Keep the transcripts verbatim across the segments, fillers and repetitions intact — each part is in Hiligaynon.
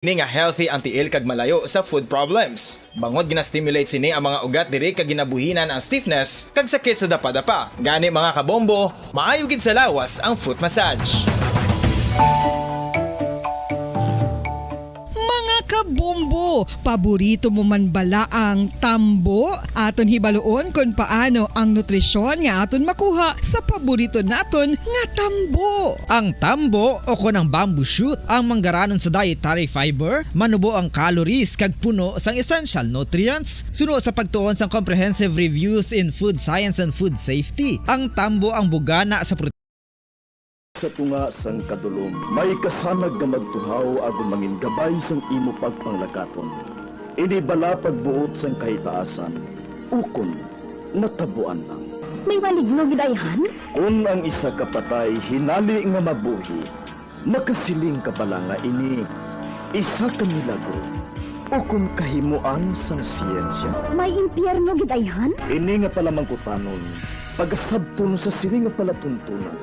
Ini nga healthy ang tiil kag malayo sa foot problems. Bangod gina-stimulate sini ang mga ugat diri kag ginabuhinan ang stiffness kag sakit sa dapadapa. Gani, mga kabombo, maayo gid sa lawas ang foot massage. Mga kabombo, paborito mo man bala ang tambo? Aton hibaluon kon paano ang nutrisyon nga aton makuha sa paborito naton nga tambo. Ang tambo o kon ang bamboo shoot ang manggaranon sa dietary fiber, manubo ang calories kag puno sang essential nutrients. Suno sa pagtuon sang Comprehensive Reviews in Food Science and Food Safety, ang tambo ang bugana sa protein. Sa tunga sang kadulom, may kasanag nga magtuhaw agod mangin gabay sang imo pagpanglakaton. Ini bala pagbuot sang kahitaasan, ukon natabuan lang. May maligno gid ayhan? Kon ang isa ka patay hinali nga mabuhi, makasiling ka bala nga ini isa ka milagro ukon kahimoan sang siyensya? May impyerno gid ayhan? Ini nga palamangkutanon, pagasabton sa sini nga palatuntunan,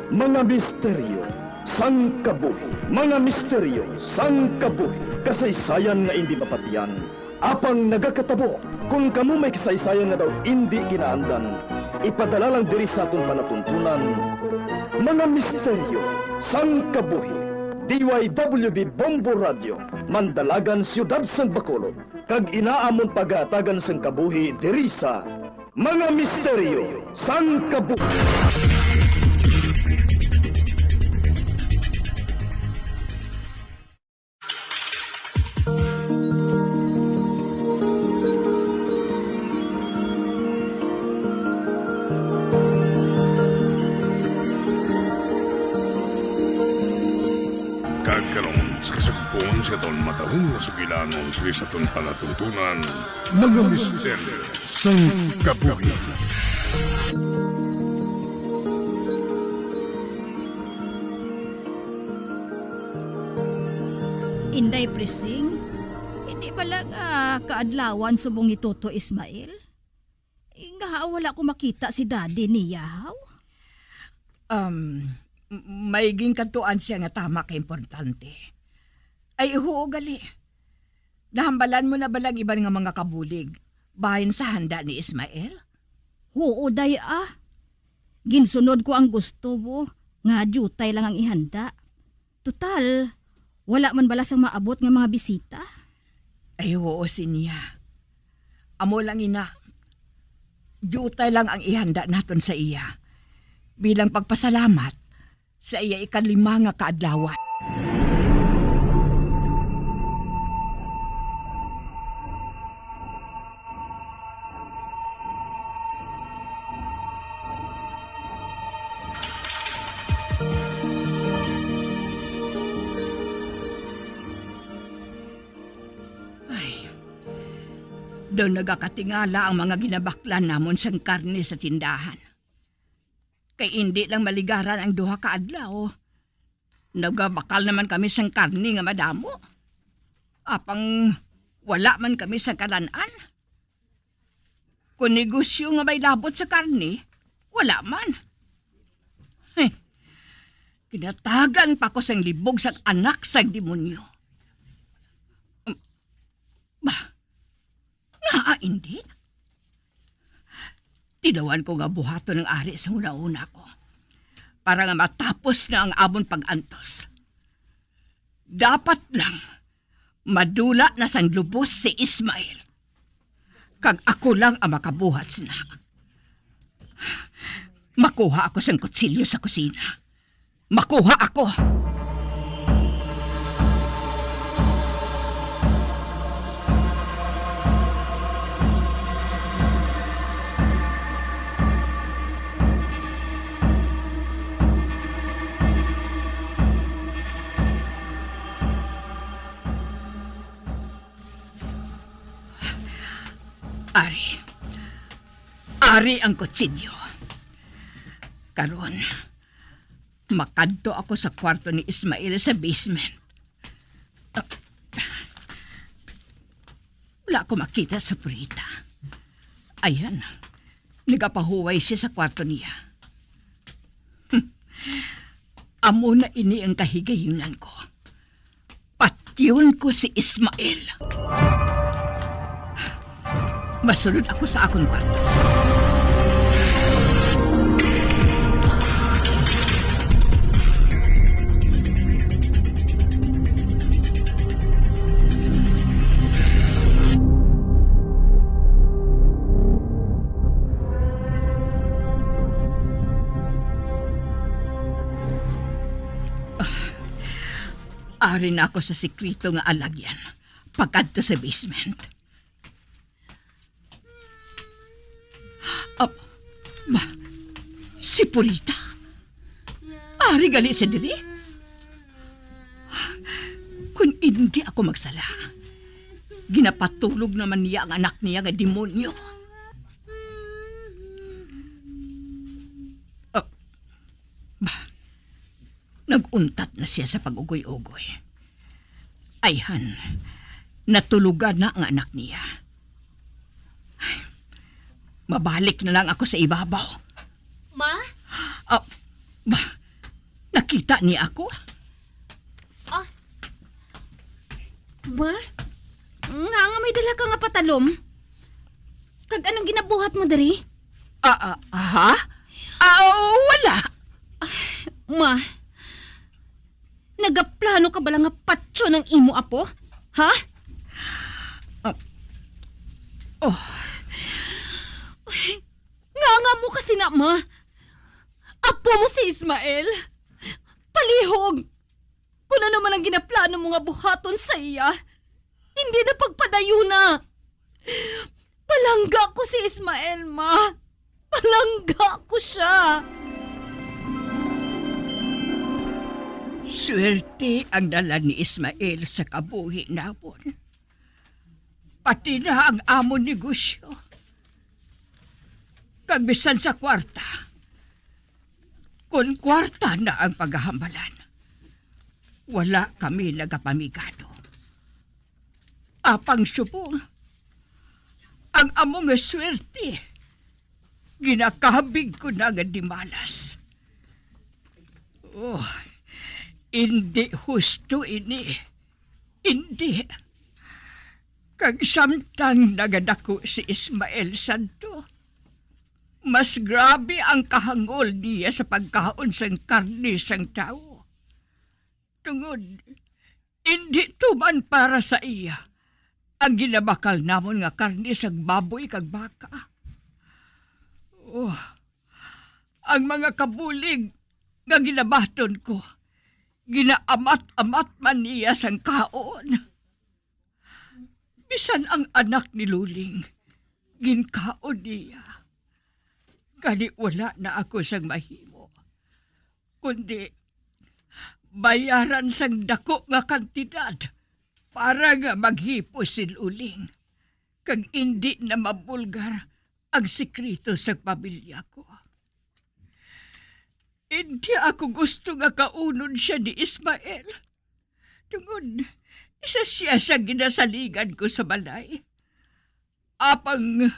mga misteryo sang kabuhi, mga misteryo sang kabuhi, kasaysayan nga indi mapatian, apang nagakatabo. Kon kamo may kasaysayan nga daw indi kinaandan, ipadala lang diri sa aton palatuntunan, mga misteryo sang kabuhi. D Y W B Bombo Radio, Mandalagan, Siyudad sang Bacolod, kag ina amon pagahatagan sang kabuhi diri sa Mga Misteryo sang Kabuhi. Kag karon, sa kasugpon sa aton matalom nga sugilanon sa aton palatuntunan, mga misteryo sang kabuhi. Inday Prising, hindi bala nga kaadlawan subong ni Toto Ismael? Nga wala ko makita si daddy niya, haw? Um, m-, may ginkadtuan siya nga tama ka importante. Ay, huo gali. Nahambalan mo na bala ang iban nga mga kabulig bahin sa handa ni Ismael? Huo, day, ah. Ginsunod ko ang gusto mo nga diutay lang ang ihanda. Total, wala man bala sang maabot nga mga bisita. Ay, huo, Sinya. Amo lang ina. Diutay lang ang ihanda naton sa iya bilang pagpasalamat sa iya ikalima nga kaadlawan. Ay, daw nagakatingala ang mga ginabaklan namon sang karne sa tindahan. Kay indi lang maligaran ang duha ka adlaw, nagabakal naman kami sang karne nga madamo. Apang wala man kami sa kalan-an. Kon negosyo nga may labot sa karne, wala man. Heh, ginatagan pa ko sang libog sang anak sang demonyo. Bah, ngaa indi? Tilawan ko nga buhaton ang ari sa hunahuna ko, para nga matapos na ang amon pag-antos. Dapat lang madula na sang lubos si Ismael, kag ako lang ang makabuhat sina. Makuha ako sang kutsilyo sa kusina. Makuha ako! Ari. Ari ang kutsilyo. Karon, makadto ako sa kwarto ni Ismael sa basement. Wala ko makita sa purita. Ayan, nagapahuway siya sa kwarto niya. Hmm. Amo na ini ang kahigayunan ko. Pat- Patyon ko si Ismael. Masulod ako sa akon kwarto. Ari na ako sa sikreto nga alagyan, pakadto sa basement. Ah, ba, si Purita? Ari gali siya diri? Kung hindi ako magsala, ginapatulog naman niya ang anak niya nga demonyo. Ah, ba, nag-untat na siya sa pag-ugoy-ugoy. Ayhan, natulugan na ang anak niya. Ay, mabalik na lang ako sa ibabaw. Ma? Ah, ba, nakita niya ako? Ah. Ma? Nga nga may dala ka nga patalom? Kag anong ginabuhat mo diri? Ah, ah, ha? Ah, wala. Ma, nagaplano ka bala nga patyon ang imo apo? Ha? Ah, oh. Nga nga mo kasi na, ma. Apo mo si Ismael. Palihog. Kung ano man ang ginaplano mo nga buhaton sa iya, hindi na pagpadayuna. Palangga ko si Ismael, ma. Palangga ko siya. Swerte ang dala ni Ismael sa kabuhi namon. Pati na ang amon negosyo. Kag bisan sa kwarta, kon kwarta na ang paghahambalan, wala kami nagapamigado. Apang subong, ang amo nga swerte, ginakabig ko na nga dimalas. Oh, indi husto ini. Indi. Kag samtang nagadako si Ismael sadto, mas grabe ang kahangol niya sa pagkaon sang karne sang tawo. Tungod, indi tuman para sa iya ang ginabakal namon nga karne sang baboy kag baka. Oh, ang mga kabulig nga ginabaton ko, ginaamat-amat man niya sang kaon. Bisan ang anak ni Luling, ginkaon niya. Gani wala na ako sang mahimo, kundi bayaran sang dako nga kantidad para nga maghipos si Luling, kag indi na mabulgar ang sikreto sa pamilya ko. Indi ako gusto nga kaunon sia ni Ismael, tungod isa sia sa ginasaligan ko sa balay. Apang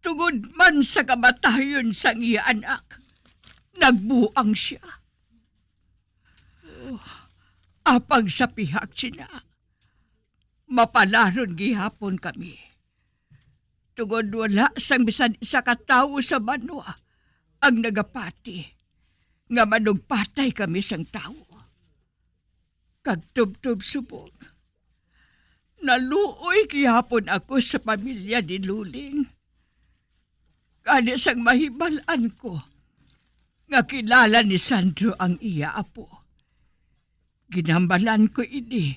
tungod man sa kamatayon sang iya anak, nagbuang sia. Oh, apang sa pihak sina, mapalaron gihapon kami, tungod wala sang bisan isa ka tawo sa banwa ang nagapati nga manugpatay kami sang tawo. Kag tubtob subong, naluoy gihapon ako sa pamilya ni Luling. Gani sang mahibal-an ko nga kilala ni Sandro ang iya apo, ginhambalan ko ini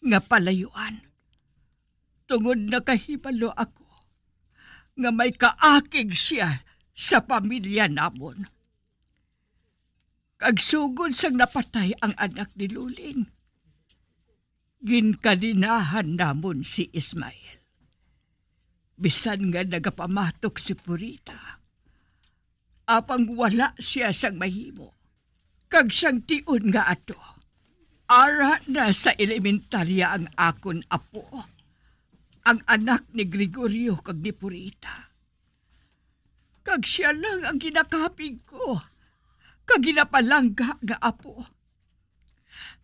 nga palayuan, tungod nakahibalo ako nga may kaakig sia sa pamilya namon. Kag sugod sang napatay ang anak ni Luling, ginkadenahan namon si Ismael. Bisan nga nagapamatok si Purita, apang wala sia sang mahimo. Kag sang tion nga ato, ara na sa elementarya ang akon apo, ang anak ni Gregorio kag ni Purita. Kag sia lang ang ginakapig ko kag ginapalangga nga apo.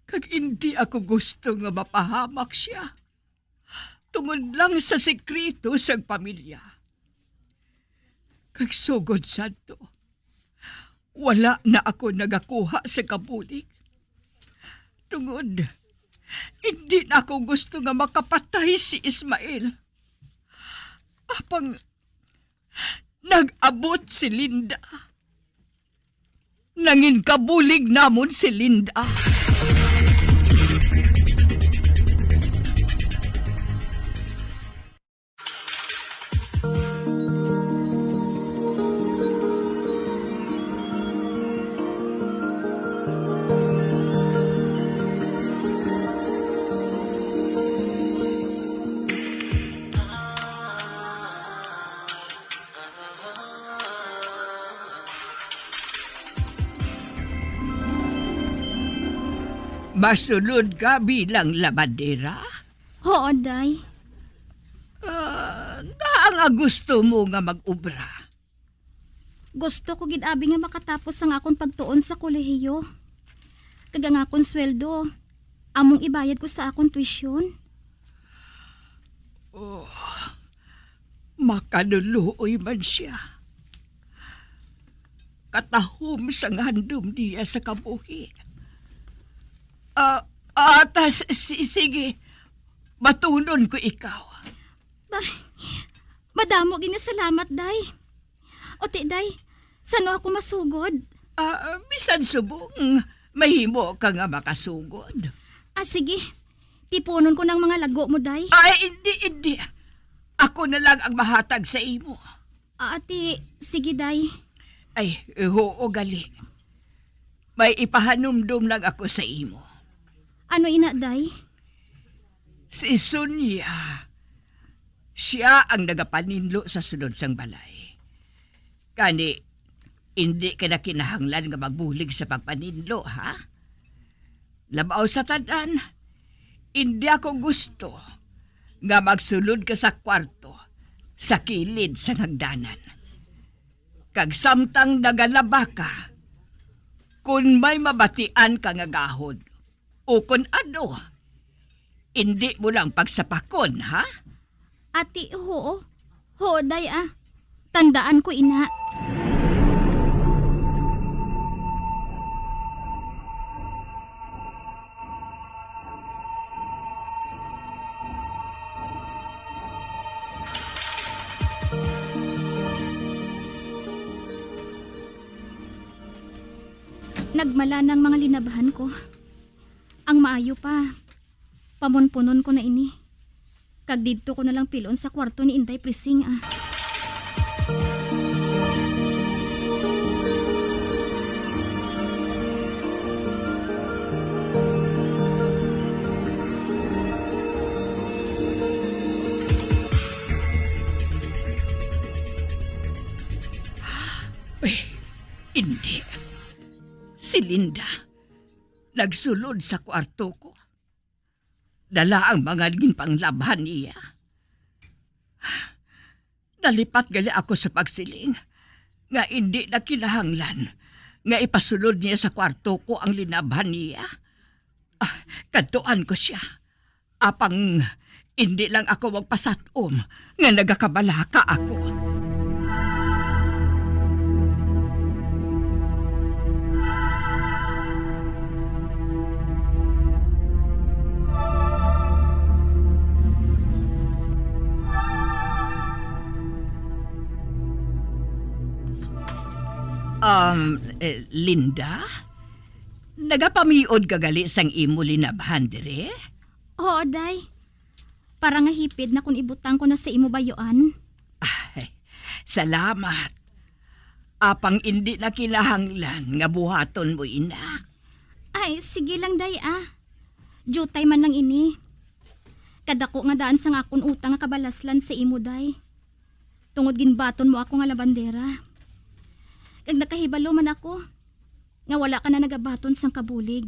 Kag indi ako gusto nga mapahamak sia tungod lang sa sekreto sang pamilya. Kag sugod sadto, wala na ako nagakuha sa kabulig. Tungod, indi na ako gusto nga makapatay si Ismael. Apang nag-abot si Linda. Nangin kabulig namon si Linda. Masulod ka bilang labandera? Oo, Day. Ah, ngaa nga gusto mo nga mag-obra? Gusto ko gid abi nga makatapos ang akon pagtuon sa kolehiyo. Kag ang akon sweldo, among ibayad ko sa akon tuition. Oh, makaluluoy man sia. Katahom sang handom niya sa kabuhi. Ah, ah, ta, s-, si-, sige, batunon ko ikaw. Day, madamo gid nga salamat, Day. O ti, Day, san-o ako masugod? Ah, bisan subong, mahimo ka nga makasugod. Ah, sige. Tipunon ko na ang mga lago mo, Day. Ay, indi, indi. Ako na lang ang mahatag sa imo. Ah, ti, sige, Day. Ay, huo gali. May ipahanumdom lang ako sa imo. Ano ina, Day? Si Sonia, sia ang nagapaninlo sa sulod sang balay. Gani, indi ka na kinahanglan nga magbulig sa pagpaninlo, ha? Labaw sa tanan, indi ako gusto nga magsulod ka sa kwarto sa kilid sa hagdanan. Kag samtang nagalaba ka, kon may mabatian ka nga gahod, ukon ano, indi mo lang pagsapakon, ha? Ati, huo. Huo, Day, ah. Tandaan ko ina. Nagmala na ang mga linabhan ko. Ang maayo pa, pamunpunon ko na ini. Kag didto ko na lang pil-on sa kwarto ni Inday Prising, ah. Eh, hindi. Si Linda. Nagsulod sa kwarto ko. Dala ang mga ginpanglabhan niya. Nalipat gali ako sa pagsiling nga indi na kinahanglan nga ipasulod niya sa kwarto ko ang linabhan niya. Ah, kadtuan ko sia. Apang indi lang ako magpasat-om nga nagakabalaka ako. Um, eh, Linda? Nagapamiod ka gali sang imo linabhan dire? Oo, Day. Para nga hipid na kon ibutang ko na sa imo bayuan. Ay, salamat. Apang indi na kinahanglan nga buhaton mo ina. Ay, sige lang, Day, ah. Diutay man lang ini. Kadako nga daan sang akon utang nga kabalaslan sa imo, Day. Tungod ginbaton mo ako nga labandera. Kag nakahibalo man ako nga wala ka na nagabaton sang kabulig.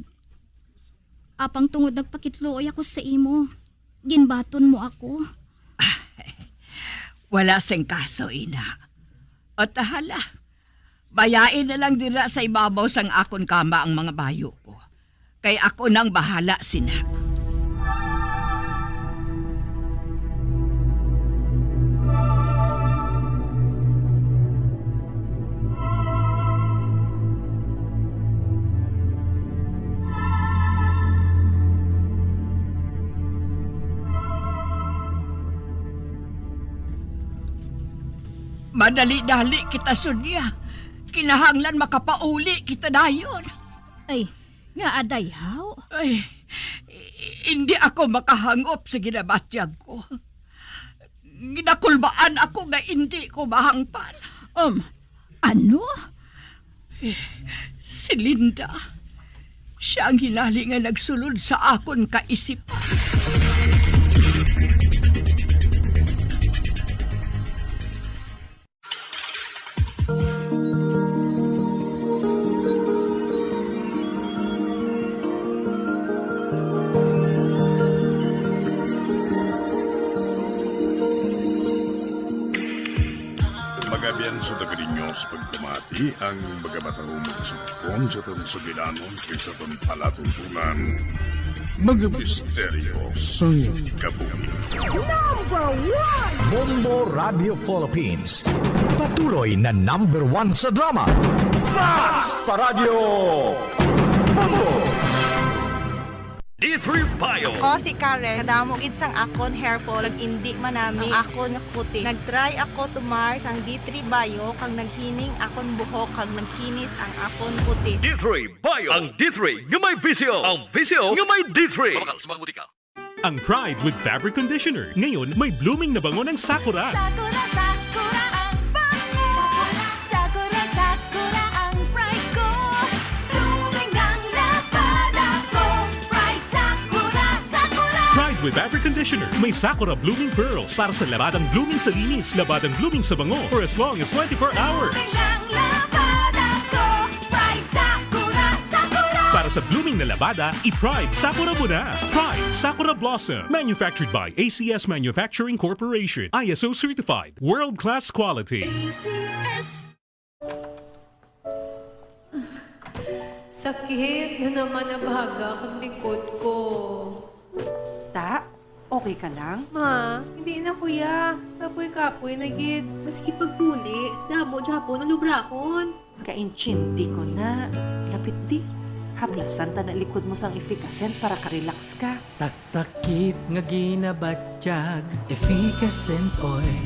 Apang tungod nagpakitluoy ako sa imo, ginbaton mo ako. Wala sing kaso, ina. O ta hala, bayai na lang dira sa ibabaw sang akon kama ang mga bayo ko. kay ako nang bahala sina. Madali-dali kita, Sonia. Kinahanglan makapauli kita dayon. Ay, ngaa, Day, haw? Ay, hindi ako makahangop sa ginabatyag ko. Ginakulbaan ako nga indi ko mahangpan. Um, ano? Eh, si Linda, siya ang hinali nga nagsulod sa akon kaisipan. Magabian sa taga ninyo sa pagpamati ang mga matahong mga sugpon sa atong sugilanon kay sa atong palatuntunan, mga misteryo sang kabuhi. Number one! Bombo Radio Philippines, patuloy na number one sa drama. Basta Radyo Bombo! D three Bio. Ako si Karen. Kadamo gid sang akon hair fall, kag indi manami ang akon nga kutis. Nag-try ako tumar sang D three Bio, kag naghining akon buhok, kag nagkinis ang akon kutis. D three Bio. Ang D three nga may visyo. Ang visyo nga may D three. Mabakal sa mga butika. Ang Pride with Fabric Conditioner. Ngayon, may blooming na bango ng Sakura. Sakura, Sakura ang bango. Sakura, Sakura ang pride ko. Blooming ang labada ko. Pride, Sakura, Sakura. Pride with Fabric Conditioner. May Sakura Blooming Pearls para sa labadang blooming sa linis, labadang blooming sa bango for as long as twenty-four hours. Blooming ang labada ko. Pride, Sakura, Sakura. Para sa blooming na labada, i-Pride Sakura mo na. Pride Sakura Blossom. Manufactured by A C S Manufacturing Corporation. I S O certified. World-class quality. A C S. Sakit na naman ang baga kag likod ko. Ta, okay ka lang? Ma, hindi na, kuya. Kapoy-kapoy na gid. Maski pagpuli, damo gyapon ang lubrahon. Kaintindi ko na. Lapit di. Haplasan ta na likod mo sang Efficascent para ka-relax ka. Sa sakit nga ginabatyag, Efficascent oil.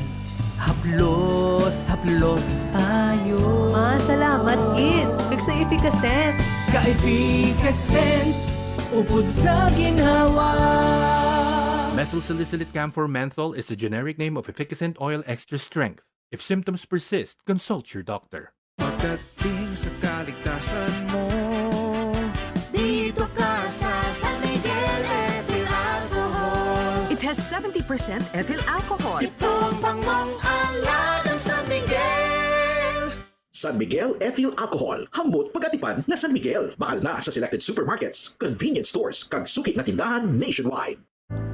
Haplos, haplos tayo. Ma, salamat gid. Kag sa Efficascent. Ka Efficascent, upod sa ginhawa. Methylsalicylate camphor menthol is the generic name of Efficascent oil extra strength. If symptoms persist, consult your doctor. Pagdating sa kaligtasan mo, dito ka sa San Miguel Ethyl Alcohol. It has seventy percent ethyl alcohol. Ito ang bangong alad ng San Miguel. San Miguel Ethyl Alcohol, hambot pag-atipan na San Miguel. Bakal na sa selected supermarkets, convenience stores, kag suki nga tindahan nationwide.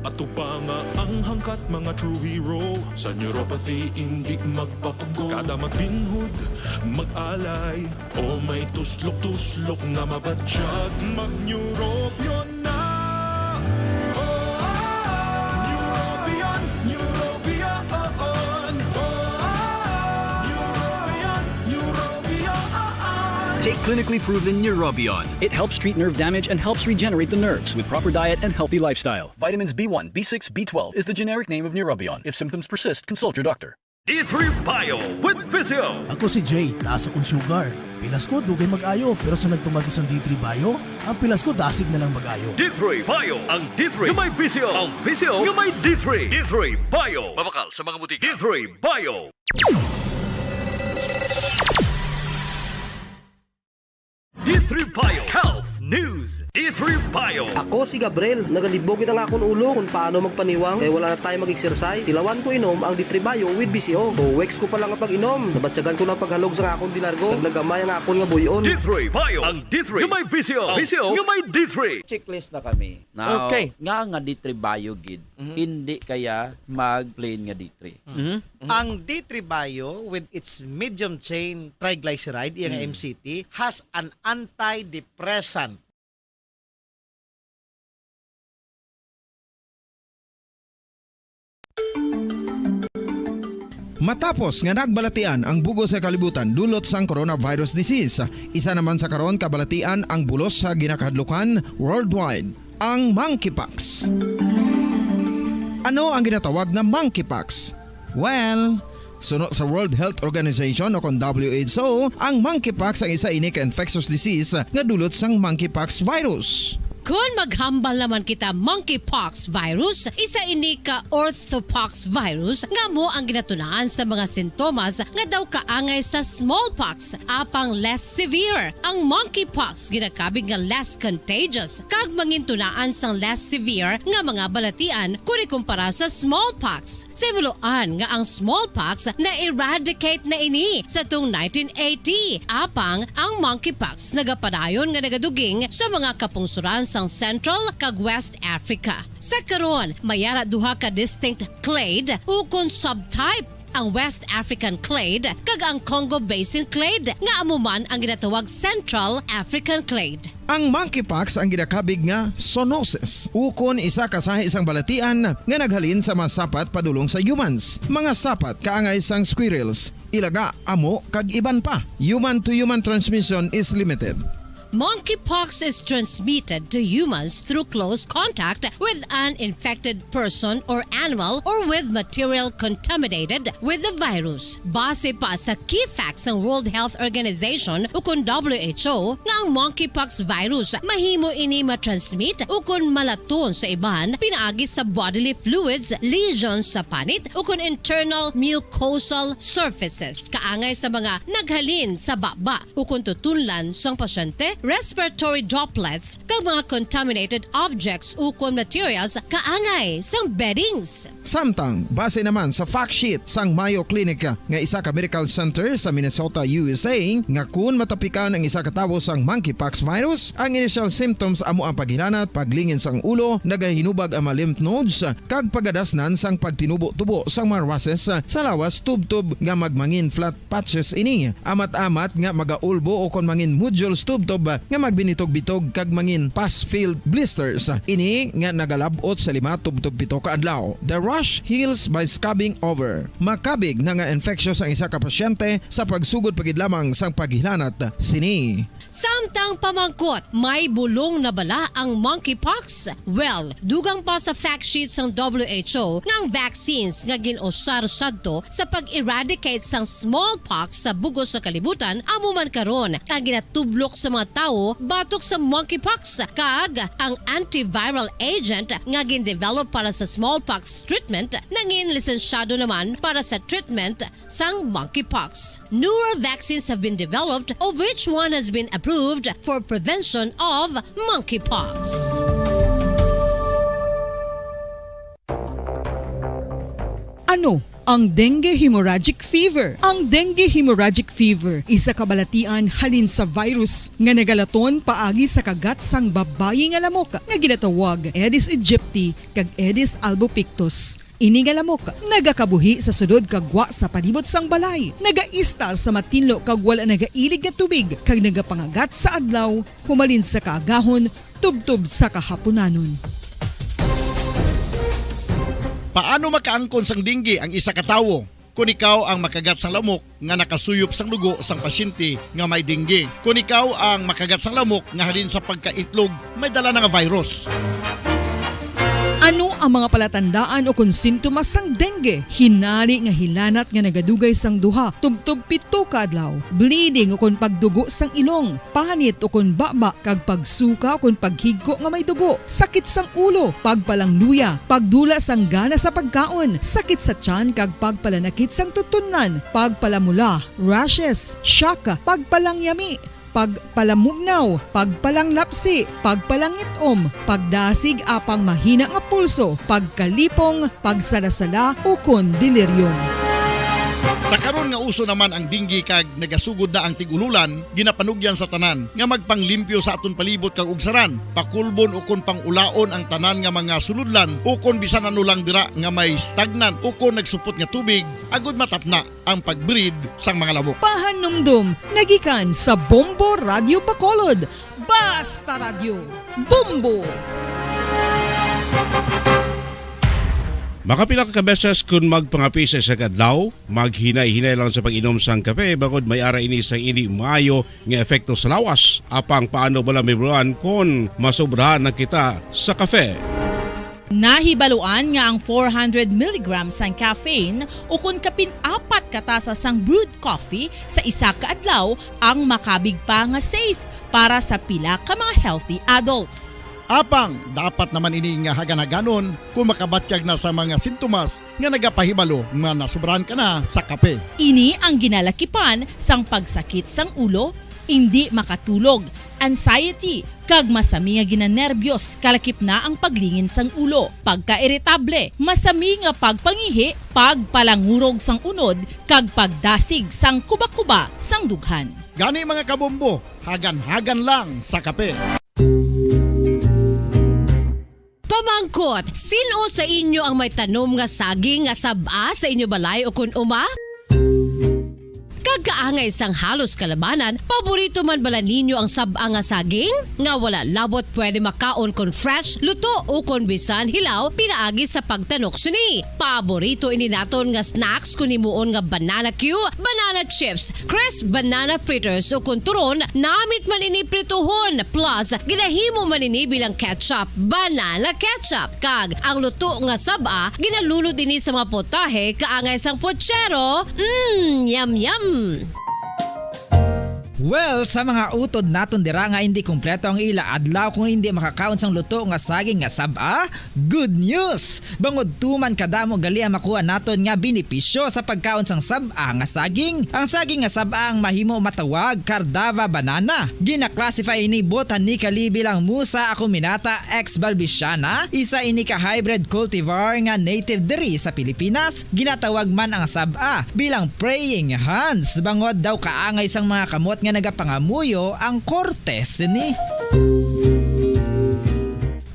Ato pa nga ang hangkat, mga true hero. Sa neuropathy, indi magpapugo. Kada magbinhod, mag-alay, o may tuslok-tuslok nga mabatyag, mag-Neurobion na. Oh, oh, oh. Neurobion, Neurobion, oh, oh. Neurobion, Neurobion, Neurobion. Take clinically proven Neurobion. It helps treat nerve damage and helps regenerate the nerves with proper diet and healthy lifestyle. Vitamins B one, B six, B twelve is the generic name of Neurobion. If symptoms persist, consult your doctor. D three Bio with Visio. Ako si Jay, taas akong sugar. Pilas ko, dugay mag-ayo, pero sa nagtumar ko sang D three Bio, ang pilas ko dasig na lang mag-ayo. D three Bio, ang D three nga may Visio, ang Visio nga may D three. D three Bio. Mabakal sa mga butika. D three Bio. D three Bio Health News. D three Bio. Ako si Gabriel. Nagalibog gid ang akon ulo kung paano magpaniwang kay wala na tayo mag-exercise. Tilawan ko inom ang D three Bio with B C O. Two weeks ko pa lang nga pag-inom, nabatyagan ko na ang paghalog sa akon dilargo. Nagnagamay ang akon nga buy-on. D three Bio. Ang D three nga may Visio. Ang Visio nga may D three. Checklist na kami. Now, okay, nga nga D three Bio gid, mhm, hindi kaya mag-plain nga D three. Mhm. Mhm. Ang D three Bio with its medium chain triglyceride, iya nga, mm, M C T, has an antidepressant. Matapos nga nagbalatian ang bug-os nga kalibutan dulot sang coronavirus disease, isa naman sa karon kabalatian ang bulos sa ginakahadlukan worldwide, ang monkeypox. Ano ang ginatawag nga monkeypox? Well, suno sa World Health Organization o kon W H O, ang monkeypox ang isa ini ka infectious disease nga dulot sang monkeypox virus. Kon maghambal naman kita monkeypox virus, isa ini ka orthopox virus nga amo ang ginatunaan sa mga sintomas nga daw kaangay sa smallpox, apang less severe. Ang monkeypox ginakabig nga less contagious kag mangintunaan sang less severe nga mga balatian kon ikumpara sa smallpox. Sa himuloan nga ang smallpox na-eradicate na ini sa tung nineteen eighty, apang ang monkeypox nagapadayon nga nagaduging sa mga kapungsoran sang Central kag West Africa. Sa karon, may ara duha ka distinct clade ukon subtype, ang West African clade kag ang Congo Basin clade, nga amo man ang ginatawag Central African clade. Ang monkeypox ang ginakabig nga zoonosis, ukon isa ka sahi sang balatian nga naghalin sa mga sapat padulong sa humans, mga sapat kaangay sang squirrels, ilaga, amo, kag iban pa. Human to human transmission is limited. Monkeypox is transmitted to humans through close contact with an infected person or animal or with material contaminated with the virus. Base pa sa key facts sang World Health Organization ukon W H O nga ang monkeypox virus mahimo ini matransmit ukon malaton sa iban pinaagi sa bodily fluids, lesions sa panit ukon internal mucosal surfaces kaangay sa mga naghalin sa baba ukon tutunlan sang pasyente, respiratory droplets, kag mga contaminated objects ukon materials kaangay sang beddings. Samtang, base naman sa fact sheet sang Mayo Clinic nga isa ka medical center sa Minnesota, U S A, nga kun matapikan ang isa ka tawo sang monkeypox virus, ang initial symptoms amo ang paghilanat, paglingin sang ulo, nagahinubag ang mga lymph nodes, kag pagadasnan sang pagtinubo-tubo sang mga rushes sa lawas tubtob nga magmangin flat patches ini, amat-amat nga magaulbo ukon mangin nodules tubtob nga magbinitog-bitog kag mangin pus-filled blisters. Ini nga nagalab-ot sa lima tubtob pito ka adlaw. The rash heals by scrubbing over. Makabig na nga infectious ang isa ka pasyente sa pagsugod pa gid lamang sang paghilanat sini. Samtang pamangkot, may bulong na bala ang monkeypox? Well, dugang pa sa fact sheet sang W H O nga ang vaccines nga gin-usar sadto sa pag-eradicate sang smallpox sa bug-os nga kalibutan amo man karon ang ginatublok sa mga tawo batok sa monkeypox, kag ang antiviral agent nga gin-develop para sa smallpox treatment nangin lisensyado naman para sa treatment sang monkeypox. Newer vaccines have been developed, of which one has been approved for prevention of monkeypox. Ano ang dengue hemorrhagic fever? Ang dengue hemorrhagic fever isa ka balatian halin sa virus nga nagalaton paagi sa kagat sang babayi nga lamok nga ginatawag Aedes aegypti kag Aedes albopictus. Ini nga lamok nagakabuhi sa sulod kag gwa sa palibot sang balay, nagaistar sa matinlo kag wala nagailig nga tubig, kag nagapangagat sa adlaw humalin sa kaagahon tubtob sa kahapunanon. Paano makaangkon sang dengue ang isa ka tawo? Kon ikaw ang makagat sang lamok nga nakasuyop sang dugo sang pasyente nga may dengue. Kon ikaw ang makagat sang lamok nga halin sa pagkaitlog may dala na nga virus. Ano ang mga palatandaan ukon sintomas sang dengue? Hinari nga hilanat nga nagadugay sang duha tubtob pito ka adlaw, bleeding ukon pagdugo sang ilong, panit ukon baba, kag pagsuka ukon paghigko nga may dugo, sakit sang ulo, pagpalangluya, pagdula sang gana sa pagkaon, sakit sa tiyan kag pagpalanakit sang tutunlan, pagpalamula, rashes, shock, pagpalangyami, pagpalamugnaw, pagpalanglapsi, pagpalangit-om, pagdasig apang mahina nga pulso, pagkalipong, pagsalasala, ukon delirium. Sa karon nga uso naman ang dengue kag nagasugod na ang tig-ululan, ginapanugyan sa tanan nga magpanglimpyo sa aton palibot kag ugsaran, pakulbon ukon pang-ulaon ang tanan nga mga sulodlan ukon bisan ano lang dira nga may stagnant ukon nagsupot nga tubig, agod matapna ang pag-breed sang mga lamok. Pahanumdom nagikan sa Bombo Radyo Bacolod. Basta Radyo, Bombo! Makapila ka beses kun magpangape sa isa ka adlaw, maghinay-hinay lang sa pag-inom sang kape, bangod may ara ini sang indi maayo nga epekto sa lawas. Apang paano bala mahibaluan kon masobrahan na kita sa kape? Nahibaluan nga ang four hundred milligrams sang caffeine ukon kapin apat ka tasa sang brewed coffee sa isa ka adlaw ang makabig pa nga safe para sa pila ka mga healthy adults. Apang dapat naman ini nga hagan-haganon kung makabatyag na sa mga sintomas nga nagapahibalo nga nasubrahan ka na sa kape. Ini ang ginalakipan sang pagsakit sang ulo, indi makatulog, anxiety, kag masami nga ginanerbyos, kalakip na ang paglingin sang ulo, pagkairitable, masami nga pagpangihi, pagpalangurog sang unod, kag pagdasig sang kuba-kuba sang dughan. Gani, mga kabombo, hagan-hagan lang sa kape. Pamangkot, sin-o sa inyo ang may tanom nga saging nga sab-a sa inyo balay ukon uma? Kag kaangay sang halos kalabanan, paborito man bala ninyo ang sab-a nga saging? Nga wala labot pwede makaon kon fresh, luto, ukon bisan hilaw pinaagi sa pagtanok sini. Paborito ini naton nga snacks kon himuon nga banana cue, banana chips, crisp banana fritters, ukon turon, namit man ini prituhon, plus ginahimo man ini bilang ketchup, banana ketchup, kag ang luto nga sab-a ginalunod ini sa mga potahe kaangay sang puchero. Mm, yum, yum! Well, sa mga utod naton dira nga indi kompleto ang ila adlaw kung indi makakaon sang luto nga saging nga sab-a, good news! Bangod tuman kadamo gali ang makuha naton nga benepisyo sa pagkaon sang sab-a nga saging. Ang saging nga sab-a ang mahimo matawag Cardava banana. Gina-classify ini botanically bilang Musa acuminata ex balbisiana, isa ini ka hybrid cultivar nga native diri sa Pilipinas. Ginatawag man ang sab-a bilang praying hands, bangod daw kaangay sang mga kamot nga nagapangamuyo ang korte sini.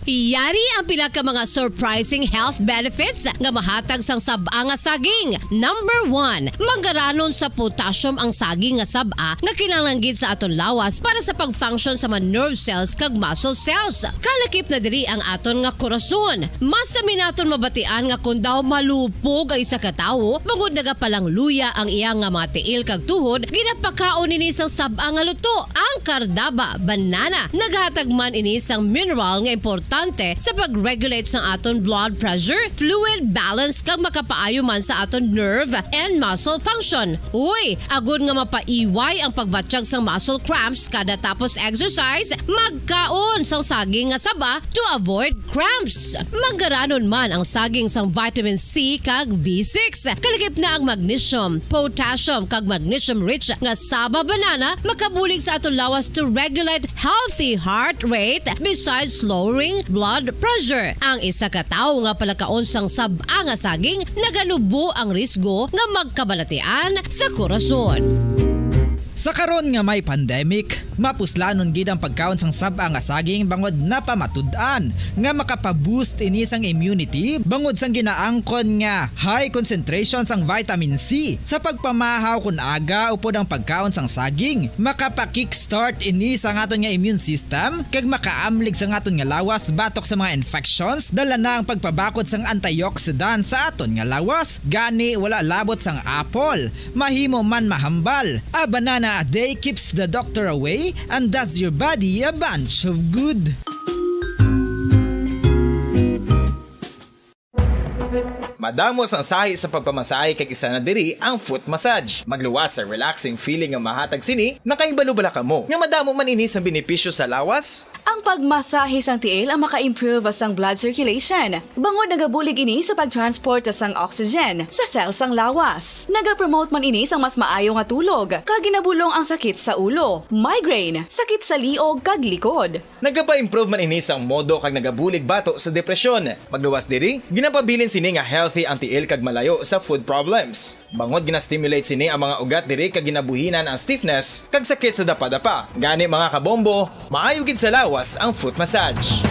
Yari ang pila ka mga surprising health benefits nga mahatag sang sab-a nga saging. Number one, manggaranon sa potassium ang saging nga sab-a nga kinahanglan gid sa aton lawas para sa pag-function sa mga nerve cells kag muscle cells. Kalakip na diri ang aton nga korason. Masami naton mabatian nga kon daw malupog ang isa ka tawo, bangod nagapalangluya ang iya nga mga tiil kag tuhod, ginapakaon ini sang sab-a nga luto, ang Cardava banana. Nagahatag man ini sang mineral nga importante sa pag-regulate sang aton blood pressure, fluid balance, kag makapaayo man sa aton nerve and muscle function. Uy, agod nga mapaiway ang pagbatyag sang muscle cramps kada tapos exercise, magkaon sang saging nga saba to avoid cramps. Manggaranon man ang saging sang vitamin C kag B six. Kalakip na ang magnesium, potassium, kag magnesium-rich nga saba banana makabulig sa aton lawas to regulate healthy heart rate besides lowering blood pressure. Ang isa ka tawo nga palakaon sang sab-a nga saging naganubo ang risgo nga magkabalatian sa korason. Sa karon nga may pandemic, mapuslanon gid ang pagkaon sang sab-a nga saging bangod napamatud-an nga makapa-boost ini sang immunity bangod sang ginaangkon nga high concentration sang vitamin C. Sa pagpamahaw kon aga upod ang pagkaon sang saging, makapa-kickstart ini sang aton nga immune system kag makaamlig sang aton nga lawas batok sa mga infections, dala na ang pagpabakod sang antioxidant sa aton nga lawas. Gani, wala labot sang apple, mahimo man mahambal. A banana a day keeps the doctor away and does your body a bunch of good. Madamo sang sahi sa pagpamasahe kag isa na diri ang foot massage. Magluwas sa relaxing feeling nga mahatag sini, nakahibalo bala kamo nga madamo man ini sang benepisyo sa lawas? Ang pagmasahe sang tiil ang maka-improve sang blood circulation, bangod nagabulig ini sa pag-transport sang oxygen sa cell sang lawas. Nagapromote man ini sang mas maayo nga tulog, kag ginabulong ang sakit sa ulo, migraine, sakit sa liog kag likod. Nagapa-improve man ini sang modo kag nagabulig bato sa depresyon. Magluwas diri, ginapabilin sini nga healthy ang tiil kag malayo sa foot problems. Bangod gina-stimulate sini ang mga ugat diri kag ginabuhinan ang stiffness kag sakit sa dapadapa. Gani, mga kabombo, maayo gid sa lawas ang foot massage.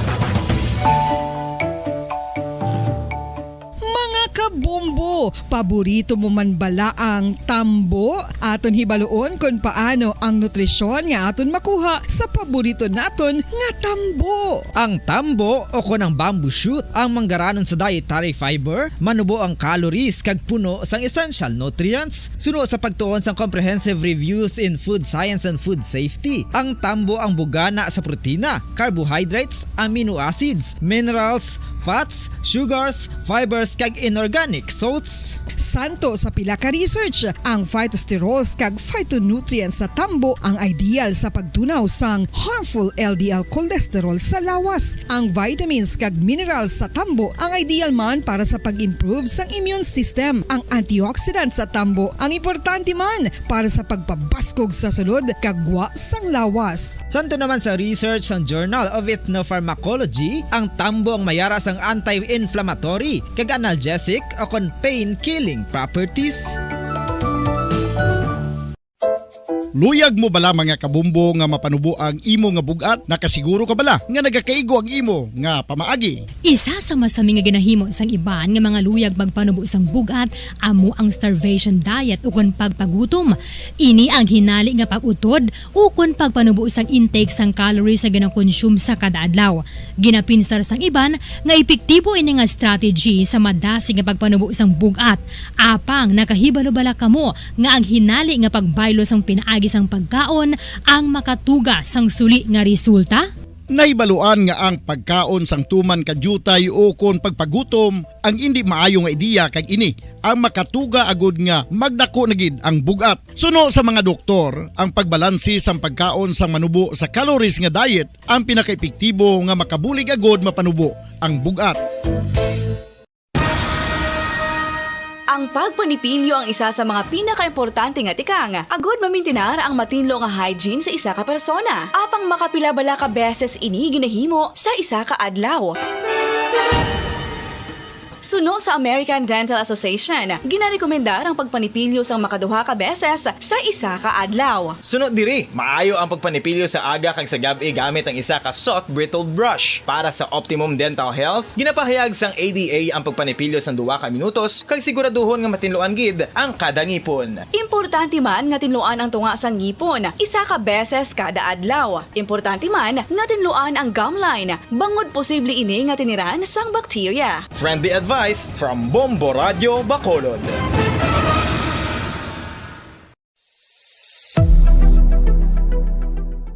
Mga Bombo, paborito mo man bala ang tambo? Aton hibaluon kon paano ang nutrisyon nga aton makuha sa paborito naton nga tambo. Ang tambo o kon ang bamboo shoot ang manggaranon sa dietary fiber, manubo ang calories kag puno sang essential nutrients. Suno sa pagtuon sang Comprehensive Reviews in Food Science and Food Safety, ang tambo ang bugana sa protina, carbohydrates, amino acids, minerals, fats, sugars, fibers, kag inorganic salts. Santo sa pila ka research, ang phytosterols kag phytonutrients sa tambo ang ideal sa pagtunaw sang harmful L D L cholesterol sa lawas. Ang vitamins kag minerals sa tambo ang ideal man para sa pag-improve sang immune system. Ang antioxidants sa tambo ang importante man para sa pagpabaskog sa sulod kag gwa sang lawas. Santo naman sa research sang Journal of Ethnopharmacology, ang tambo ang mayara sang anti-inflammatory kag analgesic o kon pain-killing properties. Luyag mo bala, mga kabombo, nga mapanubo ang imo nga bug-at? Nakasiguro ka bala nga nagakaigo ang imo nga pamaagi? Isa sa masami nga ginahimo sang iban nga mga luyag magpanubo sang bug-at amo ang starvation diet ukon pagpagutom. Ini ang hinali nga pag-utod ukon pagpanubo sang intake sang calories nga ginakonsume sa kada adlaw. Ginapinsar sang iban nga epektibo ini nga strategy sa madasig nga pagpanubo sang bug-at. Apang nakahibalo bala kamo nga ang hinali nga pagbaylo sang pinaagi sang pagkaon ang makatuga sang suli nga resulta? Nahibaluan nga ang pagkaon sang tuman ka diutay ukon pagpagutom ang indi maayo nga ideya, kag ini ang makatuga agud nga magdako na gid ang bug-at. Suno sa mga doktor, ang pagbalanse sang pagkaon sang manubo sa calories nga diet ang pinakaepektibo nga makabulig agud mapanubo ang bug-at. Ang pagpanipilyo ang isa sa mga pinakaimportante nga tikang agud mamintinar ang matinlo nga hygiene sa isa ka persona. Apang makapila bala ka beses ini ginahimo sa isa ka adlaw? Suno sa American Dental Association, ginarekomendar ang pagpanipilyo sang makaduha ka beses sa isa ka adlaw. Suno diri, maayo ang pagpanipilyo sa aga kag sa gab-i gamit ang isa ka soft bristled brush. Para sa optimum dental health, ginapahayag sang A D A ang pagpanipilyo sang duha ka minutos kag siguraduhon nga matinluan gid ang kada ngipon. Importante man nga tinluan ang tunga sang ngipon isa ka beses kada adlaw. Importante man nga tinluan ang gum line, bangod posible ini nga tiniran sang bakterya. Friendly advice from Bombo Radyo Bacolod.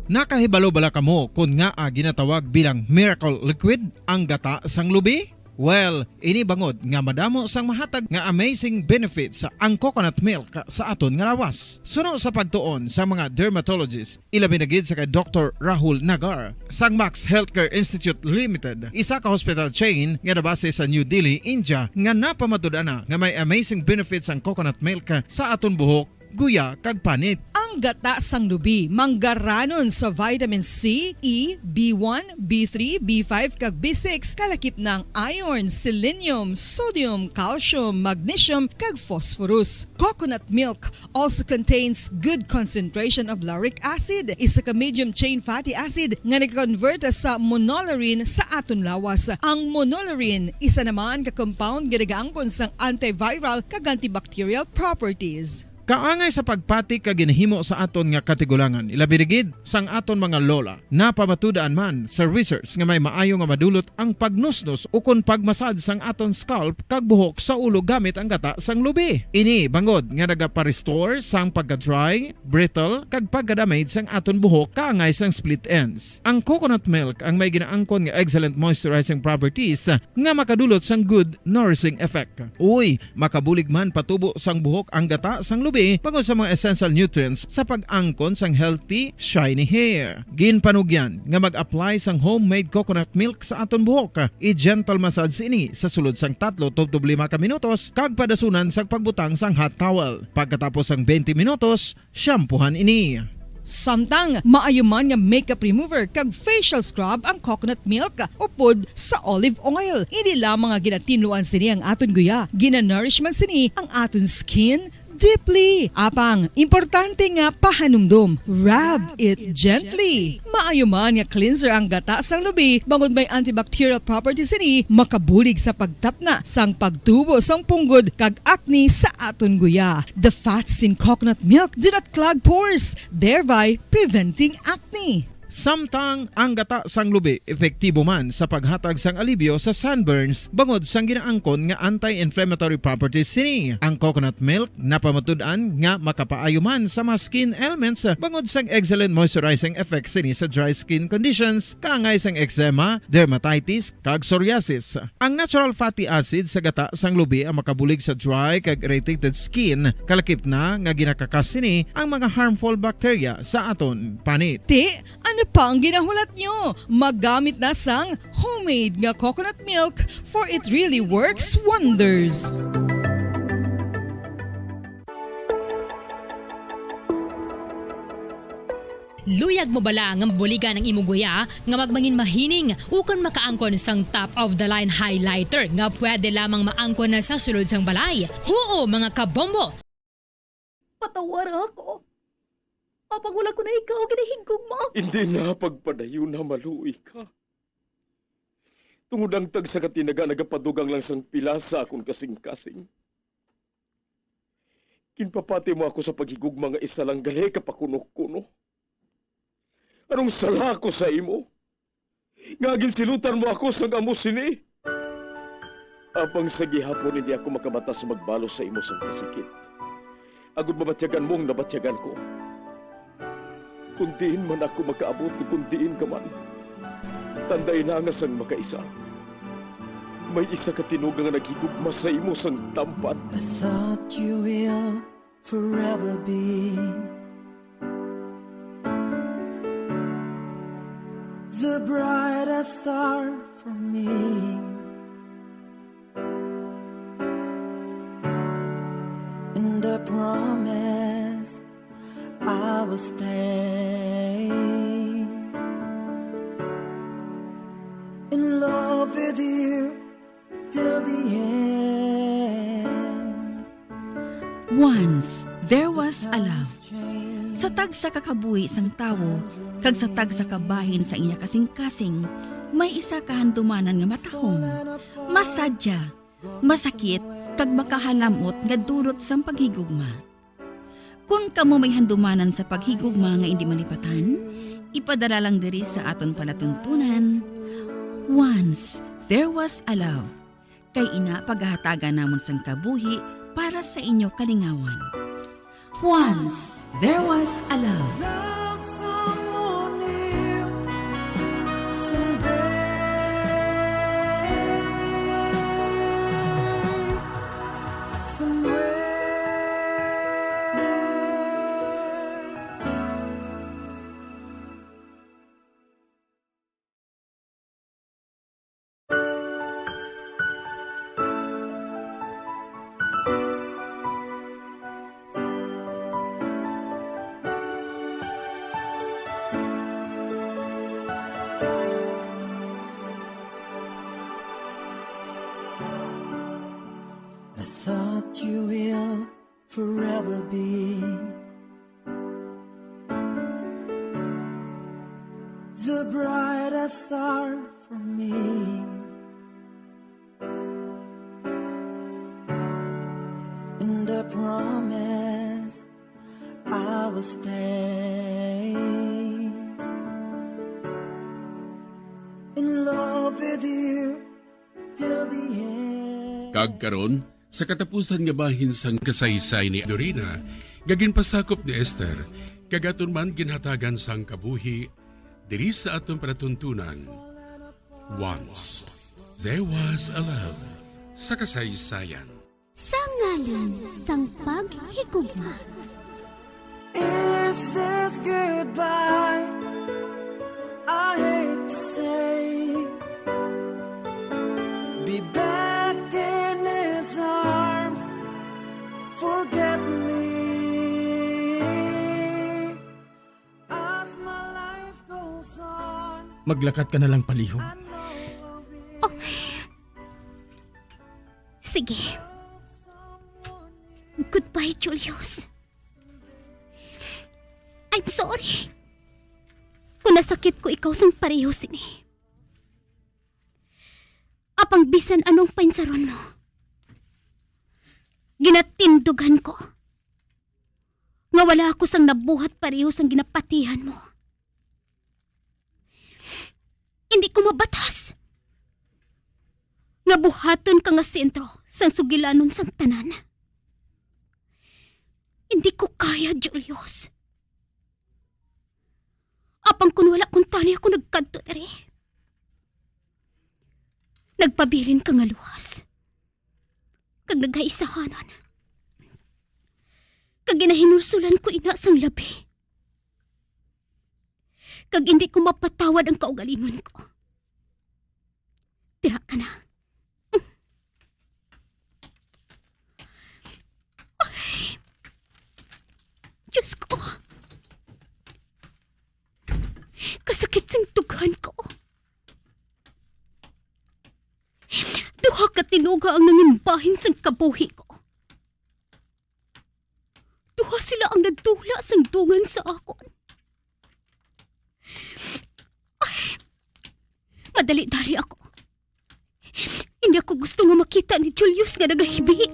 Nakahibalo bala kamo kon ngaa ginatawag bilang miracle liquid ang gata sang lubi? Well, ini bangod nga madamo sang mahatag nga amazing benefits ang coconut milk sa aton nga lawas. Suno sa pagtuon sa mga dermatologist, ilabi na gid sa kay Doktor Rahul Nagar sang Max Healthcare Institute Limited, isa ka hospital chain nga nabase sa New Delhi, India, nga napamatud-an na nga may amazing benefits ang coconut milk sa aton buhok, guya, kag panit. Ang gata sang lubi manggaranon sa vitamin C, E, B one, B three, B five, kag B six, kalakip na ang iron, selenium, sodium, calcium, magnesium, kag phosphorus. Coconut milk also contains good concentration of lauric acid, isa ka medium chain fatty acid nga nag-convert sa monolaurin sa aton lawas. Ang monolaurin isa naman ka compound nga nagaangkon sang antiviral kag antibacterial properties. Kaangay sa pagpati ka ginahimo sa aton nga katigulangan, ilabi na gid sang aton mga lola. Napamatud-an man sa research nga may maayo nga madulot ang pagnusnos ukon pagmasad sang aton scalp kag buhok sa ulo gamit ang gata sang lubi. Ini bangod nga nagapa-restore sang pagka-dry, brittle, kag pagka-damage sang aton buhok kaangay sang split ends. Ang coconut milk ang may ginaangkon nga excellent moisturizing properties nga makadulot sang good nourishing effect. Uy, makabulig man patubo sang buhok ang gata sang lubi bangod sa mga essential nutrients sa pag-angkon sang healthy, shiny hair. Ginpanugyan nga mag-apply sang homemade coconut milk sa aton buhok. I-gentle massage ini sa sulod sang tatlo tubtob lima ka minutos kag padasunan sang pagbutang sang hot towel. Pagkatapos sang twenty minutos, shampoohan ini. Samtang maayo man nga makeup remover kag facial scrub ang coconut milk upod sa olive oil. Hindi lamang nga ginatinluan sini ang aton guya, ginanourish man sini ang aton skin, deeply. Apang, importante nga pahanumdom, rub it gently. Maayo man nga cleanser ang gata sang lubi, bangod may antibacterial properties sini, makabulig sa pagtapna sang pagtubo sang punggod kag acne sa aton guya. The fats in coconut milk do not clog pores, thereby preventing acne. Samtang ang gata sang lubi epektibo man sa paghatag sang alibyo sa sunburns bangod sang ginaangkon nga anti-inflammatory properties sini. Ang coconut milk napamatud-an nga makapaayo man sa mga skin ailments bangod sang excellent moisturizing effect sini sa dry skin conditions, kaangay sang eczema, dermatitis, kag psoriasis. Ang natural fatty acid sa gata sang lubi ang makabulig sa dry kag irritated skin, kalakip na nga ginakakas sini ang mga harmful bacteria sa aton panit. Ti, ano pa ang ginahulat nyo? Magamit na sang homemade nga coconut milk, for it really works wonders. Luyag mo bala nga mabuligan ang imo guya nga magmangin mahining ukon makaangkon sang top-of-the-line highlighter nga pwede lamang maangkon na sa sulod sang balay? Huo, mga kabombo! Patawara ako. Apang wala ko na ikaw ginahigugma. Hindi na pagpadayon na maluoy ka. Tungod ang tagsa ka tinaga nagapadugang lang sang pila sa akon kasing-kasing. Ginpapati mo ako sa paghigugma nga isa lang gali ka pakuno-kuno. Anong sala ko sa imo? Nga ginsilutan mo ako sang amo sini? Apang sa gihapon hindi ako makabatas magbalos sa imo sang kasakit, agod mabatyagan mo ang nabatyagan ko. Kon diin man ako makaabot o kon diin ka man, tandai na nga sang makaisa, may isa ka tinuga nga naghigugma sa imo sang tampad. I thought you will forever be the brightest star for me and the promise I will stay in love with you till the end. Once there was a love. Sa tagsa ka kabuhi sang tawo kag sa tagsa ka bahin sa iya kasing-kasing, may isa ka handumanan nga matahom, masadya, masakit, kag makahalam-ot nga dulot sang paghigugma. Kon kamo may handumanan sa paghigugma nga indi malipatan, ipadala lang diri sa aton palatuntunan, Once There Was a Love, kay ina pagahatagan namon sang kabuhi para sa inyo kalingawan. Once There Was a Love. Love someone new someday. Somewhere. I thought you will forever be the brightest star for me. And I promise I will stay in love with you till the end. Kag karon, sa katapusan nga bahin sang kasaysay ni Dorina, nga ginpasakop ni Esther, kag aton man ginhatagan sang kabuhi diri sa aton palatuntunan, Once There Was a Love sa kasaysayan. Sa ngalan sang paghigugma. Is this goodbye? I hate to say. Be back in his arms. Forget me. As my life goes on. Maglakat ka na lang palihog. I know I'll be Oh. Sige. Goodbye, Julius. I'm sorry kung nasakit ko ikaw sang pareho sini. Apang bisan anong painsaron mo, ginatindog ko nga wala ako sang nabuhat pareho sang ginapatihan mo. Hindi ko mabatas nga buhaton ka nga sentro sang sugilanon sang tanan. Hindi ko kaya, Julius. Apang kun wala kuntani ako nagkadto diri, nagpabilin ka nga luwas kag nagaisahanan, kag ginahinulsulan ko ina sang labi. Kag indi ko mapatawad ang kaugalingon ko. Dira ka na. Ay, Diyos ko. Kasakit sing dughan ko. Duha ka tinuga ang nangin bahin sang kabuhi ko. Duha sila ang nagtula sang dungan sa akon. Ay, madali-dali ako. Hindi ako gusto nga makita ni Julius nga nagahibi.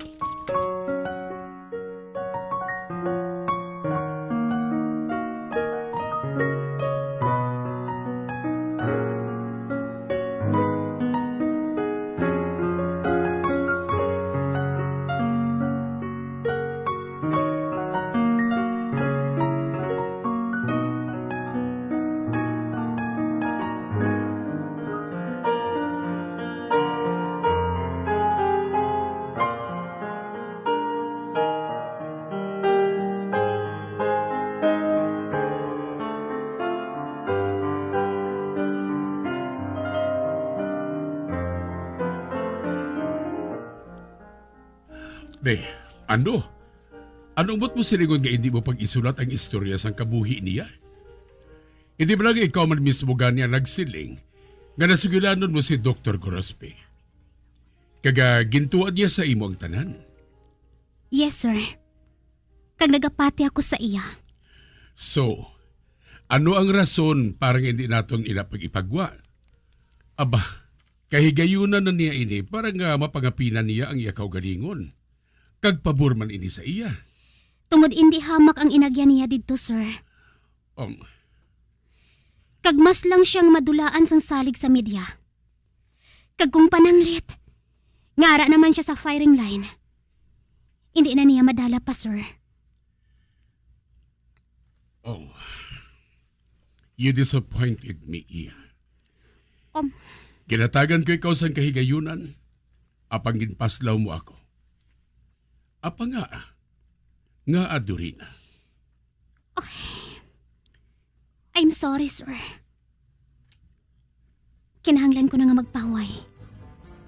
Be, ano? Ano ang buot mo silingon nga hindi mo pag-isulat ang istorya sang kabuhi niya? Hindi ba lang ikaw man mismo gani ang nagsiling nga nasugilanon mo si Doktor Gorospe? Kag, ah, gintuan niya sa imo ang tanan? Yes, sir. Kag nagapati ako sa iya. So, ano ang rason para nga hindi naton ina pag-ipagwa? Aba, kahigayunan na niya ini para nga mapangapinan niya ang iya kaugalingon. Kag pabor man ini sa iya. Tungod indi hamak ang inagyan niya didto, sir. Um, Kag mas lang siyang madulaan sang salig sa media. Kag kung pananglit, nga ara naman siya sa firing line, indi na niya madala pa, sir. Oh, you disappointed me, Iya. Um, Ginatagan ko ikaw sang kahigayunan, apang ginpaslaw mo ako. Apa nga? Ngaa, Dorina? I'm sorry, sir. Kinahanglan ko na nga magpahuway.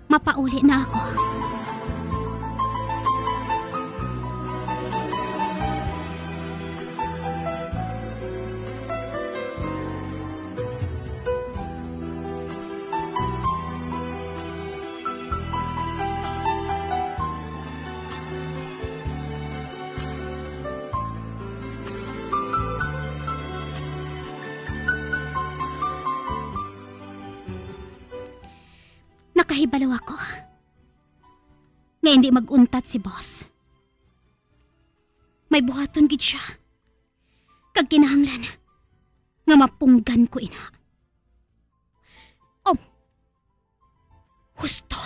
Mapauli na ako. Nakahibalo ako nga hindi mag-untat si boss. May buhaton gid siya, kag kinahanglan nga mapunggan ko ina. Oh, husto.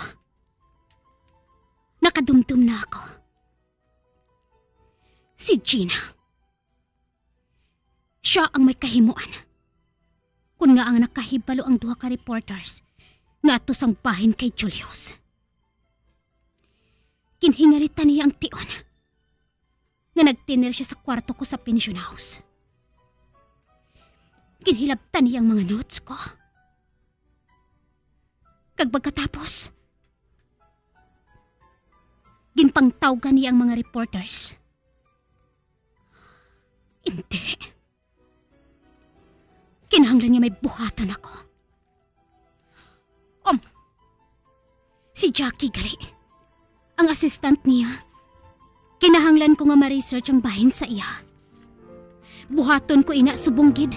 Nakadumdom na ako. Si Gina. Siya ang may kahimuan. Kun ngaa nakahibalo ang duha ka reporters nga ato sang bahin kay Julius, ginhingalitan niya ang tion nga nagtener siya sa kwarto ko sa pension house. Ginhilabtan niya ang mga notes ko. Kag pagkatapos, ginpangtawgan niya ang mga reporters. Hindi. Kinahanglan nga may buhaton ako. Um, si Jackie gali, ang assistant niya, Kinahanglan ko nga ma-research ang bahin sa iya. Buhaton ko ina subong gid.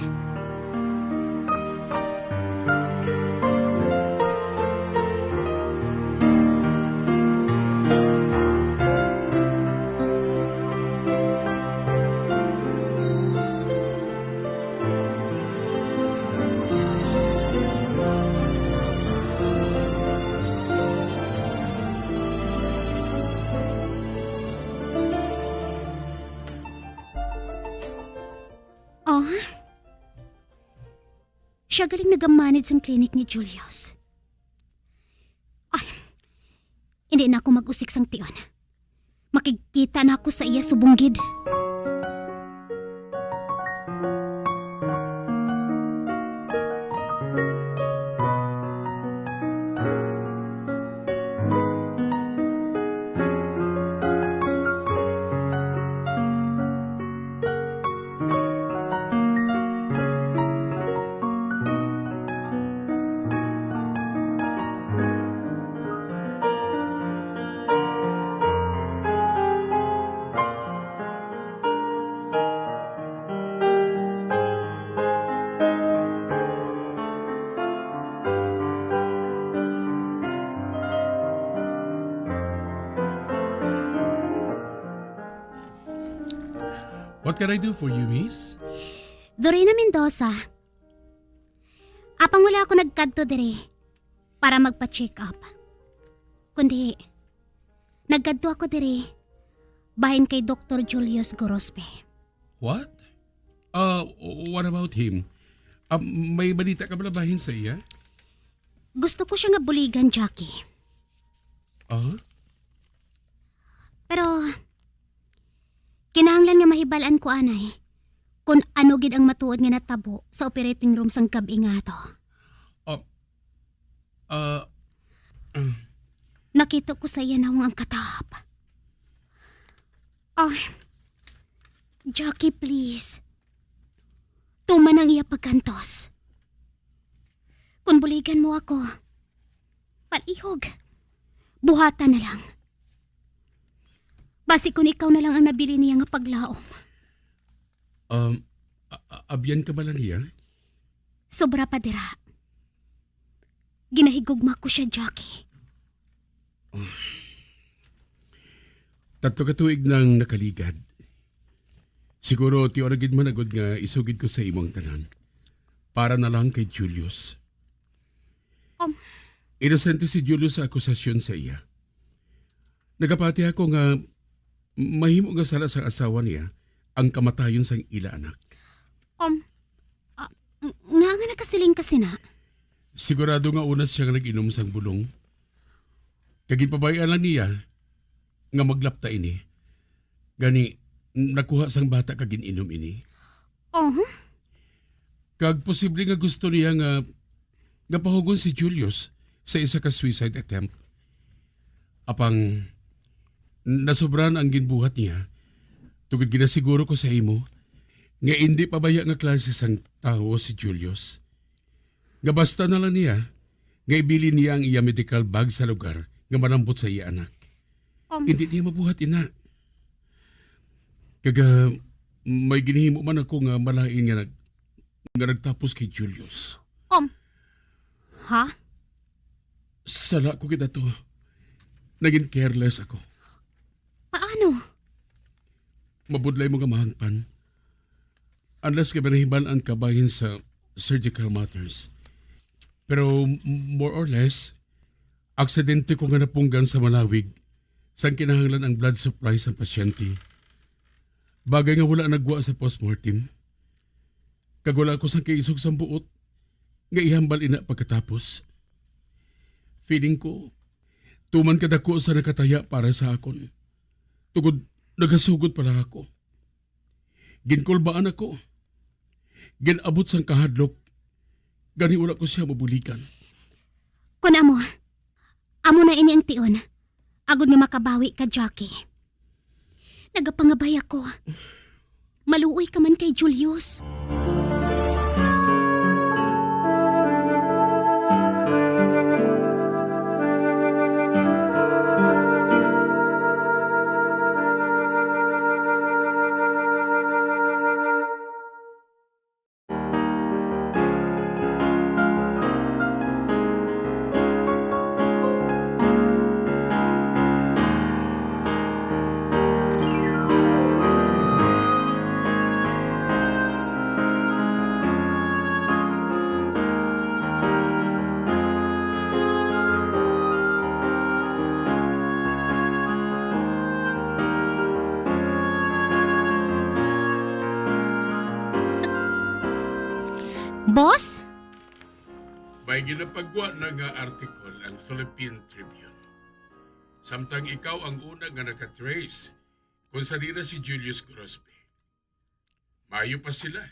Oh, siya galing nagamanid sang clinic ni Julius. Ay, hindi na ako mag-usik sang tion. Makigkita na ako sa iya subong gid. What can I do for you, miss? Dorina Mendoza. Apang wala ako nagkadto diri para magpa-check up. Kundi, nagkadto ako diri bahin kay Doktor Julius Gorospe. What? Uh, what about him? Ah, may balita ka bala bahin sa iya? Gusto ko siya nga buligan, Jackie. Ah? Pero, kinahanglan nga mahibal-an ko anay kung ano gid ang matuod nga natabo sa operating room sang gab-i nga ato. Ah, ah, ah. Nakita ko sa iya nawong ang katahap. Oh, Jackie, please. Tuman ang iya pagkantos. Kung buligan mo ako, palihog. Buhatan na lang. Basi kung ikaw na lang ang nabilin niya nga paglaom. Um, a- a- abyan ka bala niya? Sobra pa dira. Ginahigugma ko siya, Jackie. Tatlo ka tuig nang nakaligad. Siguro, tiyo ra gid man agud nga isugid ko sa imo ang tanan. Para na lang kay Julius. Um. Inosente si Julius sa akusasyon sa iya. Nagapati ako nga mahimo nga sala sang asawa niya ang kamatayon sang ila anak. Um, ah, ng-, nga nga nakasiling ka sina? Sigurado nga una siya nga nag-inom sang bulong. Kag ginpabay-an lang niya nga maglapta ini. Gani, nakuha sang bata kag gin-inom ini. Oh? Kag posible nga gusto niya nga, nga pahugon si Julius sa isa ka suicide attempt. Apang, nasobran ang ginbuhat niya, tungod ginasiguro ko sa imo nga indi pa baya nga klase sang tawo si Julius. Nga basta na lang niya nga ibilin niya ang iya medical bag sa lugar nga malambot sa iya anak. Um. Hindi niya mabuhat ina. Kag, ah, may ginhimo man ako nga malain nga nag-, nga nagtapos kay Julius. Um. Ha? Sala ko kita to. Naging careless ako. Paano? Mabudlay mo nga mahangpan. Unless nga binahibal-an ka bahin sa surgical matters. Pero m-, more or less, aksidente ko nga napunggan sa malawig sang kinahanglan ang blood supply sang pasyente. Bagay nga wala nagwa sa postmortem. Kag wala ko sang kaisog sang buot nga ihambal ina pagkatapos. Feeling ko, tuman kadako sa nakataya para sa akon. Tungod nagasugod pa lang ako. Ginkulbaan ako. Gin-abot sang kahadlok, gani wala ko siya mabuligan. Kun amo, amo na ini ang tion, agod nga makabawi ka, Jackie. Nagapangabay ako. Maluoy ka man kay Julius. Boss? May ginapagwa na nga article ang Philippine Tribune. Samtang ikaw ang una nga nakatrace kung sali na si Julius Grospe. Mayo pa sila.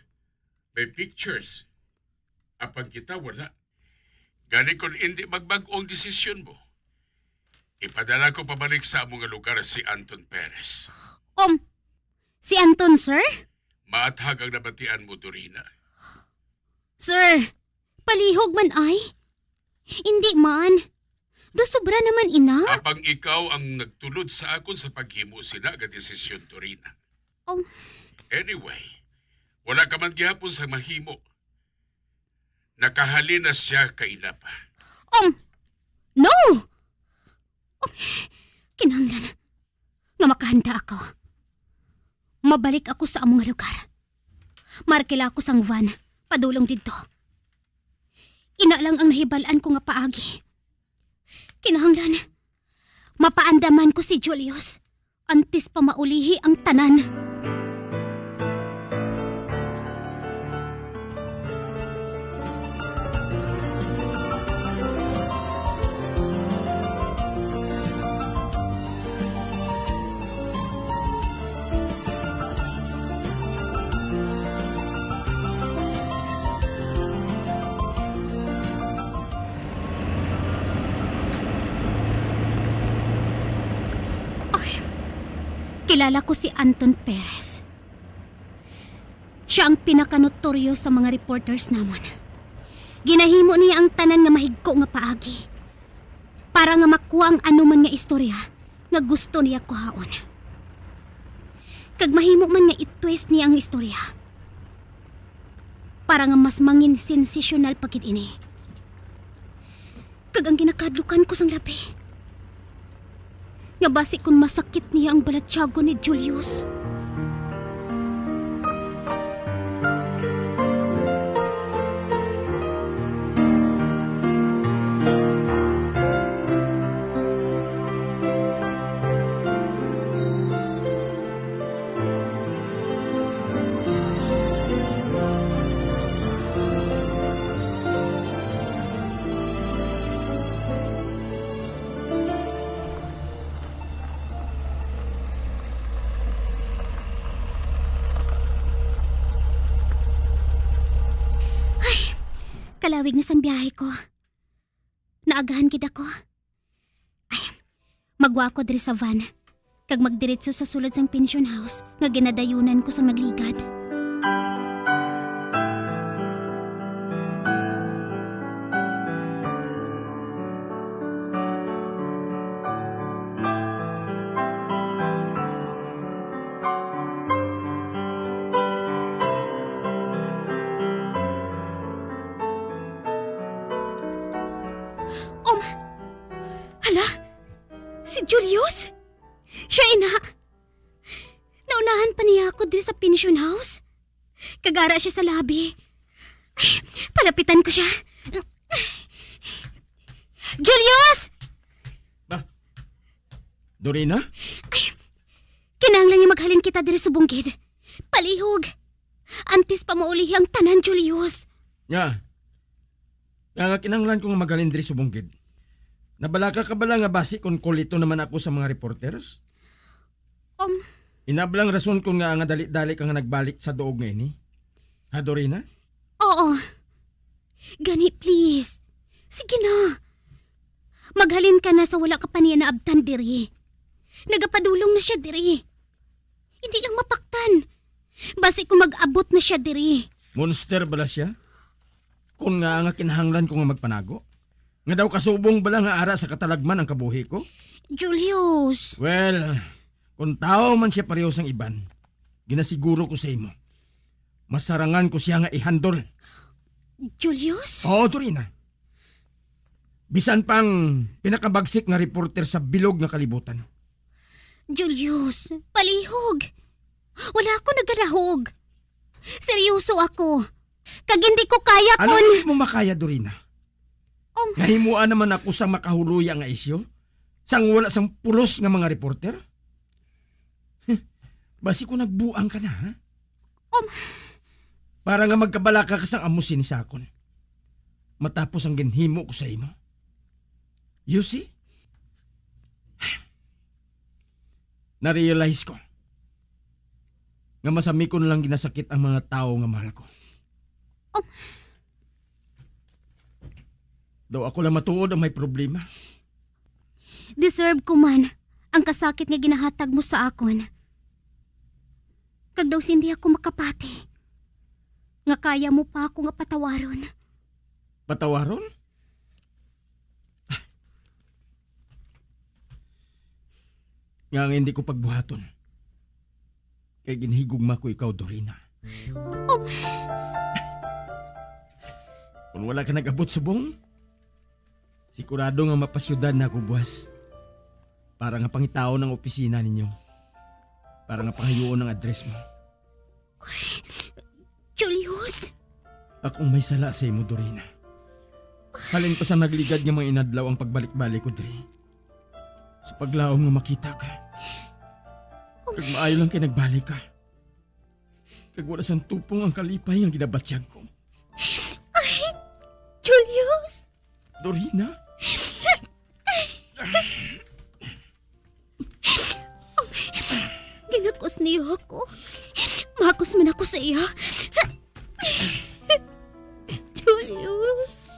May pictures. Apang kita wala. Gani kung indi magbag-o ang desisyon mo, ipadala ko pabalik sa amo nga lugar si Anton Perez. Um, si Anton, sir? Maathag ang nabatian mo, Dorina. Sir, palihog man ay. Indi man. Do sobra naman ina. Apang ikaw ang nagtulod sa akon sa paghimo sina nga desisyon, Dorina. Um. Anyway, wala ka man gihapon sa mahimo. Nakahalin na siya kay Inapa. Um, no! Um, kinahanglan nga makahanda ako. Mabalik ako sa among lugar. Markila ako sang van, padulong didto. Ina lang ang nahibal-an ko nga paagi. Kinahanglan, mapaandaman ko si Julius antes pa maulihi ang tanan. Ay, kilala ko si Anton Perez. Siya ang pinakanotoryo sa mga reporters namon. Ginahimo niya ang tanan nga mahigko nga paagi para nga makuha ang anuman nga istorya nga gusto niya kuhaon. Kag mahimo man nga i-twist niya ang istorya para nga mas mangin sensasyonal pa gid ini. Kag ang ginakahadlukan ko sang labi, nga basi kon masakit niya ang balatyagon ni Julius. Ay, kalawig na sang biyahe ko. Naagahan gid ako. Ay, magwa ako diri sa van, kag magdiretso sa sulod sang pension house nga ginadayunan ko sang nagligad. Um, hala, si Julius? Siya ina. Naunahan pa niya ako diri sa pension house. Kag ara siya sa lobby. Ay, palapitan ko siya. Julius! Ba? Dorina? Ay, kinahanglan nga maghalin kita diri subong gid. Palihog. Antes pa maulihi ang tanan, Julius. Nga? Nga, nga kinahanglan ko nga maghalin diri subong gid. Nabalaka ka bala nga basi kon kulito naman ako sa mga reporters? Um. Ina bala ang rason kon nga, nga dali-dali ka nga nagbalik sa duog nga ini? Ha, Dorina? Oo. Gani, please. Sige na. Maghalin ka na sa wala ka pa niya naabtan diri. Nagapadulong na siya diri. Hindi lang mapaktan. Basi kung mag-abot na siya diri. Monster bala siya? Kung nga nga kinahanglan ko nga magpanago? Nga daw kasubong bala nga ara sa katalagman ang kabuhi ko? Julius. Well, kung tao man siya pareho sang iban, ginasiguro ko sa imo, masarangan ko siya nga i-handle. Julius? Oo, Dorina. Bisan pang pinakabagsik nga reporter sa bilog nga kalibutan. Julius, palihog. Wala ako nagalahog. Seryoso ako. Kag hindi ko kaya Ano kon hindi mo makaya, Dorina? Um, Nahimuan naman ako sa makahuluya nga isyu, sang wala sang pulos nga mga reporter? Huh, basi ko nagbuang ka na, ha? Um, para nga magkabalaka ka sang amo sini sa akon, matapos ang ginhimo ko sa imo. You see? Na-realize ko nga masami ko na lang ginasakit ang mga tawo nga mahal ko. Um. Daw ako lang matuod ang may problema. Deserve ko man ang kasakit nga ginahatag mo sa akon. Kag daw sindi ako makapati nga kaya mo pa ako nga patawaron. Patawaron? Nga nga hindi ko pagbuhaton. Kay ginhigugma ko ikaw, Dorina. Oh. Kung wala ka nag-abot subong, sigurado nga mapasyudad na ako buwas para nga pangitaon ang opisina ninyo, para nga pangayuon ang address mo. Julius! Akong may sala sa imo, Dorina. Halin pa sa nagligad nga mga inadlaw ang pagbalik-balik ko diri. Sa paglaom nga makita ka. Kag maayo lang kay nagbalik ka. Kag wala sang tupong ang kalipay nga ginabatyag ko. Ay, Julius! Dorina? Ginakos niya ako. Makos man ako sa iya. Julius.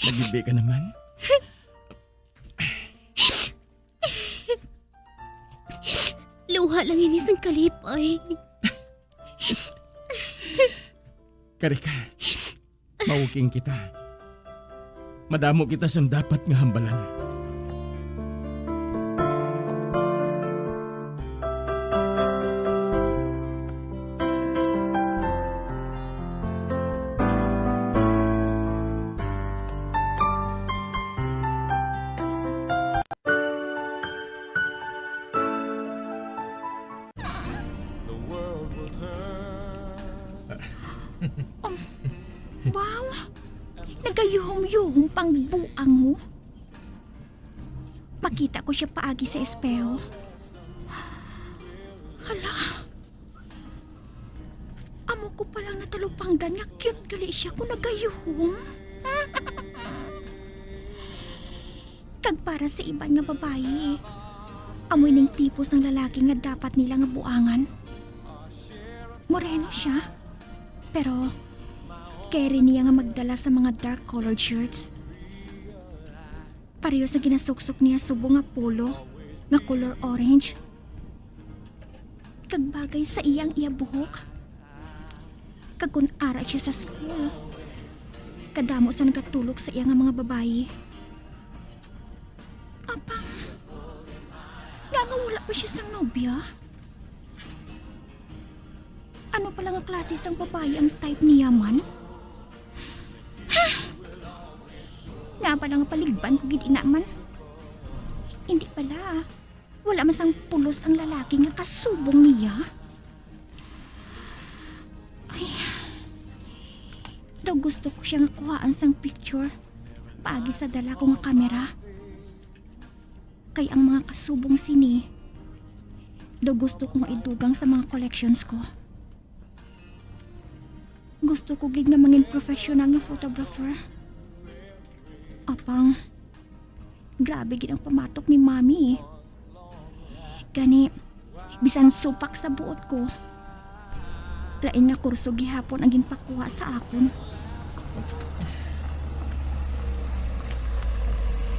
Nagibi ka naman? Luha lang ini sang kalipay. Kari ka. Mauking kita. Madamo kita sang dapat nga hambalan. The world will turn. Um, wow! Nagayuhom-yuhom pang buang mo. Makita ko siya paagi sa espeho. Hala! Amo ko palang natalupanggan nga cute gali siya kung nagayuhom. Kag para sa iban nga babayi, amo ining tipo sang lalaki nga dapat nila nga buangan. Moreno siya, pero carry niya nga magdala sa mga dark colored shirts. Pareho sa ginasuksok niya subong nga polo nga color orange. Kag bagay sa iya ang iya buhok. Kag kun ara siya sa school, kadamo sa nagatulok sa iya nga mga babayi. Apang, nga nga wala pa siya sang nobya? Ano pala nga klase sang babayi ang type niya man? Ha? Nga pala nga paligban ko gid ina man? Hindi pala. Wala man sang pulos ang lalaki nga kasubong niya. Ay. Daw gusto ko siya nga kuhaan sang picture paagi sa dala ko nga kamera. Kay ang mga kasubong sini, daw gusto ko nga idugang sa mga collections ko. Gusto ko gid nga mangin professional nga photographer. Apang, grabe gid ang pamatok ni Mami. Gani, bisan supak sa buot ko, lain nga kurso gihapon ang ginpakuha sa akon.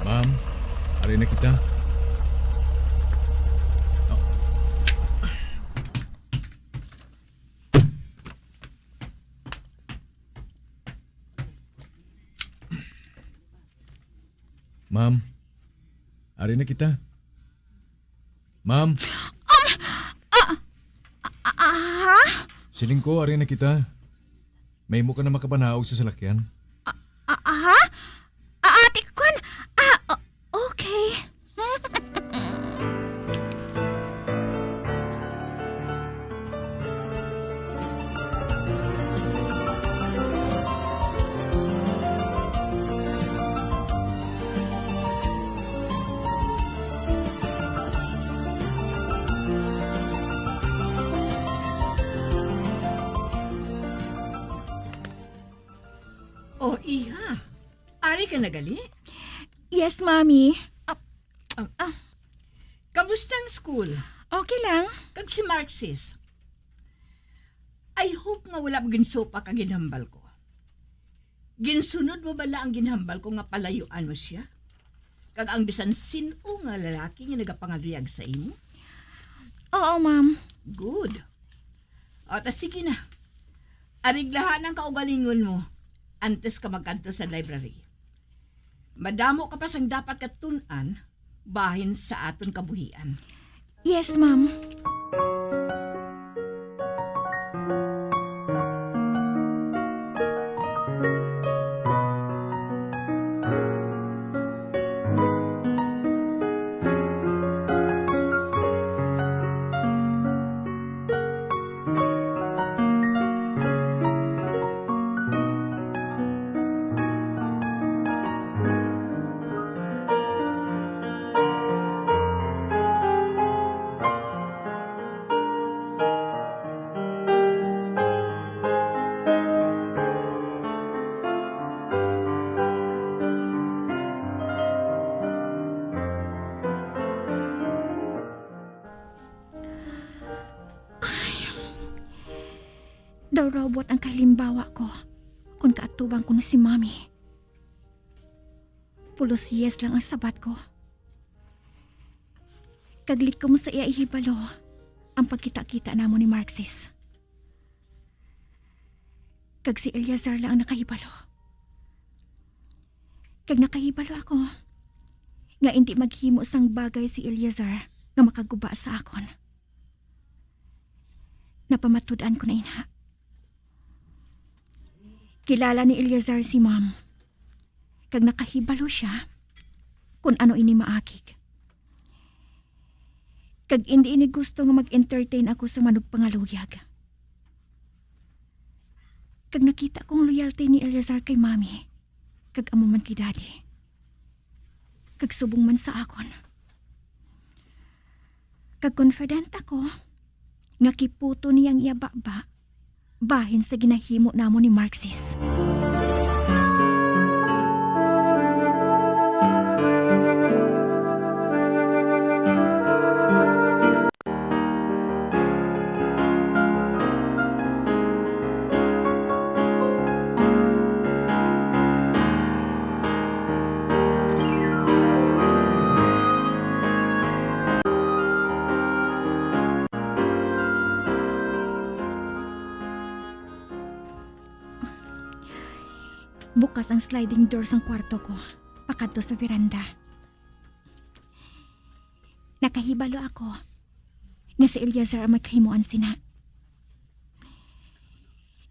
Ma'am, ari na kita. Ma'am, ari na kita. Ma'am. Um, ah, ah, ah, ha? Siling ko, ari na kita. May mo ka na makapanaog sa salakyan. Ah, ah, ha? Ah, ate, kwan. Ah, o-, okay. Oh, iha. Ari ka na gali? Yes, Mommy. Ah, ah, ah. Kamusta ang school? Okay lang. Kag si Marxis? I hope nga wala mo ginsupak ang ginhambal ko. Ginsunod mo bala ang ginhambal ko nga palayuan mo siya? Kag ang bisan sin-o nga lalaki nga nagapangaluyag sa imo? Oo, ma'am. Good. O, ta sige na. Ariglaha ang kaugalingon mo antes ka magkadto sa library. Madamo ka pa sang dapat katun-an bahin sa aton kabuhian. Yes, ma'am. Ay, daw robot ang kalimbawa ko kung kaatubang ko na si Mommy. Pulos yes lang ang sabat ko. Kag likom sa iya ihibalo ang pagkita-kita namon ni Marxis. Kag si Eleazar lang ang nakahibalo. Kag nakahibalo ako nga indi maghimo sang bagay si Eleazar nga makaguba sa akon. Napamatud-an ko na ina. Kilala ni Eleazar si Ma'am, kag nakahibalo sia kon ano ini maakig. Kag indi ini gusto nga mag-entertain ako sa manugpangaluyag. Kag nakita ko ang loyalty ni Eleazar kay Mami, kag amo man kay Daddy, kag subong man sa akon. Kag confident ako nga kiputo niya ang iya baba bahin sa ginahimo namon ni Marxis. Bukas ang sliding door sang kwarto ko, pakadto sa veranda. Nakahibalo ako nga si Eleazar ang may kahimuan sina.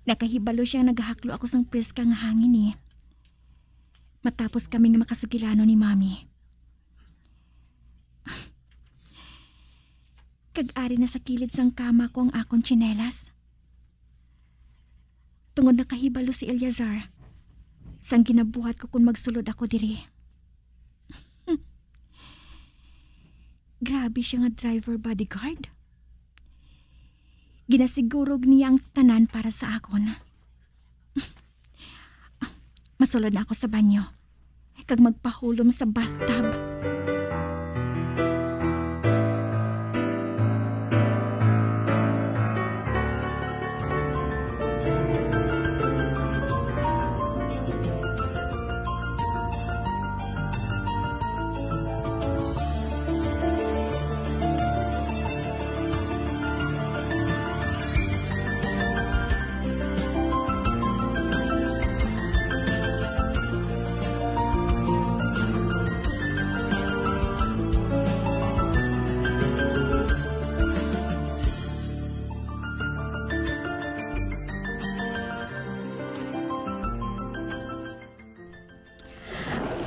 Nakahibalo siya nga nagahaklo ako sang preska nga hangin, eh. Matapos kami nga makasugilanon ni Mami. Kag ari na sa kilid sang kama ko ang akon tsinelas. Tungod nakahibalo si Eleazar sang ginabuhat ko kon magsulod ako diri. Grabe siya nga driver bodyguard. Ginasigurog niya ang tanan para sa akon. Masulod na ako sa banyo kag magpahulom sa bathtub.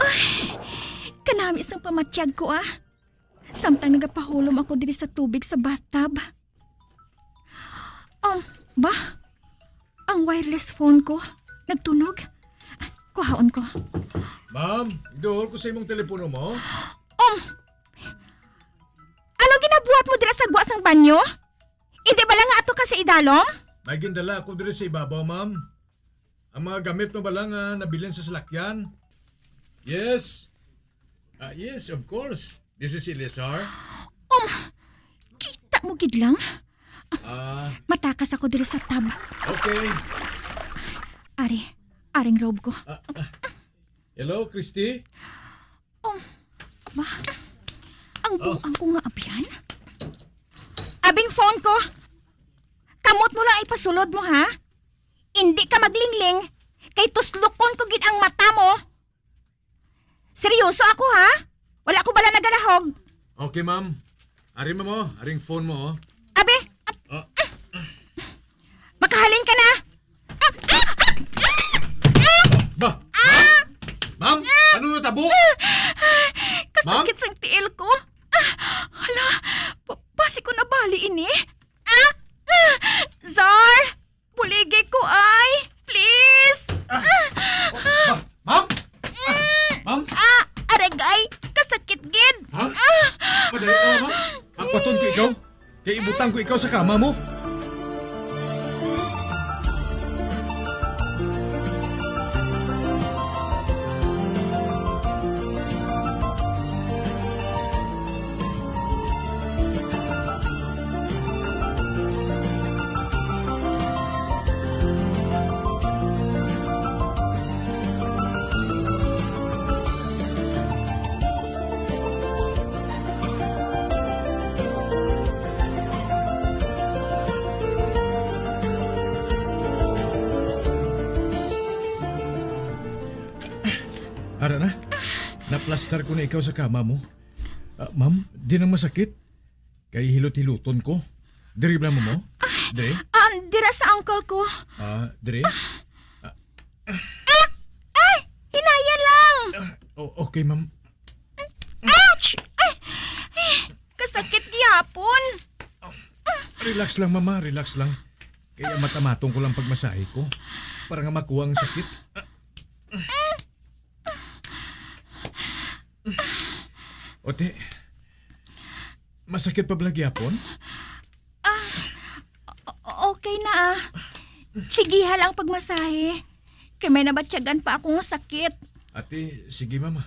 Ay, kanami sang pamatyag ko, ah. Samtang nagapahulom ako diri sa tubig sa bathtub. Um, ba? Ang wireless phone ko nagtunog. Kuhaon ko. Ma'am, iduol ko sa imong telepono mo. Um, ano ginabuhat mo dira sa gwa sang banyo? Hindi bala nga ato ka sa idalom? May gindala ako diri sa ibabaw, ma'am. Ang mga gamit mo bala nga nabilin sa salakyan? Yes. Ah, yes, of course. This is Eleazar. Um, kita mo gid lang. Ah, Matakas ako diri sa tub. Okay. Ari, aring robe ko. Ah, ah. Hello, Christy? Um, ba? Ang Oh. buang ko nga abyan? Abing phone ko. Kamot mo lang ipasulod mo, ha? Hindi ka maglingling, kay tuslukon ko gid ang mata mo. Seryoso ako, ha? Wala ko bala nagalahog. Okay, ma'am. Ari mo mo, aring phone mo, oh. Abi, Oh. Makahalin ka na. Ah, ah, ah, ah, ah. Ba? Ma'am? Ma'am? Ano natabo? Kasakit Ma'am? sang tiil ko. Ah, hala, pa- basi ko nabali ini. Ah, ah, Zar, buligi ko ay. Please. Ah, oh, ma- ma'am? Ah, ma'am? Ah, aragay, kasakit gid. Ha? Ah. Madali ka, ma'am. Akwaton ko ikaw. Kay ibutang ko ikaw sa kama mo. Ara na, naplastar ko na ikaw sa kama mo. Ah, ma'am, di na masakit. Kay hilot-hiloton ko. Diri ba mo mo? Diri? Ah, dira sa ankle ko. Ah, diri? Ah, ay! Hinaya lang! Ah, o- okay, ma'am. Ouch! Ay! Ay! Kasakit gyapon. Relax lang, mama. Relax lang. Kaya matamatong ko lang pagmasahe ko. Para nga makuha ang sakit. Ote, masakit pa bala gyapon? Ah, o- okay na, ah. Sige, ha lang pagmasahe. Kay may nabatyagan pa akong sakit. Ate, sige, mama.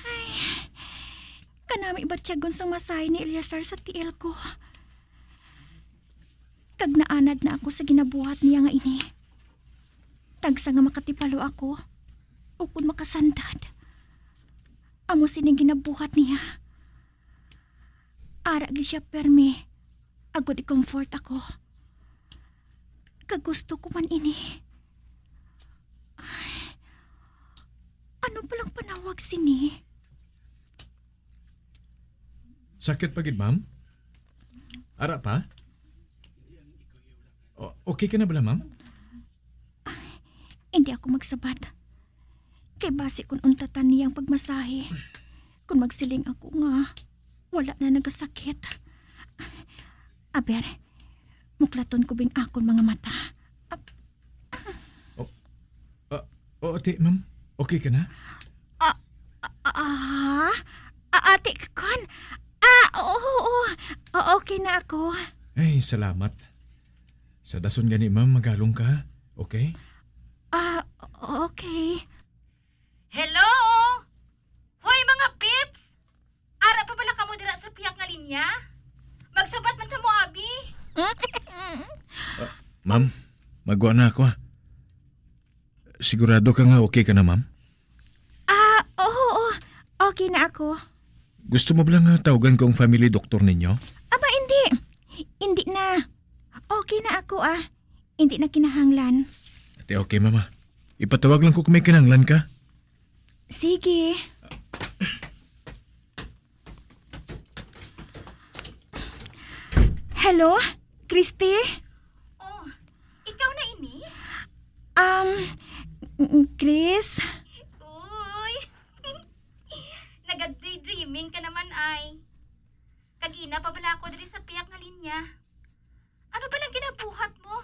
Ay, kanami batyagon sang masahe ni Eleazar sa tiil ko. Kag naanad na ako sa ginabuhat niya nga ini. Tagsa nga makatipalo ako, ukon makasandad. Amo sining ginabuhat niya. Ara gid siya permi, agod i-comfort ako. Kag gusto ko man ini. Ay, ano palang panawag sini? Sakit pa gid, ma'am? Ara pa? O- okay ka na bala, ma'am? Hindi ako magsabat. Kay basi kun untatan niya ang pagmasahe. Kun magsiling ako nga wala na nagasakit. Aber, muklaton ko bing akon mga mata. Ap- O, ah, o, ate, ma'am, okay ka na? Ah, ah, ah, ah, ate, kon, ah, oo, oo, o- okay na ako. Ay, salamat. Sa dason gani, ma'am, magalong ka, okay? Ah, okay. Hello! Hoy, mga peeps! Ara pa bala kamo dira sa pihak nga linya? Magsabat man kamo, abi. Ah, ma'am, magwa na ako, ah. Sigurado ka nga okay ka na, ma'am? Ah, oo, oo. Okay na ako. Gusto mo bala nga tawgan ko ang family doctor ninyo? Aba, hindi. Hindi na. Okay na ako, ah. Hindi na kinahanglan. Ate, okay, mama. Ipatawag lang ko kung may kinahanglan ka. Sige. Hello, Christy? Oh, ikaw na ini? Um, Chris? Uy, naga-daydreaming ka naman ay. Kagina pa bala ako diri sa pihak nga linya. Ano ba lang ginabuhat mo?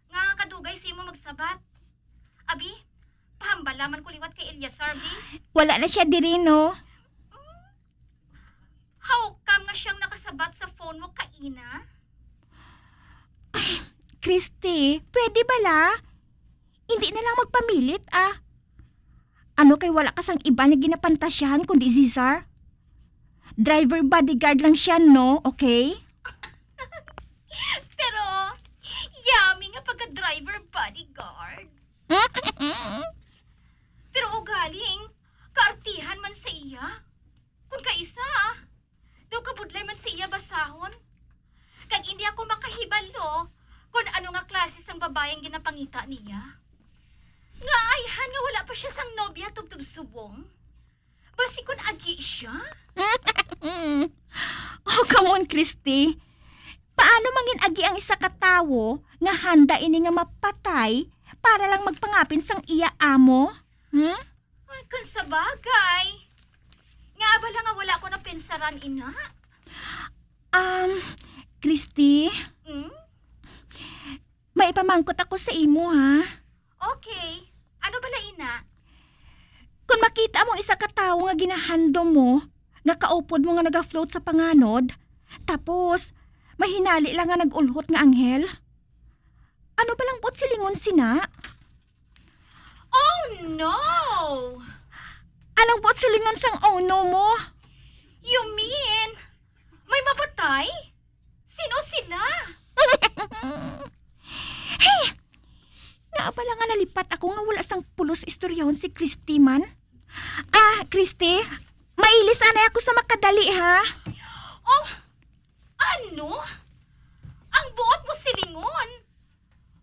Nga kadugay sa imo magsabat? Abi, pahambala man ko liwat kay Eleazar, bi. Wala na siya diri, no? How come nga siyang nakasabat sa phone mo kaina? Ay, Christy, pwede bala? Hindi na lang magpamilit, ah. Ano kay wala ka sang iba nga ginapantasyahan kundi si Cesar? Driver bodyguard lang siya, no? Okay? Pero, yummy nga pagka-driver bodyguard. Pero ugaling, kaartihan man sa iya. Kung kaisa, daw kabudlay man sa iya basahon. Kag hindi ako makahibalo kung ano nga klase sang babayi ang ginapangita niya. Nga ayhan nga wala pa siya sang nobya tubtob subong. Basi kun agi siya? Oh, come on, Christy. Paano mangin agi ang isa ka tawo nga handa ini nga mapatay para lang magpangapin sang iya amo? Hmm? Ay, kung sa bagay. Nga bala nga wala ko napinsaran, ina? Um, Christy, Hmm? May ipamangkot ako sa imo, ha? Okay. Ano bala, ina? Kung makita mo isa ka tawo nga ginahandom mo, nga kaupod mo nga naga-float sa panganod, tapos mahinali lang nga nag-ulhot nga anghel, ano balang buot silingon sina? Oh, no! Anong buot silingon sang "oh, no" mo? You mean, may mapatay? Sino sila? Hey! Nga bala nga nalipat ako nga wala sang pulos istoryahon si Christy man. Ah, Christy, mailis anay ako sa makadali, ha? Oh, ano? Ang buot mo silingon?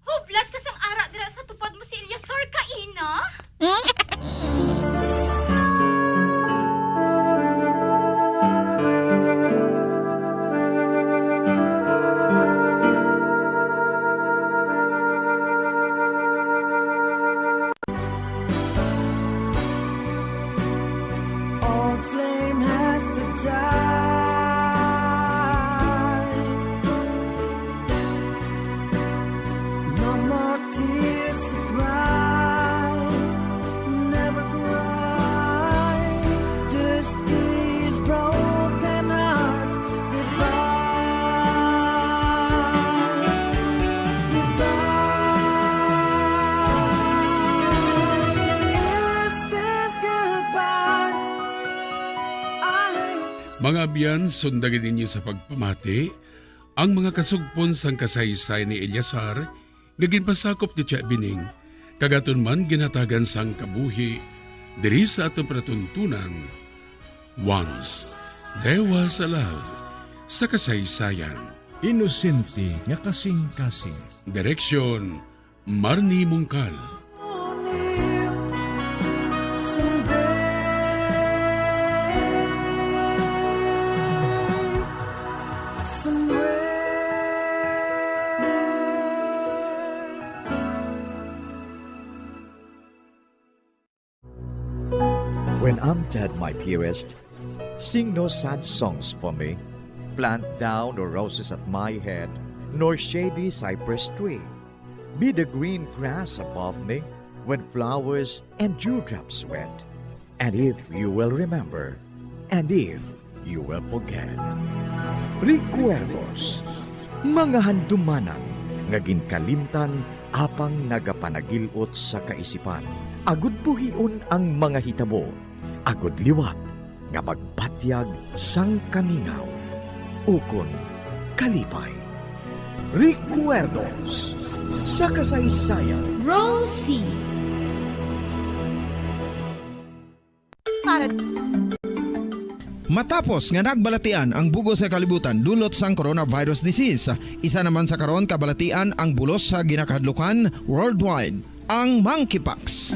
Hublas ka sang ara dira sa tupad mo si Eleazar, kaina? Old flame has to die. No more tears to cry. Never cry. This is broken heart. Goodbye. Goodbye. Is this goodbye? I hate Mga abyan, sunda gid ninyo sa pagpamati ang mga kasugpon sang kasaysayan ni Eleazar nga ginpasakop ni Tia Bining, kag aton man ginhatagan sang kabuhi diri sa aton palatuntunan. Once there was a love sa kasaysayan. Inosente nga kasing-kasing. Direksyon, Marnie Mungkal. When I'm dead, my dearest, sing no sad songs for me. Plant thou no roses at my head, nor shady cypress tree. Be the green grass above me when flowers and dewdrops wet. And if you will remember, and if you will forget. Recuerdos, mga handumanan nga ginkalimtan apang nagapanagil-ot sa kaisipan, agud buhion ang mga hitabo, agud liwat nga magbatyag sang kamingaw ukon kalipay. Recuerdos sa kasaysayan. Rosie. Para Matapos nga nagbalatian ang bug-os nga kalibutan dulot sang coronavirus disease, isa naman sa karon kabalatian ang bulos sa ginakahadlukan worldwide, ang monkeypox.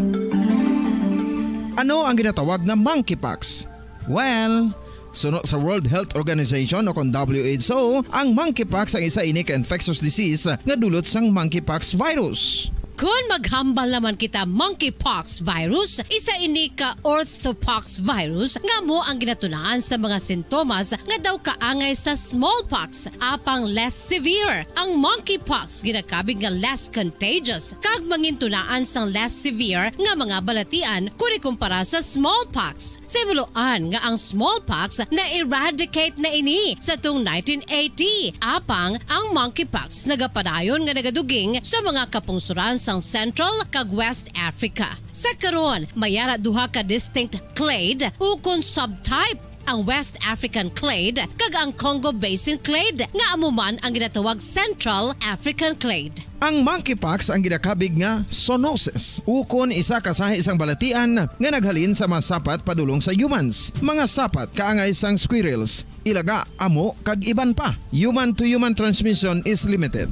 Ano ang ginatawag nga monkeypox? Well, suno sa World Health Organization o kon W H O, ang monkeypox ang isa ini ka infectious disease nga dulot sang monkeypox virus. Kon maghambal naman kita monkeypox virus, isa ini ka orthopox virus nga amo ang ginatunaan sa mga sintomas nga daw kaangay sa smallpox, apang less severe. Ang monkeypox ginakabig nga less contagious kag mangintunaan sang less severe nga mga balatian kon ikumpara sa smallpox. Sa hibaluan nga ang smallpox na-eradicate na ini sa tung nineteen eighty, apang ang monkeypox nagapadayon nga nagaduging sa mga kapungsoran sang Central kag West Africa. Sa karon, may ara duha ka distinct clade ukon subtype, ang West African clade kag ang Congo Basin clade, nga amo man ang ginatawag Central African clade. Ang monkeypox ang ginakabig nga zoonosis, ukon isa ka sahi sang balatian nga naghalin sa mga sapat padulong sa humans, mga sapat kaangay sang squirrels, ilaga, amo, kag iban pa. Human to human transmission is limited.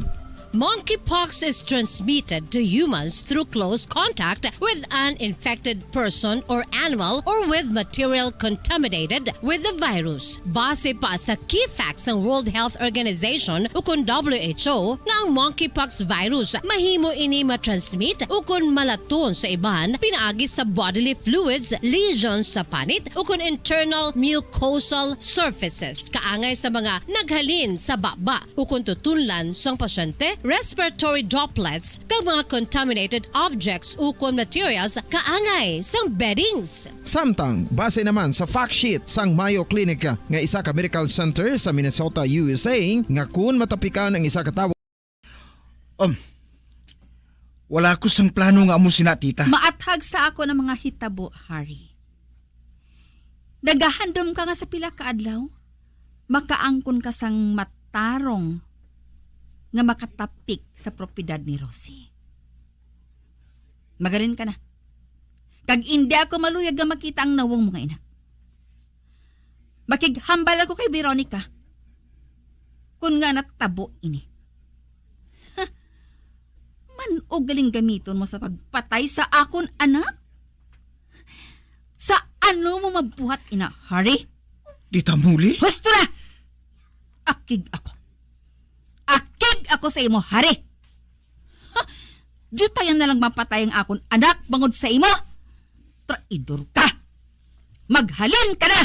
Monkeypox is transmitted to humans through close contact with an infected person or animal or with material contaminated with the virus. Base pa sa key facts sang World Health Organization ukon W H O, nga ang monkeypox virus mahimo ini matransmit ukon malaton sa iban pinaagi sa bodily fluids, lesions sa panit, ukon internal mucosal surfaces kaangay sa mga naghalin sa baba ukon tutunlan sang pasyente, respiratory droplets, kag mga contaminated objects ukon materials kaangay sang beddings. Samtang, base naman sa fact sheet sang Mayo Clinic nga isa ka medical center sa Minnesota, U S A, nga kun matapikan ang isa ka tawo, Um, wala ko sang plano nga amo sina, tita. Maathag sa akon ang mga hitabo, Harry. Nagahandom ka nga sa pila ka adlaw, makaangkon ka sang matarong nga makatapik sa propiedad ni Rosie. Maghalin ka na. Kag indi ako maluyag nga makita ang nawong mo nga ina. Makighambal ako kay Veronica kon ngaa natabo ini. Ha? Man-og galing gamiton mo sa pagpatay sa akon anak? Sa ano mo mabuhat ina, Harry? Tita Muli? Husto na! Akig ako. Akig ako sa imo, Harry! Ha? Diyutayan na lang mapatay ang akon anak bangod sa imo! Traidor ka! Maghalin ka na!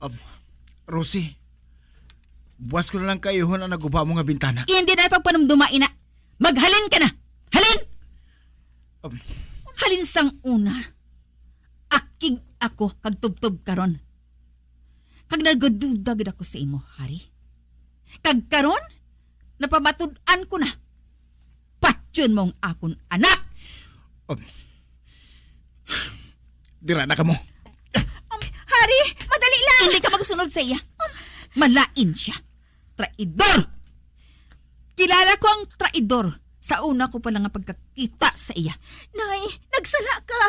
Um, Rosie, buwas ko na lang kaayuhon ang naguba mo nga bintana. Hindi na pagpanumduma, ina. Maghalin ka na! Halin! Um, Halin sang una. Akig ako kag tubtob karon. Kag nagaduda gid ako sa imo, Hari. Kag karon, napamatud-an ko na. Patyon mo ang akon anak! Um, dira na kamo. Um, Hari, madali lang! Hindi ka magsunod sa iya. Malain siya. Traidor! Kilala ko ang traidor sa una ko pa lang nga pagkakita sa iya. Nay, nagsala ka!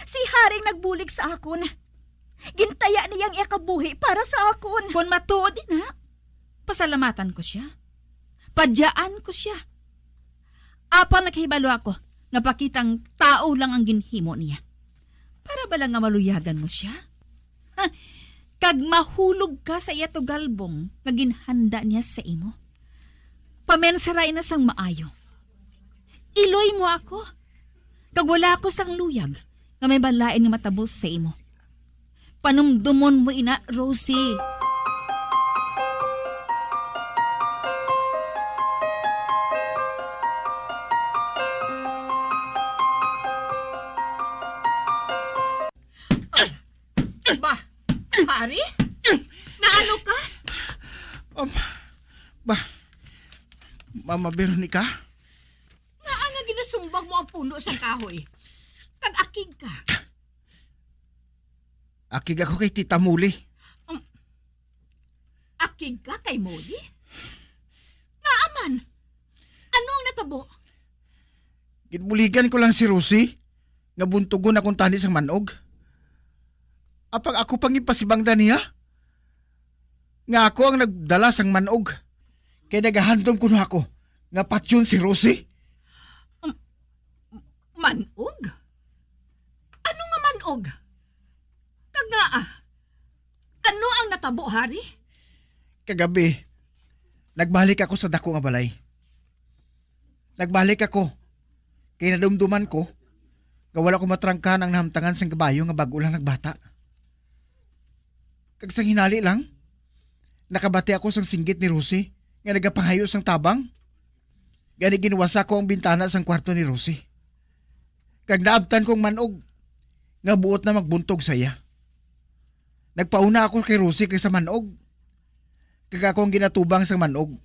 Si Haring nagbulig sa akon. Gintaya niya ang iya kabuhi para sa akon. Kon matuod ina, pasalamatan ko sia. Padyaan ko sia. Apang nakahibalo ako nga pakitang tao lang ang ginhimo niya. Para bala nga maluyagan mo sia? Ha? Kag mahulog ka sa iya tugalbong nga ginhanda niya sa imo. Pamensaray na sang maayo. Iloy mo ako, kag wala ako sang luyag nga may malain nga matabo sa imo. Panumdomon mo ina, Rosie. Ba, Hari? Naano ka? Um, ba, Mama Veronica? Ngaa nga ginasumbag mo ang puno sang kahoy? Kag akig ka. Akig ako kay Tita Muli. Um, akig ka kay Muli? Ngaa man? Ano ang natabo? Ginbuligan ko lang si Rosie nga buntugon akon tani sang man-og. Apang ako pa ginpasibangdan niya nga ako ang nagdala sang man-og, kay nagahandom kuno ako nga patyon si Rosie. Um, man-og? Ano nga man-og? Kag ngaa, ah, ano ang natabo, Hari? Kagabi, nagbalik ako sa dako nga balay. Nagbalik ako Kay nadumduman ko nga wala ko matrangkahan ang nahamtangan sang kabayo nga bag-o lang nagbata. Kag sang hinali lang, nakabati ako sang singgit ni Rosie nga nagapangayo sang tabang. Gani ginwasa ko ang bintana sang kwarto ni Rosie. Kag naabtan ko ang man-og nga buot na magbuntog sa iya. Nagpauna ako kay Rosie kay sa man-og, kag ako ang ginatubang sang man-og.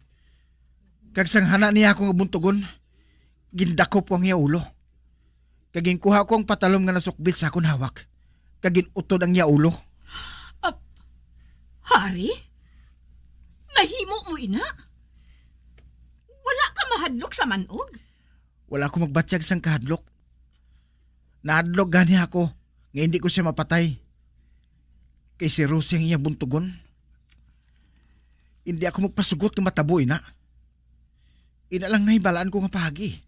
Kag sang hana niya ako nga buntogon, gindakop ko ang iya ulo. Kag ginkuha ko ang patalom nga nasukbit sa akon hawak, kag gin-utod ang iya ulo. Ah, Hari? Nahimo mo ina? Wala ka mahadlok sa man-og? Wala ko magbatyag sang kahadlok. Nahadlok gani ako nga hindi ko siya mapatay. Kay si Rosie ang iya buntugon. Hindi ako magpasugot nga matabo ina. Ina lang nahibalaan ko nga paagi.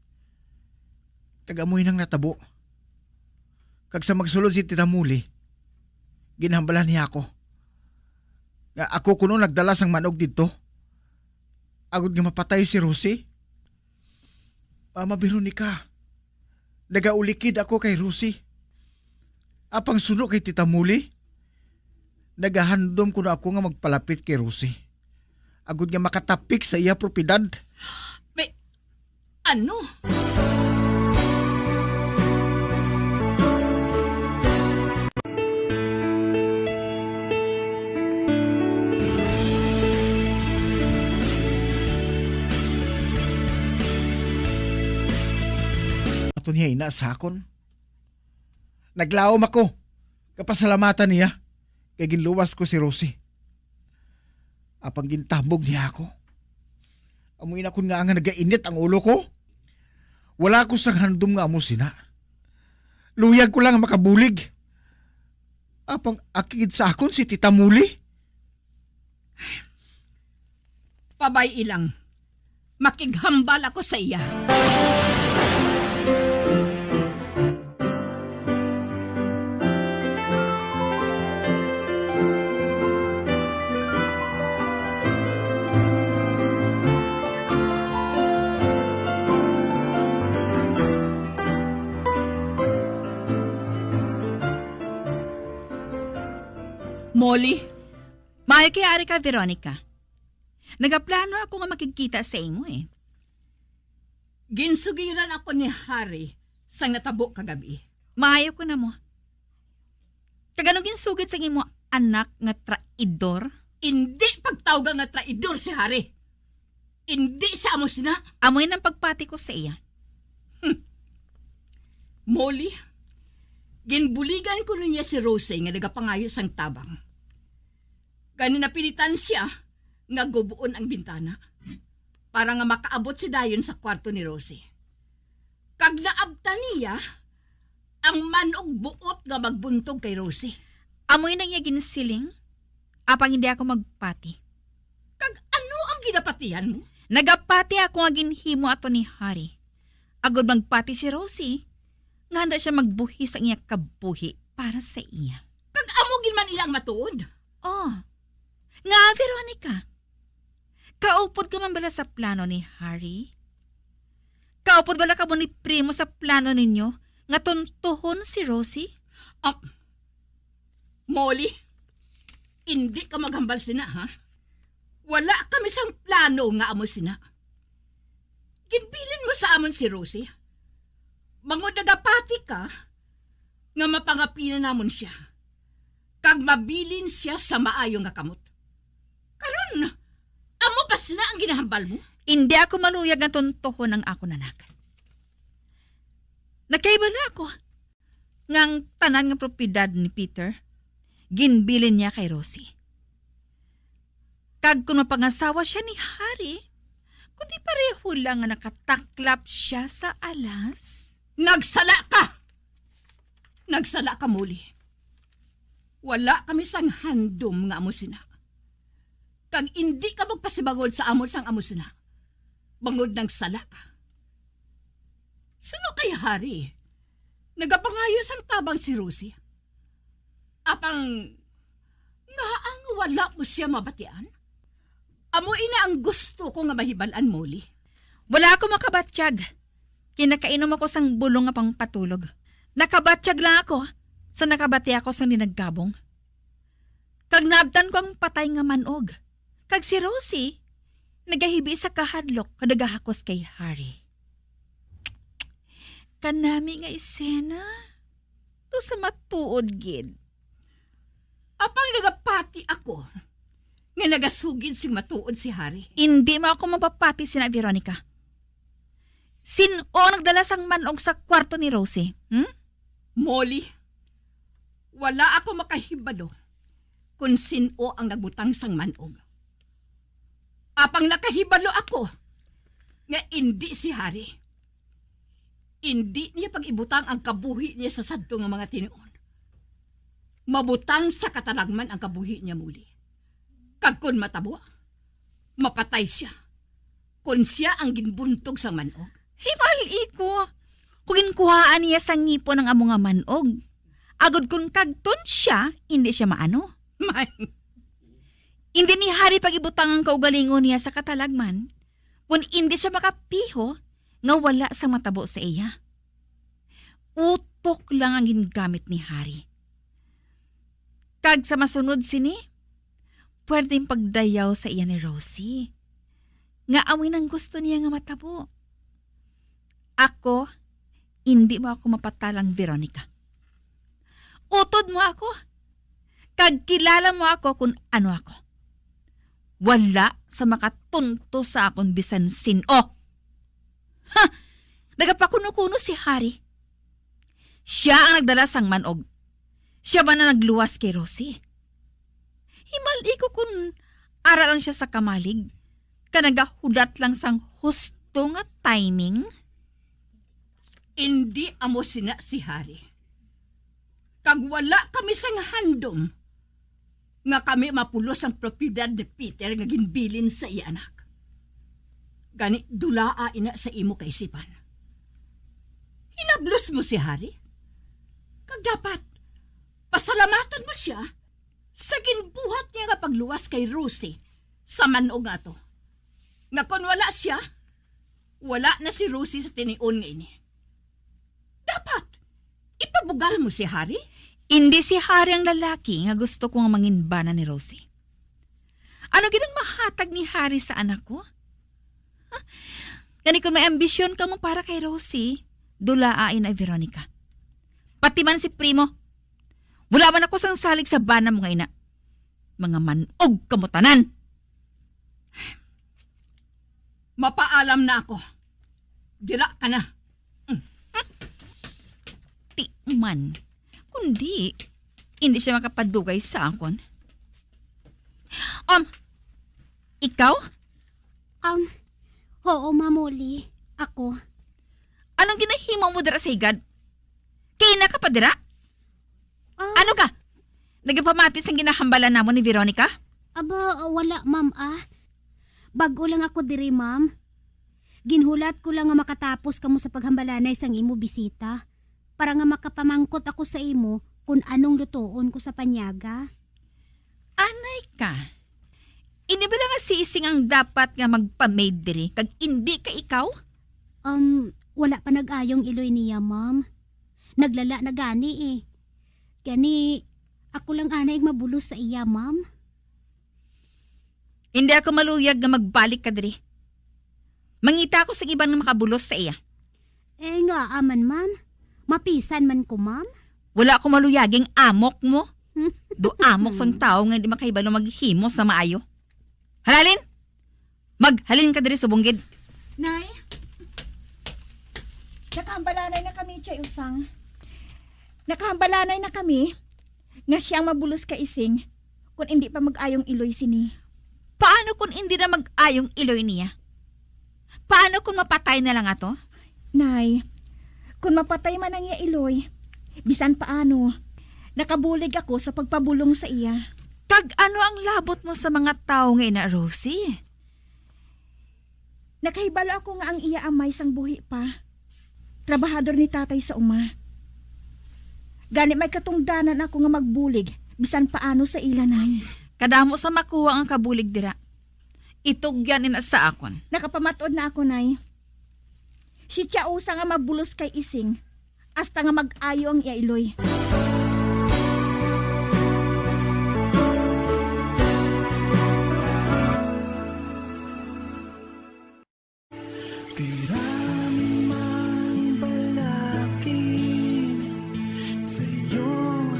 Kag amo inang natabo. Kag sa magsulod si Tita Muli, ginhambalan niya ako nga ako kuno nagdala sang manog didto, agod nga mapatay si Rosie. Mama Veronica, nagaulikid ako kay Rosie. Apang suno kay Tita Muli, nagahandom kuno ako nga magpalapit kay Rosie, agod nga makatapik sa iya propiedad. May, ano? Ato niya ina sa akon. Naglaom ako. Kapasalamatan niya kay ginluwas ko si Rosie. Apang gintabog niya ako. Amo ina kon nga nga nagainit ang ulo ko. Wala ko sang handom nga amo sina. Luyag ko lang makabulig. Apang akig sa akon si Tita Muli. Pabay-i lang. Makighambal ako sa iya. Molly. Maayo kay ari ka, Veronica. Nagaplano ako nga makigkita sa imo, eh. Ginsugiran ako ni Harry sang natabo kagabi. Maayo ko na mo. Kag ano ginsugid sang imo anak nga traidor? Indi pagtawga nga traidor si Harry. Indi siya amo sina. Amoy nang pagpati ko sa iya. Hmm. Molly, ginbuligan ko niya si Rosie nga nagapangayo sang tabang. Gani napilitan siya nga gubuon ang bintana para nga makaabot si dayon sa kwarto ni Rosie. Kag naabtan niya ang man-og buot nga magbuntog kay Rosie. Amoy nang iya ginsiling, apang hindi ako magpati. Kag ano ang ginapatihan mo? Nagapati ako nga ginhimo ato ni Harry, agod magpati si Rosie nga handa siya magbuhi sang iya kabuhi para sa iya. Kag amo gid man ila ang matuod? Oh. Nga, Veronica, kaupod ka man bala sa plano ni Harry? Kaupod bala kamo ni Primo sa plano ninyo nga tuntohon si Rosie? Ah, Molly, indi ka maghambal sina, ha? Wala kami sang plano nga amo sina. Ginbilin mo sa amon si Rosie. Bangod nagapati ka nga mapangapinan namon sia, kag mabilin sia sa maayo nga kamot. Karon, amo pa sina ang ginahambal mo? Indi ako maluyag nga tuntohon ang akon anak. Nakahibalo ako nga ang tanan nga propiedad ni Peter, ginbilin niya kay Rosie. Kag kon mapangasawa sia ni Harry, kundi pareho lang nga nakataklap sia sa alas. Nagsala ka! Nagsala ka, Molly. Wala kami sang handom nga amo sina. Kag indi ka magpasibangod sa amon sang amo sina, bangod nagsala ka. Suno kay Harry, nagapangayo sang tabang si Rosie. Apang, ngaa nga wala mo sia mabatian? Amo ina ang gusto ko nga mahibal-an, Molly. Wala ako makabatyag. Kay nakainom ako sang bulong nga pangpatulog. Nakabatyag lang ako sa nakabati ako sang linaggabong. Kag naabtan ko ang patay nga man-og. Kag si Rosie, nagahibi sa kahadlok nga nagahakos kay Harry. Kanami nga esena. To sa matuod gid. Apang nagapati ako nga nagasugid sing matuod si Harry. Indi mo ako mapapati sina, Veronica. Sin-o nagdala sang man-og sa kwarto ni Rosie? Hmm? Molly, wala ako makahibalo kon sin-o ang nagbutang sang man-og. Apang nakahibalo ako nga indi si Harry. Indi niya pag-ibutang ang kabuhi niya sa sadto nga mga tinion. Mabutang sa katalagman ang kabuhi niya, Molly. Kag kon matabo, mapatay sia. Kon sia ang ginbuntog sang man-og. Himali ko. Kung ginkuhaan niya sa ngipon ang amo nga man-og, agod kon kagton sia, indi sia maano. Man. Indi ni Harry pag-ibutang ang kaugalingon niya sa katalagman, kon indi sia makapiho nga wala sang matabo sa iya. Utok lang ang gingamit ni Harry. Kag sa masunod sini, pwerdeng pagdayaw sa iya ni Rosie, nga amoy nang gusto niya nga matabo. Ako, indi mo ako mapatalang, Veronica. Utod mo ako, kag kilala mo ako kon ano ako. Wala sa makatunto sa akon bisan sin-o. Ha! Nagapakuno-kuno si Harry. Sia ang nagdala sang man-og. Sia man ang nagluwas kay Rosie. Himali ko kun ara lang sia sa kamalig, ka nagahulat lang sang husto nga timing. Indi amo sina si Harry. Kag wala kami sang handom nga kami mapulos ang propiedad ni Peter nga ginbilin sa iya anak. Gani, dulaa ina sa imo kaisipan. Hinablos mo si Harry. Kag dapat, pasalamatan mo sia sa ginbuhat niya nga pagluwas kay Rosie sa man-og nga ato. Nga kon wala sia, wala na si Rosie sa tinion nga ini. Dapat, ipabugal mo si Harry? Indi si Harry ang lalaki nga gusto ko nga manginbana ni Rosie. Ano gid ang mahatag ni Harry sa anak ko? Ha? Gani, kung may ambisyon kamo para kay Rosie, dulaa ina, Veronica. Pati man si Primo. Wala man ako sang salig sa bana mo nga ina. Mga man-og kamo tanan. Mapaalam na ako. Dira ka na. Ti man. Kundi, hindi siya makapadugay sa akon. Um, ikaw? Um, oo, Ma'am Molly. Ako. Anong ginahimo mo dira sa higad? Kay ina ka pa dira? Ah. Ano ka? Nagapamati sang ginahambalan namon ni Veronica? Aba, wala, ma'am, ah. Bag-o lang ako diri, ma'am. Ginhulat ko lang nga makatapos kamo sa paghambalanay sang imo bisita, para nga makapamangkot ako sa imo kon anong lutoon ko sa panyaga. Anay ka. Ini bala nga si Ising ang dapat nga magpa-maid diri, kag indi ka ikaw? Um, wala pa nag-ayong iloy niya, ma'am. Naglala na gani, eh. Gani, ako lang anay ang mabulos sa iya, ma'am. Hindi ako maluyag nga magbalik ka diri. Mangita ako sa iban nga makabulos sa iya. Eh, nga aman, ma'am. Mapisan man ko, ma'am. Wala ko maluyaging amok mo. Do amok sang tawo nga hindi makahibalo maghimo sa maayo. Halalin! Maghalin ka diri subong gid. Nay, nakahambalanay na kami, Chay Usang. Nakahambalanay na kami nga siya ang mabulos ka Ising, kun indi pa mag-ayong iloy sini. Paano kun indi na mag-ayong iloy niya? Paano kun mapatay na lang ato? Nay, kun mapatay man ang iya iloy, bisan paano, nakabulig ako sa pagpabulong sa iya. Kag ano ang labot mo sa mga tawo nga ina, Rosie? Nakahibalo ako nga ang iya amay sang buhi pa, trabahador ni tatay sa uma. Gani may katungdanan ako nga magbulig bisan paano sa ila, Nay. Kadamo sa makuha ang kabulig dira. Itugyan ina sa akon. Nakapamat-od na ako, Nay. Sitya usa nga mabulos kay Ising, hasta nga mag-ayo ang iya iloy. Pira man balakid sa iyong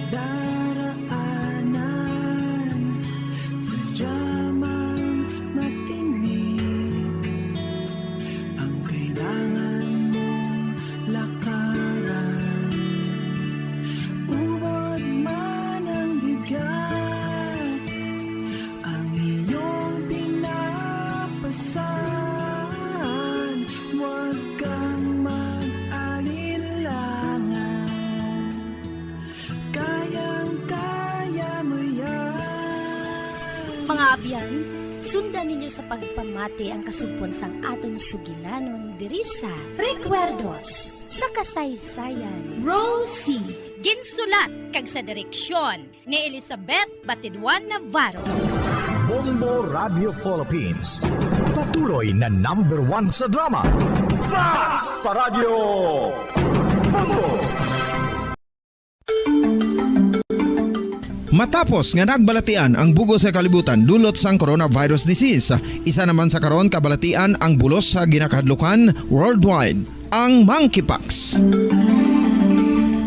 daraanan, sadya mang matinik ang kailangan mong lakaran. Ubod man ang bigat, ang iyong pinapasan, huwag kang mag-alinlangan. Kayang-kaya mo yan. Mga abyan, sundan ninyo sa pagpamati ang kasugpon sang aton sugilanon diri sa Recuerdos sa Kasaysayan. Rosie. Ginsulat kag sa direksyon ni Elizabeth Batidwan Navarro. Bombo Radio Philippines, patuloy na number one sa drama. Basta Radyo Bombo! Matapos nga nagbalatian ang bug-os nga kalibutan dulot sang coronavirus disease, isa naman sa karon kabalatian ang bulos sa ginakahadlukan worldwide, ang monkeypox.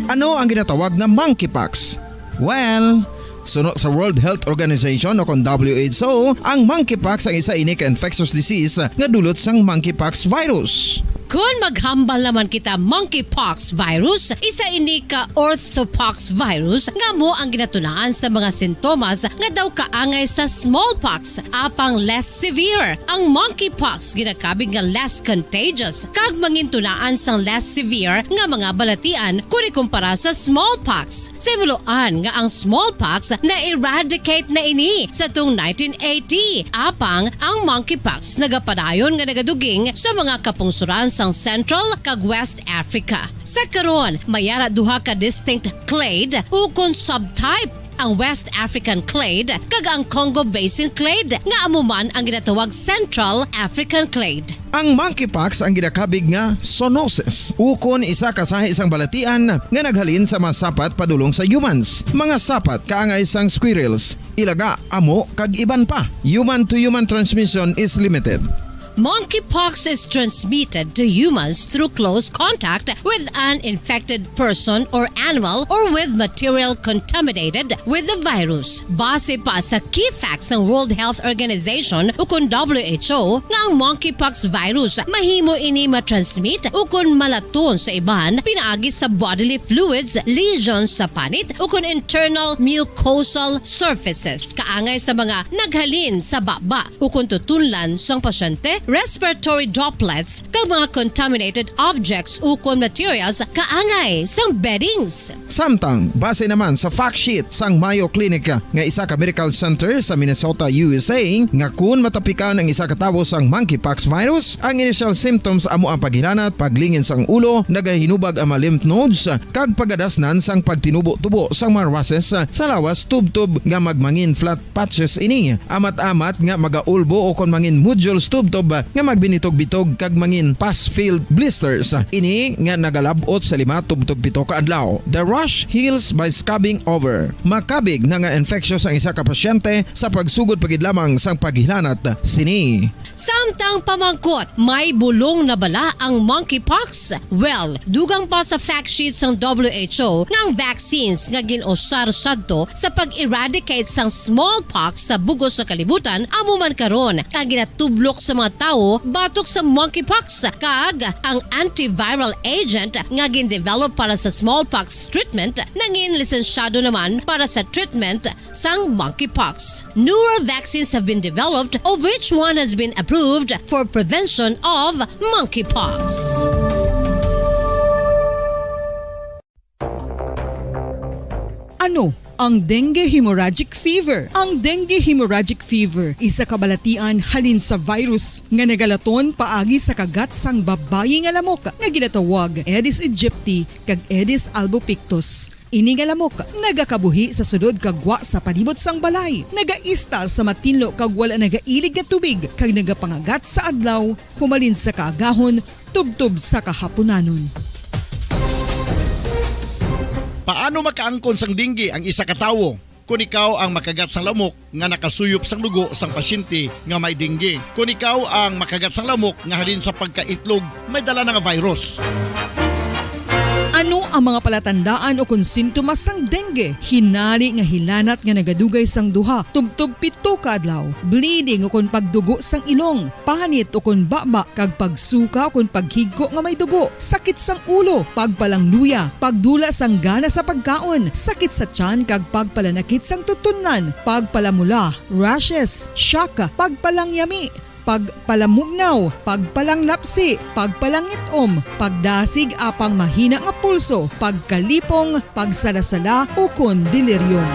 Ano ang ginatawag nga monkeypox? Well, suno sa World Health Organization o kon W H O, ang monkeypox ang isa ini ka infectious disease nga dulot sang monkeypox virus. Kon maghambal naman kita monkeypox virus, isa ini ka orthopox virus nga amo ang ginatunaan sa mga sintomas nga daw kaangay sa smallpox, apang less severe. Ang monkeypox ginakabig nga less contagious kag mangintunaan sang less severe nga mga balatian kon ikumpara sa smallpox. Sa himuloan nga ang smallpox na-eradicate na ini sa tuong nineteen eighty, apang ang monkeypox nagapadayon nga nagaduging sa mga kapungsoran sang Central kag West Africa. Sa karon, may ara duha ka distinct clade ukon subtype, ang West African clade kag ang Congo Basin clade, nga amo man ang ginatawag Central African clade. Ang monkeypox ang ginakabig nga zoonosis, ukon isa ka sahi sang balatian nga naghalin sa mga sapat padulong sa humans, mga sapat kaangay sang squirrels, ilaga, amo, kag iban pa. Human-to-human transmission is limited. Monkeypox is transmitted to humans through close contact with an infected person or animal or with material contaminated with the virus. Base pa sa key facts sang World Health Organization ukon W H O nga ang monkeypox virus mahimo ini matransmit ukon malaton sa iban pinaagi sa bodily fluids, lesions sa panit ukon internal mucosal surfaces, kaangay sa mga naghalin sa baba ukon tutunlan sang pasyente, respiratory droplets, kag mga contaminated objects ukon materials kaangay sang beddings. Samtang, base naman sa fact sheet sang Mayo Clinic nga isa ka medical center sa Minnesota, U S A, nga kun matapikan ang isa ka tawo sang monkeypox virus, ang initial symptoms amo ang paghilanat, paglingin sang ulo, nagahinubag ang mga lymph nodes, kag pagadasnan sang pagtinubo-tubo sang mga rushes sa lawas tubtob nga magmangin flat patches ini, amat-amat nga magaulbo ukon mangin nodules tubtob nga magbinitog-bitog kag mangin pus-filled blisters. Ini nga nagalab-ot sa lima tubtob pito ka adlaw. The rash heals by scabbing over. Makabig na nga infectious ang isa ka pasyente sa pagsugod pa gid lamang sang paghilanat sini. Samtang pamangkot, may bulong na bala ang monkeypox? Well, dugang pa sa fact sheet sang W H O nga ang vaccines nga gin-usar sadto sa pag-eradicate sang smallpox sa bug-os nga kalibutan amo man karon ang ginatublok sa mga tawo batok sa monkeypox, kag ang antiviral agent nga gin-develop para sa smallpox treatment nangin lisensyado naman para sa treatment sang monkeypox. Newer vaccines have been developed, of which one has been approved for prevention of monkeypox. Ano ang dengue hemorrhagic fever? Ang dengue hemorrhagic fever isa ka balatian halin sa virus nga nagalaton paagi sa kagat sang babayi nga lamok nga ginatawag Aedes aegypti kag Aedes albopictus. Ini nga lamok nagakabuhi sa sulod kag gwa sa palibot sang balay, nagaistar sa matinlo kag wala nagailig nga tubig, kag nagapangagat sa adlaw humalin sa kaagahon tubtob sa kahaponanon. Paano makaangkon sang dengue ang isa ka tawo? Kon ikaw ang makagat sang lamok nga nakasuyop sang dugo sang pasyente nga may dengue, kon ikaw ang makagat sang lamok nga halin sa pagkaitlog may dala na nga virus. Ano ang mga palatandaan ukon sintomas sang dengue? Hinari nga hilanat nga nagadugay sang duha tubtob pito ka adlaw, bleeding ukon pagdugo sang ilong, panit ukon baba kag pagsuka ukon paghigko nga may dugo, sakit sang ulo, pagpalangluya, pagdula sang gana sa pagkaon, sakit sa tiyan kag pagpalanakit sang tutunlan, pagpalamula, rashes, shock, pagpalangyami, pagpalamugnaw, pagpalanglapsi, pagpalangit-om, pagdasig apang mahina nga pulso, pagkalipong, pagsala-sala, ukon delirium.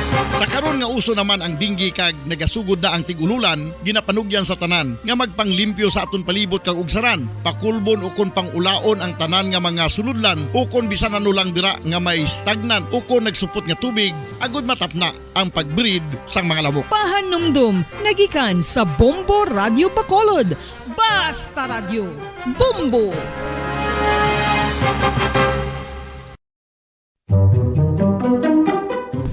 Sa karon nga uso naman ang dengue kag nagasugod na ang tig-ululan, ginapanugyan sa tanan nga magpanglimpyo sa aton palibot kag ugsaran, pakulbon ukon pangulaon ang tanan nga mga sulodlan, ukon bisan ano lang dira nga may stagnant ukon nagsupot nga tubig, agud matapna ang pag-breed sang mga lamok. Pahanumdom nagikan sa Bombo Radio Bacolod. Basta Radyo, Bombo!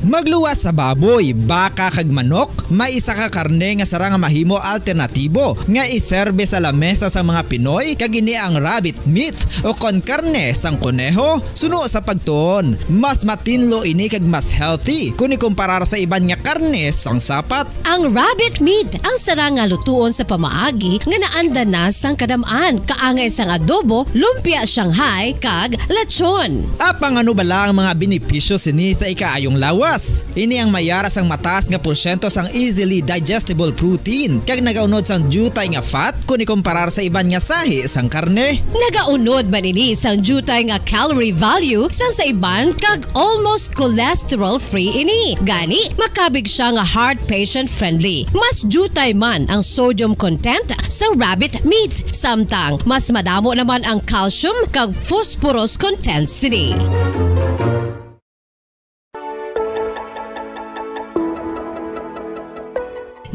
Magluwas sa baboy, baka kag manok, may isa ka karne nga sarang nga mahimo alternatibo nga iserbe sa lamesa sa mga Pinoy, kag ini ang rabbit meat o kon karne sang koneho. Suno sa pagtuon, mas matinlo ini kag mas healthy kon ikumparar sa iban nga karne sang sapat. Ang rabbit meat ang sarang nga lutuon sa pamaagi nga naanda na sang kadam-an, kaangay sang adobo, lumpia Shanghai, kag lechon. Apang ano bala ang mga benepisyo sini sa ikaayong lawas? Ini ang may ara sang mataas nga porsyento sang easily digestible protein kag nagaunod sang diutay nga fat kon ikumparar sa iban nga sahi sang karne. Nagaunod man ini sang diutay nga calorie value sang sa iban kag almost cholesterol-free ini. Gani, makabig sia nga heart patient-friendly. Mas diutay man ang sodium content sa rabbit meat, samtang mas madamo naman ang calcium kag phosphorus content sini.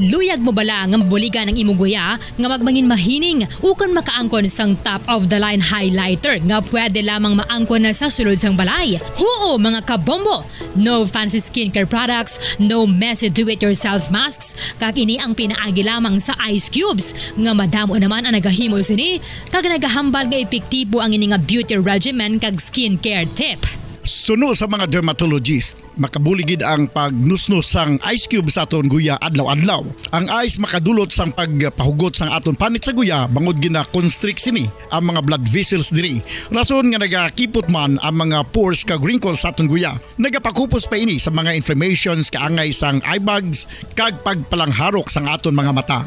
Luyag mo bala nga mabuligan ang imo guya nga magmangin mahining ukon makaangkon sang top of the line highlighter nga pwede lamang maangkon na sa sulod sang balay? Huo, mga kabombo! No fancy skincare products, no messy do-it-yourself masks, kag ini ang pinaagi lamang sa ice cubes nga madamo naman ang nagahimo sini kag nagahambal nga epektibo ang ini nga beauty regimen kag skincare tip. Suno sa mga dermatologist, makabulig gid ang pagnusnos sang ice cube sa aton guya adlaw-adlaw. Ang ice makadulot sang pagpahugot sang aton panit sa guya bangod gina-constrict sini ang mga blood vessels diri, rason nga nagakipot man ang mga pores kag wrinkles sa aton guya. Nagapakupos pa ini sa mga inflammations kaangay sang eye bags kag pagpalangharok sang aton mga mata.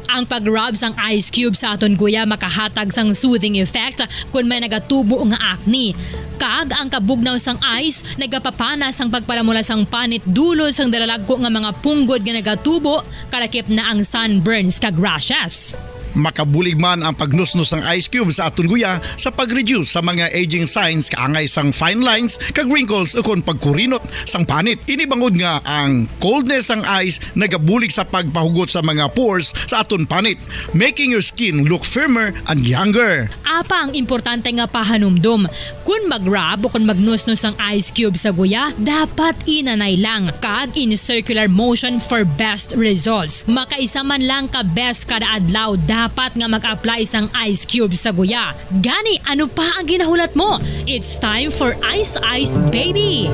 Ang pag-rub sang ice cube sa aton guya makahatag sang soothing effect kon may nagatubo nga acne. Kag ang kabugnaw sang ice nagapapana sang pagpalamula sang panit dulot sang dalalagko nga mga punggod nga nagatubo, kalakip na ang sunburns kag rashes. Makabulig man ang pagnusnos sang ice cube sa aton guya sa pag-reduce sa mga aging signs kaangay sang fine lines kag wrinkles ukon pagkurinot sang panit. Ini bangod nga ang coldness sang ice nagabulig sa pagpahugot sa mga pores sa aton panit, making your skin look firmer and younger. Apang importante nga pahanumdom, kon mag-rub o kon magnusnos sang ice cube sa guya, dapat inanay lang kag in circular motion for best results. Makaisa man lang ka beses kada adlaw dapat nga mag-apply sang ice cube sa guya. Gani, ano pa ang ginahulat mo? It's time for Ice Ice Baby!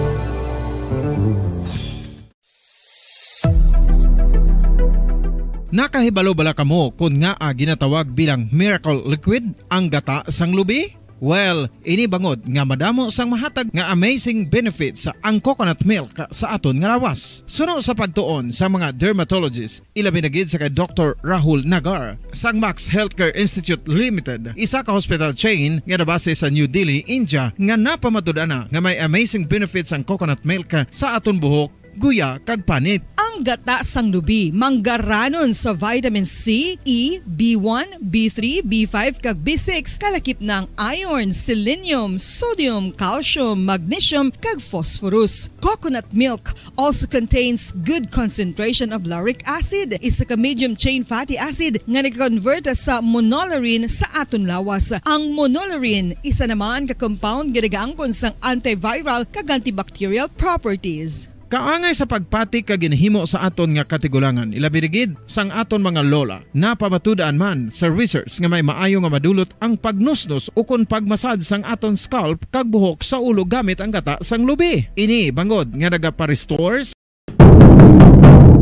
Nakahibalo bala kamo kon ngaa ginatawag bilang miracle liquid ang gata sang lubi? Well, ini bangod nga madamo sang mahatag nga amazing benefits ang coconut milk sa aton nga lawas. Suno sa pagtuon sa mga dermatologist, ilabi na gid sa kay Doktor Rahul Nagar sang Max Healthcare Institute Limited, isa ka hospital chain nga nabase sa New Delhi, India, nga napamatud-an na nga may amazing benefits ang coconut milk sa aton buhok guya, kag panit. Ang gata sang lubi manggaranon sa vitamin C, E, B one, B three, B five, kag B six, kalakip na ang iron, selenium, sodium, calcium, magnesium, kag phosphorus. Coconut milk also contains good concentration of lauric acid, isa ka medium chain fatty acid nga nag-convert sa monolaurin sa aton lawas. Ang monolaurin isa naman ka compound nga nagaangkon sang antiviral kag antibacterial properties. Kaangay sa pagpati ka ginhimo sa aton nga katigulangan, ilabi na gid sang aton mga lola. Napamatud-an man sa research nga may maayo nga madulot ang pagnusnos ukon pagmasad sang aton scalp kag buhok sa ulo gamit ang gata sang lubi. Ini bangod nga nagapa-restore.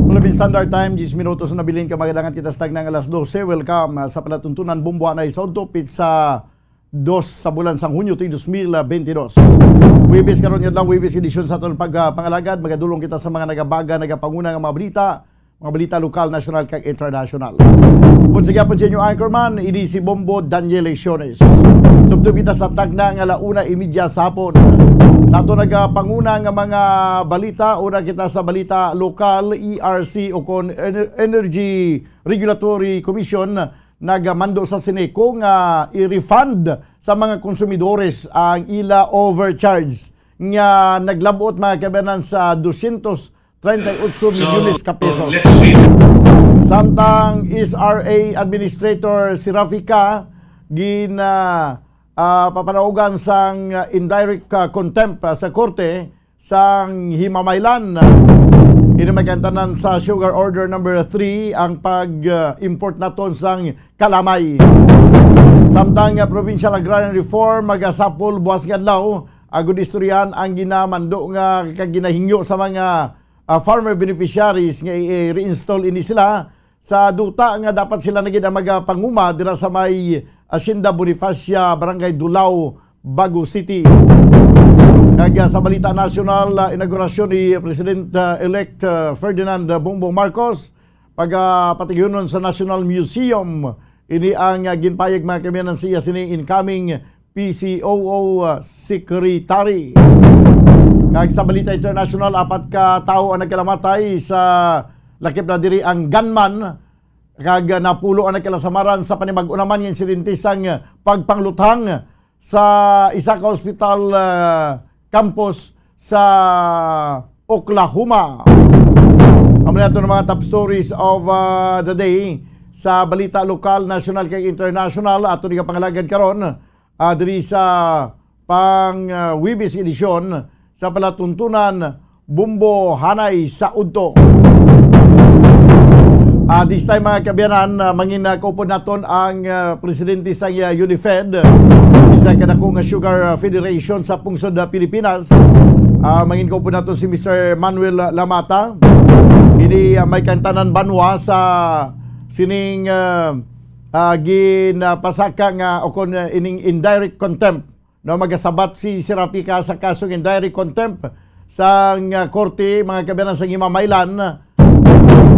Philippine Standard Time, diyes minutos na bilin ka magadangat kita sa tagnang alas dose. Welcome, ah, sa palatuntunan Bombo Anay sa Udto, pitsa dos sa bulan sang Hunyo tuig dos mil bentidós. Huwebes karon nga adlaw, Huwebes edisyon sa aton pagpangalagad. Magadulong kita sa mga nagabaga, nagapanguna nga mga balita, mga balita lokal, nasyonal, kag internasyonal. Upod sa gyapon sa inyo anchorman, ini si Bombo Daniel Lesiones. Tubtob kita sa tagna nga ala una imidya sa hapon. Sa aton nagapanguna nga mga balita, una kita sa balita lokal, E R C o kon Ener-, Energy Regulatory Commission nagamando sa Sineco nga i-refund sa mga konsumidores ang ila overcharge nga naglabot, mga kabayanan, sa dosyentos treinta y ocho milyones ka pesos. Samtang S R A Administrator si Rafica gin, ah, ah, papanaugan sang, ah, indirect, ah, contempt, ah, sa korte sang Himamaylan. Ini may kantanan sa Sugar Order number three ang pag-import naton sang kalamay. Samtang nga Provincial Agrarian Reform magasapol buwas nga adlaw, agud istoryahan ang ginamando nga kag ginahingyo sa mga, ah, farmer beneficiaries nga i-, i-reinstall ini sila sa duta nga dapat sila na gid ang magapanguma dira sa may Hacienda Bonifacia, Barangay Dulao, Bago City. Kag, ah, sa balita nasyonal, ah, inaugurasyon ni President, ah, elect, ah, Ferdinand Bongbong Marcos, pagapatigyunon sa National Museum. Ini ang, ah, ginpayag, mga kamiyanan, siya sini incoming P C O O, ah, Secretary. Kag sa balita international, apat ka tawo ang nagkalamatay sa lakip na diri ang gunman, kag, ah, napulo ang nagkalasamaran sa panibag-o naman nga insidente sang, ah, pagpangluthang sa isa ka hospital, ah, campus sa Oklahoma. Amo na ato ang mga top stories of, ah, the day sa balita lokal, national, kag international. Ato ni kapangalagad karon, ah, diri sa pang, ah, Huwebes edisyon sa palatuntunan Bombo Hanay sa Udto. Ah, this time, mga kaabyanan, ah, mangin, ah, kaupod naton ang, ah, presidente sa, ah, UNIFED, isa ka dako nga sugar, ah, federation sa pungsod, ah, Pilipinas. Ah, mangin kaupod naton si Mister Manuel Lamata. Ini, ah, may kantanan banwa sa sining, ah, ah, ginapasaka nga o kon, ah, ining indirect contempt, no, magasabat si Serapika sa kasong indirect contempt sang, ah, korte, mga kaabyanan, sang Himamaylan,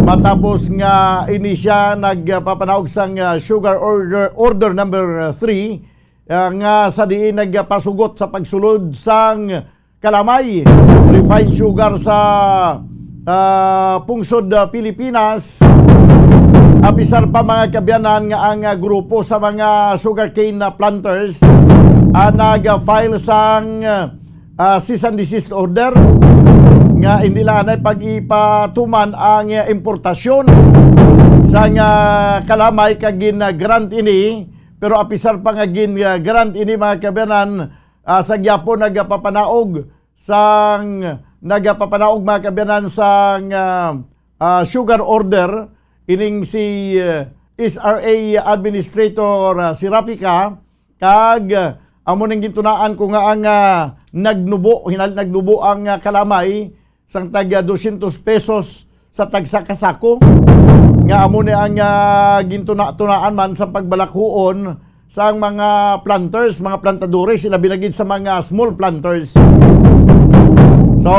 matapos nga ini siya nagpapanaog sang, ah, sugar order, order number three, ah, nga sa diin nagpasugot sa pagsulod sang kalamay, refined sugar sa, ah, pungsod, ah, Pilipinas. Apisar pa, mga kaabyanan, nga ang, ah, grupo sa mga sugarcane, ah, planters, ah, nag-file sang, ah, cease and desist order nga hindi lang anay pag-ipatuman ang, ah, importasyon sang, ah, kalamay kag gin-grant ini, pero apisar pa nga gin-grant ini, mga kaabyanan, ah, sa gyapon nagapapanaog sang, nagapapanaog, mga kaabyanan, sang, ah, ah, sugar order ining si, ah, S R A Administrator, ah, si Rapica, kag, ah, amo ning gintunaan ko nga ang, ah, nagnubo, hinal-, nagnubo ang, ah, kalamay sang tag dosyentos pesos sa tagsa ka sako, nga amo ni ang, ah, gintuna-tunaan man sa pagbalakhuon sang mga planters, mga plantadores, ilabi na gid sa mga small planters. So,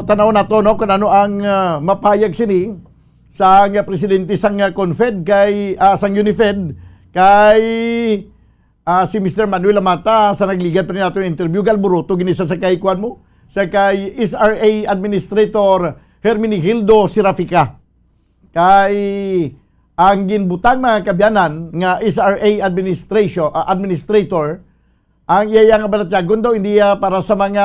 tanaw nato, no, kung ano ang, ah, mapayag sini sang, ah, presidente sang, ah, Confed kay, ah, sang UNIFED kay, ah, si Mister Manuel Lamata, sa nagligad pa ni nato interview, galburoto gini sa sakay kuan mo, sa kay S R A Administrator Herminigildo Serafica. Kay ang ginbutang, mga kaabyanan, nga S R A administration, ah, administrator, ang iya nga balatyagon daw hindi, ah, para sa mga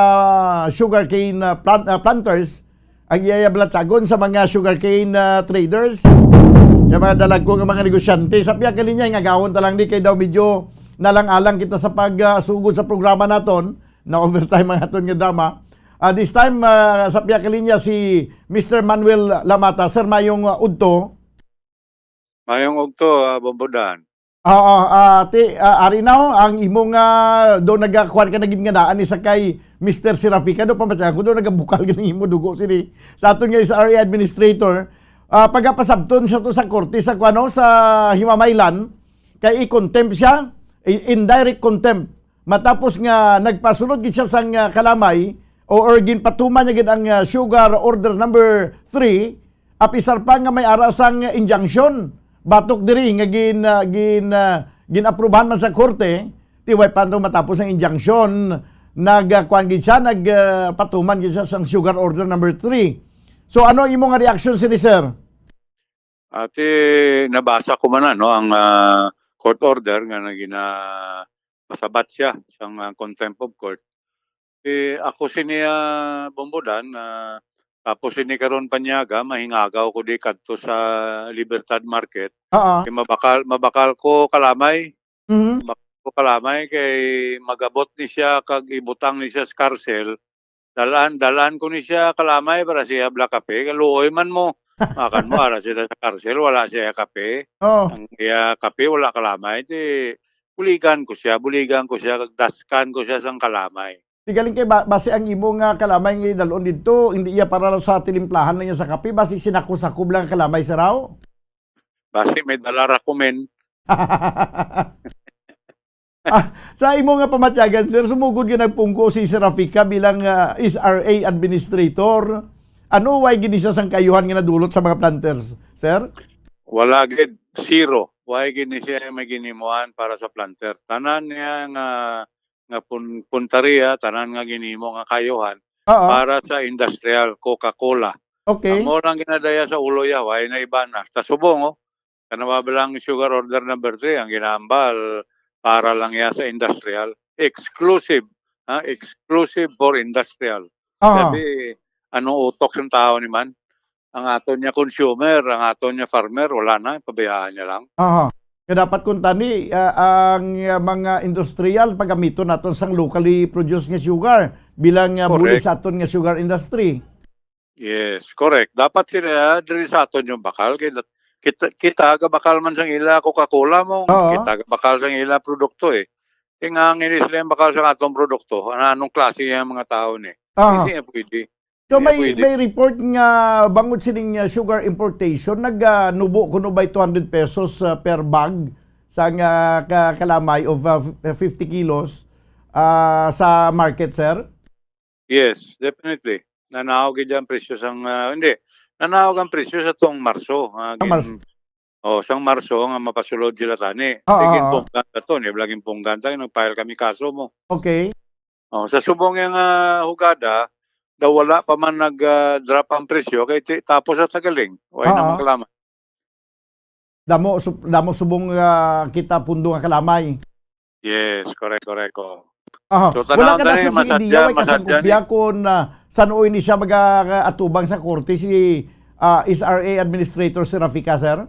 sugarcane, ah, plant-, ah, planters, ang iya balatyagon sa mga sugarcane, ah, traders, sa mga dalagko nga mga negosyante. Sa pihak kalinya, nga gawon ta lang di kay daw medyo nalang-alang kita sa pag, ah, sugod sa programa naton, na overtime ang aton nga drama. Ah, this time, ah, sa pihak kalinya si Mister Manuel Lamata. Sir, mayong, ah, udto. Mayong udto, ah, Bombodan. Oo, ah, ti, ah, ari na, oh, ang imong, ah, do nagakuan ka na gid nga daan ni sa kay Mister Serafica, do pamatyan ko, do nagabukal gid ang imo dugo sini. Sa aton nga S R A administrator, ah, pagapasabton siya to sa korte sa kuano, sa Himamaylan, kay i-contempt siya, i-, indirect contempt. Matapos nga nagpasulod gid siya sang, ah, kalamay o, or ginpatuman niya gid ang, ah, sugar order number three, apisar pa nga may ara sang injunction batok diri nga gin, ah, gin, ah, gin-aprubahan man sa korte, ti way pa to matapos ang injunction, nag, ah, kuan gid siya, nag, ah, patuman gid siya sang sugar order number three. So, ano imo nga reaction sini, sir? Ati, nabasa ko man na, no, ang, ah, court order nga na gina-, pasabat siya sang, ah, contempt of court. Eh, ako sini, ah, Bombodan, ah, tapos sini karon panyaga, mahingagaw ko di kadto sa Libertad Market. Oo. Kay mabakal, mabakal ko kalamay. Mhm. Mabakal ko kalamay kay magabot ni siya kag ibutang ni siya sa karsel. Dalan, dalan ko ni siya kalamay para siya bala kape. Kaluoy man mo. Makan mo, ara sila sa karsel, wala siya kape. Oh. Ang iya kape, wala kalamay. Di, buligan ko siya, buligan ko siya, kag daskan ko siya sang kalamay. Di galing kay ba-, basi ang imo nga kalamay nga idalon didto, hindi iya para sa tilimplahan lang niya sa kape, basi sinako-sakob lang ang kalamay, sir, aw? Basi may dala ra ko, men. Ah, sa imo nga pamatyagan, sir, sumugod nga nagpungko si Serafica bilang, ah, S R A administrator. Ano, way gid ni siya sang kaayuhan nga nadulot sa mga planters, sir? Wala gid, zero. Way gid ni siya may ginimuan para sa planter. Tanan niya nga, nga pun-, puntaria, tanan nga ginimo nga kaayuhan Oo. para sa industrial, Coca-Cola. Okay. Amo lang ginadaya sa ulo ya, way na iba na. Sa subong, oh, kanawa ba lang sugar order number three, ang ginahambal para lang ya sa industrial. Exclusive, ha? Exclusive for industrial. Aha. Sabi, anong utok sang tao ni man? Ang aton niya consumer, ang aton niya farmer, wala na, pabayaan niya lang. Aha. Kaya dapat kung tani, ah, ang, ah, mga industrial, pagamiton naton sang locally produced nga sugar bilang, ah, Correct. bulig sa aton nga sugar industry. Yes, correct. Dapat sila diri sa aton yung bakal. Kay dat-, kita, kita gabakal man sang ila Coca-Cola mo. Oo. Kita gabakal sang ila produkto eh. Kaya nga, ang ini sila yung bakal sa atong produkto. Ano, anong klase yung mga tao ni? Aha. Hindi niya pwede. So, Hindi niya may, pwede. may report nga bangod sining, uh, sugar importation, nag, uh, nubo kuno by two hundred pesos, uh, per bag sa nga ka-, kalamay of, uh, fifty kilos, uh, sa market, sir? Yes, definitely. Nanaog gid ang presyo sang, ah, hindi. Nanaog ang presyo sa tong Marso, ah, Ang Mars- gin-, oh, sang Marso nga mapasulod sila tani. Ah, Sige, ah, ah. punggan ka to, ni laging punggan tayo, nag-file kami kaso mo. Okay. Oh, sa subong yang, ah, hugada, daw wala pa man nag, ah, drop ang presyo, kay ti-, tapos sa tagaling, way Ah, na ah. magkalaman. Damo, sub-, damo subong, ah, kita pundo nga kalamay. Yes, correct, correct, oh. Aha. So, Wala tanaw ka na tani, sa sige masadya, diya, way ka sa masadya ni. gubya kung, ah, san-o ini siya mag-, ah, atubang sa korte si, ah, S R A Administrator Serafica, sir?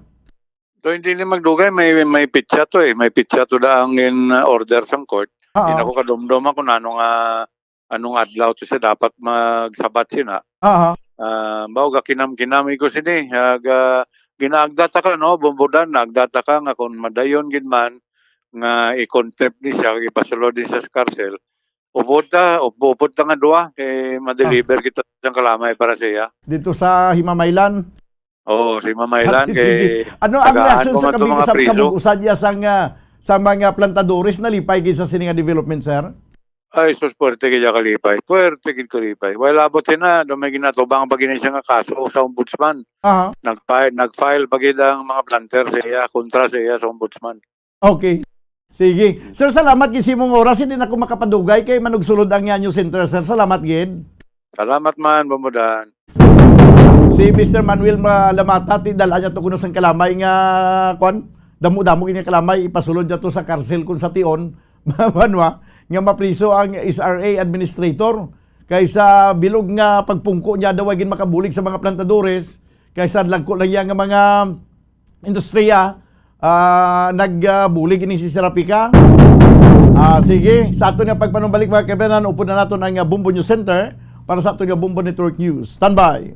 So, hindi ni magdugay, may, may pitsa to eh. May pitsa to da ang in, ah, order sang court. Ah, Hindi na ah. ko kadumdom ako na ano nga anong adlaw to siya dapat magsabat sina. Aha. Ah, mao ga kinam-kinam ko sini, ah, ga-, ginaagda ta ka, no, Bumbudan, naagda ta ka nga kung madayon gid man nga i-contempt ni siya, ipasulod ni siya sa karsel, upod ta, up-, upod ta nga duha, kay ma-deliver Ah. kita sa kalamay para siya. Dito sa Himamaylan? Oo, si Mamaylan Sige. kay Ano ang tagaan reaksyon ko sa man to kabig-, mga sa priso. kabug-usan niya sa nga, sa mga plantadores nalipay gid sa sini nga development, sir? Ay, sus, puwerte gid ya kalipay. Puwerte gid kalipay. Well, abot sina, do may ginatubang pa gini siya nga kaso sa ombudsman. Aha. Nag-file, nag-file pa gid ang mga planter sa iya, kontra sa iya sa ombudsman. Okay. Sige. Sir, salamat gid sa imong oras. Hindi na ko makapadugay kay manugsulod ang Yanyo Center, sir. Salamat gid. Salamat man, Bombo Dan. Si Mister Manuel Ma-, Lamata, ti dala niya to kuno sang kalamay nga, kwan, damo-damo gini kalamay, ipasulod niya to sa karsil kun sa tion, Banwa, nga mapriso ang S R A administrator. Kaysa bilog nga pagpungko niya daw ay gin makabulig sa mga plantadores, kaysa lagko lang iya nga mga industriya, ah, nagbulig ini si Serapika. Ah, sige, sa aton nga pagpanumbalik, mga kaibigan, upod na naton ang, ah, Bombo News Center para sa aton nga Bombo Network News. Standby.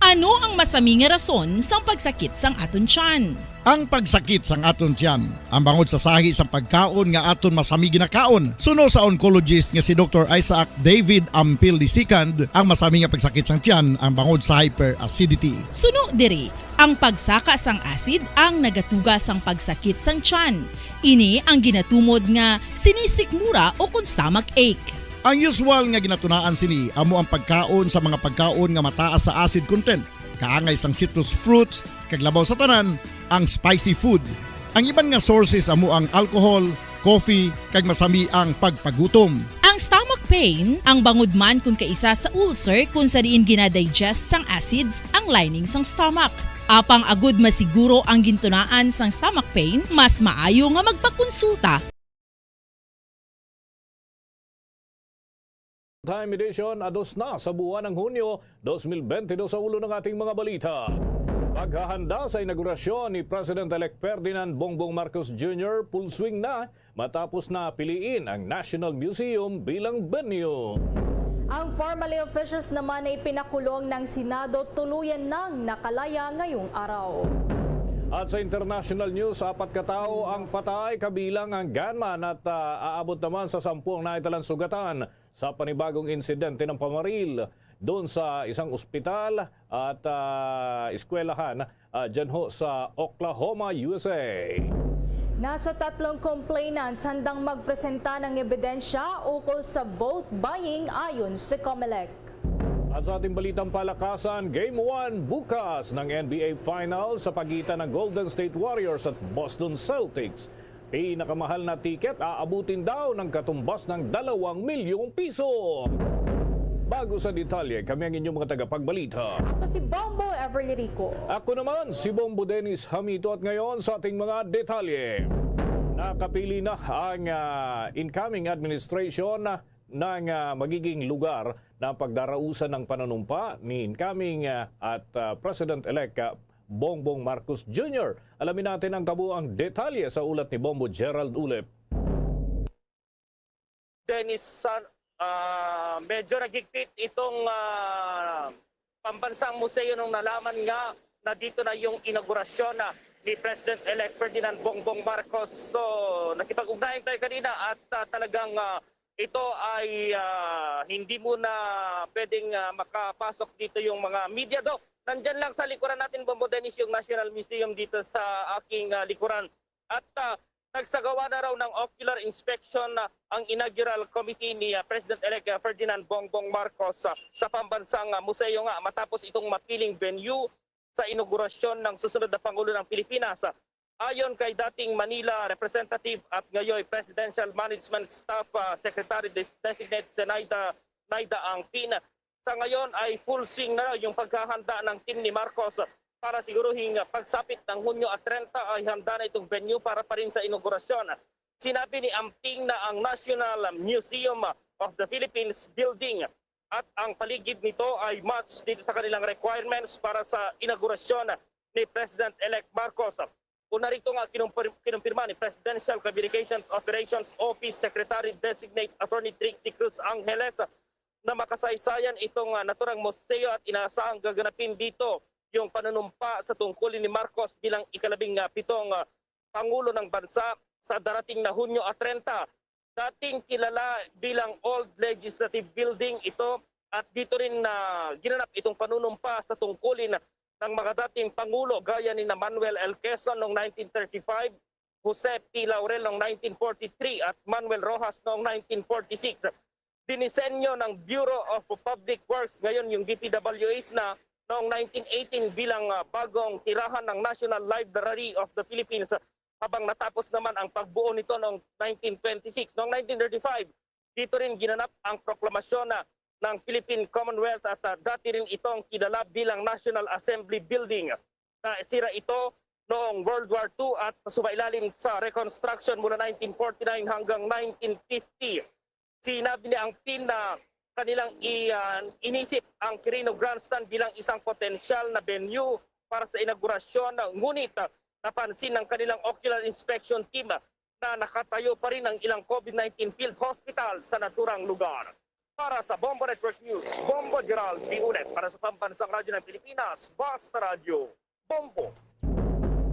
Ano ang masami nga rason sang pagsakit sang aton tiyan? Ang pagsakit sang aton tiyan, ang bangod sa sahi sang pagkaon nga aton masami ginakaon. Suno sa oncologist nga si Doktor Isaac David Ampil the second, ang masami nga pagsakit sang tiyan ang bangod sa hyperacidity. Suno diri, ang pagsaka sang acid ang nagatuga sang pagsakit sang tiyan. Ini ang ginatumod nga sinisikmura o kon stomach ache. Ang usual nga ginatunaan sini amo ang pagkaon sa mga pagkaon nga mataas sa acid content, kaangay sang citrus fruits, kag labaw sa tanan, ang spicy food. Ang iban nga sources amo ang alcohol, coffee, kag masami ang pagpagutom. Ang stomach pain, ang bangod man kon kaisa sa ulcer kon sa diin ginadigest sang acids ang lining sang stomach. Apang agud masiguro ang gintunaan sang stomach pain, mas maayo nga magpakonsulta. Time edition, a dos na sa buwan ng Hunyo, dos mil bente dos, sa ulo ng ating mga balita. Paghahanda sa inaugurasyon ni President-elect Ferdinand Bongbong Marcos Junior full swing na matapos na piliin ang National Museum bilang venue. Ang formally officials naman na ipinakulong ng Senado tuluyan nang nakalaya ngayong araw. At sa international news, apat ka tawo ang patay, kabilang ang gunman, at, ah, aabot naman sa sampu ang naitalang sugatan sa panibagong insidente ng pamaril doon sa isang ospital at, ah, eskwelahan, ah, dyan ho sa Oklahoma, U S A. Nasa tatlong complainants handang magpresenta ng ebidensya ukol sa vote buying ayon sa Comelec. At sa ating balitang palakasan, Game one bukas ng N B A Finals sa pagitan ng Golden State Warriors at Boston Celtics. Pinakamahal na tiket aabutin daw ng katumbas ng dalawang milyong piso. Bago sa detalye, kami ang inyong mga tagapagbalita. Ako si Bombo Everly Rico. Ako naman si Bombo Dennis Hamito, at ngayon sa ating mga detalye. Nakapili na ang, ah, incoming administration ng, ah, magiging lugar na pagdarausan ng panunumpa ni incoming, ah, at, ah, President-elect, ah, Bongbong Marcos Junior. Alamin natin ang kabuang detalye sa ulat ni Bombo Gerald Ulep. Dennis, sa, ah, medyo naghigpit itong, ah, pambansang museo nung nalaman nga na dito na yung inaugurasyon na ni President-elect Ferdinand Bongbong Marcos. So, nakipag-ugnayan tayo kanina at, ah, talagang, ah, ito ay, ah, hindi muna pwedeng, ah, makapasok dito yung mga media, Doc. Nandyan lang sa likuran natin, Bombo Dennis, yung National Museum dito sa aking, ah, likuran. At, ah, nagsagawa na raw ng ocular inspection na ang inaugural committee ni, ah, President-elect, ah, Ferdinand Bongbong Marcos, ah, sa pambansang, ah, museo nga matapos itong mapiling venue sa inaugurasyon ng susunod na Pangulo ng Pilipinas. Ayon kay dating Manila Representative at ngayon Presidential Management Staff, ah, Secretary Des-, Designate Zenaida Naida Angpin, sa ngayon ay full swing na raw yung paghahanda ng team ni Marcos para siguruhing pagsapit ng Hunyo at treinta ay handa na itong venue para pa rin sa inaugurasyon. Sinabi ni Amping na ang National Museum of the Philippines building at ang paligid nito ay match dito sa kanilang requirements para sa inaugurasyon ni President-elect Marcos. Una rito nga kinumpir-, kinumpirma ni Presidential Communications Operations Office Secretary Designate Attorney Trixie Cruz Angeles na makasaysayan itong, ah, naturang museo at inaasahang gaganapin dito yung panunumpa sa tungkulin ni Marcos bilang ikalabing, ah, pitong, ah, Pangulo ng Bansa sa darating na Hunyo at treinta. Dating kilala bilang Old Legislative Building ito at dito rin na ginanap itong panunumpa sa tungkulin ng mga dating Pangulo gaya ni na Manuel L. Quezon noong nineteen thirty-five, Jose P. Laurel noong nineteen forty-three at Manuel Roxas noong nineteen forty-six. Dinisenyo ng Bureau of Public Works, ngayon yung D P W H na, noong nineteen eighteen bilang, ah, bagong tirahan ng National Library of the Philippines, habang natapos naman ang pagbuo nito noong nineteen twenty-six. Noong nineteen thirty-five, Dito rin ginanap ang proklamasyon na ng Philippine Commonwealth at, ah, dati rin itong kilala bilang National Assembly Building. Nasira ito noong World War Two at sumailalim sa reconstruction mula nineteen forty-nine hanggang nineteen fifty. Sinabi ni Ang Pin na kanilang i-, ah, inisip ang Quirino Grandstand bilang isang potensyal na venue para sa inaugurasyon, ngunit, ah, napansin ng kanilang ocular inspection team na nakatayo pa rin ang ilang COVID nineteen field hospital sa naturang lugar. Para sa Bombo Network News, Bombo Gerald Diunet. Para sa Pambansang Radyo ng Pilipinas, Basta Radyo, Bombo.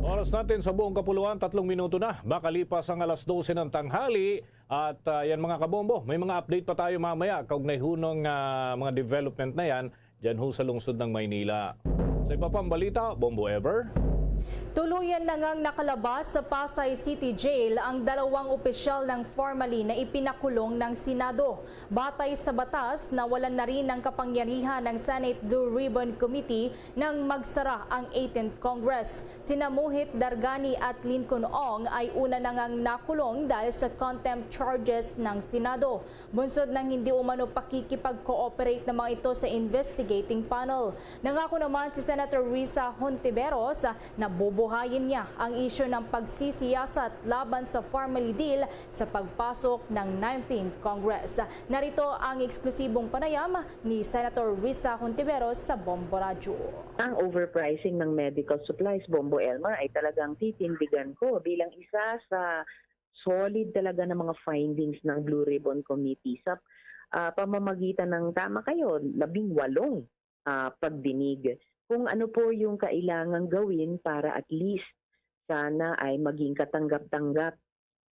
Oras natin sa buong kapuluan, tatlong minuto na makalipas ang alas dose ng tanghali. At, ah, yan, mga kabombo, may mga update pa tayo mamaya kaugnay hunong, ah, mga development na yan dyan ho sa lungsod ng Maynila. Sa iba pang balita, Bombo Ever. Tuluyan na ngang nakalabas sa Pasay City Jail ang dalawang opisyal ng formerly na ipinakulong ng Senado. Batay sa batas, nawalan na rin ng kapangyarihan ng Senate Blue Ribbon Committee nang magsara ang eighteenth Congress. Sina Muhit Dargani at Lincoln Ong ay una na ngang nakulong dahil sa contempt charges ng Senado. Bunsod ng hindi umano pakikipag-cooperate ng mga ito sa investigating panel. Nangako naman si Senator Risa Hontiveros na bubuhayin niya ang isyu ng pagsisiyasat laban sa formerly deal sa pagpasok ng nineteenth Congress. Narito ang eksklusibong panayam ni Senator Risa Hontiveros sa Bombo Radyo. Ang overpricing ng medical supplies, Bombo Elmar, ay talagang titindigan ko bilang isa sa solid talaga na mga findings ng Blue Ribbon Committee sa, ah, pamamagitan ng, tama kayo, labing walong, ah, pagdinig. Kung ano po yung kailangang gawin para at least sana ay maging katanggap-tanggap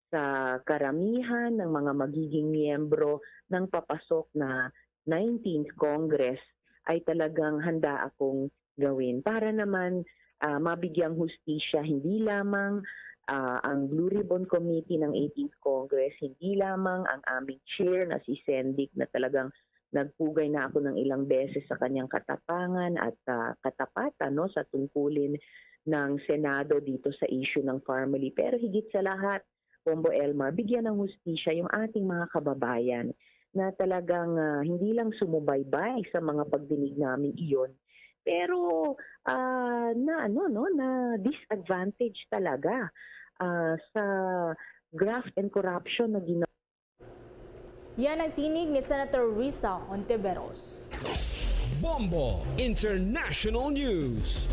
sa karamihan ng mga magiging miyembro ng papasok na nineteenth Congress, ay talagang handa akong gawin para naman, ah, mabigyang hustisya hindi lamang, ah, ang Blue Ribbon Committee ng eighteenth Congress, hindi lamang ang aming chair na si Sendic na talagang nagpugay na ako ng ilang beses sa kanyang katapangan at, ah, katapatan, no, sa tungkulin ng Senado dito sa issue ng formerly. Pero higit sa lahat, Bombo Elmar, bigyan ng hustisya yung ating mga kababayan na talagang, ah, hindi lang sumubaybay sa mga pagdinig naming iyon, pero, ah, na ano, no, na disadvantage talaga, ah, sa graft and corruption na gina- Yan ang tinig ni Senator Risa Hontiveros. Bombo International News.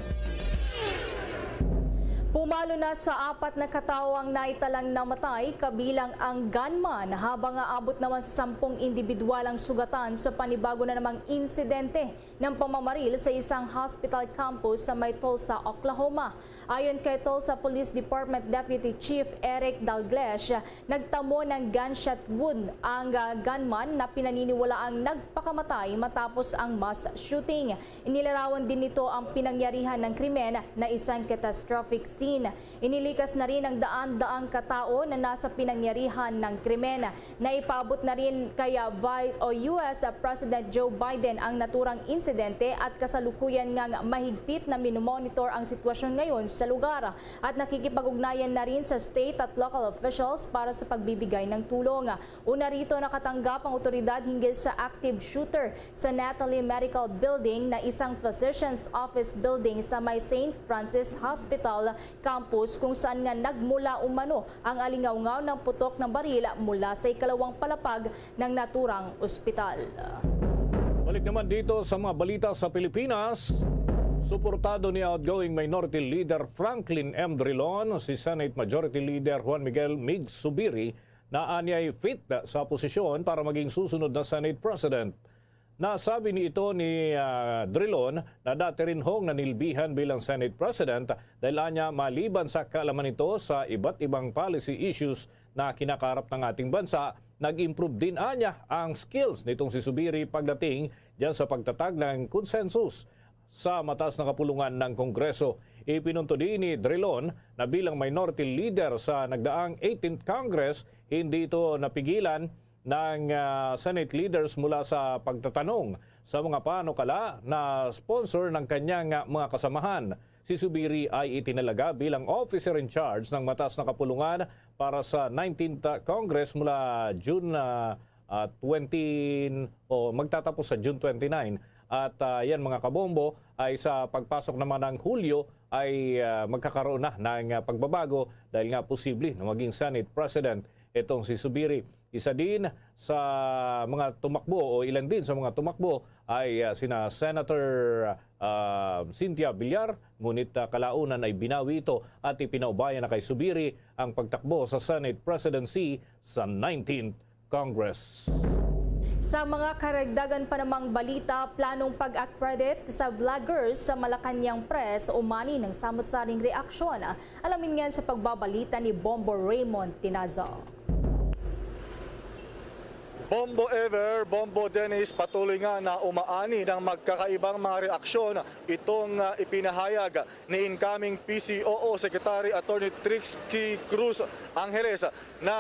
Pumalo na sa apat na ka tawo ang naitalang namatay, kabilang ang gunman, habang aabot naman sa sampung indibidwal ang sugatan sa panibago na namang insidente ng pamamaril sa isang hospital campus sa may Tulsa, Oklahoma. Ayon kay Tulsa Police Department Deputy Chief Eric Dalglesh, nagtamo ng gunshot wound ang, ah, gunman na pinaniniwalaang nagpakamatay matapos ang mass shooting. Inilarawan din nito ang pinangyarihan ng krimen na isang catastrophic scene. Inilikas na rin ang daan-daang katao na nasa pinangyarihan ng krimen. Naipaabot na rin kay, ah, Vice o U S President Joe Biden ang naturang insidente at kasalukuyan ngang mahigpit na minomonitor ang sitwasyon ngayon sa lugar at nakikipag-ugnayan na rin sa state at local officials para sa pagbibigay ng tulong. Una rito, nakatanggap ang otoridad hinggil sa active shooter sa Natalie Medical Building na isang physician's office building sa may Saint Francis Hospital campus, kung saan nga nagmula umano ang alingawngaw ng putok ng baril mula sa ikalawang palapag ng naturang ospital. Balik naman dito sa mga balita sa Pilipinas, suportado ni outgoing Minority Leader Franklin M. Drilon si Senate Majority Leader Juan Miguel Migs Zubiri na anya'y fit sa posisyon para maging susunod na Senate President. Nasabi ni ito ni, ah, Drilon na dati rin hong nanilbihan bilang Senate President dahil anya maliban sa kaalaman nito sa iba't ibang policy issues na kinakaharap ng ating bansa, nag-improve din anya ang skills nitong si Zubiri pagdating dyan sa pagtatag ng konsensus sa mataas na kapulungan ng Kongreso. Ipinunto din ni Drilon na bilang minority leader sa nagdaang eighteenth Congress, hindi ito napigilan ng, ah, Senate leaders mula sa pagtatanong sa mga panukala na sponsor ng kanyang, ah, mga kasamahan. Si Zubiri ay itinalaga bilang officer in charge ng mataas na kapulungan para sa nineteenth Congress mula June, ah, ah, twenty o magtatapos sa June twenty-nine. At, ah, yan, mga kabombo, ay sa pagpasok naman ng Hulyo ay, ah, magkakaroon na ng, ah, pagbabago dahil nga posible na maging Senate President itong si Zubiri. Isa din sa mga tumakbo o ilan din sa mga tumakbo ay, ah, sina Senator, ah, Cynthia Villar, ngunit, ah, kalaunan ay binawi ito at ipinaubaya na kay Zubiri ang pagtakbo sa Senate presidency sa nineteenth Congress. Sa mga karagdagan pa namang balita, planong pag-accredit sa vloggers sa Malacañang Press umani ng samot-saring reaksyon. Alamin yan sa pagbabalita ni Bombo Raymond Tinazo. Bombo Ever, Bombo Dennis, patuloy nga na umaani ng magkakaibang mga reaksyon itong, ah, ipinahayag ni incoming P C O O Secretary Attorney Trixie Cruz Angeles na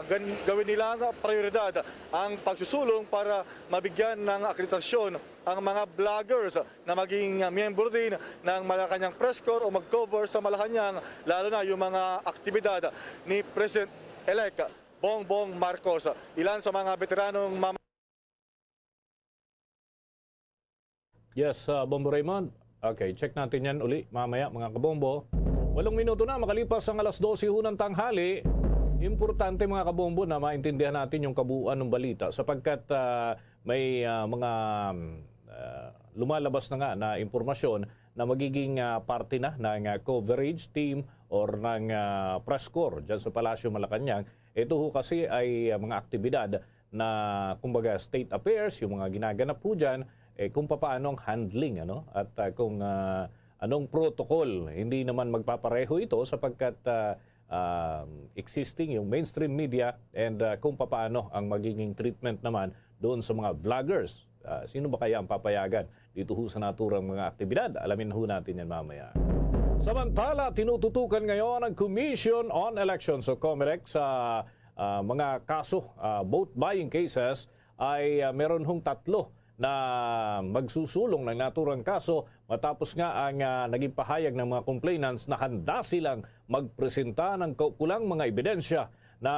gan- gawin nilang prioridad ang pagsusulong para mabigyan ng akreditasyon ang mga vloggers na maging miyembro din ng Malacañang Press Corps o mag-cover sa Malacañang, lalo na yung mga aktibidad ni President-elect Bongbong Marcos. Ilan sa mga veteranong mama- Yes, uh, Bombo Raymond. Okay, check natin yan uli mamaya, mga kabombo. Walong minuto na makalipas ang alas dose hunang tanghali. Importante, mga kabombo, na maintindihan natin yung kabuuan ng balita sapagkat, ah, may, ah, mga, ah, lumalabas na nga na impormasyon na magiging, ah, parte na ng, ah, coverage team or ng, ah, press corps dyan sa Palasyo Malacañang. Ito ho kasi ay, ah, mga aktibidad na, kumbaga, state affairs, yung mga ginaganap po dyan, eh, kung papaano ang handling, ano? At, ah, kung, ah, anong protocol. Hindi naman magpapareho ito sapagkat, ah, ah, existing yung mainstream media and, ah, kung papaano ang magiging treatment naman doon sa mga vloggers. Ah, sino ba kaya ang papayagan dito ho sa naturang mga aktibidad? Alamin ho natin yan mamaya. Samantala, tinututukan ngayon ng Commission on Elections o COMELEC sa, ah, mga kaso, ah, vote buying cases ay, ah, meron hong tatlo na magsusulong ng naturang kaso matapos nga ang, ah, naging pahayag ng mga complainants na handa silang magpresenta ng kaukulang mga ebidensya na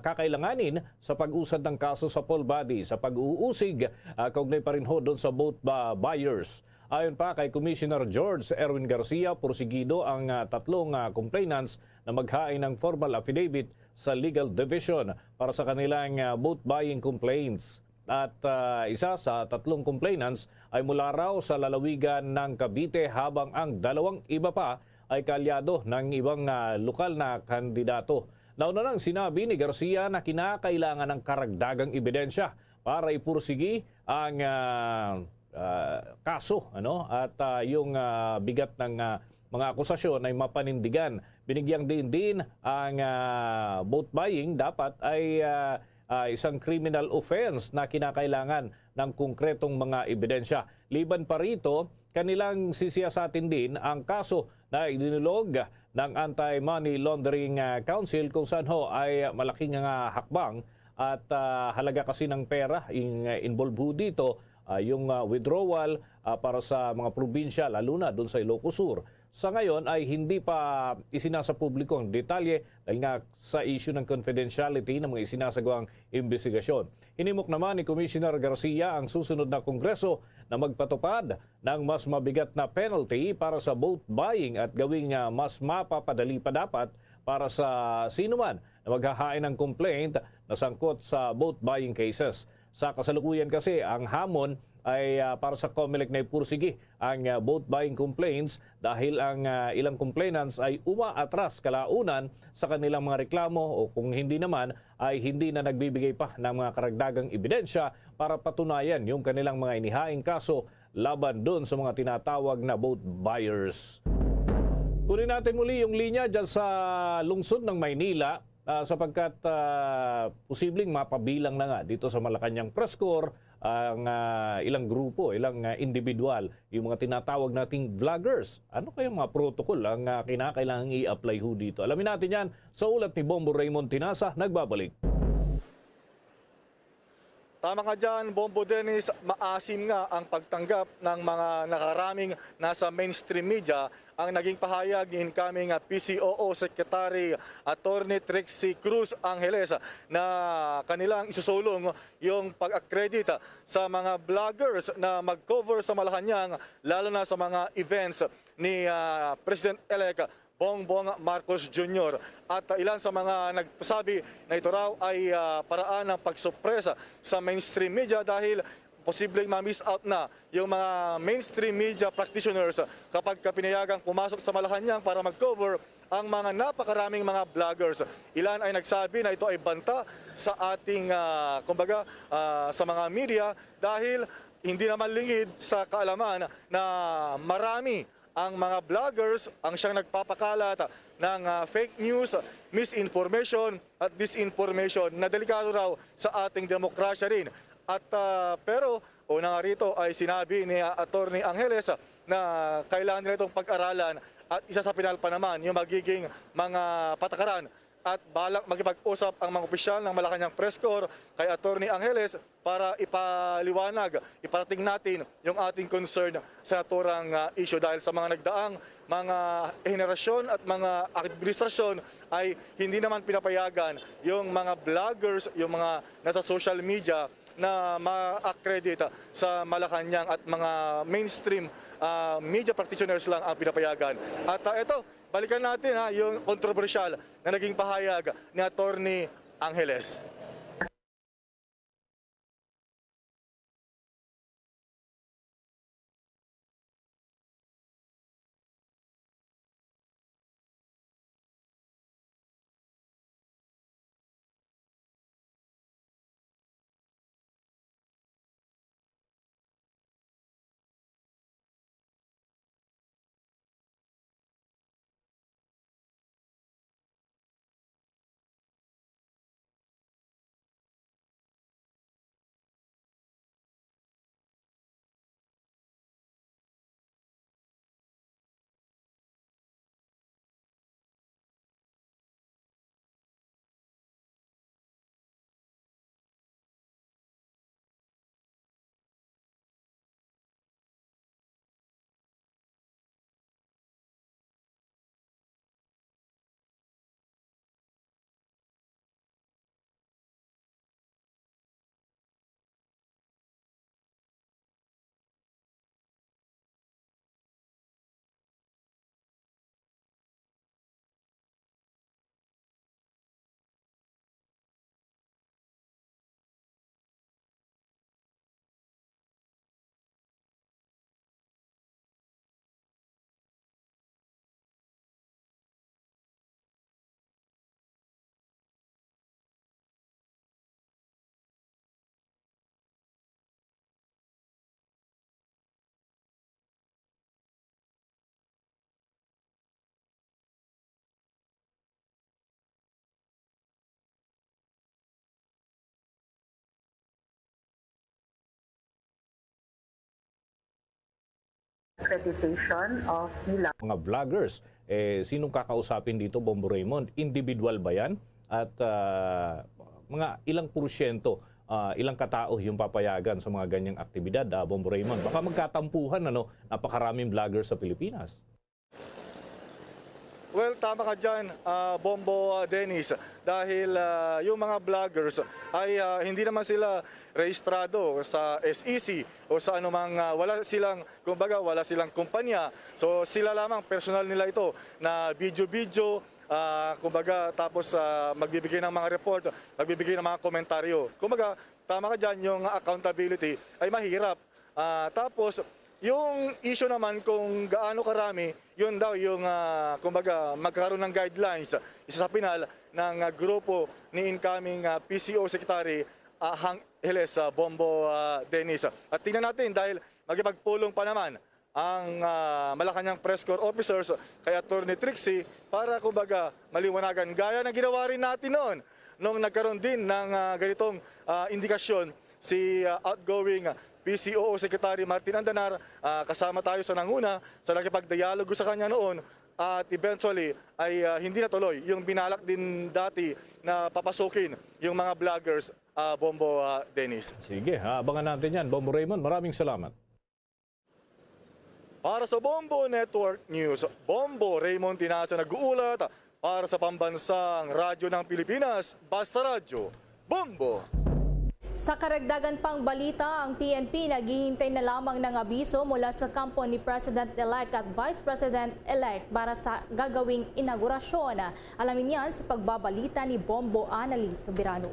kakailanganin sa pag-usad ng kaso sa poll body sa pag-uusig, ah, kaugnay pa rin ho doon sa vote ba buyers. Ayon pa kay Commissioner George Erwin Garcia, porsigido ang, ah, tatlong, ah, complainants na maghain ng formal affidavit sa Legal Division para sa kanilang, ah, vote buying complaints. At, ah, isa sa tatlong complainants ay mula raw sa lalawigan ng Cavite, habang ang dalawang iba pa ay kaalyado ng ibang, ah, lokal na kandidato. Nauna nang sinabi ni Garcia na kinakailangan ng karagdagang ebidensya para ipursigi ang, ah, ah, kaso, ano, at, ah, yung, ah, bigat ng, ah, mga akusasyon ay mapanindigan. Binigyang diin din ang, ah, vote buying dapat ay, ah, ah, isang criminal offense na kinakailangan ng konkretong mga ebidensya. Liban pa rito, kanilang sisiyasatin din ang kaso na idinulog ng Anti-Money Laundering, ah, Council, kung saan ho ay malaking nga hakbang at, ah, halaga kasi ng pera in, involved ho dito, ah, yung, ah, withdrawal, ah, para sa mga probinsya, lalo na doon sa Ilocos Sur. Sa ngayon ay hindi pa isinasa publiko ang detalye dahil nga sa issue ng confidentiality ng mga isinasagawang imbestigasyon. Hinimok naman ni Commissioner Garcia ang susunod na Kongreso na magpatupad ng mas mabigat na penalty para sa vote buying at gawing, ah, mas mapapadali pa dapat para sa sinuman na maghahain ng complaint na sangkot sa vote buying cases. Sa kasalukuyan kasi, ang hamon ay, ah, para sa COMELEC na ipursigi ang, ah, vote buying complaints dahil ang, ah, ilang complainants ay umaatras kalaunan sa kanilang mga reklamo o kung hindi naman ay hindi na nagbibigay pa ng mga karagdagang ebidensya para patunayan yung kanilang mga inihaing kaso laban doon sa mga tinatawag na vote buyers. Kunin natin muli yung linya dyan sa lungsod ng Maynila, ah, sapagkat, ah, posibleng mapabilang na nga dito sa Malacañang Press Corps ang, ah, ilang grupo, ilang, ah, individual, yung mga tinatawag nating vloggers. Ano kaya mga protocol ang, ah, kinakailangang i-apply ho dito? Alamin natin yan sa ulat ni Bombo Raymond Tinasa. Nagbabalik. Tama ka dyan, Bombo Dennis, maasim nga ang pagtanggap ng mga nakaraming nasa mainstream media ang naging pahayag ni incoming, ah, P C O O Secretary Attorney Trixie Cruz Angeles na kanilang isusulong yung pag-accredit sa mga vloggers na mag-cover sa Malacañang, lalo na sa mga events ni, ah, President-elect Bongbong Marcos Junior. At, ah, ilan sa mga nagsabi na ito raw ay, ah, paraan ng pagsupresa sa mainstream media dahil posibleng ma-miss out na yung mga mainstream media practitioners kapag ka pinayagang pumasok sa Malacañang para mag-cover ang mga napakaraming mga vloggers. Ilan ay nagsabi na ito ay banta sa ating, ah, kumbaga, ah, sa mga media dahil hindi naman lingid sa kaalaman na marami ang mga vloggers ang siyang nagpapakalat ng, ah, fake news, misinformation at disinformation na delikado raw sa ating demokrasya rin. At, ah, pero una nga rito ay sinabi ni, ah, Attorney Angeles na kailangan nila itong pag-aralan at isa sa pinal pa naman yung magiging mga patakaran at balak makipag-usap ang mga opisyal ng Malacañang Press Corps kay Attorney Angeles para ipaliwanag, iparating natin yung ating concern sa naturang, ah, issue dahil sa mga nagdaang mga henerasyon at mga administrasyon ay hindi naman pinapayagan yung mga vloggers, yung mga nasa social media na ma-accredit sa Malacañang at mga mainstream, ah, media practitioners lang ang pinapayagan. At, ah, eto, balikan natin, ha, yung kontrobersyal na naging pahayag ni Attorney Angeles. Accreditation of ilang mga vloggers. Eh, sinong kakausapin dito, Bombo Raymond? Individual ba yan? At, ah, mga ilang porsyento, ah, ilang katao yung papayagan sa mga ganyang aktibidad, ah, Bombo Raymond? Baka magkatampuhan, ano, napakaraming vloggers sa Pilipinas. Well, tama ka dyan, ah, Bombo, ah, Dennis. Dahil, ah, yung mga vloggers ay, ah, hindi naman sila rehistrado sa S E C o sa anumang, ah, wala silang, kumbaga, wala silang kumpanya. So, sila lamang, personal nila ito na video-video, ah, kumbaga, tapos, ah, magbibigay ng mga report, magbibigay ng mga komentaryo. Kumbaga, tama ka dyan, yung accountability ay mahirap. Ah, tapos, yung issue naman kung gaano karami, yun daw yung, ah, kumbaga, magkakaroon ng guidelines, isa sa pinal ng, ah, grupo ni incoming, ah, P C O Secretary, ah, Hang Heles, ah, Bombo, ah, Dennis. At tingnan natin dahil makipagpulong pa naman ang, ah, Malacañang Press Corps officers kay Attorney Trixie para, kumbaga, maliwanagan. Gaya ng ginawa rin natin noon nung nagkaroon din ng, ah, ganitong, ah, indikasyon si, ah, outgoing P C O O Secretary Martin Andanar, ah, kasama tayo sa nanguna sa nakipagdialogo sa kanya noon At eventually ay, ah, hindi natuloy yung binalak din dati na papasukin yung mga vloggers, ah, Bombo, ah, Dennis. Sige, ha, abangan natin yan. Bombo Raymond, maraming salamat. Para sa Bombo Network News, Bombo Raymond Tinaza nag-uulat para sa Pambansang Radyo ng Pilipinas, Basta Radyo, Bombo! Sa karagdagan pang balita, ang P N P naghihintay na lamang ng abiso mula sa kampo ni President-elect at Vice President-elect para sa gagawing inaugurasyon. Alamin yan sa pagbabalita ni Bombo Anali Soberano.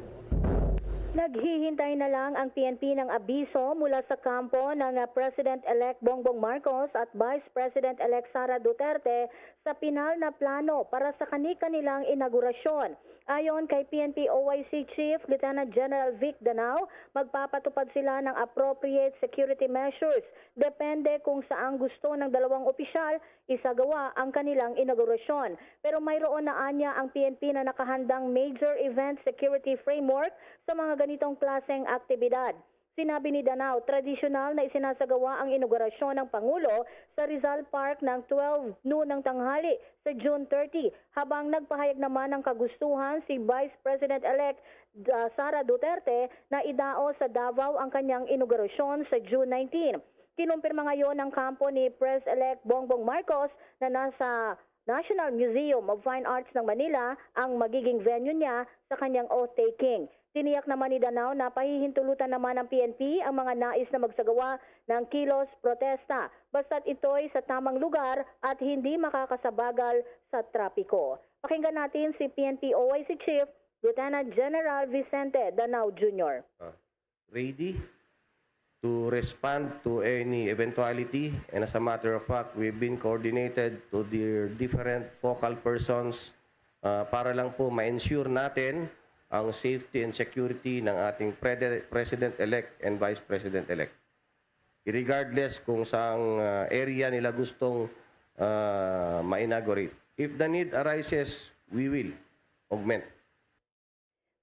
Naghihintay na lang ang P N P ng abiso mula sa kampo ng, ah, President-elect Bongbong Marcos at Vice President-elect Sara Duterte sa pinal na plano para sa kani-kanilang inaugurasyon. Ayon kay P N P O I C Chief Lieutenant General Vic Danao, magpapatupad sila ng appropriate security measures depende kung saang gusto ng dalawang opisyal isagawa ang kanilang inaugurasyon. Pero mayroon na anya ang P N P na nakahandang major event security framework sa mga ganitong klaseng aktibidad. Sinabi ni Danao, tradisyonal na isinasagawa ang inaugurasyon ng Pangulo sa Rizal Park ng twelve noon ng tanghali sa June thirty, habang nagpahayag naman ng kagustuhan si Vice President-elect, ah, Sara Duterte na idao sa Davao ang kanyang inaugurasyon sa June nineteen. Kinumpirma ngayon ng kampo ni Pres-elect Bongbong Marcos na nasa National Museum of Fine Arts ng Manila ang magiging venue niya sa kanyang oath-taking. Tiniyak naman ni Danao na pahihintulutan naman ng P N P ang mga nais na magsagawa ng kilos protesta, basta't ito'y sa tamang lugar at hindi makakasabagal sa trapiko. Pakinggan natin si P N P O I C Chief Lieutenant General Vicente Danao Junior. Ah, ready to respond to any eventuality, and as a matter of fact, we've been coordinated to the different focal persons, ah, para lang po ma-ensure natin ang safety and security ng ating prede-, President-elect and Vice President-elect, regardless kung saang, ah, area nila gustong, ah, ma-inaugurate. If the need arises, we will augment.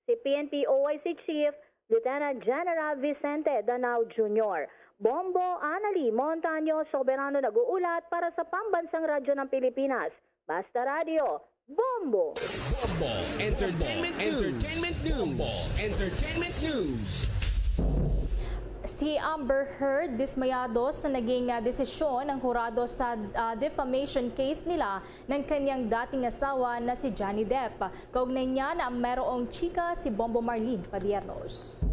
Si P N P O I C Chief Lieutenant General Vicente Danao Junior. Bombo Anali Montaño Soberano nag-uulat para sa Pambansang Radyo ng Pilipinas, Basta Radyo, Bombo! Bombo Entertainment News. Entertainment News. Bombo Entertainment News. Si Amber Heard dismayado sa naging, ah, desisyon ng hurado sa, ah, defamation case nila ng kanyang dating asawa na si Johnny Depp. Kaugnay niyan, merong chika si Bombo Marlene Padiernos.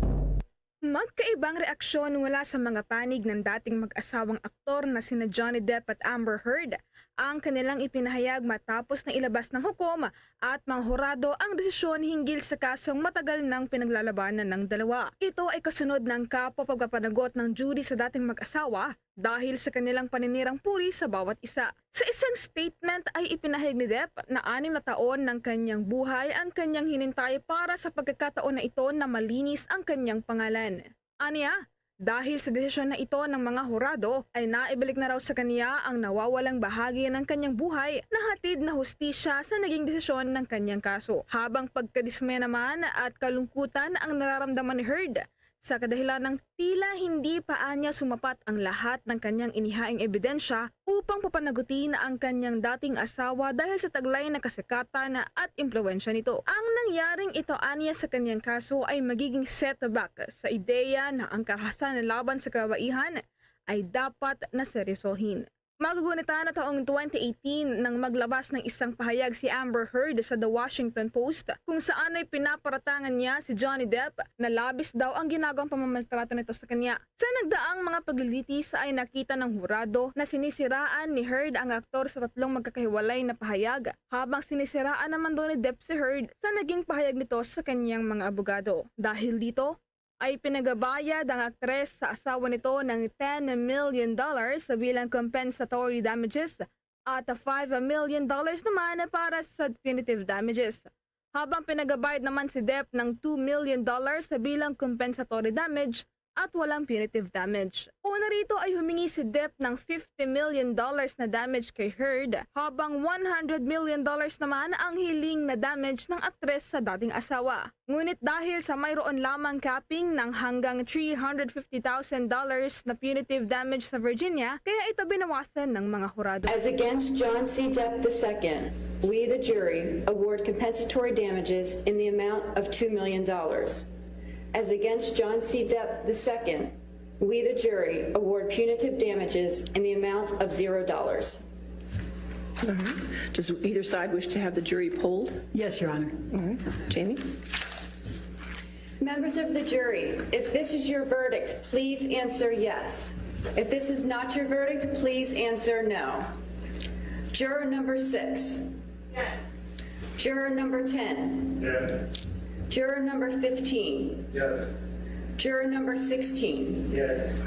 Magkaibang reaksyon mula sa mga panig ng dating mag-asawang aktor na sina Johnny Depp at Amber Heard, ang kanilang ipinahayag matapos na ilabas ng hukom at mga hurado ang desisyon hinggil sa kasong matagal nang pinaglalabanan ng dalawa. Ito ay kasunod ng kapwa pagpapanagot ng jury sa dating mag-asawa dahil sa kanilang paninirang puri sa bawat isa. Sa isang statement ay ipinahayag ni Depp na anim na taon ng kanyang buhay ang kanyang hinintay para sa pagkakataon na ito na malinis ang kanyang pangalan. Aniya, dahil sa desisyon na ito ng mga hurado, ay naibalik na raw sa kaniya ang nawawalang bahagi ng kanyang buhay na hatid na hustisya sa naging desisyon ng kanyang kaso. Habang pagkadismaya naman at kalungkutan ang nararamdaman ni Heard, sa kadahilan ng tila hindi pa anya sumapat ang lahat ng kanyang inihaing ebidensya upang papanagutin ang kanyang dating asawa dahil sa taglay na kasikatan at impluwensya nito. Ang nangyaring ito anya sa kanyang kaso ay magiging setback sa ideya na ang karahasan laban sa kababaihan ay dapat na seryosohin. Magugunita na taong twenty eighteen nang maglabas ng isang pahayag si Amber Heard sa The Washington Post, kung saan ay pinaparatangan niya si Johnny Depp na labis daw ang ginagawang pamamaltrato nito sa kanya. Sa nagdaang mga paglilitis ay nakita ng hurado na sinisiraan ni Heard ang aktor sa tatlong magkakahiwalay na pahayag, habang sinisiraan naman daw ni Depp si Heard sa naging pahayag nito sa kanyang mga abogado. Dahil dito, ay pinagabayad ang aktres sa asawa nito ng ten million dollars bilang compensatory damages at five million dollars naman para sa punitive damages. Habang pinagabayad naman si Depp ng two million dollars bilang compensatory damage at walang punitive damage. Una rito ay humingi si Depp ng fifty million dollars na damage kay Heard, habang one hundred million dollars naman ang hiling na damage ng aktres sa dating asawa. Ngunit dahil sa mayroon lamang capping ng hanggang three hundred fifty thousand dollars na punitive damage sa Virginia, kaya ito binawasan ng mga hurado. As against John C. Depp the second, we, the jury, award compensatory damages in the amount of two million dollars. As against John C. Depp the second, we, the jury, award punitive damages in the amount of zero dollars. All right. Does either side wish to have the jury polled? Yes, Your Honor. All right. Jamie? Members of the jury, if this is your verdict, please answer yes. If this is not your verdict, please answer no. Juror number six. Juror number ten. Yes. Juror number fifteen. Yes. Juror number sixteen. Yes.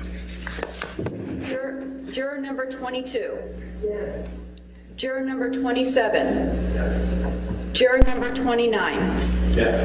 Juror, juror number twenty-two. Juror number twenty-seven. Juror number twenty-nine. Yes.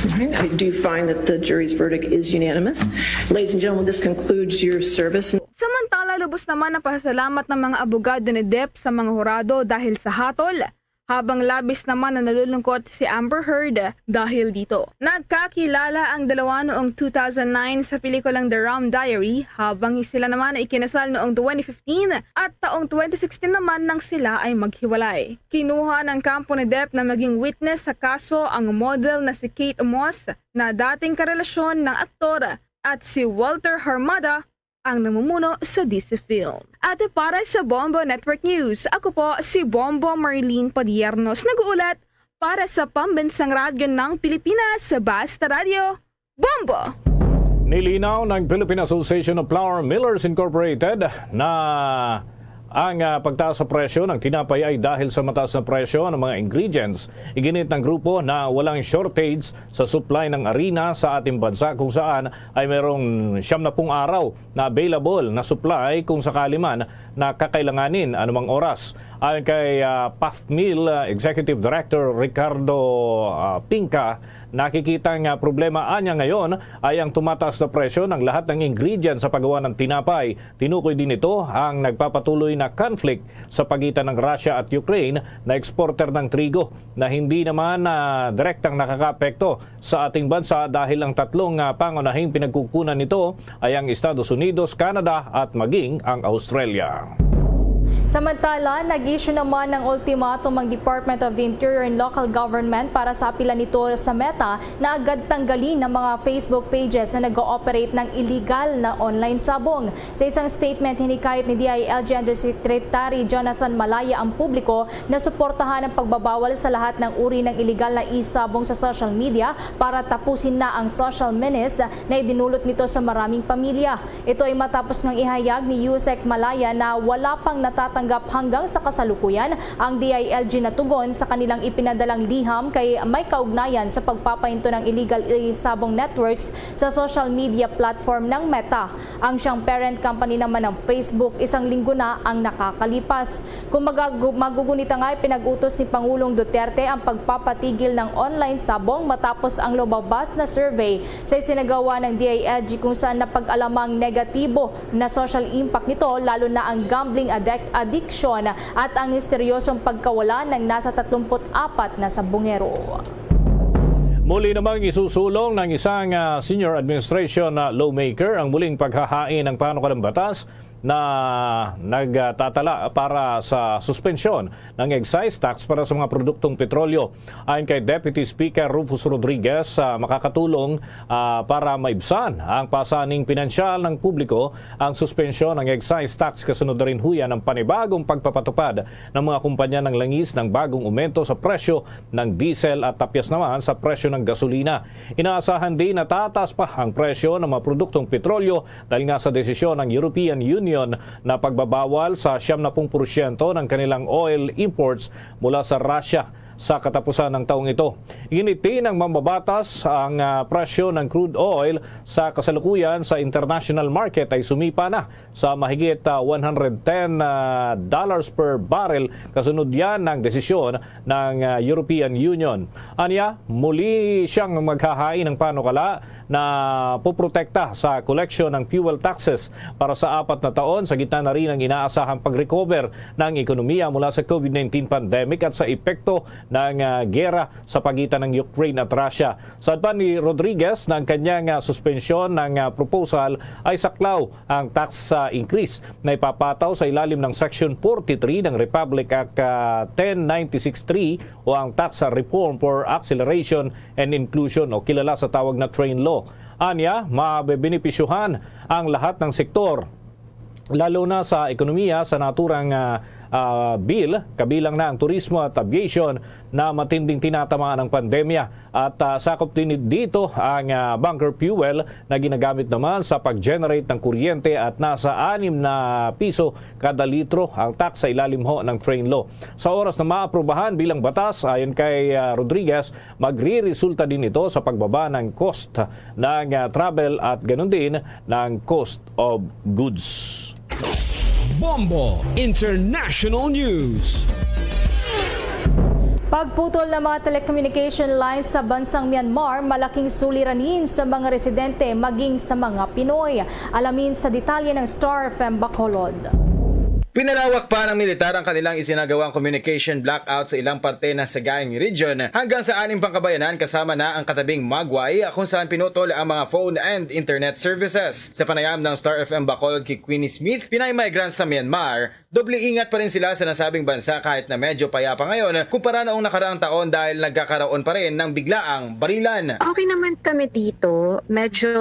All right. I do find that the jury's verdict is unanimous. Ladies and gentlemen, this concludes your service. Samantala, lubos naman ang pasasalamat ng mga abogado ni Depp sa mga hurado dahil sa hatol, habang labis naman na nalulungkot si Amber Heard dahil dito. Nagkakilala ang dalawa noong two thousand nine sa pelikulang The Rum Diary, habang sila naman ay kinasal noong twenty fifteen at taong twenty sixteen naman nang sila ay maghiwalay. Kinuha ng kampo ni Depp na maging witness sa kaso ang model na si Kate Moss na dating karelasyon ng aktor at si Walter Hamada ang namumuno sa D C Film. At para sa Bombo Network News, ako po si Bombo Marlene Padiernos, nag-uulat para sa Pambansang Radyo ng Pilipinas, Basta Radyo, Bombo! Nilinaw ng Philippine Association of Flour Millers Incorporated na ang ah, pagtaas sa presyo ng tinapay ay dahil sa mataas na presyo ng mga ingredients. Iginit ng grupo na walang shortage sa supply ng arina sa ating bansa, kung saan ay mayroong siyam na pung araw na available na supply kung sakali man na kakailanganin anumang oras. Ayon kay ah, PAFMIL ah, Executive Director Ricardo ah, Pinca, nakikita nga problema anya ngayon ay ang tumataas na presyo ng lahat ng ingredients sa paggawa ng tinapay. Tinukoy din nito ang nagpapatuloy na conflict sa pagitan ng Russia at Ukraine na exporter ng trigo na hindi naman ah, direktang nakakaapekto sa ating bansa, dahil ang tatlong ah, pangunahing pinagkukunan nito ay ang Estados Unidos, Canada at maging ang Australia. Samantala, nag-issue naman ng ultimatum ang Department of the Interior and Local Government para sa apila nito sa Meta na agad tanggalin ang mga Facebook pages na nag-ooperate ng illegal na online sabong. Sa isang statement, hinikayat ni D I L G Undersecretary Jonathan Malaya ang publiko na suportahan ang pagbabawal sa lahat ng uri ng illegal na e-sabong sa social media para tapusin na ang social menace na idinulot nito sa maraming pamilya. Ito ay matapos ngang ihayag ni Usec Malaya na wala pang natatanggap hanggang sa kasalukuyan ang D I L G na tugon sa kanilang ipinadalang liham kay may kaugnayan sa pagpapahinto ng illegal e-sabong networks sa social media platform ng Meta. Ang siyang parent company naman ng Facebook, isang linggo na ang nakakalipas. Kung magagu- magugunita nga, ipinag-utos ni Pangulong Duterte ang pagpapatigil ng online sabong matapos ang lumabas na survey sa isinagawa ng D I L G kung saan napag-alamang negatibo na social impact nito, lalo na ang gambling addic- addiction at ang misteryosong pagkawala ng nasa tatlumpu't apat na sabongero. Muli namang isusulong ng isang ah, senior administration na lawmaker ang muling paghahain ng panukalang batas na nagtatala para sa suspensyon ng excise tax para sa mga produktong petrolyo. Ayon kay Deputy Speaker Rufus Rodriguez, ah, makakatulong ah, para maibsan ang pasaning pinansyal ng publiko ang suspensyon ng excise tax, kasunod na rin huyan ng panibagong pagpapatupad ng mga kumpanya ng langis ng bagong umento sa presyo ng diesel at tapyas naman sa presyo ng gasolina. Inaasahan din na tataas pa ang presyo ng mga produktong petrolyo dahil nga sa desisyon ng European Union na pagbabawal sa siyam na pung porsyento ng kanilang oil imports mula sa Russia. sa katapusan ng taong ito. Ginitin ng mambabatas ang, ah, presyo ng crude oil sa kasalukuyan sa international market ay sumipa na sa mahigit, ah, one hundred ten, ah, dollars per barrel kasunod yan ng desisyon ng, ah, European Union. Anya, muli siyang maghahain ng panukala na poprotekta sa koleksyon ng fuel taxes para sa apat na taon, sa gitna na rin ng inaasahang pag-recover ng ekonomiya mula sa COVID nineteen pandemic at sa epekto ng, ah, gera sa pagitan ng Ukraine at Russia. Saad pa ni Rodriguez na ang kanyang, ah, suspensyon ng, ah, proposal ay saklaw ang tax, ah, increase na ipapataw sa ilalim ng Section forty-three ng Republic Act, ah, ten ninety-six three o ang Tax Reform for Acceleration and Inclusion o kilala sa tawag na TRAIN Law. Anya, mabebenepisyuhan ang lahat ng sektor, lalo na sa ekonomiya sa naturang, ah, ah, bill, kabilang na ang turismo at aviation na matinding tinatamaan ng pandemya. At, ah, sakop din dito ang, ah, bunker fuel na ginagamit naman sa pag-generate ng kuryente at nasa anim na piso kada litro ang tax sa ilalim ho ng TRAIN Law. Sa oras na maaprubahan bilang batas, ayon kay, ah, Rodriguez, magriresulta din ito sa pagbaba ng cost ng, ah, travel at ganun din ng cost of goods. Bombo International News. Pagputol ng mga telecommunication lines sa bansang Myanmar, malaking suliranin sa mga residente maging sa mga Pinoy. Alamin sa detalye ng Star F M Bacolod. Pinalawak pa ng militar ang kanilang isinagawang communication blackout sa ilang parte ng Sagaing Region hanggang sa anim pang kabayanan, kasama na ang katabing Magway, kung saan pinutol ang mga phone and internet services. Sa panayam ng Star F M Bacolod kay Queenie Smith, pinay migrants sa Myanmar, doble ingat pa rin sila sa nasabing bansa kahit na medyo payapa ngayon kumpara noong nakaraang taon dahil nagkakaroon pa rin ng biglaang barilan. Okay naman kami dito. Medyo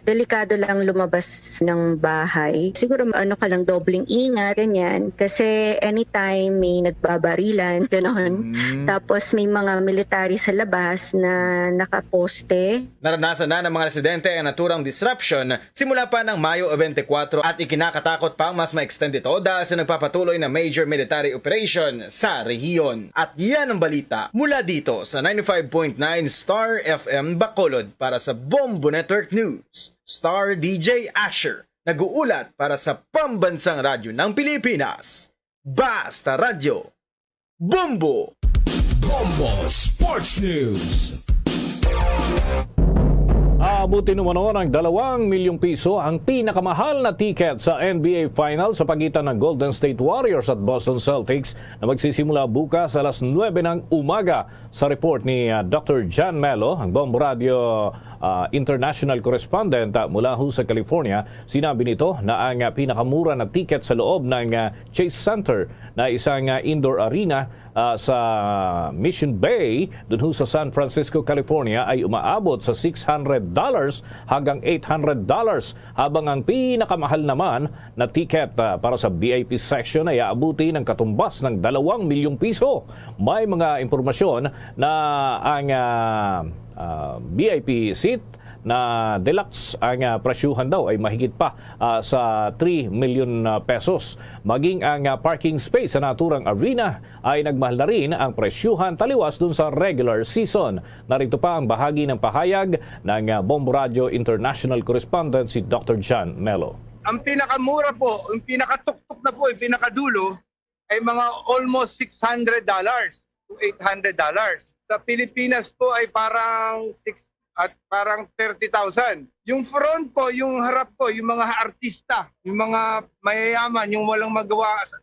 delikado lang lumabas ng bahay. Siguro ano ka lang, dobling ingat, ganyan. Kasi anytime may nagbabarilan, gano'n. Mm. Tapos may mga military sa labas na nakaposte. Naranasan na ng mga residente ang naturang disruption simula pa ng Mayo twenty-four at ikinakatakot pang mas ma-extend ito dahil sa nagpapatuloy na major military operation sa rehiyon. At yan ang balita mula dito sa ninety-five point nine Star F M Bacolod. Para sa Bombo Network News, Star D J Asher, nag-uulat para sa Pambansang Radyo ng Pilipinas, Basta Radyo. Bombo! Bombo Sports News. Aabutin umano ng dalawang milyong piso ang pinakamahal na ticket sa N B A Final sa pagitan ng Golden State Warriors at Boston Celtics na magsisimula bukas alas nuwebe ng umaga. Sa report ni, ah, Doctor John Melo, ang Bombo Radio, ah, international correspondent, ah, mula ho sa California, sinabi nito na ang, ah, pinakamura na ticket sa loob ng, ah, Chase Center na isang, ah, indoor arena, ah, sa Mission Bay, dun ho sa San Francisco, California, ay umaabot sa six hundred dollars hanggang eight hundred dollars, habang ang pinakamahal naman na ticket, ah, para sa V I P section ay aabuti ng katumbas ng dalawang milyong piso. May mga impormasyon na ang, ah, ah, V I P seat na deluxe ang, ah, presyuhan daw ay mahigit pa, ah, sa three million, ah, pesos. Maging ang, ah, parking space sa naturang arena ay nagmahal na rin ang presyuhan taliwas dun sa regular season. Narito pa ang bahagi ng pahayag ng, ah, Bombo Radio International Correspondent si Doctor John Melo. Ang pinakamura po, yung pinakatuktok na po, yung pinakadulo, ay mga almost six hundred dollars to eight hundred dollars. Sa Pilipinas po ay parang six at parang thirty thousand. Yung front po, yung harap po, yung mga artista, yung mga mayayaman, yung walang magawa sa,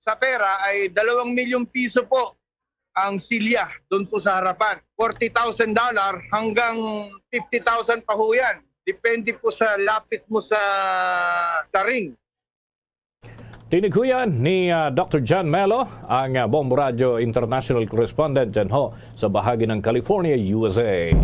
sa pera, ay dalawang milyong piso po ang silya doon po sa harapan. Forty thousand dollar hanggang fifty thousand pa ho yan. Depende po sa lapit mo sa, sa ring. Tinig ho yan ni, ah, Doctor John Melo, ang, ah, Bombo Radio International Correspondent dyan ho sa bahagi ng California, U S A.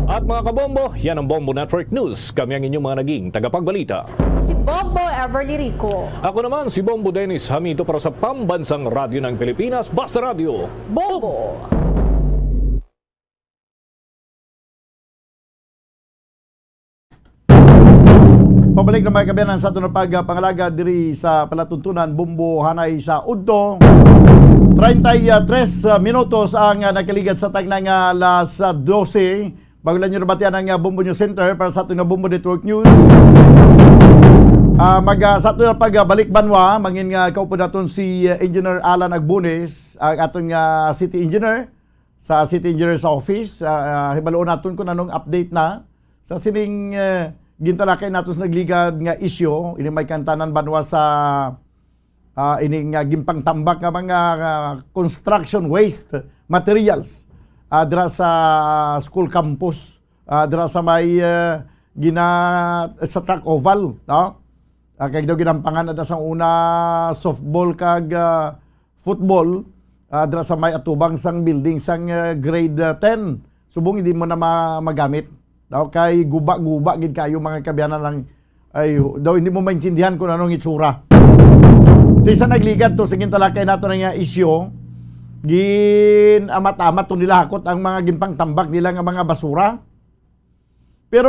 At mga kabombo, yan ang Bombo Network News. Kami ang inyong mga naging tagapagbalita. Si Bombo Everly Rico. Ako naman si Bombo Dennis Hamito para sa Pambansang Radyo ng Pilipinas, Basta Radyo. Bombo! Pabalik na, mga kaabyanan, sa aton pagpangalaga diri sa palatuntunan, Bombo, hanay sa udto. Treinta y tres minutos ang, ah, nagkaligat sa tagna nga alas, ah, dose. Bago lang nyo nabatian ang, ah, Bombo News Center para sa aton nga Bombo Network News. Ah, mag, ah, sa aton nga pagbalik banwa, mangin nga kaupo naton si, ah, Engineer Alan Agbones, ang aton nga city engineer sa city engineer's office. Ah, ah, hibaloon naton kung anong update na sa sining, ah, gintalakay nato sa nagligad nga isyu, ini may kantanan banwa sa ah, ini nga ginpangtambak nga mga, ah, construction waste materials, ah, dira sa school campus, ah, dira sa may, ah, gina-, sa track oval, no? Ah, kay daw ginampangan na sa una softball kag, ah, football, ah, dira sa may atubang sang building sang, ah, grade, ah, ten. Subong hindi mo na ma-, magamit. Daw kay guba-guba gid kayo, mga kaabyanan, lang. Ay, daw hindi mo maintindihan kung anong itsura. Ti sa nagligad to, sa gintalakay nato na nga isyu, gin-amat-amat to nila hakot ang mga ginpangtambak nila nga mga basura. Pero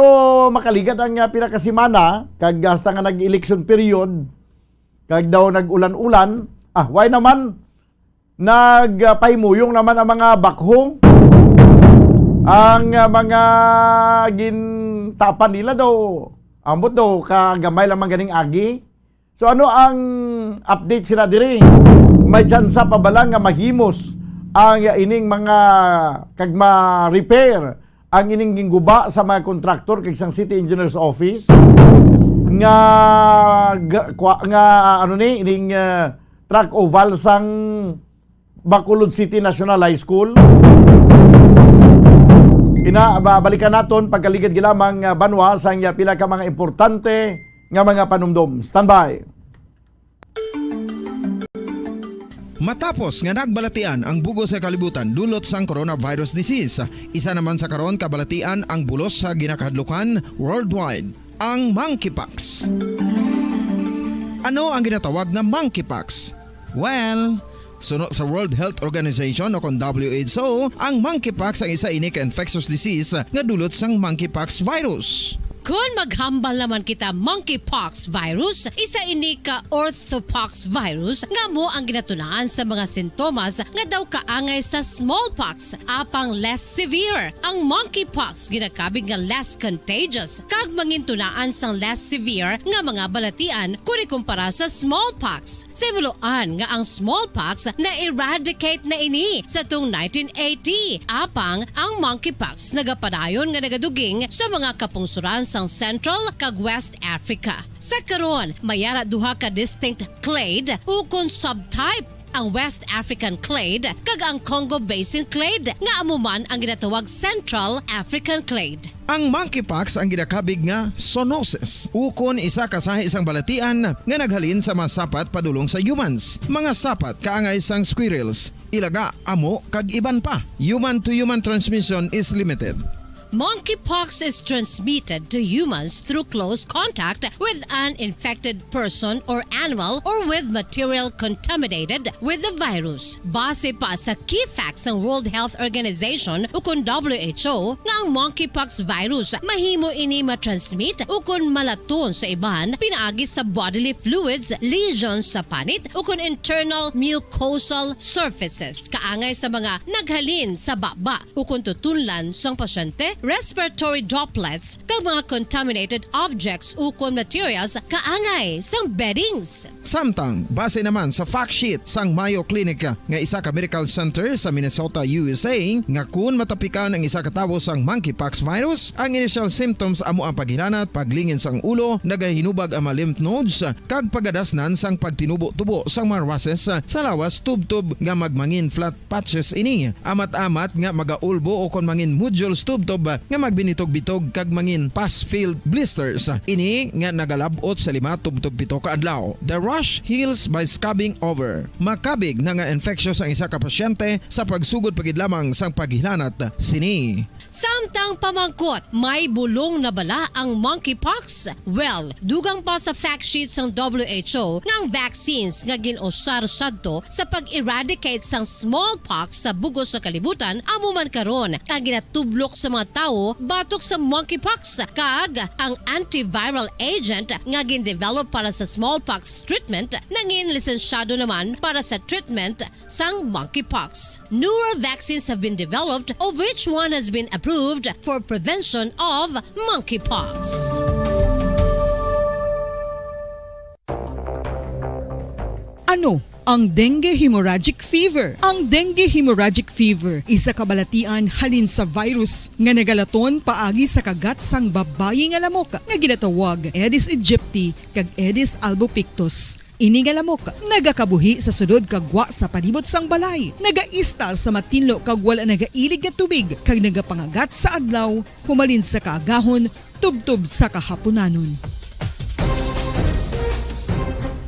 makaligat ang, ah, pila ka semana, kag hasta nga nag-election period, kag daw nag-ulan-ulan, ah, why naman? Nagpahimuyong naman ang mga backhoe. Ang, ah, mga gintapan nila daw, ambot daw, kagamay lang man ganing agi. So, ano ang update sila diri? May tsansa pa bala nga mahimos ang ining mga, kag ma-repair ang ining gingguba sa mga kontraktor kag sang City Engineers Office nga ga-, kwa-, nga, ah, ano ni, ining, ah, track oval sang Bacolod City National High School. Ina, ba-, balikan naton pagkaligad gilamang nga banwa sang iya pila ka mga importante nga mga panumdom. Standby. Matapos nga nagbalatian ang bug-os nga kalibutan dulot sang coronavirus disease, isa naman sa karon kabalatian ang bulos sa ginakahadlukan worldwide, ang monkeypox. Ano ang ginatawag nga monkeypox? Well, suno sa World Health Organization o kon W H O, ang monkeypox ang isa ini ka infectious disease nga dulot sang monkeypox virus. Kon maghambal naman kita, monkeypox virus, isa ini ka orthopox virus nga amo ang ginatunaan sa mga sintomas nga daw kaangay sa smallpox, apang less severe. Ang monkeypox ginakabig nga less contagious kag mangintunaan sang less severe nga mga balatian kon ikumpara sa smallpox. Sa hibaluan nga ang smallpox na-eradicate na ini sa tung nineteen eighty, apang ang monkeypox nagapadayon nga nagaduging sa mga kapungsoran sang Central kag West Africa. Sa karon, may ara duha ka distinct clade ukon subtype, ang West African clade kag ang Congo Basin clade, nga amo man ang ginatawag Central African clade. Ang monkeypox ang ginakabig nga zoonosis, ukon isa ka sahi sang balatian nga naghalin sa mga sapat padulong sa humans, mga sapat kaangay sang squirrels, ilaga, amo, kag iban pa. Human-to-human transmission is limited. Monkeypox is transmitted to humans through close contact with an infected person or animal or with material contaminated with the virus. Base pa sa key facts sang World Health Organization ukon W H O, nga ang monkeypox virus mahimo ini matransmit ukon malaton sa iban pinaagi sa bodily fluids, lesions sa panit, ukon internal mucosal surfaces, kaangay sa mga naghalin sa baba ukon tutunlan sang pasyente, respiratory droplets, kag mga contaminated objects ukon materials kaangay sang beddings. Samtang, base naman sa fact sheet sang Mayo Clinic nga isa ka medical center sa Minnesota, U S A, nga kun matapikan ang isa ka tawo sang monkeypox virus, ang initial symptoms amo ang paghilanat, paglingin sang ulo, nagahinubag ang mga lymph nodes, kag pagadasnan sang pagtinubo-tubo sang mga rushes sa lawas tubtob nga magmangin flat patches ini. Amat-amat nga magaulbo o kon mangin nodules tubtob nga magbinitog-bitog kag mangin pus-filled blisters. Ini nga nagalab-ot sa lima tubtob pito ka adlaw. The rash heals by scabbing over. Makabig na nga infectious ang isa ka pasyente sa pagsugod pa gid lamang sang paghilanat sini. Samtang pamangkot, may bulong na bala ang monkeypox? Well, dugang pa sa fact sheet sang W H O nga ang vaccines nga gin-usar sadto sa pag-eradicate sang smallpox sa bug-os nga kalibutan amo man karon ang ginatublok sa mga tawo batok sa monkeypox, kag ang antiviral agent nga gin-develop para sa smallpox treatment nangin lisensyado naman para sa treatment sang monkeypox. Newer vaccines have been developed, of which one has been approved for prevention of monkeypox. Ano ang dengue hemorrhagic fever? Ang dengue hemorrhagic fever isa ka balatian halin sa virus nga nagalaton paagi sa kagat sang babayi nga lamok nga ginatawag Aedes aegypti kag Aedes albopictus. Ini nga lamok nagakabuhi sa sulod kag gwa sa palibot sang balay, nagaistar sa matinlo kag wala nagailig nga tubig, kag nagapangagat sa adlaw humalin sa kaagahon tubtob sa kahapunanon.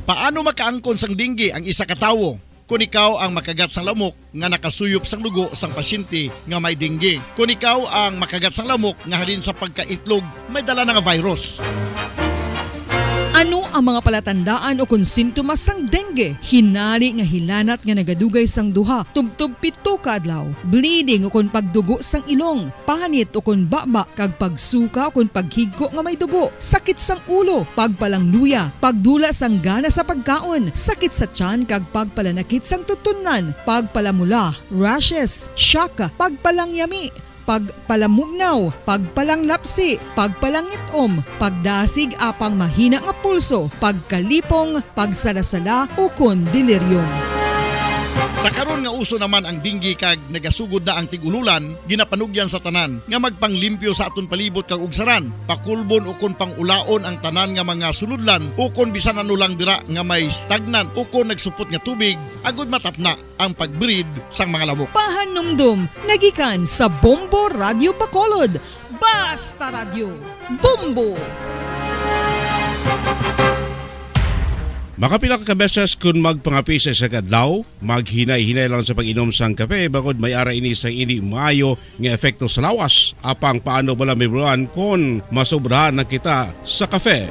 Paano makaangkon sang dengue ang isa ka tawo? Kon ikaw ang makagat sang lamok nga nakasuyop sang dugo sang pasyente nga may dengue. Kon ikaw ang makagat sang lamok nga halin sa pagkaitlog may dala na nga virus. Ano ang mga palatandaan ukon sintomas sang dengue? Hinari nga hilanat nga nagadugay sang duha tubtob pito ka adlaw, bleeding ukon pagdugo sang ilong, panit ukon baba kag pagsuka ukon paghigko nga may dugo, sakit sang ulo, pagpalangluya, pagdula sang gana sa pagkaon, sakit sa tiyan kag pagpalanakit sang tutunlan, pagpalamula, rashes, shock, pagpalangyami, pagpalamugnaw, pagpalanglapsi, pagpalangit-om, pagdasig apang mahina nga pulso, pagkalipong, pagsalasala, ukon delirium. Sa karon nga uso naman ang dengue kag nagasugod na ang tig-ululan, ginapanugyan sa tanan nga magpanglimpyo sa aton palibot kag ugsaran, pakulbon ukon pang-ulaon ang tanan nga mga sulodlan ukon bisan ano lang dira nga may stagnant ukon nagsupot nga tubig, agud matapna ang pag-breed sang mga lamok. Pahanumdom nagikan sa Bombo Radio Bacolod. Basta Radio, Bombo! Makapila ka beses kon magpangape sa isa ka adlaw, maghinay-hinay lang sa pag-inom sang kape, bangod may ara ini sang indi maayo nga epekto sa lawas. Apang paano bala mahibaluan kon masobrahan na kita sa kape?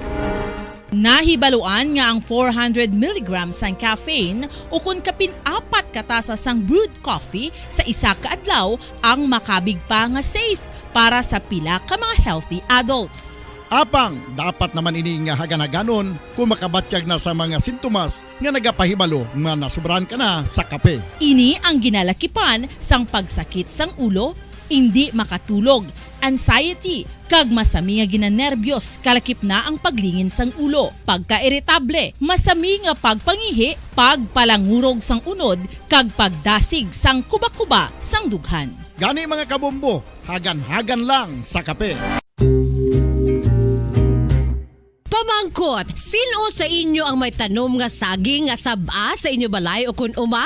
Nahibaluan nga ang four hundred milligrams sang caffeine ukon kapin apat ka tasa sang brewed coffee sa isa ka adlaw ang makabig pa nga safe para sa pila ka mga healthy adults. Apang dapat naman ini nga hagan-haganon kon makabatyag na sa mga sintomas nga nagapahibalo nga nasobrahan ka na sa kape. Ini ang ginalakipan sang pagsakit sang ulo, indi makatulog, anxiety, kag masami nga ginanerbiyos, kalakip na ang paglingin sang ulo, pagkairitable, masami nga pagpangihi, pagpalangurog sang unod, kag pagdasig sang kubakuba sang dughan. Gani, mga kabombo, hagan-hagan lang sa kape. Pamangkot, sin-o sa inyo ang may tanom nga saging nga sab-a sa inyo balay o kon uma?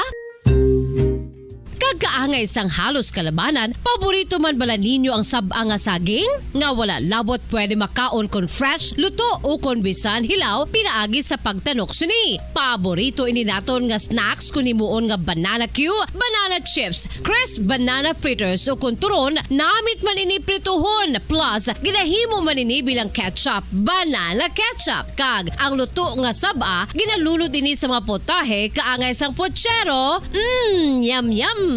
Kag kaangay sang halos kalabanan, paborito man bala ninyo ang sab-a nga saging? Nga wala labot pwede makaon kon fresh, luto, o kon bisan hilaw pinaagi sa pagtanok sini. Paborito ini naton nga snacks kon himuon nga banana cue, banana chips, crisp banana fritters, o kon turon, namit man ini prituhon, plus ginahimo man ini bilang ketchup, banana ketchup, kag ang luto nga sab-a ginalunod ini sa mga putahe kaangay sang putsero. Mm, yum, yum!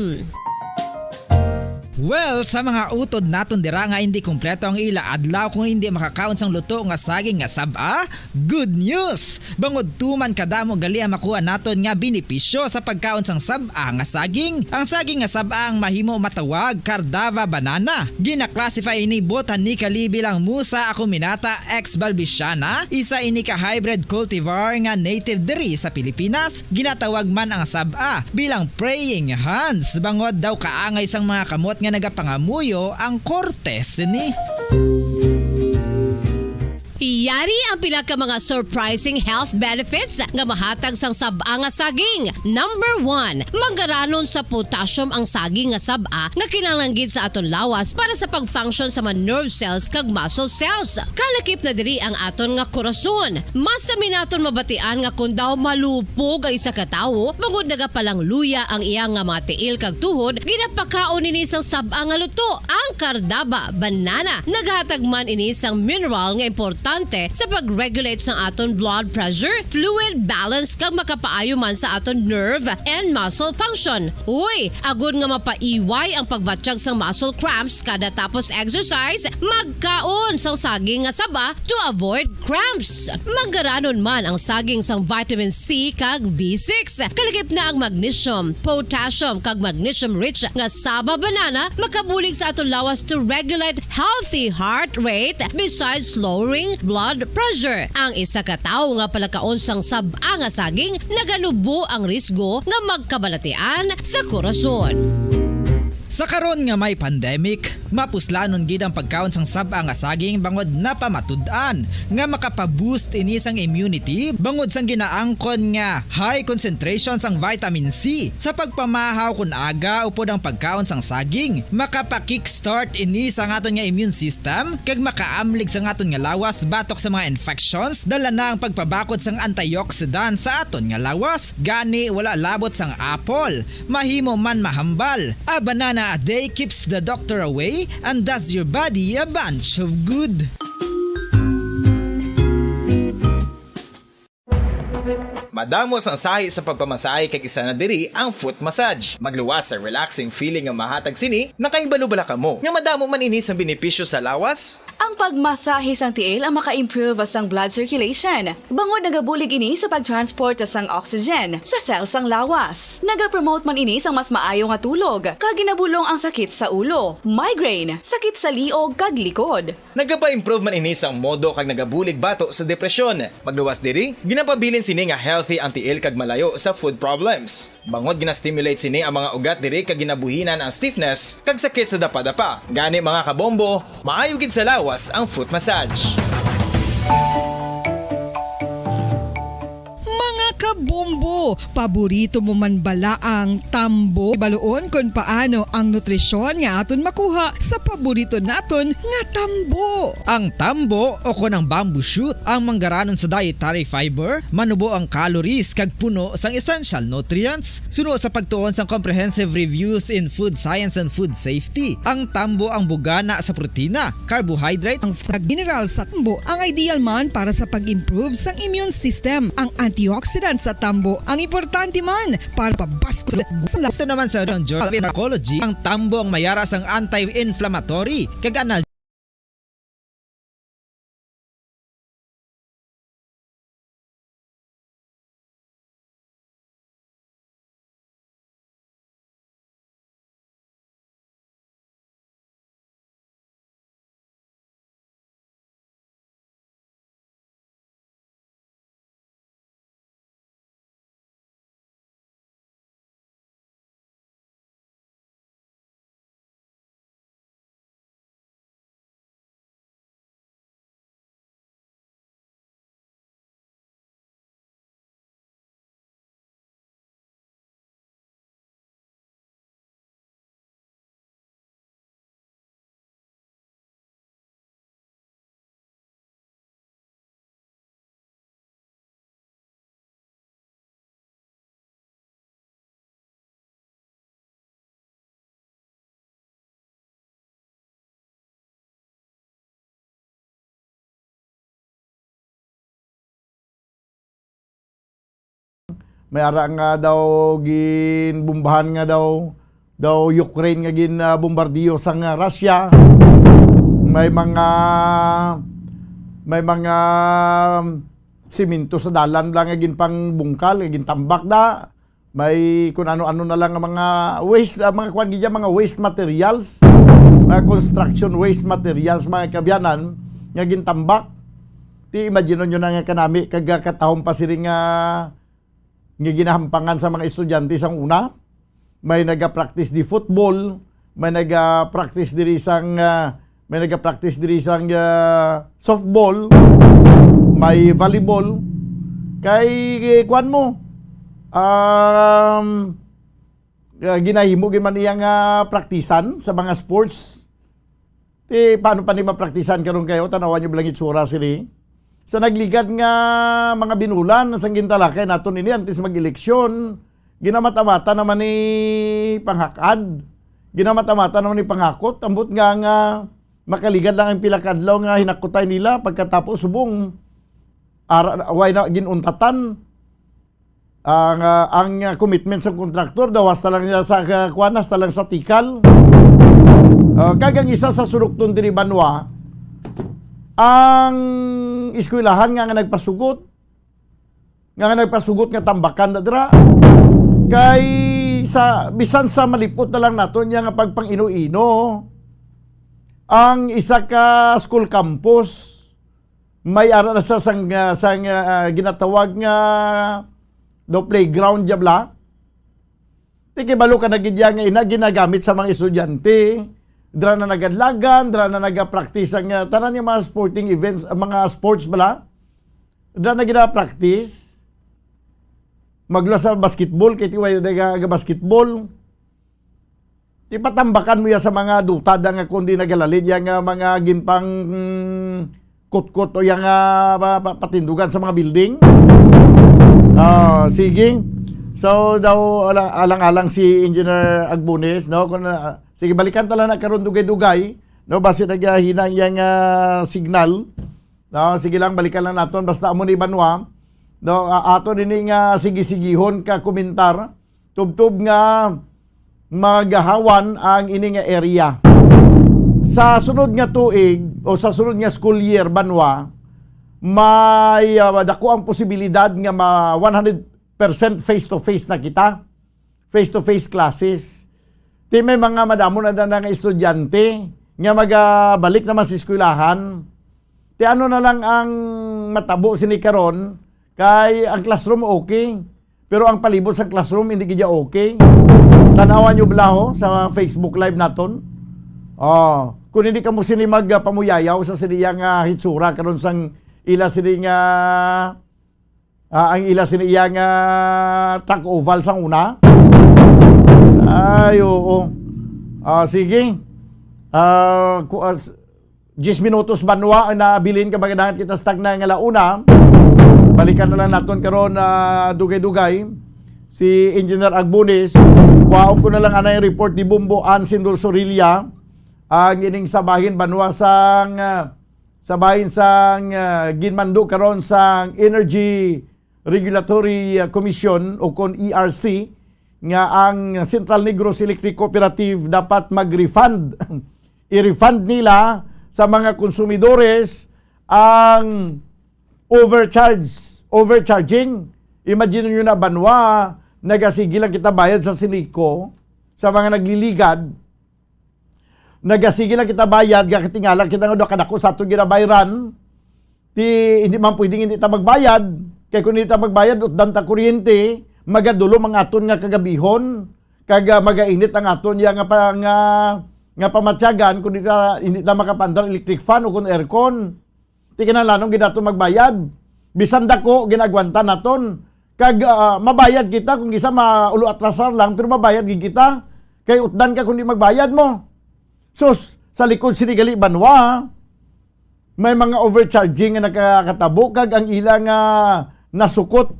Well, sa mga utod naton dira nga indi kompleto ang ila adlaw kung indi makakaon sang luto nga saging nga sab-a, good news! Bangod tuman kadamo gali ang makuha naton nga benepisyo sa pagkaon sang sab-a nga saging. Ang saging nga sab-a ang mahimo matawag Cardava banana. Gina-classify ini botanically bilang Musa acuminata ex balbisiana, isa ini ka hybrid cultivar nga native diri sa Pilipinas. Ginatawag man ang sab-a bilang praying hands, bangod daw kaangay sang mga kamot nga nagapangamuyo ang korte sini. Yari ang pila ka mga surprising health benefits nga mahatag sang sab-a nga saging. Number one, mangaranon sa potassium ang saging nga sab-a nga kinahanglan gid sa aton lawas para sa pag-function sa mga nerve cells kag muscle cells. Kalakip na diri ang aton nga korason. Masami naton mabatian nga kon daw malupog ang isa ka tawo, bangod nagapalangluya ang iya nga mga tiil kag tuhod, ginapakaon ini sang sab-a nga luto, ang Cardava banana. Naghatag man ini sang mineral nga importante importante sa pag-regulate sang aton blood pressure, fluid balance, kag makapaayo man sa aton nerve and muscle function. Uy, agod nga mapaiway ang pagbatyag sang muscle cramps kada tapos exercise, magkaon sang saging nga saba to avoid cramps. Manggaranon man ang saging sang vitamin C kag B six. Kalakip na ang magnesium, potassium, kag magnesium-rich nga saba banana makabulig sa aton lawas to regulate healthy heart rate besides lowering blood pressure. Ang isa ka tawo nga palakaon sang sab-a nga saging naganubo ang risgo nga magkabalatian sa korason. Sa karon nga may pandemic, mapuslanon gid ang pagkaon sang sab-a nga saging bangod napamatud-an nga makapa-boost ini sang immunity bangod sang ginaangkon nga high concentration sang vitamin C. Sa pagpamahaw kon aga upod ang pagkaon sang saging, makapa-kickstart ini sa aton nga immune system kag makaamlig sa aton nga lawas batok sa mga infections. Dala na ang pagpabakod sang antioxidant sa aton nga lawas, gani wala labot sang apple. Mahimo man mahambal. A banana a day keeps the doctor away and does your body a bunch of good. Madamo sang sahi sa pagpamasahe kag isa na diri ang foot massage. Magluwas sa relaxing feeling nga mahatag sini, nakahibalo bala kamo nga madamo man ini sang benepisyo sa lawas? Ang pagmasahe sang tiil ang maka-improve sang blood circulation, bangod nagabulig ini sa pag-transport sang oxygen sa cell sang lawas. Nagapromote man ini sang mas maayo nga tulog, kag ginabulong ang sakit sa ulo, migraine, sakit sa liog, kag likod. Nagapa-improve man ini sang modo kag nagabulig bato sa depresyon. Magluwas diri, ginapabilin sini nga healthy ang tiil kag malayo sa foot problems. Bangod gina-stimulate sini ang mga ugat diri kag ginabuhinan ang stiffness kag sakit sa dapadapa. Gani, mga kabombo, maayo gid sa lawas ang foot massage. Mga kabombo, paborito mo man bala ang tambo? Baluon kon paano ang nutrisyon nga aton makuha sa paborito naton nga tambo. Ang tambo o kon ang bamboo shoot ang manggaranon sa dietary fiber, manubo ang calories kag puno sang essential nutrients. Suno sa pagtuon sang Comprehensive Reviews in Food Science and Food Safety, ang tambo ang bugana sa protina, carbohydrate, ang sa mineral sa tambo ang ideal man para sa pag-improve sang immune system. Ang antioxidant sa tambo ang importante man para pabaskog sa lawas. Sa naman sa Journal of Pharmacology, ang tambo ang mayara sang anti-inflammatory kag anal- May ara nga daw ginbombahan nga daw, daw Ukraine nga gin, ah, bombardiyo sang, ah, Russia. May mga, may mga simento sa dalan lang nga ginpangbungkal, nga gintambak da. May kun ano-ano na lang nga mga waste, ah, mga kuwan gid yan, mga waste materials, mga construction waste materials, mga kaabyanan, nga gintambak. Ti imagine nyo na nga kanami, kag, ah, katahom pa sini nga, nga ginahampangan sa mga estudyante sang una. May naga-practice di football, may naga-practice diri sang, ah, may naga-practice diri sang, ah, softball, may volleyball. Kay, eh, kuwan mo, um, ah, ginahimo gid man iya nga praktisan sa mga sports. Ti, paano pa ni mapraktisan karon kayo? Tanawan nyo lang itsura sini. Sa nagligad nga mga binulan, sang gintalakay naton ini antes mag-eleksyon, ginamat-amatan naman ni panghakad. Ginamat-amatan naman ni panghakot. Ambot nga nga Makaligad lang ang pila ka adlaw nga hinakutay nila, pagkatapos subong, ara, way na ginuntatan. Ang, ah, ang, ah, commitment sa kontraktor daw hasta lang niya sa, ah, kuwan, hasta lang sa tikal. Ah, kag ang isa sa surukton diri, Banwa, ang eskwelahan nga, nga nagpasugot, nga, nga nagpasugot nga tambakan na dira. Kay sa, bisan sa malipot na lang naton niya nga pagpang-ino-ino, ang isa ka school campus, may ara na sa sang, ah, sang, ah, ginatawag nga daw playground, diabla. Di kay balo ka na gid ya nga ina ginagamit sa mga estudyante. Dira na nagadlagan, dira na nagapractice ang, ah, tanan nga mga sporting events, ang mga sports bala. Dira na ginapractice. Magla sa basketball, kay tiway na ga, ga basketball. Ipatambakan mo ya sa mga duta da nga kundi nagalalid ya nga mga ginpang, mm, kutkot o ya nga pa-, pa-, patindugan sa mga building. Ah, sige. So, daw, ala-, alang-alang si Engineer Agbunes, no? Kung, ah, sige, balikan ta lang na karon dugay-dugay, no? Basi nagahina ang iyang, ah, signal. No? Sige lang, balikan lang naton. Basta amo ni Banwa, no? Ah, ato nini nga sige-sigihon ka komentar. Tubtob nga magahawan ang ini nga area. Sa sunod nga tuig o sa sunod nga school year, Banwa, may, ah, dako ang posibilidad nga ma one hundred percent face-to-face na kita. Face-to-face classes. Ti may mga madamo na, na nga estudyante nga magabalik naman sa eskwelahan. Ti ano na lang ang matabo sini karon? Kay ang classroom okay, pero ang palibot sa classroom hindi gid ya okay. Tanawan nyo bala ho sa Facebook Live naton. Oh, kung hindi kamo sini magpamuyayaw sa sini nga hitsura karon sang ila sini nga, ah, ang ila sini iya nga track oval sang una. Ay, oo. Ah, sige. Ah, ku-, ah, s-, diyes minutos, Banwa, ang nabilin ka, magadangat kita sa tagna nga launa. Balikan na lang naton karon, ah, dugay-dugay si Engineer Agbunis. Kuhaon ko na lang anay report ni Bumbo Ann Sindol Sorilla, ang ining sa bahin, Banwa, sang, ah, sa bahin sang, ah, ginmando karon sang Energy Regulatory, ah, Commission o kon E R C, nga ang Central Negros Electric Cooperative dapat mag-refund. I-refund nila sa mga konsumidores ang overcharge, overcharging. Imagine nyo na, Banwa, nagasigi lang kita bayad sa Sinico, sa mga nagliligad, nagasigi lang kita bayad, gakatingala kita nga daw kadako sa aton ginabayran. Ti, hindi man pwedeng hindi ta magbayad. Kay kung hindi ta magbayad, utdan ta kuryente, magadulom ang aton nga kagabihon, kag, ah, magainit ang aton ya nga pa-, nga, nga pamatyagan kung di ta, hindi ta makapandar electric fan o kung aircon. Ti kinahanglanon gid naton magbayad. Bisan dako, ginaagwantan naton. Kag, ah, mabayad kita, kung isa maulo atrasar lang, pero mabayad gid kita. Kay utdan ka kung di magbayad mo. Sus, sa likod sini gali, Banwa, may mga overcharging nga nakakatabo, kag ang ila nga nasukot,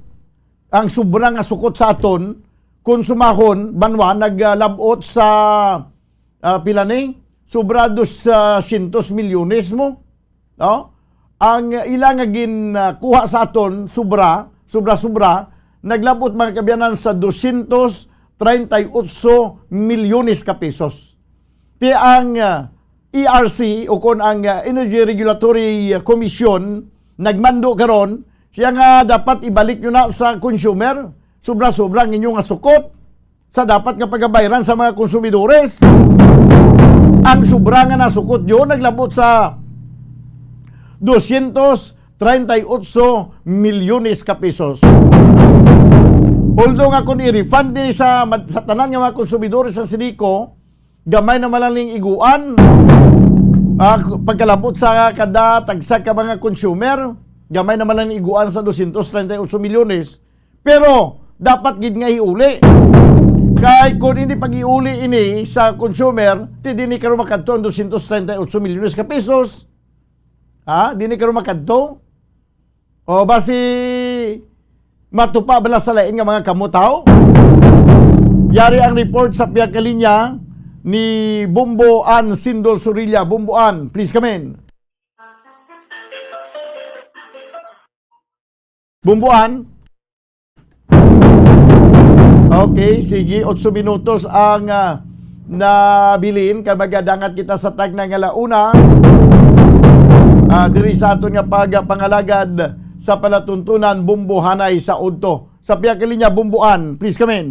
ang sobra nga sukot sa aton, konsumahon, Banwa, naglabot sa, ah, pila ni? Sobra dosyentos milyones mo. No? Ang ila nga ginkuha sa aton, sobra, sobra-sobra, naglabot, mga kaabyanan, sa dosyentos treinta y ocho milyones ka pesos. Ti ang, ah, E R C o kon ang, ah, Energy Regulatory Commission nagmando karon, siya nga dapat ibalik nyo na sa consumer, sobra-sobra ang inyo nga sukot sa dapat nga pagabayran sa mga konsumidores. Ang sobra nga nasukot yun, naglabot sa dosyentos treinta y ocho milyones ka pesos. Although nga kung i-refund din sa, sa tanan nga mga konsumidores sa Sinico, gamay naman lang ning iguan. Ah, pagkalabot sa kada tagsa ka mga consumer, gamay naman lang ning iguan sa dosyentos treinta y ocho milyones. Pero dapat gid nga iuli. Kay kung hindi pag-iuli ini sa consumer, ti dini karon makadto ang dosyentos treinta y ocho milyones ka pesos. Ha? Dini karon makadto? O basi matupa bala sa lain nga mga kamot, haw? Yari ang report sa pihak ka linya, ni Bombo Ann Sindol Sorilla. Bombo Ann, please come in. Bombo Ann? Okay, sige. Otso minutos ang, ah, nabilin kay magadangat kita sa tagna nga launa. Ah, diri sa aton nga pagpangalagad sa palatuntunan, Bombo, hanay sa udto. Sa pihak linya, Bombo Ann, please come in.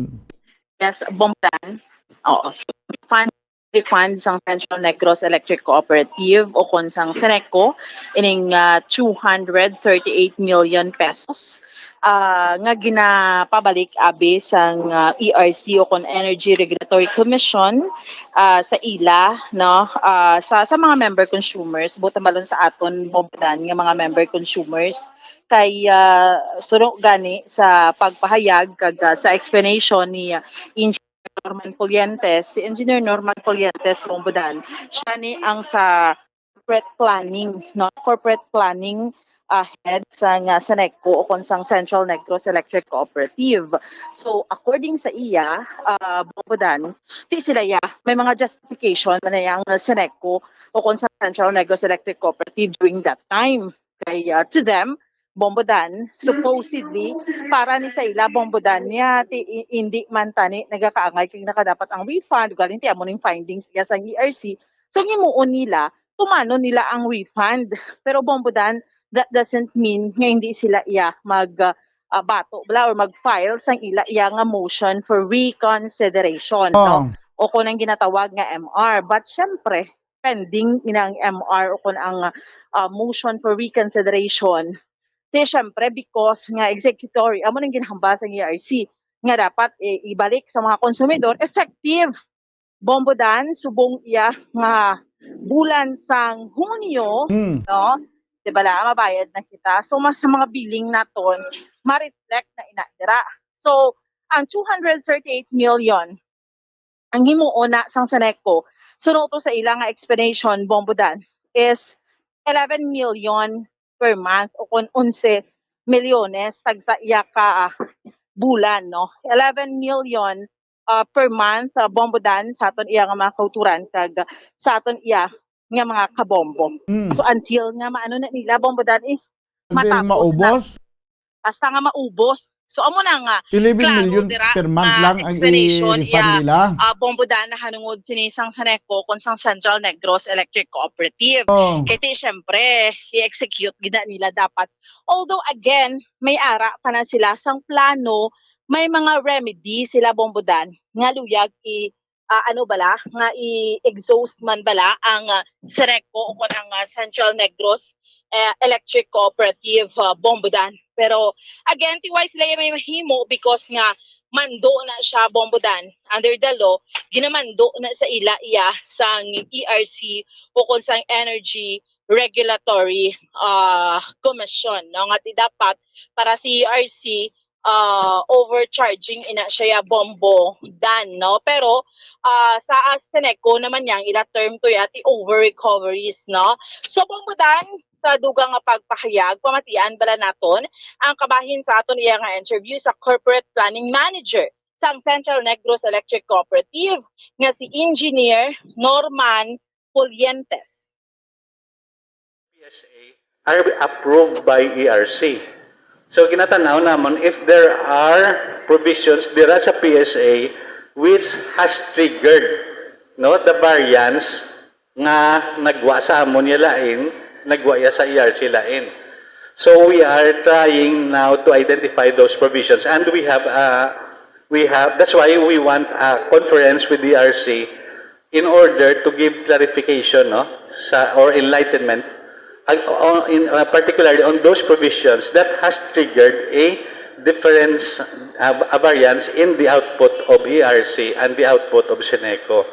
Yes, Bombo Dan. Oo. So, refund, refund sang Central Negros Electric Cooperative o kon sang Ceneco ining, ah, two hundred thirty-eight million pesos, ah, nga ginapabalik abi sang, ah, E R C o kon Energy Regulatory Commission, ah, sa ila, no, ah, sa, sa mga member consumers, buot hambalon sa aton, Bombo Dan, nga mga member consumers. Kay, ah, suno gani sa pagpahayag kag, ah, sa explanation ni, ah, Engineer Norman Pulientes, si Engineer Norman Pulientes, Bombo Dan, siya ni ang sa corporate planning, no? Corporate planning, ah, head sang, ah, Ceneco o kon sang Central Negros Electric Cooperative. So, according sa iya, ah, Bombo Dan, di sila iya, may mga justification man na yang Ceneco o kon sa Central Negros Electric Cooperative during that time. Kay, ah, to them, Bombo Dan, supposedly, para ni sa ila, Bombo Dan, niya, ti, i-, hindi man tani nagakaangay kay nakadapat ang refund, galing ti amo ning findings iya sang E R C. So, ang himuon nila, tumanon nila ang refund. Pero, Bombo Dan, that doesn't mean nga hindi sila iya mag, ah, ah, bato bala or mag-file sang ila iya nga motion for reconsideration, no? Oh. O kung ang ginatawag nga M R. But, syempre, pending ina ang M R o kon ang, ah, motion for reconsideration. Ti, syempre, because nga executory, amo nang ginhambal sang E R C nga dapat, eh, ibalik sa mga konsumidor effective, Bombo Dan, subong iya nga bulan sang Hunyo, Mm. no? Di ba la, mabayad na kita. So, mas sa mga billing naton, ma-reflect na ina dira. So, ang two hundred thirty-eight million ang himuon na sang Ceneco, suno to sa ila nga explanation, Bombo Dan, is eleven million per month o kon onse milyones tagsa iya ka, ah, bulan, no? Eleven million, ah, per month, ah, Bombo Dan, sa aton iya nga mga kauturan kag sa aton iya nga mga kabombo. Mm. So, until nga maano na nila, Bombo Dan, eh, Until matapos na. maubos? Basta nga maubos. So, amo na nga, eleven klaro million dira per month nga lang ang explanation i-refund iya, nila. ah, Bombo Dan, nahanungod sini sang Ceneco kon sang Central Negros Electric Cooperative. Oh. Kay ti, syempre, i-execute gid na nila dapat. Although, again, may ara pa na sila sang plano, may mga remedy sila, Bombo Dan, nga luyag i-, ah, ano bala, nga i-exhaust man bala ang, ah, Ceneco o kon ang, ah, Central Negros, eh, Electric Cooperative, ah, Bombo Dan. Pero again, ti wala sila may mahimo because nga mando na siya, Bombo Dan. Under the law, ginamando na sa ila iya sang E R C o kon sang Energy Regulatory, ah, Commission, no? Nga ti dapat para si E R C, ah, overcharging ina siya, Bombo Dan, no? Pero, ah, sa, ah, Ceneco naman niya, ang ila term to ya, ti over recoveries, no? So, Bombo Dan, sa dugang nga pagpahayag, pamatian bala naton ang kabahin sa aton iya nga interview sa Corporate Planning Manager sang Central Negros Electric Cooperative nga si Engineer Norman Pulientes. P S A are approved by E R C. So, ginatanaw namon if there are provisions dira sa P S A which has triggered, no, the variance nga nagwa sa amon ya lain, nagwa ya sa E R C lain. So, we are trying now to identify those provisions, and we have, uh, we have, that's why we want a conference with E R C in order to give clarification, no, sa, or enlightenment, ag-, o, in, uh, particularly on those provisions that has triggered a difference, uh, a variance in the output of E R C and the output of Ceneco.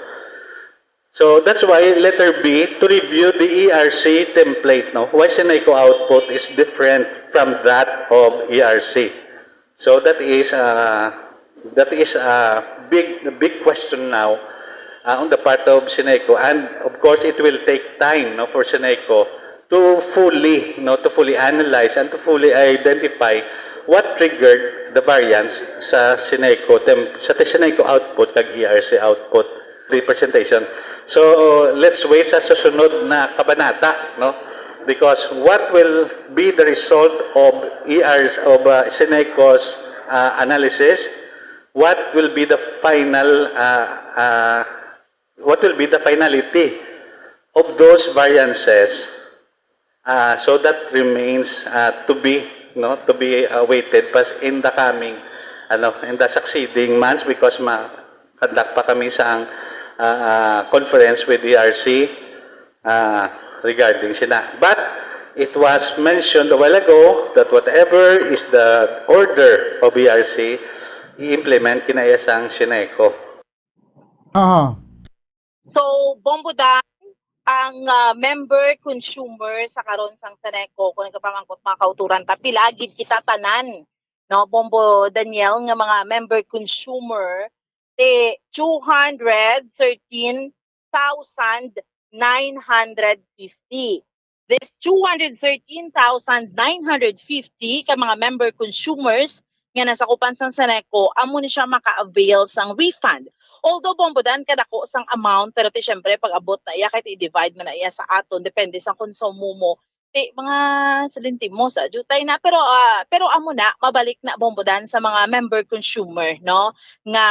So that's why letter B, to review the E R C template, no? Why Ceneco output is different from that of E R C. So that is, uh, that is a big, big question now, uh, on the part of Ceneco. And of course, it will take time, no, for Ceneco to fully, no, to fully analyze and to fully identify what triggered the variance sa Ceneco tem-, sa Ceneco output kag E R C output. the presentation. So, let's wait sa susunod na kabanata, no? Because what will be the result of E Rs, of, uh, Seneco's, uh, analysis? What will be the final, uh, uh, what will be the finality of those variances? Ah, so that remains, ah, to be, no, to be, ah, waited pa s-, in the coming, ano, in the succeeding months, because ma-conduct pa kami sa ang, ah, ah, conference with E R C, ah, regarding sina. But it was mentioned a while ago that whatever is the order of E R C, i-implement kinaya sang Seneco. Aha. So, Bombo Dan, ang ah, member consumer sa karon sang Seneco, kung nagapamangkot mga kauturan, ta pila gid kita tanan, no, Bombo Daniel, nga mga member consumer, ti two hundred thirteen thousand nine hundred fifty. This two hundred thirteen thousand nine hundred fifty ka mga member consumers nga nasakupan sang Seneco, amo ni siya maka-avail sang refund. Although, Bombo Dan, kadako sang amount, pero ti syempre, pag abot na iya, kay ti i-divide man na iya sa aton, depende sa konsumo mo. Ti, mga sulinti mo sa jutay na, pero ah, pero amo na, mabalik na, Bombo Dan, sa mga member consumer, no, nga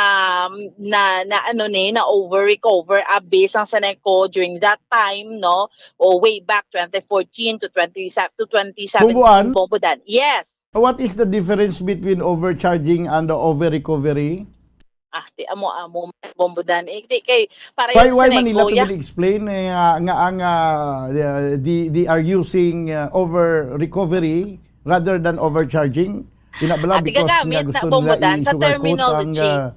na, na ano ni, na over recover abi sang Seneco during that time, no, o way back twenty fourteen to twenty, to twenty seventeen, Bombo An? Bombo Dan. Yes. What is the difference between overcharging and the over recovery? Ah, ti amo-amo, Bombo Dan. Eh, ti kay para Why sa why man nila Seneco, to yeah. Explain eh, nga, nga ang ah, the, the, they are using uh, over recovery rather than overcharging? Ina bala Ati because nga gagamit na, gusto Bombo nila Dan, sa i-sugarcoat ang terminology. ah,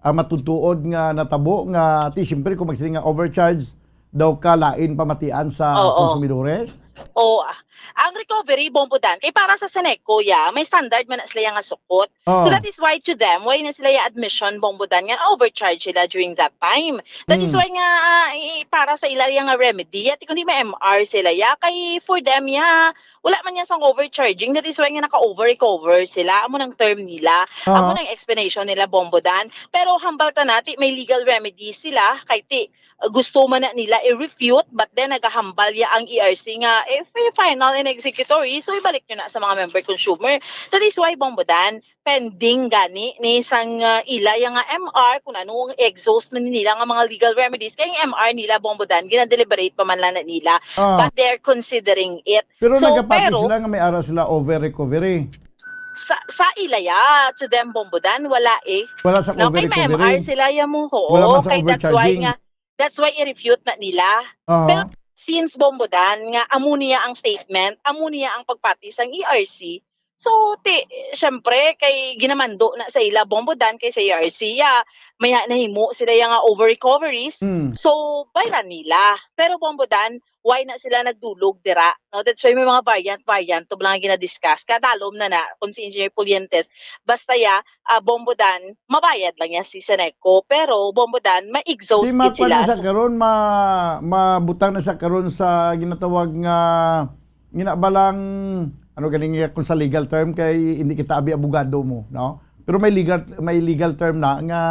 ang matutuod nga natabo nga ti siyempre kung magsiling nga overcharge daw ka lain pamatian sa Oo. Konsumidores. O, ah, ang recovery, Bombo Dan, kay para sa Seneco, ya, may standard man na sila nga sukot. So Oh. That is why to them, why na sila ya admission, Bombo Dan, nga overcharge sila during that time. That is Mm. Why nga ah, i- para sa ila ya nga remedy, yati kundi may M R sila ya, kay for them ya, wala man ya sang overcharging. That is why nga naka-over recover sila. Amo nang term nila. Ah. Amo nang explanation nila, Bombo Dan. Pero hambal ta nati, may legal remedy sila, kay ti, gusto man na nila i-refute, but then nagahambal ya ang E R C nga if final and executory, so ibalik nyo na sa mga member consumer. That is why, Bombo Dan, pending gani ni sang ah, ila ya nga M R kung ano ang exhaust man nila nga mga legal remedies, kay ang M R nila, Bombo Dan, gina-deliberate pa man lang na nila, Ah. but they're considering it. Pero So, nagapati pero- sila nga may ara sila over recovery. Sa, sa ila ya, to them, Bombo Dan, wala eh. Wala sa No, over kay may M R recovery. Sila ya mo, Wala oo, man sa kay that's why overcharging. Nga, that's why i-refute na nila. Aha. Pero since, Bombo Dan, nga amo niya ang statement, amo niya ang pagpati sang E R C, so, ti, syempre, kay ginamando na sa ila, Bombo Dan, kay sa E R C ya, may ha- nahimo sila ya nga over recoveries, Hmm. so, bayran nila. Pero, Bombo Dan, why na sila nagdulog dira? No, that's why may mga variant-variant to lang ginadiscuss. Kadalom na na kung si Engineer Pulientes, basta ya, ah, Bombo Dan, mabayad lang ya si Seneco, pero Bombo Dan, ma-exhaust Di ma-, gid sila. Sa karon, ma, mabutang na sa karon sa ginatawag nga, ginabalang, ano ganing iya kung sa legal term, kay hindi kita abi abogado mo, no? Pero may legal, may legal term na nga,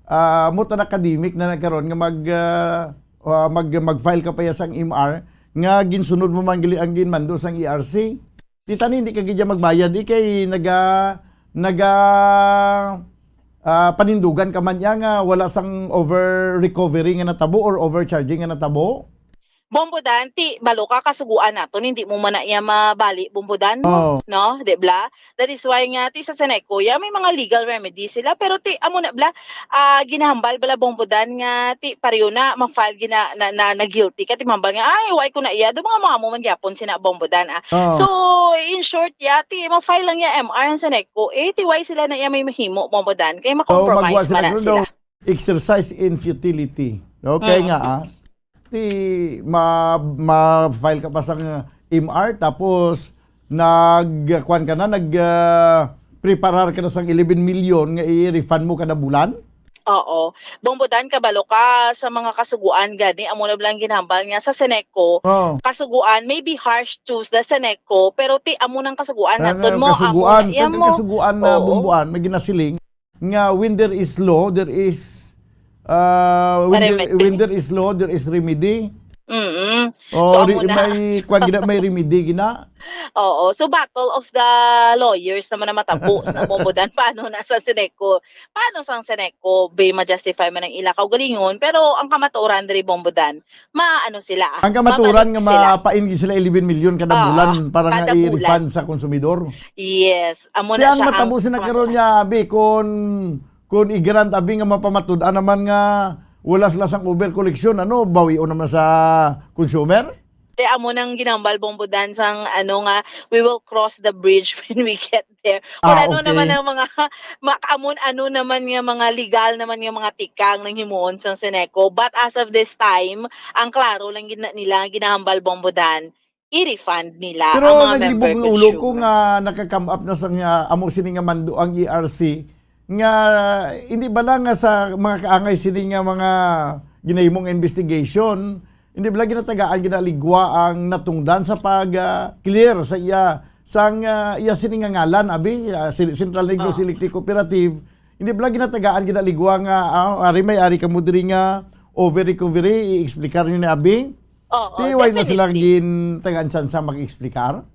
ah, mo ta academic na nagkaron nga mag, ah, ah, mag, mag-file ka pa ya sang M R nga ginsunod mo man gali ang ginmando sang E R C. Di tani hindi ka gid ya magbayad, di kay naga, naga, ah, panindugan ka man ya nga wala sang over recovery nga natabo or overcharging nga natabo. Bombo Dan, ti, balo ka, kasuguan naton, hindi mo man na iya mabali, Bombo Dan, Oh. no? Di bla? That is why nga, ti sa Seneco ya, may mga legal remedy sila, pero ti, amo na bla, ah, ginahambal bala, Bombo Dan, nga ti, pareho na, ma-file gina, na, na, na guilty ka, ti mahambal nga, ay, why ko na iya, do mga mga mo man gyapon sina, Bombo Dan, ah. Oh. So, in short, ya, ti, ma-file lang ya M R ang Seneco, eh, ti, why sila na iya may mahimo, Bombo Dan, kay So, ma-compromise magwa man sila na karon sila. Daw, exercise in futility. Okay Mm. nga, ah. Ti, ma, ma-file ka pa sang M R, tapos, nag, kuwan ka na, nag, ah, preparar ka na sang eleven million nga i-refund mo kada bulan? Oo. Bombo Dan, kabalo ka sa mga kasuguan gani, amo na lang ginhambal nga sa Seneco, Oh. kasuguan may be harsh to the Seneco, pero ti amo nang kasuguan Ah, naton mo, kasuguan, amo na iya kag mo. kasuguan na Oo. Bombo An, may ginasiling nga when there is law, there is Ah, when there, Remedy. When there is law, there is remedy. Mm-mm. Oh, So, re- amo na. May kwan gina, may remedy gina. Oo. So, battle of the lawyers naman na matabo sa Bombo Dan. Paano na sa Seneco? Paano sang Seneco? Be ma-justify man ang ila kaugalingon. Pero ang kamatuoran diri, Bombo Dan, maano sila, ah, Ang kamaturan nga mabalik sila. Mapain gid sila eleven million kada Ah, bulan para nga kada i-refund bulan. sa konsumidor. Yes. Amo na Kaya ang siya matabo ang sila karon kamatuoran. Niya, abi, kung, kung i-grant, abi, nga mapamatud-an naman nga wala sila sang over collection, ano, bawion naman sa consumer? Kaya amo nang ginambal, Bombo Dan, sang ano nga, we will cross the bridge when we get there. Kung Ah, ano naman okay. Ang mga, ma-, amon ano naman nga mga legal naman nga mga tikang nang himuon sang Seneco. But as of this time, ang klaro lang gid na nila ginahambal, Bombo Dan, i-refund nila Pero ang mga member naglibog ang ulo ko consumer. Nga nakaka-come up na sa nga amo sini nga mando ang E R C nga hindi ba lang nga sa mga kaangay sini nga mga ginahimong investigation, hindi ba lang ginatagaan, ginaligwa ang natungdan sa pag ah, clear sa iya sang ah, iya sini nga ngalan, abi, ah, si Central Negros Oh. Electric Cooperative, hindi ba lang ginatagaan, ginaligwa nga ah, ari may ari kamo diri nga over recovery, i-explicar niyo ni abi? Oo, Ti, why na sila definitely. Gintagaan tsansa mag-explicar?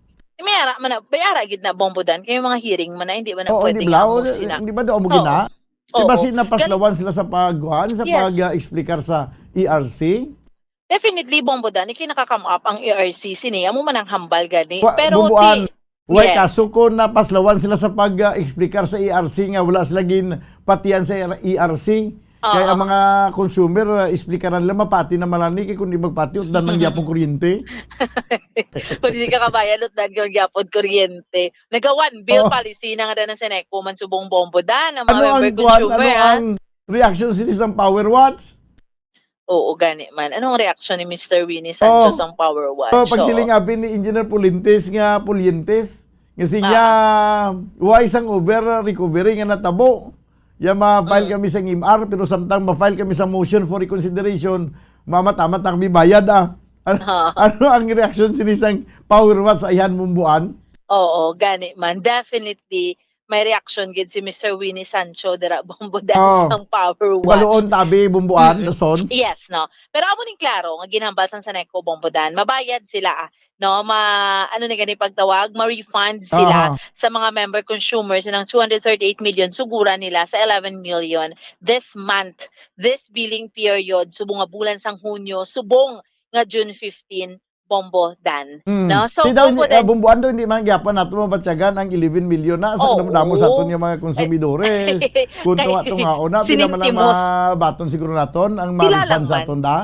May ara man na, may ara gid na, Bombo Dan, kay mga hearing man na, hindi man na Oo, pwede hindi nga ba? amo Oo, sina. hindi ba daw mo Oo. Gina? Di ba Oo. Si napaslawan sila sa pagkuhan, sa Yes. pag-explicar sa E R C? Definitely, Bombo Dan, kay nakaka-come up ang E R C sini, amo man ang hambal gani. Wa-, Pero Bomboan, ti-, why yes. Kaso kung napaslawan sila sa pag-explicar sa E R C nga wala sila ginpatian sa E R C, kay ang Oo. mga consumer, ah, explikaran nila, mapati naman lang ni, kay kung di magpati, utdan man gyapon kuryente. Kung hindi ka kabayad, utdan ka gyapon kuryente. Naga one bill Oo. Policy na nga na sa Seneco man subong, Bombo Dan, ang mga Ano ang member kuwan? consumer, Ano ah. Ang reaction sa isang Power Watch? Oo, gani man. Anong reaction ni Mister Winnie Sancho Oh. sang Power Watch? Oh, pag Oo. siling abi ni Engineer Pulintes nga Pulientes, nga siya, Ah. why sang over recovery nga natabo? Ya ma-file Mm. kami sa M R, pero samtang ma-file kami sa motion for reconsideration, mamat-amat na kami bayad, ah. Ano, Ah. Ano ang reaction sini sang Power Watch sa ihan, Bomboan? Oo, gani man. Definitely, may reaction gid si Mister Winnie Sancho dira, Bombo Dan, Oh. sang Power Watch. Baluon tabi, Bomboan, Mm-mm. Rason. Yes, no. Pero amo ning klaro nga ginhambal sang Seneco, Bombo Dan, mabayad sila, ah, no, ma, ano ni gani pagtawag, ma-refund sila Aha. Sa mga member consumers ng two hundred thirty-eight million, suguran nila sa eleven million this month, this billing period, subong nga bulan sang Hunyo, subong nga June fifteen, Bombo Dan. Mm. No? So, Di daw, Bombo hindi, ah, Dan, Bomboan daw, hindi man gyapon nato mabatyagan ang eleven million na sa Oo. kadamo-damo sa aton nga mga konsumidores. Kung Kay tunga-tungaon na, pila man ang sinintimos. Mabaton siguro naton, ang Pila ma-refund lang sa man. aton da?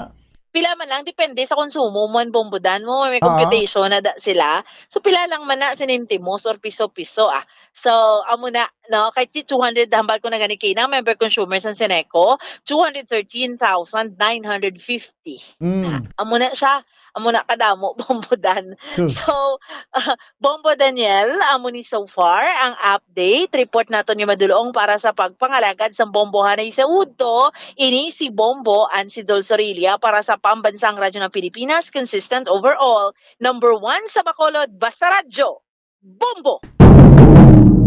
Pila man lang, depende sa konsumo mo, Bombo Dan, mo, may Ah. computation na da sila. So, pila lang man na sinintimos or piso-piso, ah. So, amo na, no, kay ti two hundred, hambal ko na gani kay na member consumers ang Seneco, two hundred thirteen thousand nine hundred fifty. Mm. Amo na siya, amo na kadamo, Bombo Dan. Sus. So, ah, Bombo Daniel, amo ni so far ang update. Report naton ni Madulong para sa pagpangalagad sa bombohanay sa udto. Ini si Bombo and si Dol Sorilla para sa Pambansang Radyo ng Pilipinas, consistent overall, number one sa Bacolod, Basta Radyo, Bombo!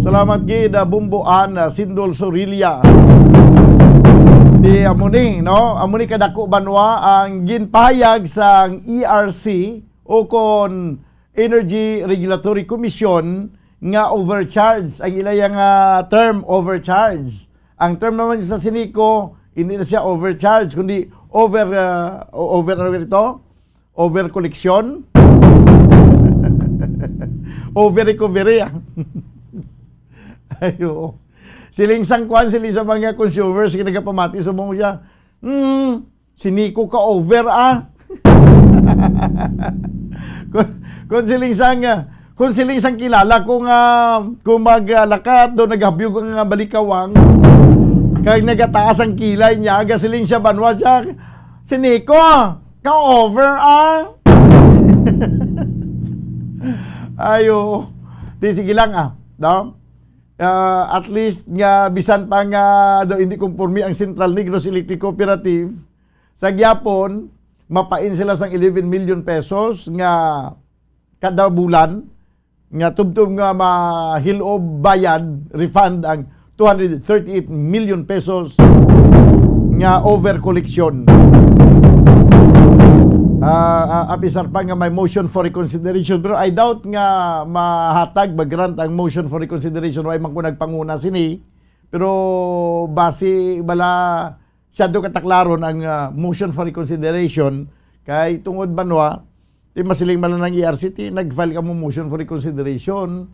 Salamat gid, ah, Bomboan, ah, Sindol Sorilla. Di amo ni, no? Amo ni kadako banwa ang ginpahayag sang E R C o kon Energy Regulatory Commission nga overcharge ang ila nga term, overcharge. Ang term naman sa Seneco, hindi na siya overcharge, kundi over, ah, o-, over, ano ito? Over collection? Over recovery, ah. Ay, oo. Siling sang kwan, siling sa mga consumers, nga nagapamati, subong siya, "Hmm, Seneco ka over, ah." Kung, kung siling sang, ah, kung siling sang kilala ko nga, kung maglakat do, naghabyog ang, ah, balikawang, kag nagataas ang kilay niya, aga siling siya, banwa siya, "Seneco ka over, ah." Ayo. Di, sige lang, ah. No? Ah, at least nga bisan pa nga daw hindi konforme ang Central Negros Electric Cooperative, sa gyapon, mapain sila sang eleven million pesos nga kada bulan, nga tubtob nga mahilob bayad, refund ang two hundred thirty-eight million pesos nga over collection. Ah, ah, apisar pa nga may motion for reconsideration, pero I doubt nga mahatag, mag-grant ang motion for reconsideration. Way man ko nagpanguna sini, pero basi bala siyado kataklaron ang, ah, motion for reconsideration, kay tungod, Banwa, ti masiling man lang ng E R C T, nag-file kamo motion for reconsideration,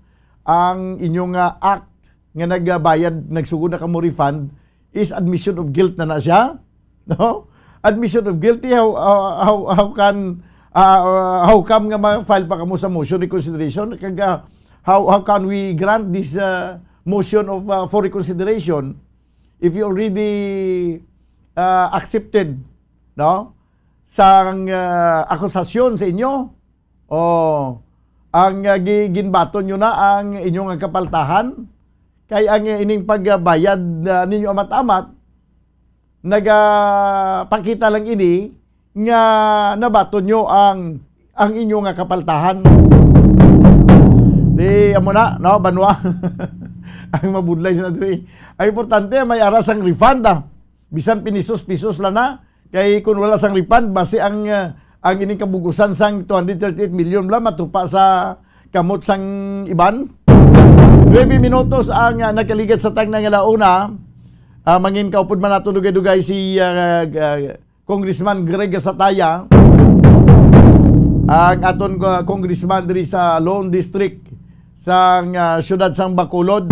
ang inyong, ah, act nga nagbayad, nagsugod na kamo refund, is admission of guilt na na siya, no? Admission of guilty, how, how, how, how can, ah, ah, how come nga ma-file pa kamo sa motion reconsideration? Kag, ah, how, how can we grant this, ah, motion of, ah, for reconsideration if you already, ah, accepted, no, sang, ah, akusasyon sa inyo? O ang, ah, gi-, ginbaton nyo na ang inyong kapaltahan? Kay ang ining pagbayad, ah, ninyo amat-amat, nagapakita lang ini nga nabaton nyo ang, ang inyo nga kapaltahan. Di, amo na, no, Banwa? Ang mabudlay sa diri. Ang importante, may ara sang refund, ah. Bisan pinisos-pisos lang na. Kay kung wala sang refund, basi ang, ah, ang ining kabugusan sang two hundred thirty-eight million bala matupa sa kamot sang iban. Nuebe minutos ang, ah, nagkaligat sa tagna nga launa. Ah, mangin kaupod man nato dugay-dugay si, ah, ah, Congressman Greg Gasataya, ang aton, ah, congressman diri sa Lone District sang, ah, siyudad sang Bacolod.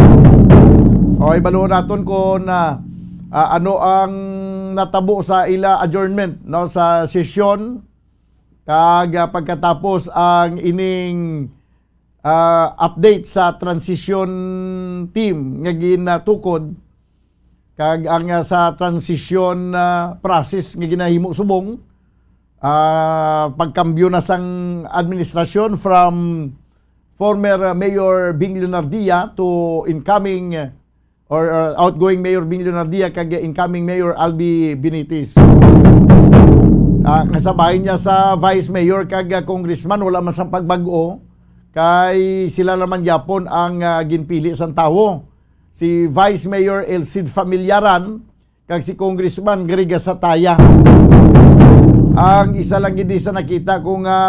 O, ibaluon naton kung, ah, ah, ano ang natabo sa ila adjournment, no, sa sesyon, kag, ah, pagkatapos ang ining, ah, update sa transition team nga ginatukod, kag ang, ah, sa transition, ah, process nga ginahimo subong, ah, pagkambyo na sang administrasyon from former, ah, Mayor Bing Leonardia to incoming, ah, or, ah, outgoing Mayor Bing Leonardia kag incoming Mayor Albi Benitez. Ah, nga sa bahin niya sa Vice Mayor kag, ah, Congressman, wala man sang pagbag-o, kay sila naman gyapon ang, ah, ginpili sang tawo. Si Vice Mayor El Cid Familiaran kag si Congressman Greg Gasataya. Ang isa lang gid sa nakita ko nga,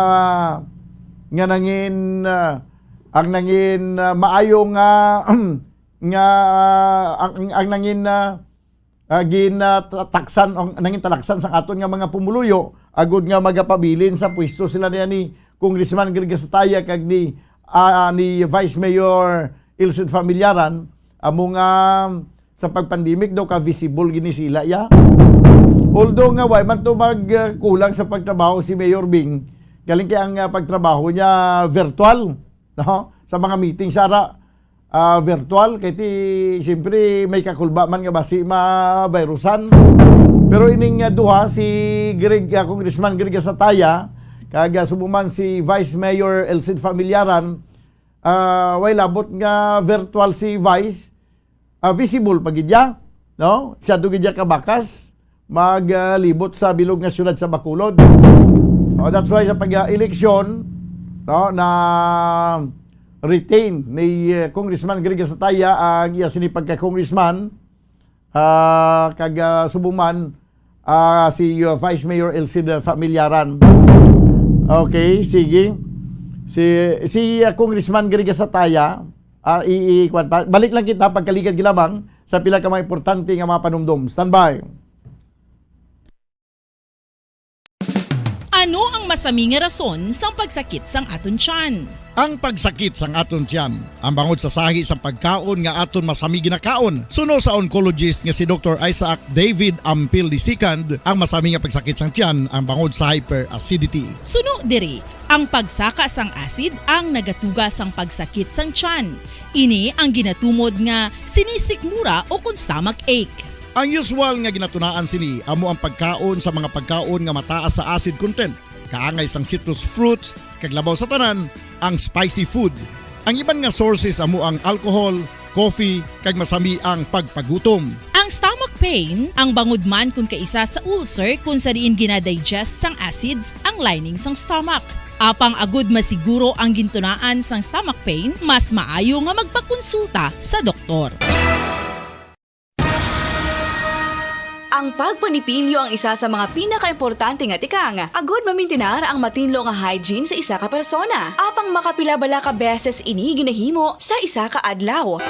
nga nangin, ah, ang nangin, ah, maayo nga, nga, ah, ang, ang nangin, ah, ah, gin, ah, ta-, taksan, ang nangin talaksan sa aton nga mga pumuluyo, agud nga magapabilin sa pwesto sila niya ni Congressman Greg Gasataya kag ni, ah, ni Vice Mayor El Cid Familiaran, amo nga sa pagpandemic daw ka visible gini sila, ya. Although nga, way man to mag, ah, kulang sa pagtrabaho si Mayor Bing, galing kay ang, ah, pagtrabaho niya virtual, no? Sa mga meeting, sara, ah, virtual, kay ti, siyempre, may kakulba man nga basi ma-virusan. Pero ining, ah, duha, si Greg, ah, Congressman Greg Gasataya, kag, ah, subo man si Vice Mayor El Cid Familiaran, ah, way labot nga virtual si Vice, ah, visible pa gid ya, no? Siya to gid ya kabakas maglibot sa bilog nga siyudad sa Bacolod. Oh, that's why sa pag-eleksyon, no, na retain ni, eh, Congressman Greg Gasataya ang iya sini pagka-congressman, ah, kag, ah, subong man, ah, si, uh, Vice Mayor El Cid Familiaran. Okay, sige. Si, si, uh, Congressman Greg Gasataya, ah, i, i, kwan pa. Balik lang kita pagkaligad ginabang sa pila ka mga importante nga mga panumdom. Standby. Ano ang masami nga rason sang pagsakit sang aton tiyan? Ang pagsakit sang aton tiyan, ang bangod sa sahi sang pagkaon nga aton masami ginakaon. Suno sa oncologist nga si Doktor Isaac David Ampil the second, ang masami nga pagsakit sang tiyan ang bangod sa hyperacidity. Suno diri, ang pagsaka sang acid ang nagatuga sang pagsakit sang tiyan. Ini ang ginatumod nga sinisikmura o kon stomach ache. Ang usual nga ginatunaan sini amo ang pagkaon sa mga pagkaon nga mataas sa acid content, kaangay sang citrus fruits, kag labaw sa tanan, ang spicy food. Ang iban nga sources amo ang alcohol, coffee, kag masami ang pagpagutom. Ang stomach pain, ang bangod man kon kaisa sa ulcer kon sa diin ginadigest sang acids ang lining sang stomach. Apang agud masiguro ang gintunaan sang stomach pain, mas maayo nga magpakonsulta sa doktor. Ang pagpanipilyo ang isa sa mga pinakaimportante nga tikang agud mamintinar ang matinlo nga hygiene sa isa ka persona. Apang makapila bala ka beses ini ginahimo sa isa ka adlaw?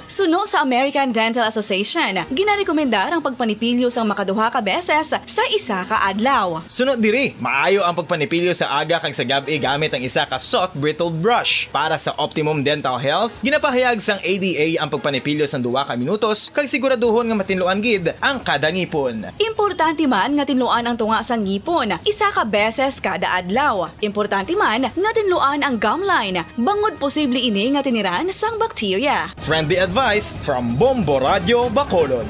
Suno sa American Dental Association, ginarekomendar ang pagpanipilyo sang makaduha ka beses sa isa ka adlaw. Suno diri, maayo ang pagpanipilyo sa aga kag sa gab-i gamit ang isa ka soft bristled brush. Para sa optimum dental health, ginapahayag sang A D A ang pagpanipilyo sang duha ka minutos kag siguraduhon nga matinluan gid ang kada ngipon. Importante man nga tinluan ang tunga sang ngipon isa ka beses kada adlaw. Importante man nga tinluan ang gum line, bangod posible ini nga tiniran sang bakterya. Friendly advice from Bombo Radio Bacolod.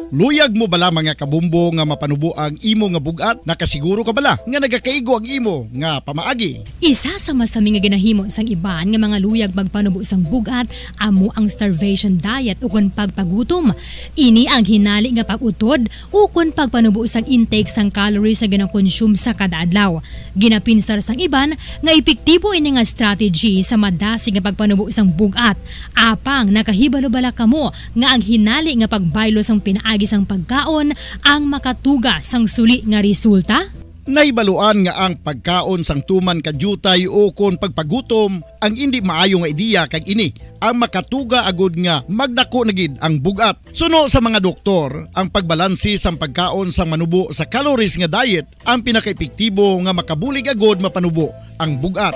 Luyag mo bala, mga kabombo, nga mapanubo ang imo nga bug-at? Nakasiguro ka bala nga nagakaigo ang imo nga pamaagi? Isa sa masami nga ginahimo sang iban nga mga luyag magpanubo sang bug-at amo ang starvation diet ukon pagpagutom. Ini ang hinali nga pag-utod ukon pagpanubo sang intake sang calories nga ginakonsume sa kada adlaw. Ginapinsar sang iban nga epektibo ini nga strategy sa madasig nga pagpanubo sang bug-at. Apang nakahibalo bala kamo nga ang hinali nga pagbaylo sang pinaagi sang pagkaon ang makatuga sang suli nga resulta? Nahibaluan nga ang pagkaon sang tuman ka diutay ukon pagpagutom ang indi maayo nga ideya, kag ini ang makatuga agud nga magdako na gid ang bug-at. Suno sa mga doktor, ang pagbalanse sang pagkaon sang manubo sa calories nga diet ang pinakaepektibo nga makabulig agud mapanubo ang bug-at.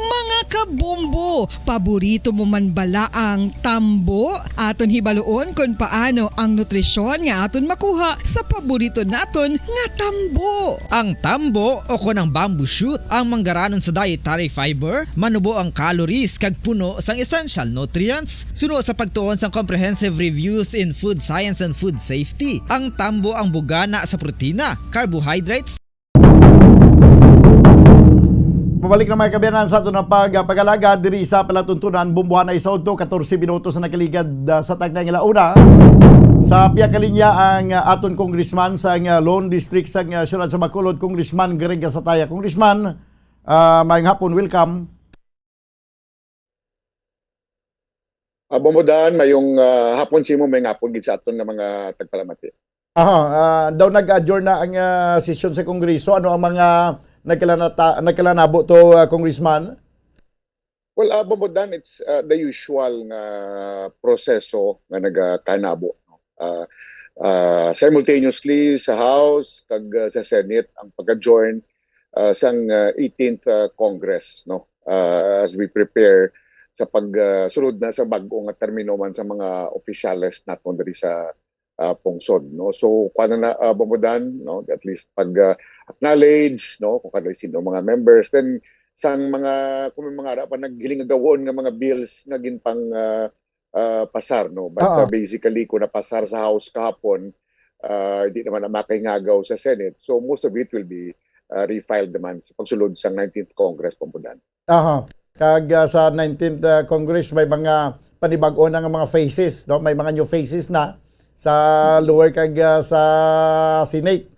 Mga kabombo, paborito mo man bala ang tambo? Aton hibaluon kon paano ang nutrisyon nga aton makuha sa paborito naton nga tambo. Ang tambo o kon ang bamboo shoot, ang manggaranon sa dietary fiber, manubo ang calories kag puno sang essential nutrients. Suno sa pagtuon sang Comprehensive Reviews in Food Science and Food Safety, ang tambo ang bugana sa protina, carbohydrates, Pabalik na, mga kaabyanan, sa aton ang pag-, pag-alaga diri sa palatuntunan. Bombohan na sa udto, katorse minutos na nakaligad, ah, sa takna nga ala-una. Sa pihak ka linya ang, ah, aton congressman sa, ah, Lone District sa, ah, siyudad sa Bacolod, Congressman Greg Gasataya. Congressman, ah, maayong hapon, welcome. Ah, Bombo Dan, mayong, ah, hapon sa imo, mayong hapon gid sa aton nga mga tagpalamati. Aha, ah, daw nag-adjourn na ang, ah, sesyon sa Kongreso. Ano ang mga nagkalanata-, nagkalanabo to, ah, Congressman? Well, ah, Bombo Dan, it's, ah, the usual nga proseso nga nagakanabo, no? Ah, ah, simultaneously sa House kag, ah, sa Senate ang pag-adjourn, ah, sang, ah, eighteenth, ah, Congress, no? Ah, as we prepare sa pag, ah, sulod na sa bag-o nga termino man sa mga opisyales naton diri sa, ah, pungsod, no? So, kuwan na, ah, Bombo Dan, no? At least pag, ah, acknowledge, no? Kung kanay sino mga members, then sang mga, kung may mga ara pa naghiling nga gawon nga mga bills nga ginpang, ah, ah, pasar, no? But, Oo. ah, basically, kung napasar sa House kahapon, ah, di naman na makahingagaw sa Senate. So, most of it will be, ah, refiled naman sa pagsulod sa nineteenth Congress, Bombo Dan. Aha. Kag, ah, sa nineteenth, ah, Congress, may mga panibag-o na nga mga faces, no? May mga new faces na sa lower kag, ah, sa Senate.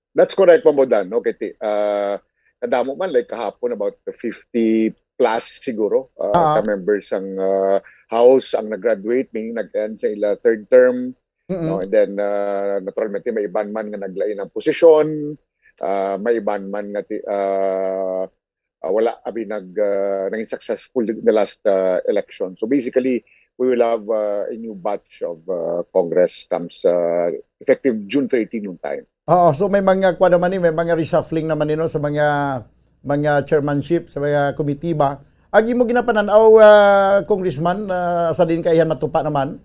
That's correct, Bombo Dan, no? Kay ti-, ah, kadamo man, like, kahapon, about fifty plus siguro, ah, Ah. ka members sang, ah, House ang nag-graduate, meaning nag-end sa ila third term, Mm-mm. no? And then, ah, naturalmente, may iban man nga naglain ang posisyon, ah, may iban man nga ti-, ah, ah, wala abi nag, ah, naging successful in the last, ah, election. So basically, we will have, ah, a new batch of, ah, Congress comes, ah, effective June thirty noontime. Oo, so may mga, kuwan naman ni, may mga reshuffling naman ni, no, sa mga, mga chairmanship, sa mga komitiba. Ang imo ginapanan-aw, ah, Congressman, ah, sa diin ka iya matupa naman?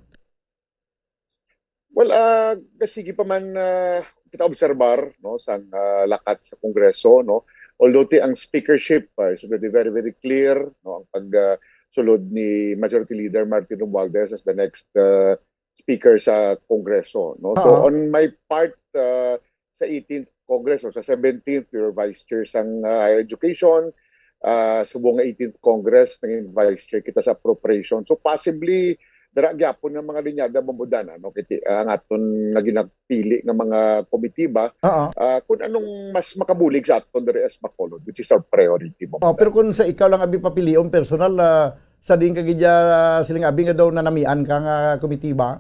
Well, ah, sige pa man, ah, kita obserbar, no, sang, ah, lakat sa Kongreso, no. Although ti ang speakership, ah, is already very, very clear, no, ang pag, ah, sulod ni Majority Leader Martin Romualdez as the next, ah, speaker sa Kongreso, no. So, Oo. on my part, ah, sa eighteenth Congress o sa seventeenth, we were vice chair sang, ah, higher education. Ah, subong nga eighteenth Congress, naging vice chair kita sa appropriation. So, possibly, dara gyapon nga mga linyada, Bombo Dan, ano, kiti, ah, ang aton nga ginapili nga mga komitiba, Oo. ah, kung anong mas makabulig sa aton diri as Bacolod, which is our priority, Bombo Oh, Dan. Pero kung sa ikaw lang abi papilion personal, ah, sa diin ka gid siling abi nga daw nanamian ka nga komitiba?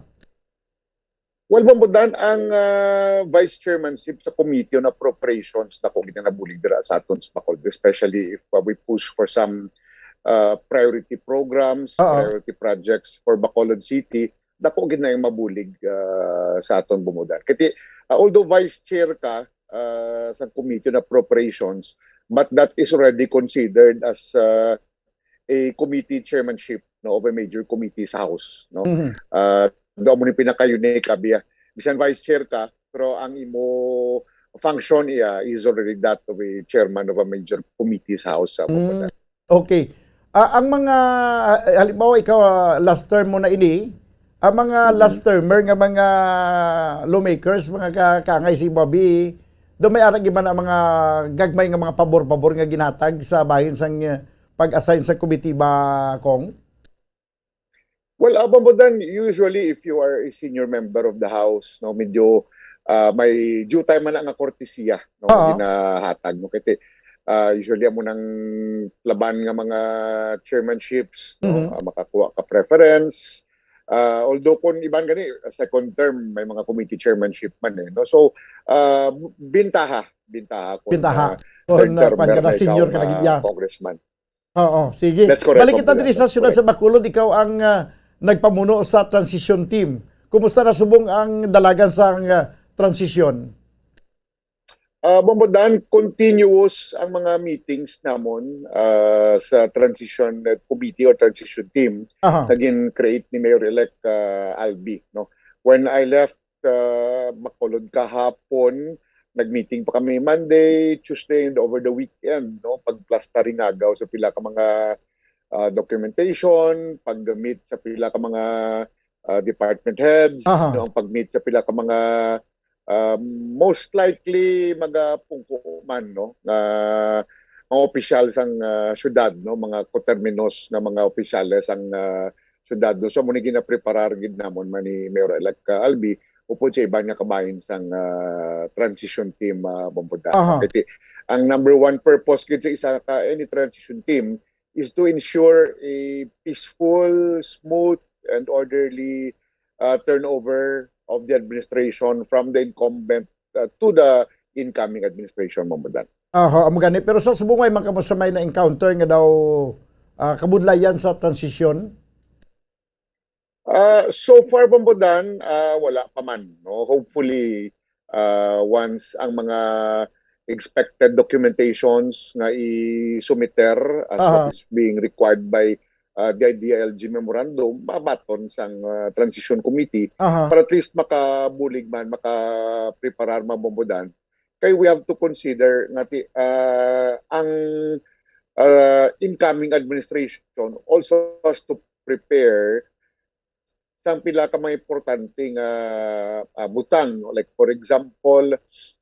Well, Bombo Dan, ang, ah, vice chairmanship sa Committee on Appropriations, dako gid nga nabulig dira sa aton sa Bacolod, especially if, uh, we push for some, uh, priority programs, Oo. priority projects for Bacolod City, dako gid na yung mabulig, uh, sa aton, Bombo Dan. Kaya, uh, although vice chair ka, uh, sa Committee on Appropriations, but that is already considered as, uh, a committee chairmanship, no, of a major committee sa House, no. Mhm. Ah, do mo ni pinaka-unique, abi, ah. Bisan vice chair ka, pero ang imo function iya is already that of a chairman of a major committee sa House, sa Mm. Okay. Ah, ang mga, ah, halimbawa, ikaw, ah, last term mo na ini, ang mga Mhm. last termer nga mga lawmakers, mga ka-, kaangay sa imo abi, do may ara gid man ang mga gagmay nga mga pabor-pabor nga ginhatag sa bahin sang, eh, pag-assign sa komitiba, Cong? Well, uh, Bombo Dan, usually if you are a senior member of the House, no, medyo, uh, may due time man na nga kortesiya, no, Oo. ginahatag, no, kasi, uh, usually amo nang laban nga mga chairmanships, no, Mhm. uh, makakuha ka preference. Uh, although kung iban gani, second term, may mga committee chairmanship man eh, no? So, uh, bintaha, bintaha kung, Bintaha. uh, Kung, third uh, term kwan ka na, na ikaw senior ka na nga gid, yeah. Congressman. Oo, sige. That's correct, Balik kita Bombo Dan. diri sa That's siyudad correct. Sa Bacolod, ikaw ang, ah, nagpamuno sa transition team. Kumusta na subong ang dalagan sa, ah, transition? Ah, Bombo Dan, continuous ang mga meetings namon, ah, sa transition, uh, committee or transition team Aha. na gin-create ni Mayor-elect, ah, Albi, no? When I left, ah, Bacolod kahapon, nag-meeting pa kami Monday, Tuesday, and over the weekend, no? Pag-plastering agaw sa pila ka mga, ah, documentation, pag-meet sa pila ka mga, ah, department heads, Aha. no? Pag-meet sa pila ka mga, ah, most likely magapungko man, no? Nga mga opisyal sang, ah, syudad, no? Mga koterminos nga mga opisyales sang, ah, syudad, no? So, amo ni ginapreparar gid namon man ni Mayor-elect, ah, Albi, upod sa iban nga kabahin sang, ah, transition team, ah, Bombo Dan. Aha. Kay ti-, ang number one purpose gid sa isa ka any transition team is to ensure a peaceful, smooth, and orderly, uh, turnover of the administration from the incumbent, uh, to the incoming administration, Bombo Dan. Aha, amo gani. Pero sa subong, way man kamo sa may na-encounter nga daw, ah, kabudlayan sa transition? Ah, so far, Bombo Dan, ah, wala pa man, no? Hopefully, ah, once ang mga expected documentations nga isumiter as Aha. what is being required by, ah, the D I L G memorandum, mabaton sang, ah, transition committee Aha. para at least makabulig man, makapreparar man, Bombo Dan. Kay we have to consider nga ti-, ah, ang, ah, incoming administration also has to prepare sang pila ka mga importante nga, ah, butang, no? Like, for example,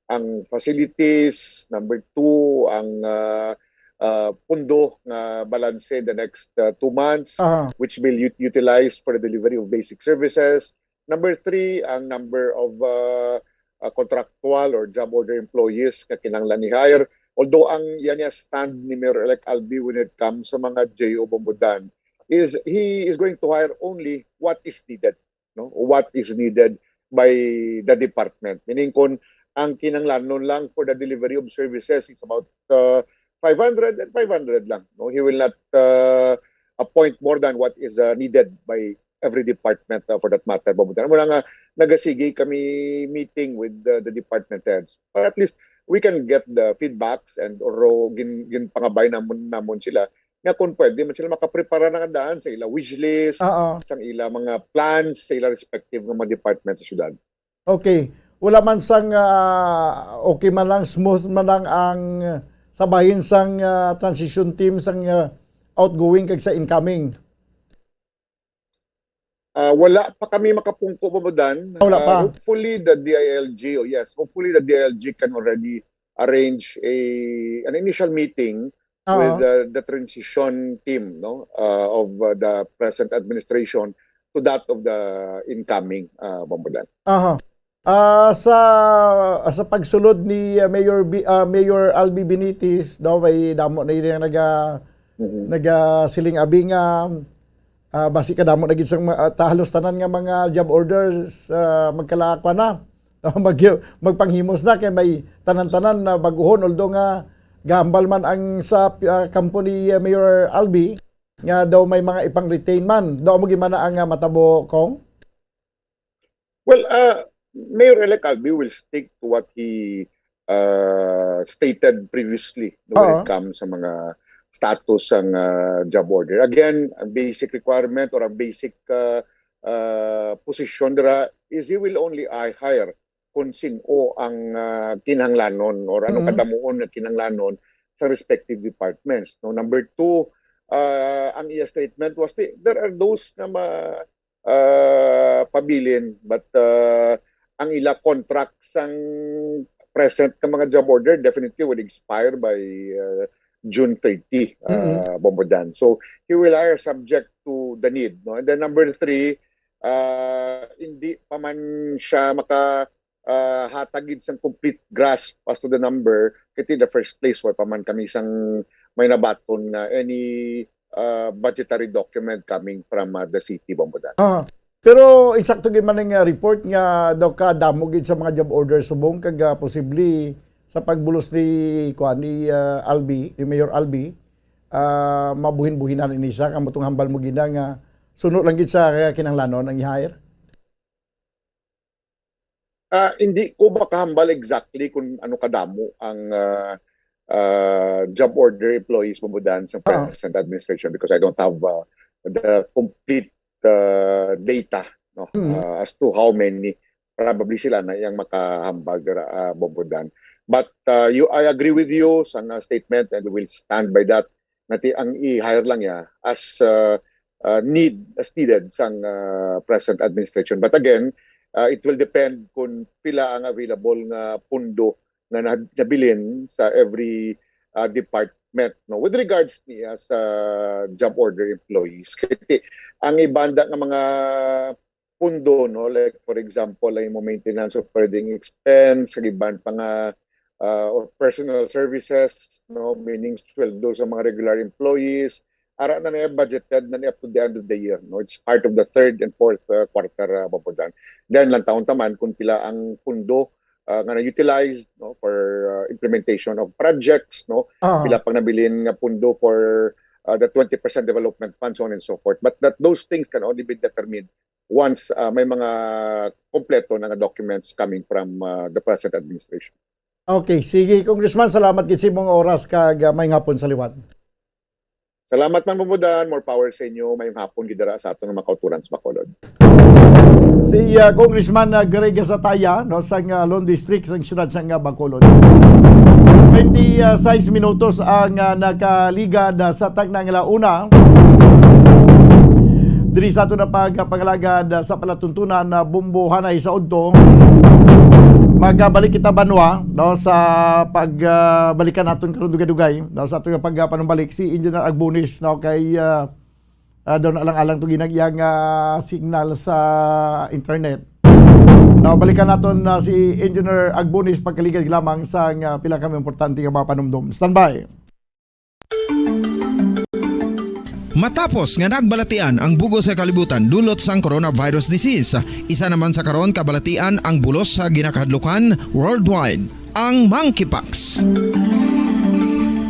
ang facilities, number two, ang, ah, ah, pundo nga balanse in the next, ah, two months, Aha. which will ut-, utilize for the delivery of basic services. Number three, ang number of, ah, ah, contractual or job order employees nga kinahanglan i-hire. Although ang iya niya stand ni Mayor-elect Albi when it comes sa mga J O, Bombo Dan, is he is going to hire only what is needed, no? What is needed by the department. Meaning, kung ang kinahanglanon lang for the delivery of services is about, uh, five hundred, then five hundred lang, no? He will not, uh, appoint more than what is, uh, needed by every department, uh, for that matter, Bombo Dan. Muna nga, nagasigi kami meeting with, uh, the department heads. But at least, we can get the feedbacks and or gin-, ginpangabay namon, namon sila nga kung pwede man sila makaprepara na nga daan sa ila wish list, Oo. sang ila mga plans sa ila respective nga mga department sa syudad. Okay. Wala man sang, ah, okay man lang, smooth man lang ang, ah, sa bahin sang, ah, transition team, sang, ah, outgoing kag sa incoming. Ah, wala pa kami makapungko, Bombo Dan. Ah, wala pa. Ah, hopefully the D I L G, oh yes, hopefully the D I L G can already arrange a an initial meeting Oo. with, uh, the transition team, no, uh, of, uh, the present administration to that of the incoming, uh, Bombodan. Aha. Ah, sa, sa pagsulod ni, ah, Mayor Bi-, ah, Mayor Albi Benitez, no, may damo na rin naga-, Mhm. nagasiling abi nga, ah, basi kadamo na gid sang ma-, ah, ta-, halos tanan nga mga job orders, ah, magkalaakwa na. No, mag-, magpanghimos na kay may tanan-tanan na baguhon, although nga gahambal man ang sa, ah, kampo ni, ah, Mayor Albi nga daw may mga ipang-retain man. Daw mo gimana ang, ah, matabo, Kong? Well, uh, Mayor-elect Albi will stick to what he, uh, stated previously, no, when Oo. it comes sa mga status sang, uh, job order. Again, ang basic requirement or ang basic, uh, uh, position dira is he will only, uh, hire kung sin-o ang, uh, kinahanglanon or anong Mhm. kadamuon nga kinahanglanon sa respective departments, no? Number two, uh, ang iya statement was the, there are those na ma-, uh, pabilin, but, uh, ang ila contract sang present nga mga job order definitely will expire by, uh, June thirty, Mm-hmm. uh, Bombodan. So, he will hire subject to the need, no? And then number three, uh, hindi pa man siya maka, uh, hatag gid sang complete grasp as to the number, kay in the first place, wa pa man kami sang may nabaton nga any, uh, budgetary document coming from, uh, the city, Bombodan. Ah, pero insakto gid man ang, uh, report nga daw kadamo gid sa mga job order subong kag, uh, posible sa pagbulos ni, kuan, ni, uh, Albi, ni Mayor Albi, uh, mabuhin-buhinan ini siya, kamo tong hambal mo gina nga suno lang gid sa kinahanglanon ang i-hire. Ah, hindi ko makahambal exactly kung ano kadamo ang, ah, ah, job order employees, Bombodan, sa Oo. present administration because I don't have, ah, the complete, ah, data, no, Mm. ah, as to how many. Probably sila na yang makahambal dira, ah, Bombodan. But, ah, you, I agree with you sa nga statement and we will stand by that. Nati ang i-hire lang niya as, uh, uh, need, as needed sang, uh, present administration. But again, uh, it will depend kung pila ang available nga pundo nga na-, nabilin sa every, uh, department, no? With regards niya sa job order employees, kasi ang ibanda nga mga pundo, no? Like, for example, ang imo maintenance, operating expense, kag iban pa nga, ah, or personal services, no? Meaning, sweldo sa mga regular employees. Ara na niya budgeted na niya up to the end of the year, no? It's part of the third and fourth, uh, quarter, uh, Bombodan. Then, lantawon ta man kung pila ang pundo, uh, nga na-utilize, no, for, uh, implementation of projects, no? Ah. Pila pang nabilin nga pundo for, uh, the twenty percent development fund, so on and so forth. But that, those things can only be determined once, ah, may mga kompleto na nga documents coming from, ah, the present administration. Okay, sige, Congressman, salamat gid sa imong oras kag, ah, maayong hapon sa liwat. Salamat man, Bombodan. More power sa inyo. Maayong hapon gid dira sa aton nga mga kauturan sa Bacolod. Si, ah, Congressman, ah, Greg Sataya, no, sa, ah, Lone District, sa siyudad sa, ah, Bacolod. Twenty-six minutos ang, ah, nakaligad, ah, sa tagna nga ala una. Diri sa ato na pagpangalagad sa palatuntunan na Bombo Hanay sa Udto. Magabalik kita, Banwa, no, sa pag, ah, balikan naton karon dugay-dugay, no, sa ato nga pagpanumbalik si Engineer Agbonis, no, kay, ah, ah, daw na lang alang to ginag-, iyang, ah, signal sa internet. No, balikan naton na si Engineer Agbonis pagkaligad lamang sa, ah, pila ka importante nga mga panumdom. Standby. Matapos nga nagbalatian ang bug-os nga kalibutan dulot sang coronavirus disease, isa naman sa karon kabalatian ang bulos sa ginakahadlukan worldwide, ang monkeypox.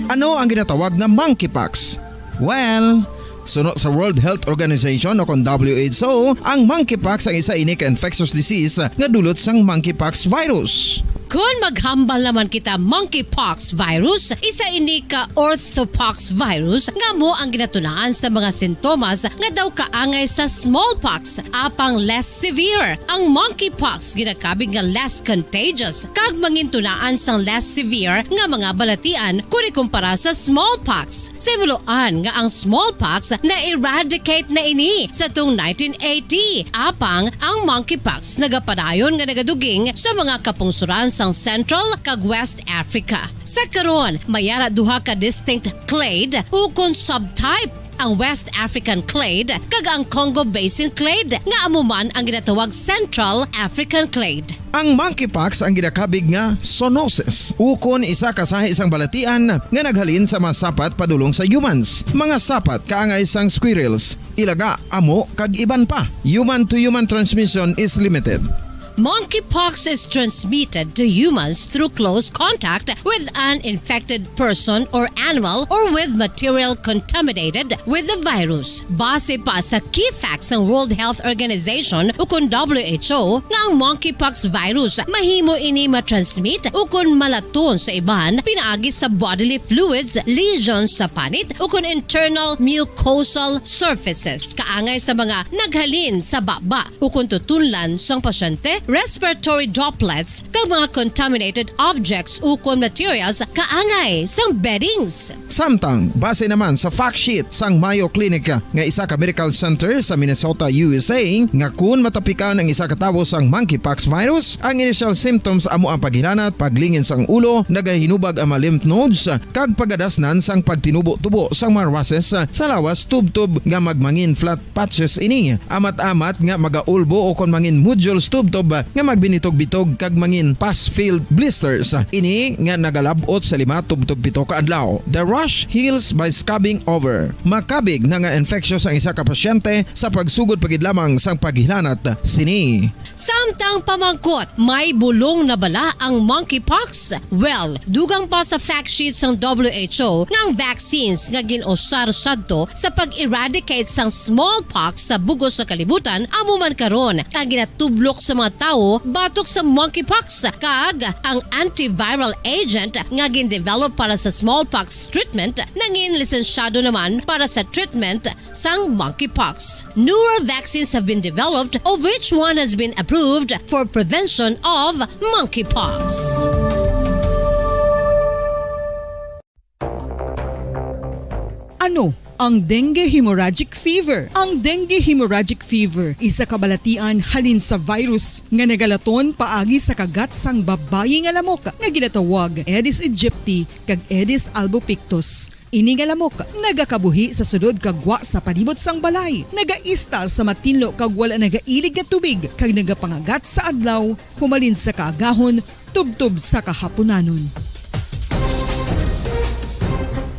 Ano ang ginatawag na monkeypox? Well, suno sa World Health Organization o kon W H O, ang monkeypox ang isa ini ka infectious disease nga dulot sang monkeypox virus. Kon maghambal naman kita, monkeypox virus, isa ini ka orthopox virus nga amo ang ginatunaan sa mga sintomas nga daw kaangay sa smallpox, apang less severe. Ang monkeypox ginakabig nga less contagious kag mangintunaan sang less severe nga mga balatian kon ikumpara sa smallpox. Simuloan nga ang smallpox na-eradicate na ini sa tung nineteen eighty. Apang ang monkeypox nagapadayon nga nagaduging sa mga kapungsoran sang Central kag West Africa. Sa karon, may ara duha ka distinct clade ukon subtype ang West African clade, kag ang Congo Basin clade, nga amo man ang ginatawag Central African clade. Ang monkeypox ang ginakabig nga zoonosis, ukon isa ka sahi sang balatian nga naghalin sa mga sapat padulong sa humans, mga sapat kaangay sang squirrels, ilaga, amo, kag iban pa. Human to human transmission is limited. Monkeypox is transmitted to humans through close contact with an infected person or animal or with material contaminated with the virus. Base pa sa key facts sang World Health Organization ukon W H O nga ang monkeypox virus mahimo ini matransmit ukon malaton sa iban pinaagi sa bodily fluids, lesions sa panit ukon internal mucosal surfaces kaangay sa mga naghalin sa baba ukon tutunlan sang pasyente, respiratory droplets, kag mga contaminated objects ukon materials kaangay sang beddings. Samtang, base naman sa fact sheet sang Mayo Clinic nga isa ka medical center sa Minnesota, U S A, nga kun matapikan ang isa ka tawo sang monkeypox virus, ang initial symptoms amo ang paghilanat, paglingin sang ulo, nagahinubag ang mga lymph nodes, kag pagadasnan sang pagtinubo-tubo sang mga rushes sa lawas tubtob nga magmangin flat patches ini, amat-amat nga magaulbo o kon mangin nodules tubtob nga magbinitog-bitog kag mangin pus-filled blisters. Ini nga nagalab-ot sa lima tubtob pito ka adlaw. The rash heals by scabbing over. Makabig na nga infectious ang isa ka pasyente sa pagsugod pa gid lamang sang paghilanat sini. Samtang pamangkot, may bulong na bala ang monkeypox? Well, dugang pa sa fact sheet sang W H O nga ang vaccines nga gin-usar sadto sa pag-eradicate sang smallpox sa bug-os nga kalibutan amo man karon ang ginatublok sa mga tawo batok sa monkeypox, kag ang antiviral agent nga gin-develop para sa smallpox treatment nangin lisensyado naman para sa treatment sang monkeypox. Newer vaccines have been developed, of which one has been approved for prevention of monkeypox. Ano ang dengue hemorrhagic fever? Ang dengue hemorrhagic fever isa ka balatian halin sa virus nga nagalaton paagi sa kagat sang babayi nga lamok nga ginatawag Aedes aegypti kag Aedes albopictus. Ini nga lamok nagakabuhi sa sulod kag gwa sa palibot sang balay, nagaistar sa matinlo kag wala nagailig nga tubig, kag nagapangagat sa adlaw humalin sa kaagahon tubtob sa kahapunanon.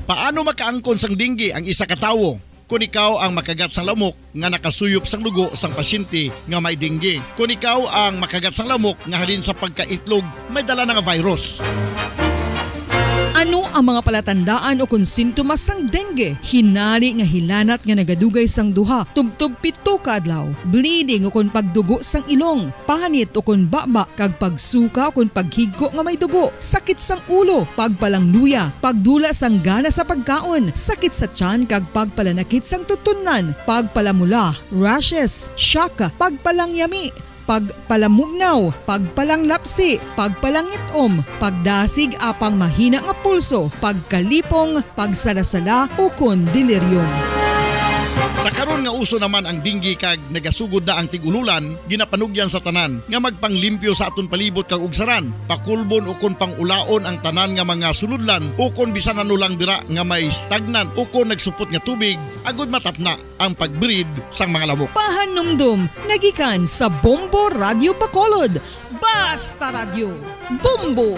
Paano makaangkon sang dengue ang isa ka tawo? Kon ikaw ang makagat sang lamok nga nakasuyop sang dugo sang pasyente nga may dengue, kon ikaw ang makagat sang lamok nga halin sa pagkaitlog may dala na nga virus. Ano ang mga palatandaan o kon sintomas sang dengue? Hinari nga hilanat nga nagadugay sang duha tubtob pito ka adlaw, bleeding o kon pagdugo sang ilong, panit o kon baba, kag pagsuka o kon paghigko nga may dugo, sakit sang ulo, pagpalangluya, pagdula sang gana sa pagkaon, sakit sa tiyan kag pagpalanakit sang tutunlan, pagpalamula, rashes, shock, pagpalangyami, pagpalamugnaw, pagpalanglapsi, pagpalangit-om, pagdasig apang mahina nga pulso, pagkalipong, pagsalasala, ukon delirium. Sa karon nga uso naman ang dengue kag nagasugod na ang tig-ululan, ginapanugyan sa tanan nga magpanglimpyo sa aton palibot kag ugsaran, pakulbon ukon pangulaon ang tanan nga mga sulodlan ukon bisan ano lang dira nga may stagnant ukon nagsupot nga tubig, agud matapna ang pag-breed sang mga lamok. Pahanumdom nga gikan sa Bombo Radyo Bacolod. Basta Radyo, Bombo!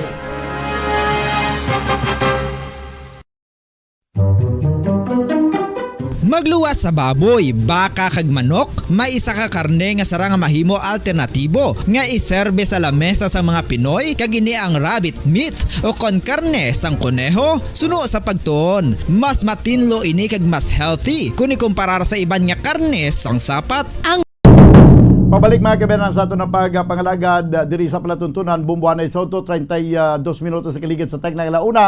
Magluwas sa baboy, baka kag manok, may isa ka karne nga sarang nga mahimo alternatibo nga iserbe sa lamesa sa mga Pinoy, kag ini ang rabbit meat o kon karne sang koneho. Suno sa pagtuon, mas matinlo ini kag mas healthy kon ikumparar sa iban nga karne sang sapat. Ang Pabalik, mga kabayan, sa aton nga pagpangalagad, ah, diri sa palatuntunan, Bombo anay sa Soto, treinta y dos minutos sa kaligid sa tagna nga ala una.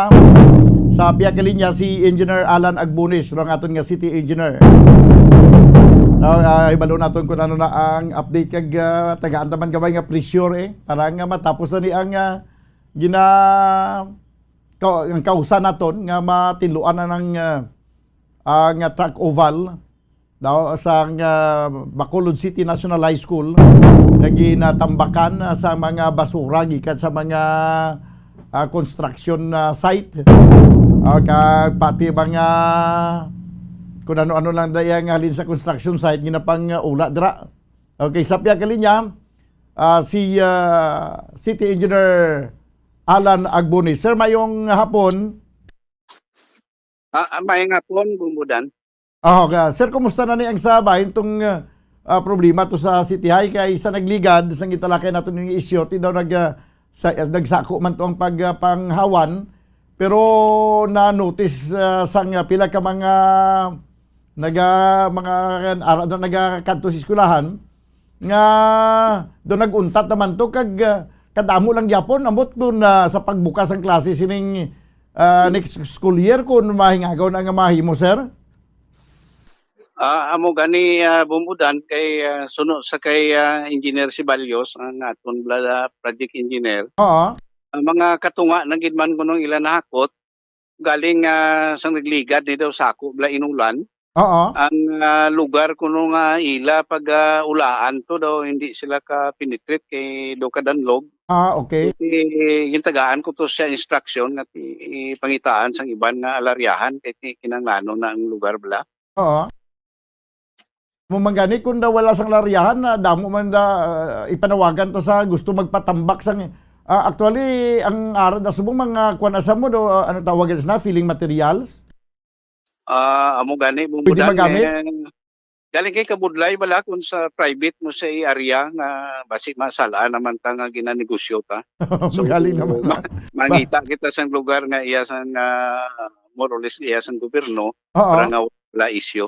Sa pihak ka linya, si Engineer Alan Agbonis, no, ang aton nga city engineer. No, ah, hibalo naton kung ano na ang update kag, ah, tagaan ta man gamay nga pressure, eh, para nga matapos na ni ang, ah, gina-, ka-, ang kausa naton nga matinluan na ng, ah, ang truck oval daw sang, ah, Bacolod City National High School nga ginatambakan, ah, sa mga basura gikan sa mga, ah, construction, ah, site. Ah, kag pati mga Kung ano-ano lang daya nga halin sa construction site, ginapang, uh, ula dira. Okay, sa pihak linya, ah, si, ah, City Engineer Alan Agbuni. Sir, mayong hapon. Ah, ah, maayong hapon, Bumbudan. Ah, okay. Sir, kumusta na ni ang sa bahin tong, ah, ah, problema to sa City High? Kay sa nagligad, sa gitalakay nato ning isyu, ti daw nag, ah, sa, ah, nagsako man to ang pag, ah, panghawan. Pero na-notice, ah, sang, ah, pila ka mga naga-, mga ara daw nagakadto sa eskwelahan nga daw nag-untat naman to kag, ah, kadamo lang gyapon, ambot kun, ah, sa pagbukas ang klase sining, ah, next school year, kun mahingagaw na nga mahimo, sir? Ah, amo gani, ah, Bumbudan, kay, ah, suno sa kay, ah, Engineer Ceballos, ang aton bala project engineer. Oo. Ang mga katunga na gid man kuno ang ila nahakot, galing, ah, sang nagligad ni daw sako bala inulan. Oo. Ang, ah, lugar kuno nga ila pag, ah, ulaan to daw, hindi sila ka-penetrate kay daw kadanlog. Ah, okay. Kasi gintagaan ko to sa instruction nga ti-, ipangitaan sang iban nga alaryahan kay ti-, kinahanglanon na ang lugar bala. Oo. Mo man gani, kung daw wala sang laryahan, na damo man da, ah, ipanawagan ta sa gusto magpatambak sang, ah, actually, ang ara da subong mga kuwan, asa mo do, ah, ano tawag na, filling materials? Ah, amo gani, Bumbudan, magamit? Eh, galing kay kabudlay bala kung sa private mo sa area nga basi masal-an naman ta nga ginanegosyo ta. So, Magaling naman. Ma-, mangita kita sang lugar nga iya sang, ah, more or less iya sang gobyerno Oo. para nga wala isyu.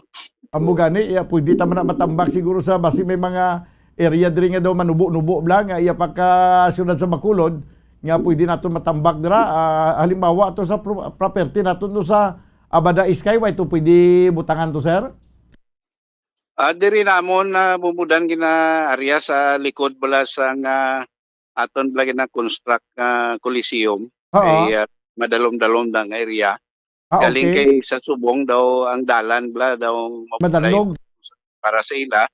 Amo gani, iya, pwede ta man na matambak siguro sa basi may mga area diri nga daw manubo-nubo bala nga iya pagka siyudad sa Bacolod nga pwede naton matambak dira. Ah, halimbawa to sa pro-, property naton to sa Abada Skyway, to pwede butangan to, sir? Ah, diri namon na Bumbudan gina-area sa likod bala sang, ah, aton bala gina-construct nga Coliseum. Oo. Kay, ah, madalom-dalom na nga area. Ah, Galing okay. kay sa subong daw ang dalan bala daw mabudlay Madalog. para sa ila.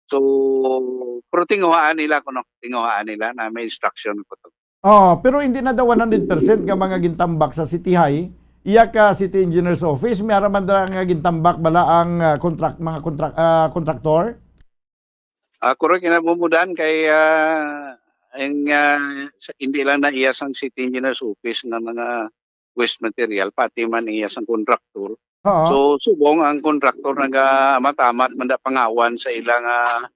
So, pero tinguhaan nila kuno, tinguhaan nila na may instruction ko to. Oh, pero hindi na daw one hundred percent nga mga gintambak sa City High. Iya ka City Engineer's Office, may ara man dira nga gintambak bala ang, ah, contract, mga contract, ah, contractor? Ah, correct na, Bumbudan, kay, ah, ang, ah, sa, hindi lang na iya sang City Engineer's Office nga mga waste material, pati man iya sang contractor. Oo. So, subong ang contractor nagaamat-amat man da pangawan sa ilang, ah,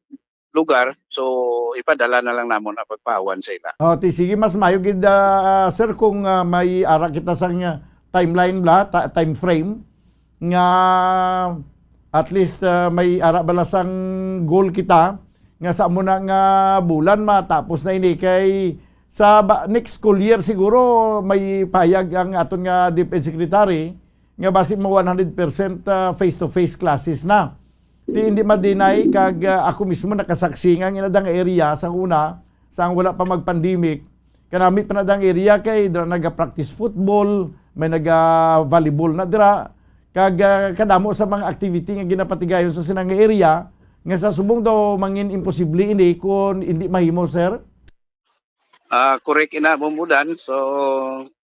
lugar. So, ipadala na lang namon ang pagpaawan sa ila. Oh, ti, sige, mas maayo gid, ah, sir, kung, ah, may ara kita sang, ah, timeline bala, ta-, time frame nga at least, ah, may ara bala sang goal kita nga sa amo na nga bulan matapos na ini, kay sa ba-, next school year siguro may pahayag ang aton nga DepEd Secretary nga basi mo one hundred percent, ah, face-to-face classes na. Di, hindi ma-deny kag, ah, ako mismo nakasaksi nga ang inadang area sa una, sa wala pa mag-pandemic, kanami pa na dang area kay dira naga-practice football, may naga-volleyball na dira, kag, ah, kadamo sa mga activity nga ginapatigayon sa sinang area nga sa subong daw mangin imposible ini kung hindi mahimo, sir. Ah, correct ina, Bumbudan. So,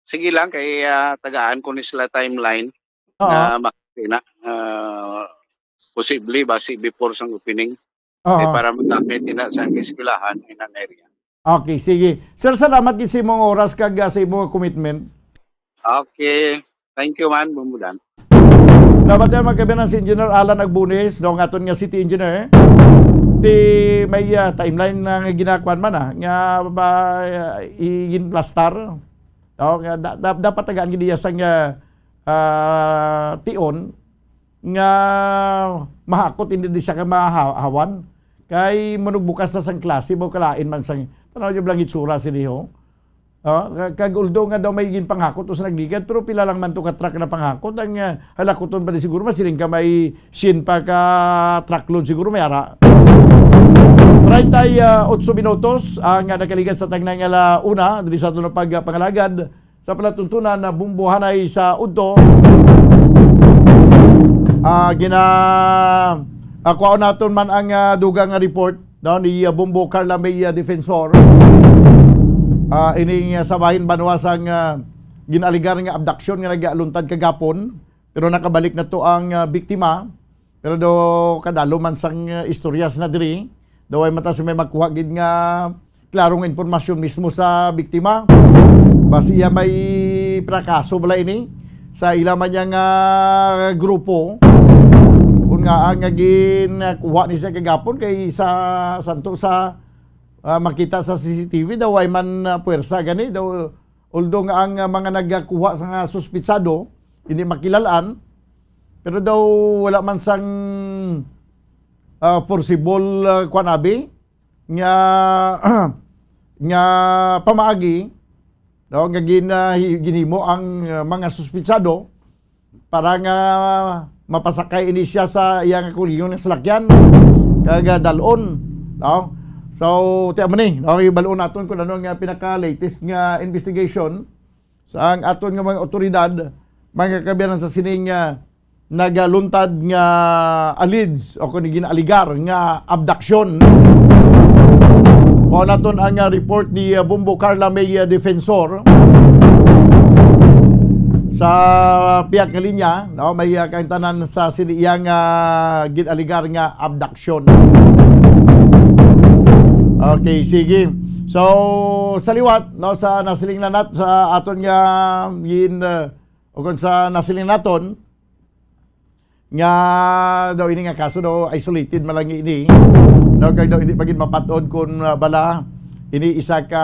sige lang kay, ah, tagaan ko ni sila timeline Oo. na makita na, ah, posible ba si before sang opening, Oo. eh, para magamit ina sa eskwelahan in an area. Okay, sige. Sir, salamat gid sa imong oras kag, ah, sa imong commitment. Okay. Thank you man, Bumbudan. Dapat yan magkabinan si Engineer Alan Agbunis, no, ang aton nga city engineer. Ti may, ah, timeline na nga ginakuan man, ah, nga ba, ah, iginplastar. No, nga da-, da-, dapat tagaan gid iya sang, ah, ah, tion nga mahakot, hindi di siya ka mahawan. Kay manugbukas na sang klase, ba kalain man sang, tanaw niyo lang itsura sini, ho. Oh, ka-, kag although nga daw may ginpanghakot o sa nagligad, pero pila lang man to ka truck na panghakot. Ang, ah, halakuton pa di siguro, masiling ka may siyam pa ka truckload siguro, may ara. Treinta y ocho minutos ang, ah, nakaligad sa tagnang ala una, diri sa aton pag, ah, pangalagad sa palatuntunan na bumbuhanay sa udto. Ah, gina-, ah, kuhaon naton man ang, ah, dugang nga report, no, ni, ah, Bombo Carla May, ah, Defensor. Ah, ining, ah, sa bahin banwa sang, ah, ginaligar nga abduction nga nagaluntad kagapon, pero nakabalik na to ang, ah, biktima. Pero do kadalo man sang, uh, istoryas na diri, daw ay mata si may magkuha gid nga klaro nga impormasyon mismo sa biktima. Basi iya may prakaso bala ini sa ila man niya nga grupo. Kung nga ang nga ginkuha ni siya kagapon kay sa santo sa, ah, makita sa C C T V daw ay man, ah, puwersa gani daw, although nga ang, ah, mga nagkuha sa nga suspitsado hindi makilalaan, pero daw wala man sang, ah, forcible, ah, kwan abi nga nga pamaagi, no, nga gin-, ah, hi-, ginhimo ang, ah, mga suspitsado para nga mapasakay ini siya sa iya nga kaugalingon nga salakyan kag, ah, dal-on, no? So, ti amo ni, no, ibal-on naton kung ano nga pinaka-latest nga investigation sa ang aton nga mga otoridad, mga kabiyanan sa sining, ah, nagaluntad nga alleged o kung ginaaligar nga abduction. Kuha naton ang, ah, report ni, ah, Bombo Carla May, ah, Defensor sa piyak nga linya, no? May, ah, kaintanan sa sini iyang, ah, ginaaligar nga abduction. Okay, sige. So, sa liwat, no, sa nasiling na nat-, sa aton nga gin-, ah, o kung sa nasiling naton, nga daw ini nga kaso daw isolated man lang ini. Daw kag daw hindi pa gid mapat-od kung, ah, bala ini isa ka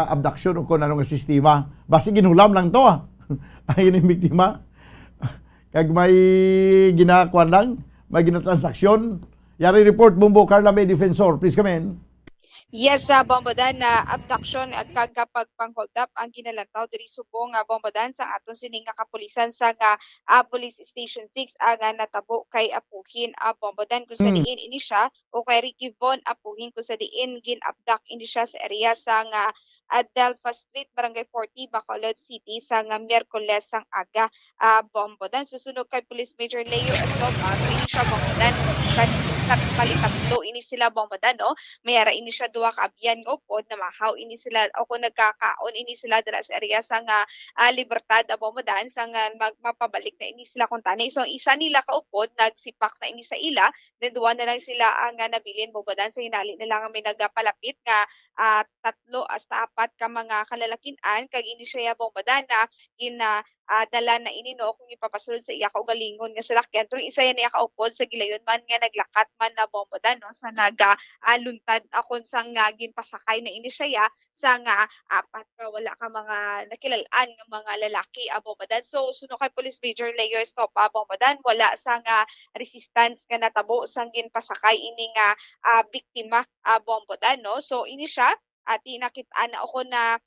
abduction o kung ano nga sistema. Basi ginhulam lang to, ah. Ang ining biktima. Kag may ginakuan lang, may ginatransaksyon. Yari report, Bombo Carla May Defensor. Please come in. Yes, sa Bombodan na abduction, ah, kag pagpang-hold up ang ginalantaw diri subong nga Bombodan sa aton sining nga kapulisan sa nga, ah, Police Station six ang, ah, natabo kay Apuhin, ah, Bombodan kung sa Mm. diin ini siya o kay Ricky Von Apuhin kung sa diin gin-abduct ini siya sa area sa nga, ah, Delfa Street, Barangay forty, Bacolod City sa nga Miyerkules sang aga, ah, Bombodan. Susunod kay Police Major Leo Escobar, so ini siya Bombodan, sa, sa bali tatlo ini sila Bombodan, no? May ara ini siya duha ka abyan nga upod, namahaw ini sila o kung nagkakaon ini sila dira sa area sa nga, ah, Libertad, ah, Bombodan, sa nga mag-, mapabalik na ini sila kuntani. So ang isa nila ka upod nagsipak na ini sa ila, then duha na lang sila ang, ah, nabilin Bombodan. Sa hinali na lang may nagapalapit nga, ah, tatlo hasta apat ka mga kalalakin-an kag ini siya Bombodan na gina-, ah, dala na ini, no, kung ipapasulod sa iya kaugalingon nga salakyan. Pero isa yan iya kaupod sa gilayon man nga naglakat man na Bombodan, no, sa naga, ah, luntad akon sang, ah, ginpasakay na ini siya sa nga apat ka wala ka mga nakilalaan nga mga lalaki, ah, Bombodan. So, suno kay Police Major Leo Estopa, Bombodan, wala sa nga resistance nga natabo sang ginpasakay ini nga, ah, biktima, ah, Bombodan, no? So, ini siya, ati nakit-an na ako na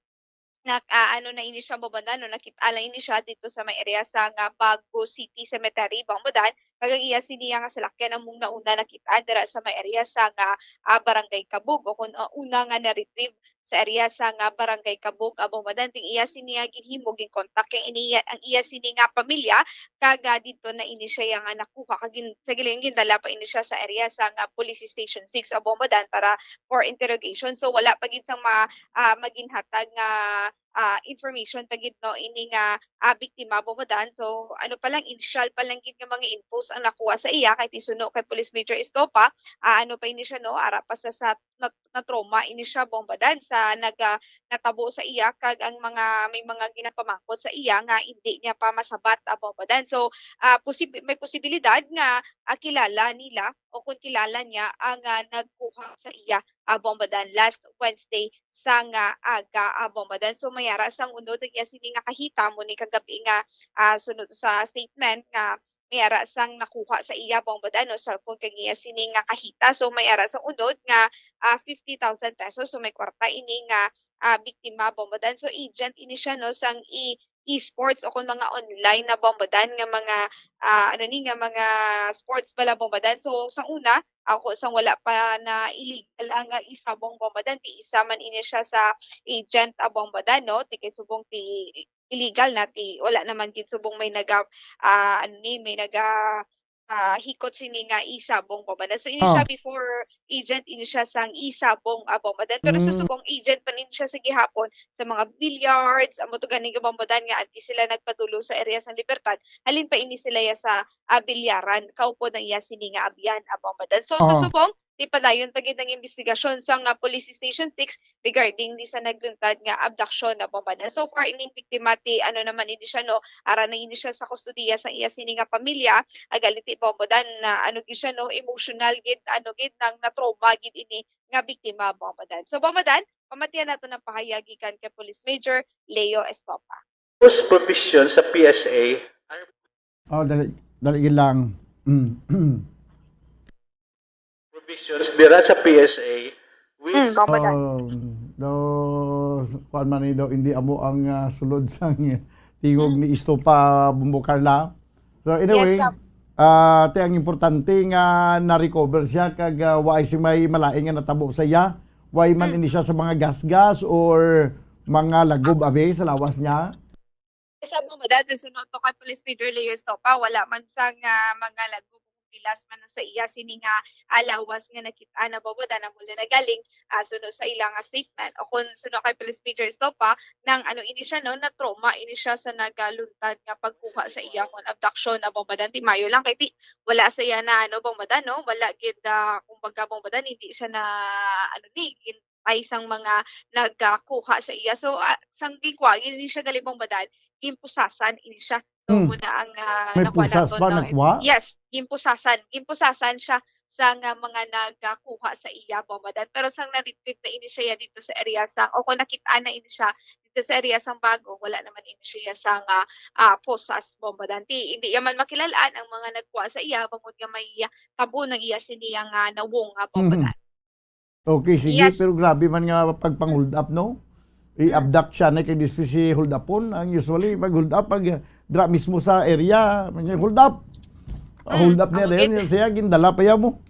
nak-, ah, ano na ini siya, Bombodan, no? Nakit-an lang ini siya dito sa may area sa nga Bago City Cemetery, Bombodan. Kag ang iya siniya nga salakyan among nauna nakit-an dira sa may area sa nga, ah, Barangay Kabug o kung, ah, una nga na-retrieve sa area sa nga Barangay Kabug, ah, Bombodan. Ting iya siniya ginhimo, ginkontak kay ini iya, ang iya sini nga pamilya kag, ah, dito na ini siya nga nakuha kag gin-, sa gilayon gindala pa ini siya sa area sa nga Police Station six, ah, Bombodan para for interrogation. So wala pa gid sang ma-, ah, maginhatag nga, ah, information pa gid, no, ini nga, ah, biktima, Bombodan. So ano pa lang, initial pa lang gid nga mga infos ang nakuha sa iya kay tisuno kay Police Major Estopa, ah, ano pa ini siya, no, ara pa sa, sa na, na-trauma ini siya, Bombodan, sa nag, ah, natabo sa iya kag ang mga, may mga ginapamangkot sa iya nga hindi niya pa masabat, ah, Bombodan. So, ah, posib-, may posibilidad nga, ah, kilala nila o kung kilala niya ang, ah, nagkuha sa iya, ah, Bombodan, last Wednesday sa nga aga, ah, Bombodan. So, may ara sang unod ang iya sini nga kahita mo ni kagabi nga, ah, sunod sa statement nga may ara sang nakuha sa iya, Bombodan, no, cellphone kag iya sini nga kahita. So may ara sang unod nga, ah, fifty thousand pesos. So may kwarta ini nga, ah, biktima, Bombodan. So agent ini siya, no, sang e-, esports o kung mga online na, Bombodan, nga mga, ah, ano ni, nga mga sports bala, Bombodan. So sa una, ako sang wala pa na illegal ang, ah, isa, Bombodan, ti isa man ini siya sa agent, ah, Bombodan, no? Ti kay subong ti illegal na, ti wala naman gid subong may naga, ah, ano ni, may naga ah, hikot sini nga e-sabong, Bombadan. So, ini siya Ah. before agent, ini siya sang e-sabong, ah, Bombadan. Pero sa Mm. subong, agent pa ni siya sa gihapon sa mga billiards, amo to gani nga, Bombadan, nga antes sila nagpadulong sa area sang Libertad, halin pa ini sila ya sa, ah, bilyaran. Kaupod ang iya sini nga abyan, ah, Bombadan. So, sa Ah. subong, di padayon pa gid ang investigasyon sang, ah, Police Station six regarding di sa nagluntad nga abduction na, Bombadan. So far, ining biktima ti, ano naman ini siya, no, ara na ini siya sa kustodiya sang iya sini nga pamilya, agaliti, Bombadan, na ano gid siya, no, emotional gid, ano gid, nang na-trauma gid ini nga biktima, Bombadan. So, Bombadan, pamatian nato ng pahayag gikan kay Police Major Leo Estopa. Whose profession sa P S A are Oh, dali, dali lang. Mm. provisions dira sa P S A, which Mm, Bombadan. Um, do, kuwan man ni daw, hindi amo ang, ah, sulod sang tingog Mm. ni Estopa, Bombo Carla. So, anyway, Yes, sir. ah, ti ang importante nga na-recover siya kag, ah, wa ay si may malain nga natabo sa iya. Wa man Mm. ini siya sa mga gasgas or mga lagob, abi, sa lawas niya. Sa Bombadan, sa sunod to kay Police Major Leo Estopa, wala man sang, ah, mga lagob o bilas man sa iya sini nga, ah, lawas nga nakit-an na, Bombadan, na mula na galing, ah, suno sa ilang, ah, statement. O kung suno kay Police Major Estopa, nang ano ini siya, no, na-trauma ini siya sa nagaluntad nga pagkuha sa iya kon abduction na, Bombadan. Di mayo lang kay di, wala sa iya na, ano, Bombadan, no, wala gid, ah, kumbaga, Bombadan, hindi siya na, ano, ni, gin-, ay sang mga nagkuha sa iya. So, ah, sang gikuha, yun siya gali, Bombadan, ginpusasan ini siya. So, Hmm. muna ang, ah, May nakuha pusas naton, ba no? Nakuha? Yes, ginpusasan. Ginpusasan siya sa nga mga nagkuha sa iya, Bombadan. Pero sang na-retrieve na ini siya dito sa area sa, o kung nakita na ini siya dito sa area sang Bago, wala naman ini siya sa nga, ah, pusas, Bombadan. Ti, hindi yaman makilalaan ang mga nagkuha sa iya, bangod nga may, ah, tabo ng iya siniya nga nawong, ah, Mhm. Bombadan. Okay, sige, Yes. pero grabe man nga pagpang-hold up, no? Mm. I-abduct siya na kay dispi si hold upon. Ang usually, pag hold up, pag, uh, dra mismo sa area, may hold up. Ah, Mm, hold up niya amo din, gid. Siya, gindala pa yan mo.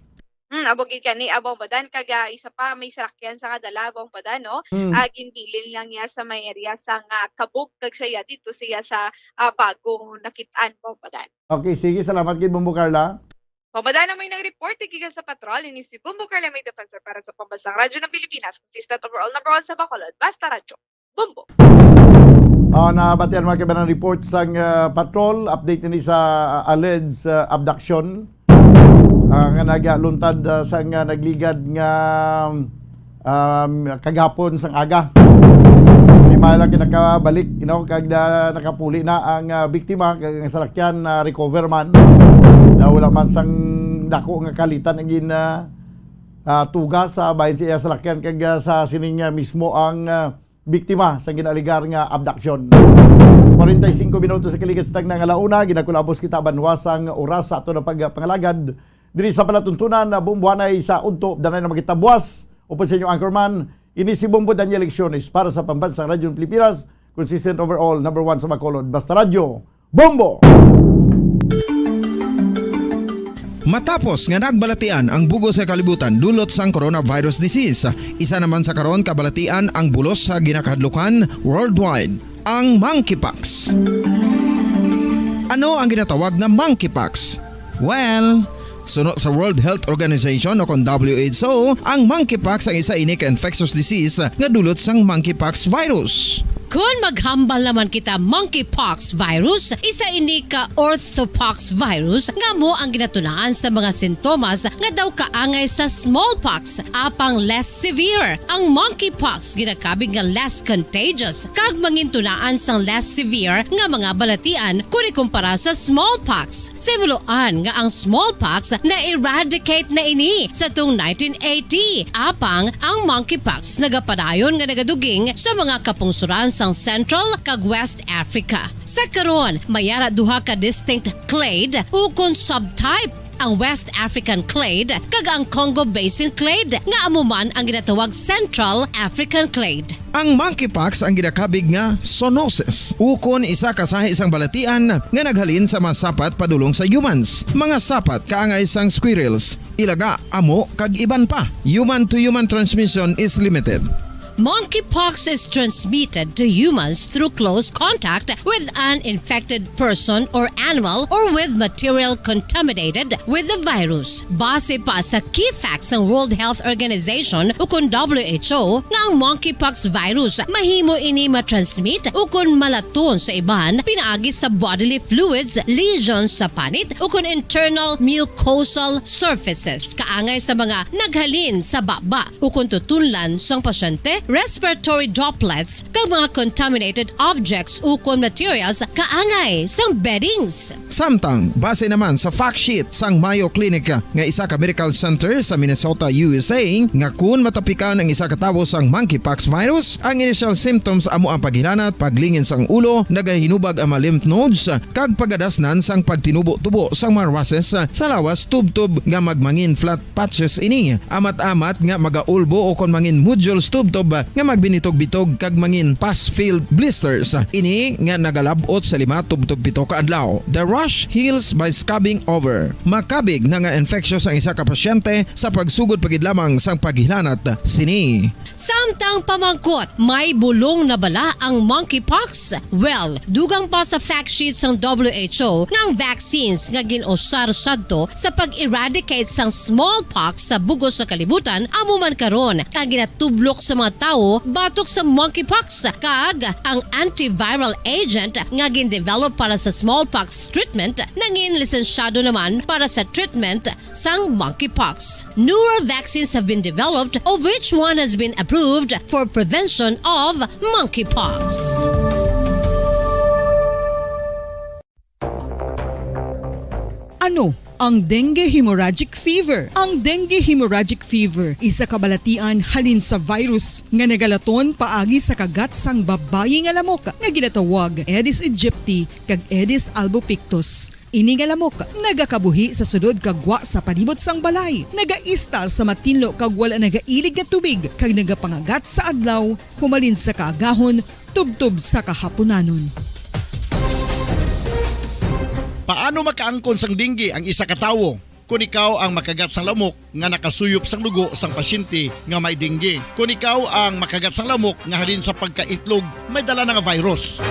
Mm, amo gid kani, amo, Bombadan, kag, ah, isa pa, may sarakyan sa kadala, Bombadan, no? Mm. Ah, ginbilin lang niya sa may area sa nga Kabug, kag siya dito siya sa, ah, bagong nakitaan, Bombadan. Okay, sige, salamat gid, Bombo Carla. Bombadan na may nag-report, gikan sa patrol, ini si Bombo Carla, may defensor para sa Pambansang Radyo ng Pilipinas, consistent overall number one sa Bacolod, Basta Radyo, Bombo. Ah, nabatian mga kaibanan report sang, ah, patrol, update ini sa, ah, alleged, ah, abduction, ah, nga nagaluntad, ah, sang, ah, nagligad nga um, kagapon sang aga. Di man lang kinakabalik, you know, kag na, nakapuli na ang, ah, biktima, kag ang salakyan na recover man. Na wala man sang dako nga kalitan ang gin, ah, ah, tuga sa bahin sa iya salakyan, kag, ah, sa sining, ah, mismo ang, ah, biktima sa ginaaligar nga abduction. Forty-five minutos sa kaligad sa tagna nga launa, ginakulabos kita banwa sang oras sa ato na pagpangalagad. Diri sa palatuntunan na bumbuhanay sa udto, danay na makita buwas, upod sa inyo anchorman, ini si Bombo Daniel Lecciones para sa Pambansang Radyo ng Pilipinas, consistent overall, number one sa Bacolod, Basta Radyo, Bombo! Matapos nga nagbalatian ang bug-os nga kalibutan dulot sang coronavirus disease, isa naman sa karon kabalatian ang bulos sa ginakahadlukan worldwide, ang monkeypox. Ano ang ginatawag nga monkeypox? Well, suno sa World Health Organization o kon W H O, ang monkeypox ang isa ini ka infectious disease nga dulot sang monkeypox virus. Kon maghambal naman kita monkeypox virus, isa ini ka orthopox virus nga amo ang ginatunaan sa mga sintomas nga daw kaangay sa smallpox, apang less severe. Ang monkeypox ginakabig nga less contagious kag mangintunaan sang less severe nga mga balatian kon ikumpara sa smallpox. Sa himuloan nga ang smallpox na-eradicate na ini sa tuong nineteen eighty, apang ang monkeypox nagapadayon nga nagaduging sa mga kapungsuran sang Central kag West Africa. Sa karon, may ara duha ka distinct clade ukon subtype, ang West African clade kag ang Congo Basin clade, nga amo man ang ginatawag Central African clade. Ang monkeypox ang ginakabig nga zoonosis, ukon isa ka sahi sang balatian nga naghalin sa mga sapat padulong sa humans, mga sapat kaangay sang squirrels, ilaga, amo, kag iban pa. Human to human transmission is limited. Monkeypox is transmitted to humans through close contact with an infected person or animal or with material contaminated with the virus. Base pa sa key facts sang World Health Organization ukon W H O nga ang monkeypox virus mahimo ini matransmit ukon malaton sa iban pinaagi sa bodily fluids, lesions sa panit ukon internal mucosal surfaces kaangay sa mga naghalin sa baba ukon tutunlan sang pasyente, respiratory droplets, kag mga contaminated objects ukon materials kaangay sang beddings. Samtang, base naman sa fact sheet sang Mayo Clinic nga isa ka medical center sa Minnesota, U S A, nga kun matapikan ang isa ka tawo sang monkeypox virus, ang initial symptoms amo ang paghilanat, paglingin sang ulo, nagahinubag ang mga lymph nodes, kag pagadasnan sang pagtinubo-tubo sang mga rashes sa lawas tubtob nga magmangin flat patches ini. Amat-amat nga magaulbo o kon mangin nodules tubtob nga magbinitog-bitog kag mangin pus-filled blisters. Ini nga nagalab-ot sa lima tubtob pito ka adlaw. The rash heals by scabbing over. Makabig na nga infectious ang isa ka pasyente sa pagsugod pa gid lamang sang paghilanat sini. Samtang pamangkot, may bulong na bala ang monkeypox? Well, dugang pa sa fact sheet sang W H O nga ang vaccines nga gin-usar sadto sa pag-eradicate sang smallpox sa bug-os nga kalibutan amo man karon ang ginatublok sa mga tawo batok sa monkeypox, kag ang antiviral agent nga gin-develop para sa smallpox treatment nangin lisensyado naman para sa treatment sang monkeypox. Newer vaccines have been developed, of which one has been approved for prevention of monkeypox. Ano ang dengue hemorrhagic fever? Ang dengue hemorrhagic fever isa ka balatian halin sa virus nga nagalaton paagi sa kagat sang babayi nga lamok nga ginatawag Aedes aegypti kag Aedes albopictus. Ini nga lamok nagakabuhi sa sulod kag gwa sa palibot sang balay, nagaistar sa matinlo kag wala nagailig nga tubig, kag nagapangagat sa adlaw humalin sa kaagahon tubtob sa kahapunanon. Paano makaangkon sang dengue ang isa ka tawo? Kon ikaw ang makagat sang lamok, nga nakasuyop sang dugo sang pasyente nga may dengue. Kon ikaw ang makagat sang lamok nga halin sa pagkaitlog may dala na nga virus.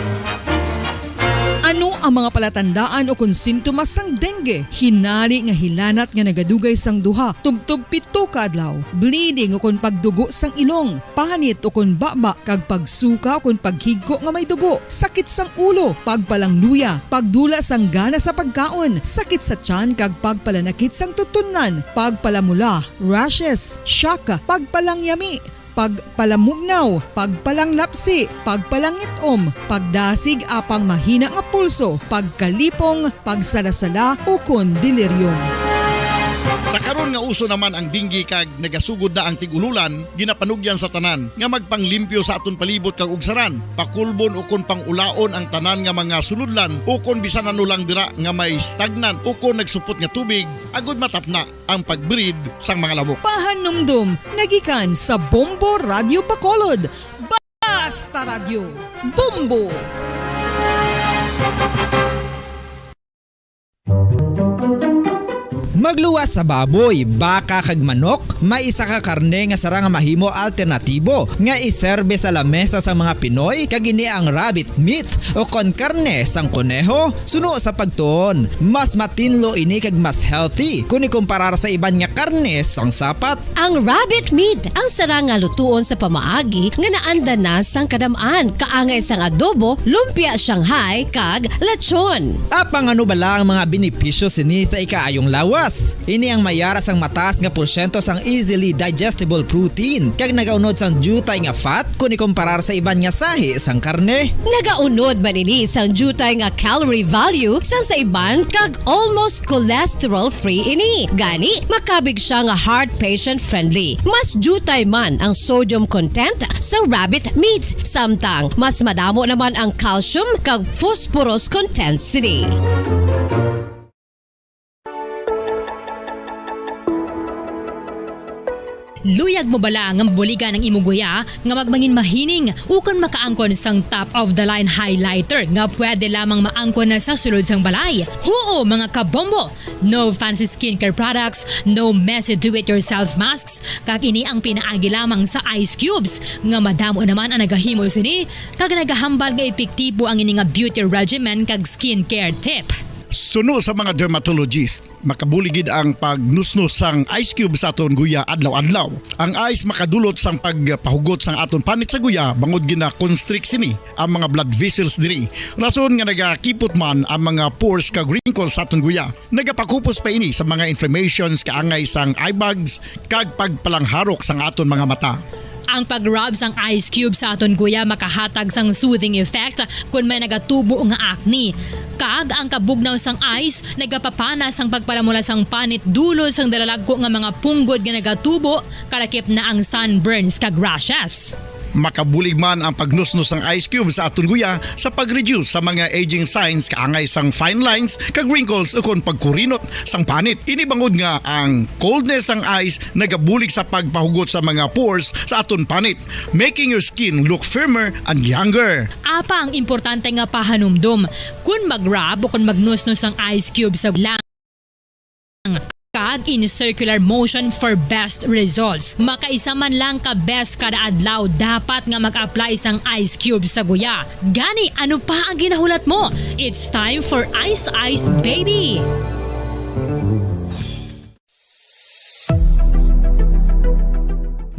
Ano ang mga palatandaan o kon sintomas sang dengue? Hinari nga hilanat nga nagadugay sang duha tubtob pito ka adlaw, bleeding o kon pagdugo sang ilong, panit o kon baba kag pagsuka o kon paghigko nga may dugo, sakit sang ulo, pagpalangluya, pagdula sang gana sa pagkaon, sakit sa tiyan kag pagpalanakit sang tutunlan, pagpalamula, rashes, shock, pagpalangyami, pagpalamugnaw, pagpalanglapsi, pagpalangit-om, pagdasig apang mahina nga pulso, pagkalipong, pagsalasala, ukon delirium. Sa karon nga uso naman ang dengue kag nagasugod na ang tig-ululan, ginapanugyan sa tanan nga magpanglimpyo sa aton palibot kag ugsaran, pakulbon ukon pang-ulaon ang tanan nga mga sulodlan ukon bisan ano lang dira nga may stagnant ukon nagsupot nga tubig, agud matapna ang pag-breed sang mga lamok. Pahanumdom nga gikan sa Bombo Radyo Bacolod. Basta Radyo, Bombo! Magluwas sa baboy, baka kag manok, may isa ka karne nga sarang nga mahimo alternatibo nga iserbe sa lamesa sang mga Pinoy, kag ini ang rabbit meat o kon karne sang koneho. Suno sa pagtuon, mas matinlo ini kag mas healthy kon ikumparar sa iban nga karne sang sapat. Ang rabbit meat ang sarang nga lutuon sa pamaagi nga naanda na sang kadam-an, kaangay sang adobo, lumpia Shanghai, kag lechon. Apang ano bala ang mga benepisyo sini sa ikaayong lawas? Ini ang may ara sang mataas nga porsyento sang easily digestible protein, kag nagaunod sang diutay nga fat kon ikumparar sa iban nga sahi sang karne. Nagaunod man ini sang diutay nga calorie value sang sa iban kag almost cholesterol-free ini. Gani, makabig siya nga heart patient-friendly. Mas diutay man ang sodium content sa rabbit meat, samtang mas madamo naman ang calcium kag phosphorus content sini. Luyag mo bala nga mabuligan ang imo guya nga magmangin mahining ukon makaangkon sang top of the line highlighter nga pwede lamang maangkon na sa sulod sang balay? Huo, mga kabombo! No fancy skincare products, no messy do-it-yourself masks, kag ini ang pinaagi lamang sa ice cubes nga madamo naman ang nagahimo sini kag nagahambal nga epektibo ang ini nga beauty regimen kag skincare tip. Suno sa mga dermatologist, makabulig gid ang pagnusnos sang ice cube sa aton guya adlaw-adlaw. Ang ice makadulot sang pagpahugot sang aton panit sa guya bangod gina-constrict sini ang mga blood vessels diri. Rason nga nagakipot man ang mga pores kag wrinkles sa aton guya. Nagapakupos pa ini sa mga inflammations kaangay sang eye bags kag pagpalangharok sang aton mga mata. Ang pag-rub sang ice cube sa aton guya makahatag sang soothing effect kon may nagatubo nga acne. Kag ang kabugnaw sang ice nagapapana sang pagpalamula sang panit dulot sang dalalagko nga mga punggod nga nagatubo, kalakip na ang sunburns kag rashes. Makabulig man ang pagnusnos sang ice cube sa aton guya sa pag-reduce sa mga aging signs kaangay sang fine lines kag wrinkles ukon pagkurinot sang panit. Ini bangod nga ang coldness sang ice nagabulig sa pagpahugot sa mga pores sa aton panit, making your skin look firmer and younger. Apang importante nga pahanumdom, kun mag-rub o kun magnusnos ang ice cube sa lang kag in circular motion for best results. Makaisa man lang ka beses kada adlaw dapat nga mag-apply sang ice cube sa guya. Gani, ano pa ang ginahulat mo? It's time for Ice Ice Baby!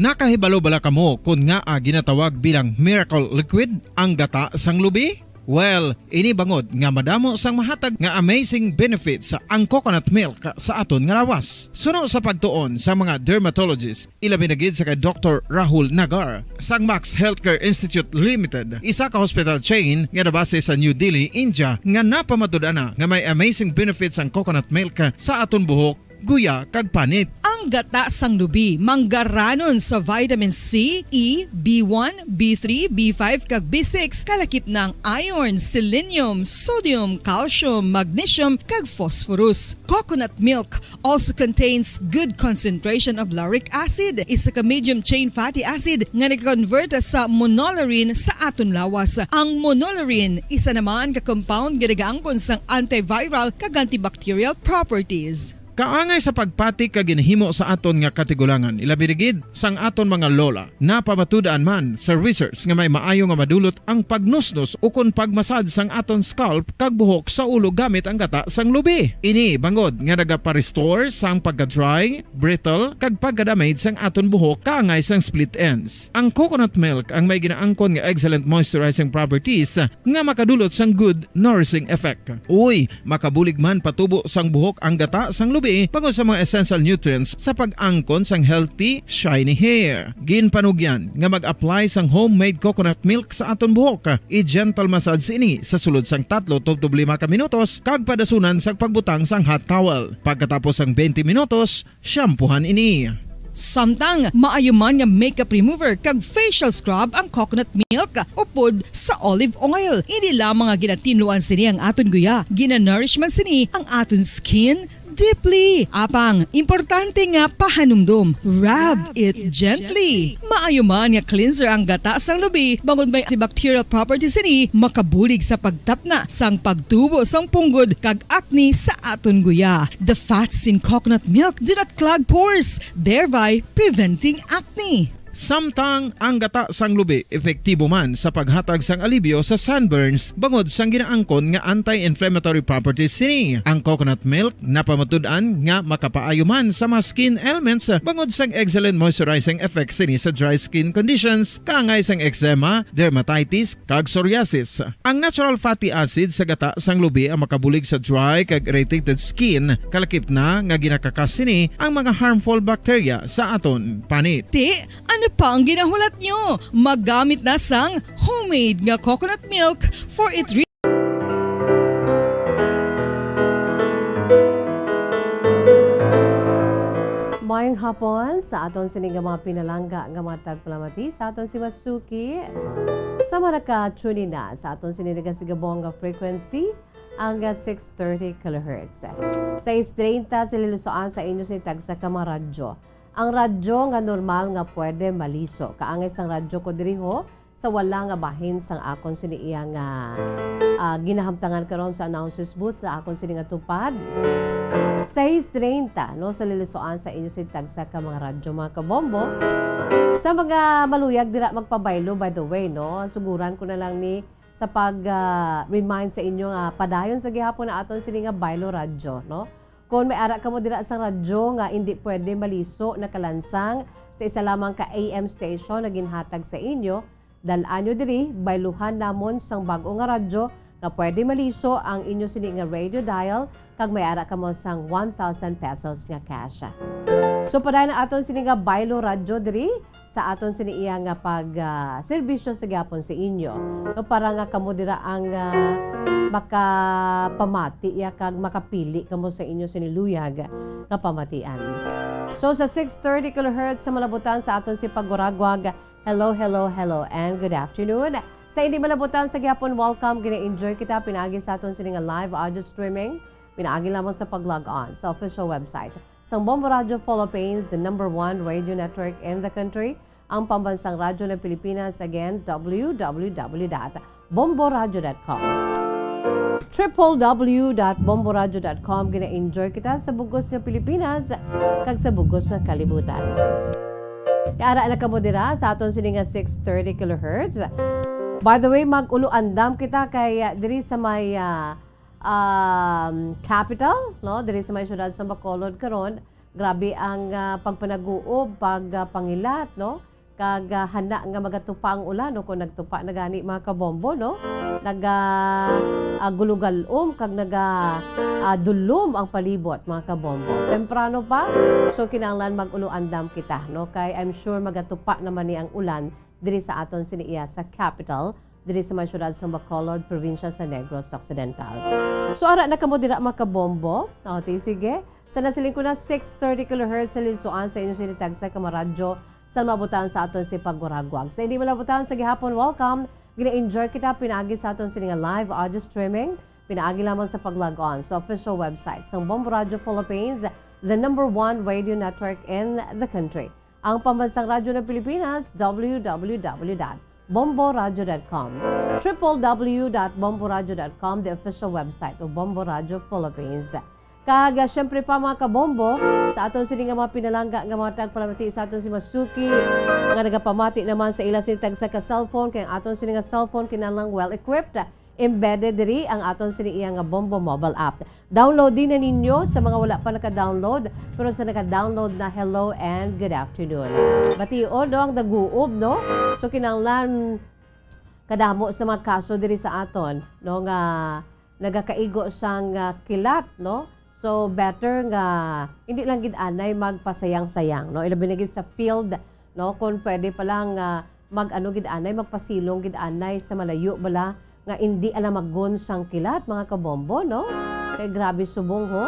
Nakahibalo bala kamo kon ngaa ginatawag bilang miracle liquid ang gata sang lubi? Well, ini bangod nga madamo sang mahatag nga amazing benefits ang coconut milk sa aton nga lawas. Suno sa pagtuon sa mga dermatologist, ilabi na gid sa kay Doktor Rahul Nagar sang Max Healthcare Institute Limited, isa ka hospital chain nga nabase sa New Delhi, India, nga napamatud-an na nga may amazing benefits ang coconut milk sa aton buhok, guya, kag panit. Ang gata sang lubi manggaranon sa vitamin C, E, B one, B three, B five, kag B six, kalakip na ang iron, selenium, sodium, calcium, magnesium, kag phosphorus. Coconut milk also contains good concentration of lauric acid, isa ka medium chain fatty acid nga nag-convert sa monolaurin sa aton lawas. Ang monolaurin isa naman ka compound nga nagaangkon sang antiviral kag antibacterial properties. Kaangay sa pagpati kag ginahimo sa aton nga katigulangan, ilabi na gid sang aton mga lola. Napamatud-an man sa research nga may maayo nga madulot ang pagnusnos ukon pagmasad sang aton scalp kag buhok sa ulo gamit ang gata sang lubi. Ini bangod nga nagapa-restore sang pagka-dry, brittle, kag pagka-damage sang aton buhok kaangay sang split ends. Ang coconut milk ang may ginaangkon nga excellent moisturizing properties nga makadulot sang good nourishing effect. Uy, makabulig man patubo sang buhok ang gata sang lubi bangod sa mga essential nutrients sa pag-angkon sang healthy, shiny hair. Ginpanugyan nga mag-apply sang homemade coconut milk sa aton buhok. I-gentle massage ini sa sulod sang tatlo tubtob lima ka minutos kag padasunan sang pagbutang sang hot towel. Pagkatapos sang twenty minutos, shampoohan ini. Samtang maayo man nga makeup remover kag facial scrub ang coconut milk upod sa olive oil. Hindi lamang nga ginatinluan sini ang aton guya, ginanourish man sini ang aton skin deeply. Apang, importante nga pahanumdom, rub it gently. Maayo man nga cleanser ang gata sang lubi bangod may antibacterial properties sini, makabulig sa pagtapna sang pagtubo sang punggod kag acne sa aton guya. The fats in coconut milk do not clog pores, thereby preventing acne. Samtang ang gata sang lubi epektibo man sa paghatag sang alibyo sa sunburns bangod sang ginaangkon nga anti-inflammatory properties sini. Ang coconut milk napamatud-an nga makapaayo man sa mga skin ailments bangod sang excellent moisturizing effect sini sa dry skin conditions kaangay sang eczema, dermatitis, kag psoriasis. Ang natural fatty acid sa gata sang lubi ang makabulig sa dry kag irritated skin, kalakip na nga ginakakas sini ang mga harmful bacteria sa aton panit. Ti, ano pa ang ginahulat nyo? Magamit na sang homemade nga coconut milk for it re- Mayong hapon sa aton sini nga mga pinalangga nga mga tagpalamati, sa aton si Masuki. Sa mga naka-tune in na sa aton sini nagasigabong nga frequency, ang six thirty kilohertz. Sais treinta sa Lilosoan sa inyo sini tagsa ka mga radyo. Ang radyo nga normal nga pwede maliso. Kaangay sang radyo ko diri ho, sa wala nga bahin sang akon sini iya nga, ah, ginahamtangan karon sa announcer's booth sa akon sini nga tupad. Sais treinta, no, sa lilisuan sa inyo si tagsa ka mga radyo, mga kabombo. Sa mga maluyag dira magpabaylo, by the way, no, suguran ko na lang ni sa pag, ah, remind sa inyo nga padayon sa gihapon na aton sini nga baylo radyo, no? Kon may ara kamo dira sa radyo nga indi pwede maliso, nakalansang sa isa lamang ka A M station na ginhatag sa inyo, dal-an nyo diri, bayluhan namon sang bag-o nga radyo nga pwede maliso ang inyo sini nga radio dial kag may ara kamo sang one thousand pesos nga cash. So, padayon ang aton sini nga baylo radyo diri sa aton sini iya nga pag, ah, serbisyo sa gihapon sa inyo. No, para nga kamo dira ang, ah, makapamati iya kag makapili kamo sa inyo sini luyag nga pamatian. So, sa six thirty kilohertz sa malabutan sa aton si paguragwag, hello, hello, hello, and good afternoon. Sa hindi malabutan sa gihapon, welcome. Gina-enjoy kita pinaagi sa aton sini nga live audio streaming. Pinaagi lamang sa pag-log on sa official website sang Bombo Radio Philippines, the number one radio network in the country, ang pambansang radyo ng Pilipinas. Again, w w w dot bomboradio dot com. Triple w dot bomboradio dot com. Gina-enjoy kita sa bugos nga Pilipinas kag sa bugos nga kalibutan. Ara na kamo dira sa aton sini nga six thirty kilohertz. By the way, mag-ulo andam kita kay, ah, diri sa may, ah, um, capital, no? Diri sa may siyudad sa Bacolod karon, grabe ang, ah, pagpanaguob, pag, ah, pangilat, no? Kag, ah, hana nga magatupa ang ulan, no? Kung nagtupa na gani, mga kabombo, no? Naga, ah, gulugalom kag naga, ah, dulom ang palibot, mga kabombo. Temprano pa, so kinahanglan mag-ulo andam kita, no? Kay I'm sure magatupa naman ni ang ulan diri sa aton sini iya sa capital, diri sa may siyudad sa Bacolod, probinsya sa Negros Occidental. So, ara na kamo dira, mga kabombo. O, ti, sige. Sa nasiling ko na six thirty kilohertz sa lilisuan sa inyo sini tagsa ka mga radyo sa mabutan sa aton si paguragwag. Sa hindi malabutan sa gihapon, welcome. Gina-enjoy kita pinaagi sa aton sini nga live audio streaming. Pinaagi lamang sa pag-log on sa official website sang Bombo Radio Philippines, the number one radio network in the country. Ang pambansang radyo ng Pilipinas, w w w dot bomboradio dot com. Triple w dot bomboradio dot com, the official website of Bombo Radio Philippines. Kag, ah, syempre pa, mga kabombo, sa aton sini nga mga pinalangga nga mga tagpalamati sa aton si Masuki, nga nagapamati naman sa ila sini tagsa ka cellphone, kay ang aton sini nga cellphone kinahanglan well-equipped. Embedded diri ang aton sini iya nga Bombo mobile app. Download din na ninyo sa mga wala pa naka-download, pero sa naka-download na, hello and good afternoon. Bation, no, ang daguob, no? So, kinahanglan kadamo sa mga kaso diri sa aton, no, nga nagakaigo sang, ah, kilat, no? So, better nga hindi lang gid anay magpasayang-sayang, no? Ilabi na gid sa field, no? Kung pwede pa lang, ah, mag-ano gid anay, magpasilong gid anay sa malayo bala nga indi alamagon sang kilat, mga kabombo, no? Kay grabe subong, ho.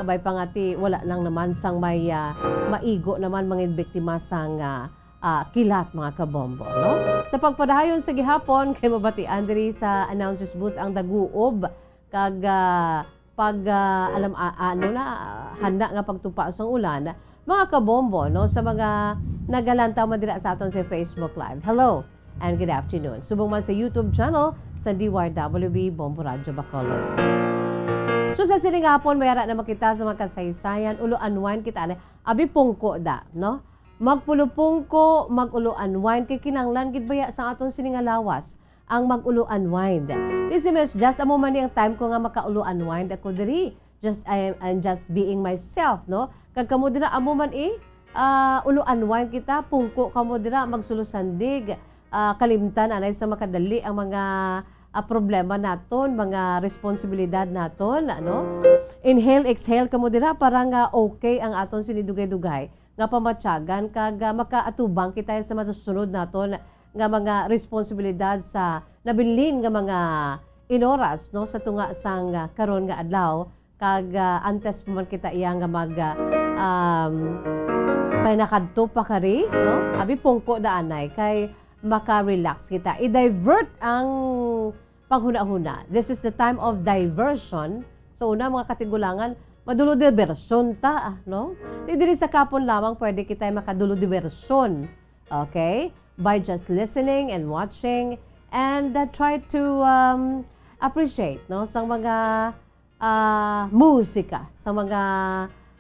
Kabay pa nga ti, wala lang naman sang may, ah, maigo naman mga biktima sang, ah, ah, kilat, mga kabombo, no? Sa pagpadayon sa gihapon, kay mabatian diri sa announcer's booth ang daguob kag, ah, pag, ah, alam, ah, ano na, ah, handa nga pagtupa sang ulan, mga kabombo, no, sa mga nagalantaw man dira sa aton sa Facebook Live. Hello and good afternoon. Subong man sa YouTube channel sa D Y W B Bombo Radyo Bacolod. So, sa sining hapon, may ara na makita sa mga kasaysayan, ulo unwind kita na, abi pungko da, no? Magpulupungko, mag-ulo unwind, kay kinahanglan gid baya sa aton sini nga lawas ang mag-ulo unwind. This is Miss Jess, amo man ni ang time ko nga makaulo unwind ako diri. Just, I am, I'm just being myself, no? Kag kamo dira, amo man, eh, ah, ulo unwind kita, pungko kamo dira, magsulosandig, ah, kalimtan anay sa makadali ang mga, ah, problema naton, mga responsibilidad naton, ano? Inhale, exhale kamo dira para nga okay ang aton sini dugay-dugay nga pamatyagan kag, ah, makaatubang kita sa masusunod naton nga mga responsibilidad sa nabilin nga mga inoras, no, sa tunga sang, ah, karon nga adlaw, kag, ah, antes pa man kita iya nga mag, ah, um, may nakadto pa kari, no? Abi pungko da anay kay maka-relax kita. I-divert ang panghunahuna. This is the time of diversion. So, una, mga katigulangan, Madulo-dibersyon ta, ah, no? Di diri sa kapon lamang pwede kita makadulo-dibersyon. Okay? By just listening and watching and, uh, try to, um, appreciate, no, sa mga, ah, musika, sa mga,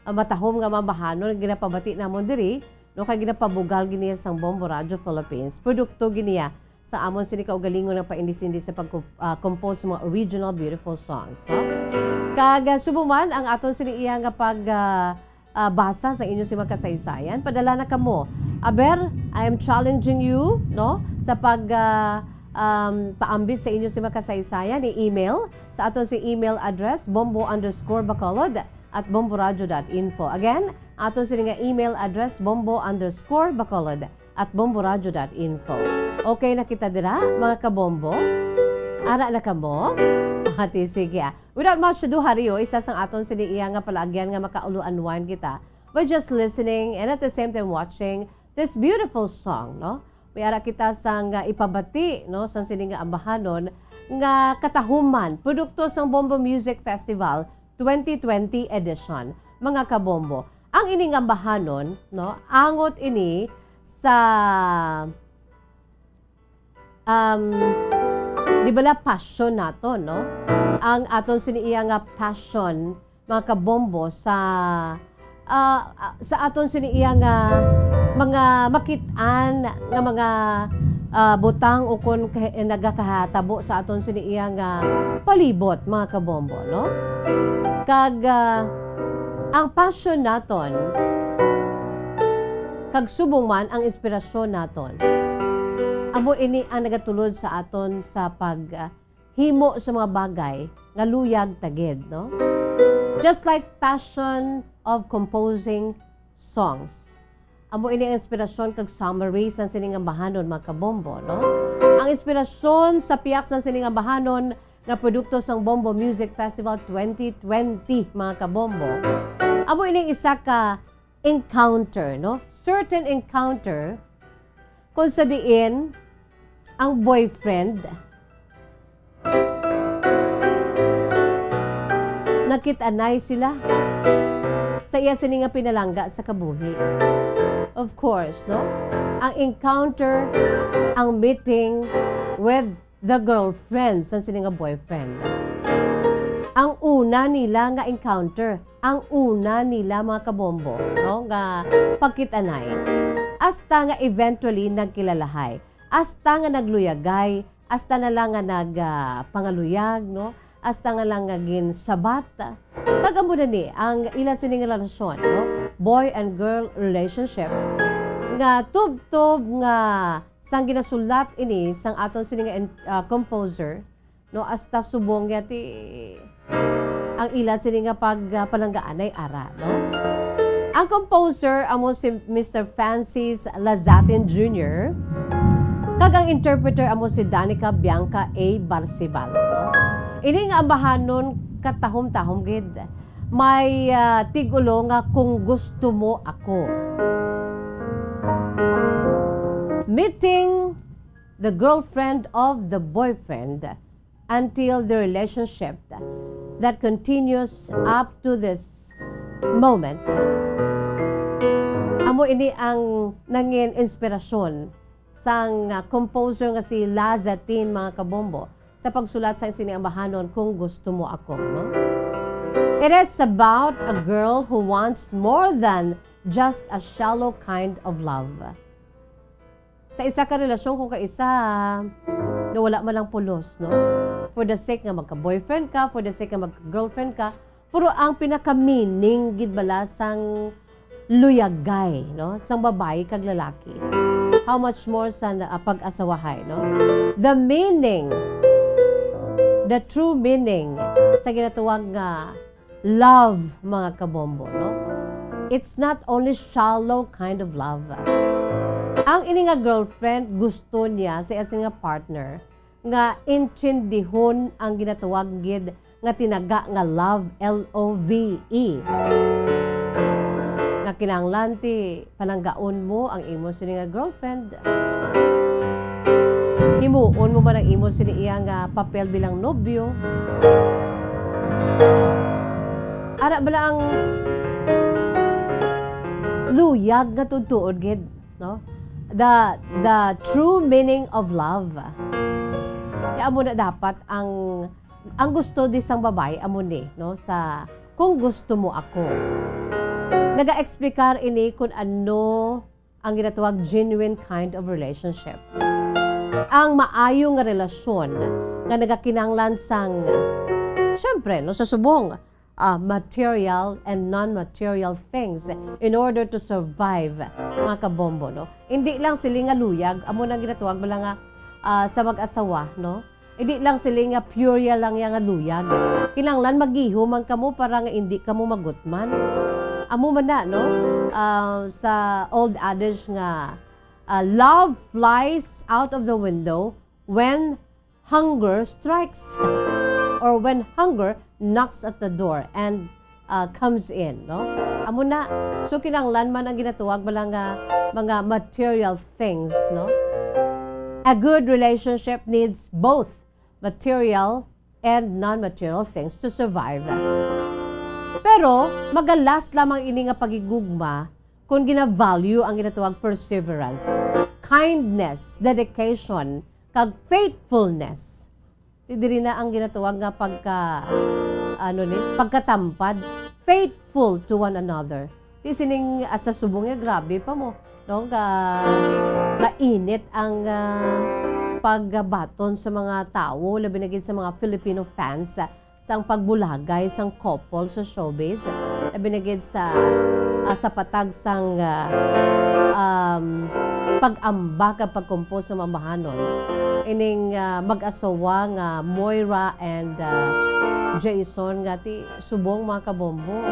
ah, matahom nga mga ambahanon nga ginapabati namon diri, no, kay ginapabugal gid niya sang Bombo Radio Philippines. Produkto gid niya sa amon sini kaugalingon nga paindis-indis sa pag, ah, compose sa mga original beautiful songs, no? Kag, ah, subong man ang aton sini iya nga pag, ah, ah, basa sa inyo sini mga kasaysayan, padala na kamo. Aber, I am challenging you, no, sa pag, ah, um, paambit sa inyo sini mga kasaysayan, i-email sa aton sini email address, bombo underscore bacolod at bomboradio dot info. Again, aton sini nga email address, bombo underscore bacolod at bomboradio dot info. Okay na kita dira, mga kabombo? Ara na kamo? Ati, sige, ah. Without much ado, Hario, isa sang aton sini iya nga palaagyan nga makaulo-unwind kita by just listening and at the same time watching this beautiful song, no? May ara kita sang, ah, ipabati, no, sang sini nga ambahanon nga katahuman, produkto sang Bombo Music Festival twenty twenty edition, mga kabombo. Ang ining ambahanon, no, angot ini sa, um, di bala passion naton, no? Ang aton sini iya nga passion, mga kabombo, sa, ah, ah, sa aton sini iya nga mga makit-an nga mga, ah, butang ukon kah-, nagakahatabo sa aton sini iya nga palibot, mga kabombo, no? Kag, ah, ang passion naton, kag subong man ang inspirasyon naton, amo ini ang nagatulod sa aton sa pag, ah, himo sa mga bagay nga luyag ta gid, no? Just like passion of composing songs. Amo ini ang inspirasyon kag summary sang sining ambahanon, mga kabombo, no? Ang inspirasyon sa piyak sang sining ambahanon nga produkto sang Bombo Music Festival twenty twenty, mga kabombo, amo ini ang isa ka encounter, no? Certain encounter kung sa diin ang boyfriend, nakit-anay sila sa iya sini nga pinalangga sa kabuhi. Of course, no? Ang encounter, ang meeting with the girlfriend sang sini nga boyfriend. Ang una nila nga encounter, ang una nila, mga kabombo, no, nga pagkit-anay, hasta nga eventually nagkilalahay, hasta nga nagluyagay, hasta na lang nga nag, ah, pangaluyag, no, hasta nga lang nga ginsabat. Kag amo na ni ang ila sini nga relasyon, no, boy and girl relationship, nga tubtob nga sang ginasulat ini sang aton sini nga en-, ah, composer, no, hasta subong niya ti ang ila sini nga pag, ah, palanggaanay ara, no? Ang composer amo si Mister Francis Lazatin Junior, kag ang interpreter amo si Danica Bianca A Barcibal, no? Ini nga ambahanon katahom-tahom gid. May, ah, tigulo nga Kung Gusto Mo Ako. Meeting the girlfriend of the boyfriend until the relationship that continues up to this moment. Amo ini ang nangin inspirasyon sang, ah, composer nga si Lazatin, mga kabombo, sa pagsulat sang sini ambahanon, Kung Gusto Mo Ako, no? It is about a girl who wants more than just a shallow kind of love. Sa isa ka relasyon, kung kaisa nga wala man lang pulos, no? For the sake nga magka-boyfriend ka, for the sake nga magka-girlfriend ka, pero ang pinaka-meaning gid bala sang luyagay, no, sang babayi kag lalaki, how much more sa na-, ah, pag-asawahay, no? The meaning, the true meaning sa ginatawag nga love, mga kabombo, no? It's not only shallow kind of love. Ang ini nga girlfriend, gusto niya sa iya nga partner nga intindihon ang ginatawag gid nga tinaga nga love, L O V E. Nga kinahanglan ti palanggaon mo ang imo sini nga girlfriend. Himuon mo man ang imo sini iya nga papel bilang nobyo. Ara bala ang luyag nga tuod-tuod gid, no? The, the true meaning of love. Kaya amo na dapat ang, ang gusto di sang babae amo ni, no? Sa kung gusto mo ako. Naga-explicar ini kung ano ang ginatawag genuine kind of relationship. Ang maayo nga relasyon nga nagakinahanglan sang, syempre, no, sa subong, ah, material and non-material things in order to survive, mga kabombo, no? Hindi lang sila nga luyag, amo nang ginatawag bala nga, ah, sa mag-asawa, no? Hindi lang sila nga pure ya lang ya nga luyag. Kinahanglan magihom man kamo para nga hindi kamo magutman. Amo man na, no? Ah, sa old adage nga, ah, "Love flies out of the window when hunger strikes," or when hunger knocks at the door and, uh, comes in, no? Amo na. So, kinahanglan man ang ginatawag bala nga mga material things, no? A good relationship needs both material and non-material things to survive. Pero, magalast lamang ini nga paghigugma kung gina-value ang ginatawag perseverance, kindness, dedication, kag faithfulness. Ti diri na ang ginatawag nga pagka, ano ni, pagkatampad, faithful to one another. Ti sining, ah, sa subong nga grabe pa mo, no? Ga-, mainit ang, ah, pagbaton sa mga tawo, labi na gid sa mga Filipino fans, ah, sang pagbulagay sang couple sa showbiz, labi na gid sa, ah, sa patag sang, ah, um, pag-amba kag pagkumpos sa mga bahanon. Ining, ah, mag-asawa nga Moira and, ah, Jason nga ti subong, mga kabombo,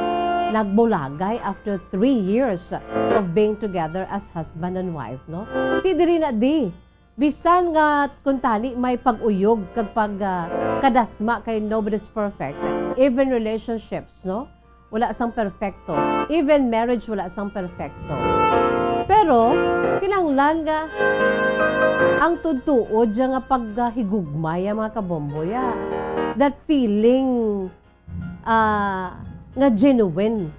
nagbulagay after three years of being together as husband and wife, no? Ti diri na di, bisan nga kuntani may pag-uyog kag pag, ah, kadasma kay nobody's perfect. Even relationships, no? Wala sang perfecto. Even marriage, wala sang perfecto. Pero, kinahanglan nga ang tuod-tuod ya nga paghigugma ya, mga kabombo, ya. That feeling, ah, nga genuine.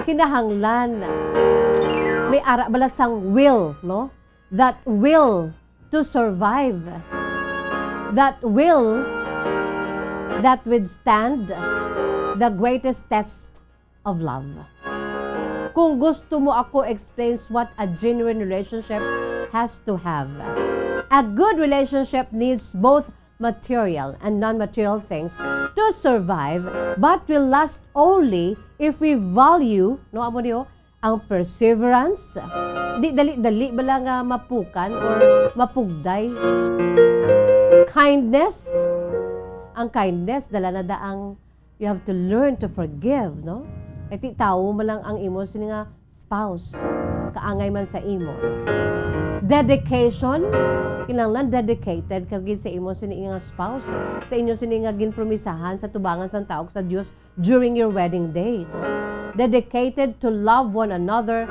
Kinahanglan may ara bala sang will, no? That will to survive. That will that withstand the greatest test of love. Kung gusto mo ako, explains what a genuine relationship has to have. A good relationship needs both material and non-material things to survive, but will last only if we value, no, amo niyo, ang perseverance, di dali-dali bala nga mapukan or mapugday. Kindness, ang kindness, dala na da ang, you have to learn to forgive, no? Kay ti tawo man lang ang imo sini nga spouse, kaangay man sa imo. Dedication, kinahanglan dedicated ka gid sa imo sini nga spouse, sa inyo sini nga ginpromisahan sa tubangan sang tawo sa Dios during your wedding day, no? Dedicated to love one another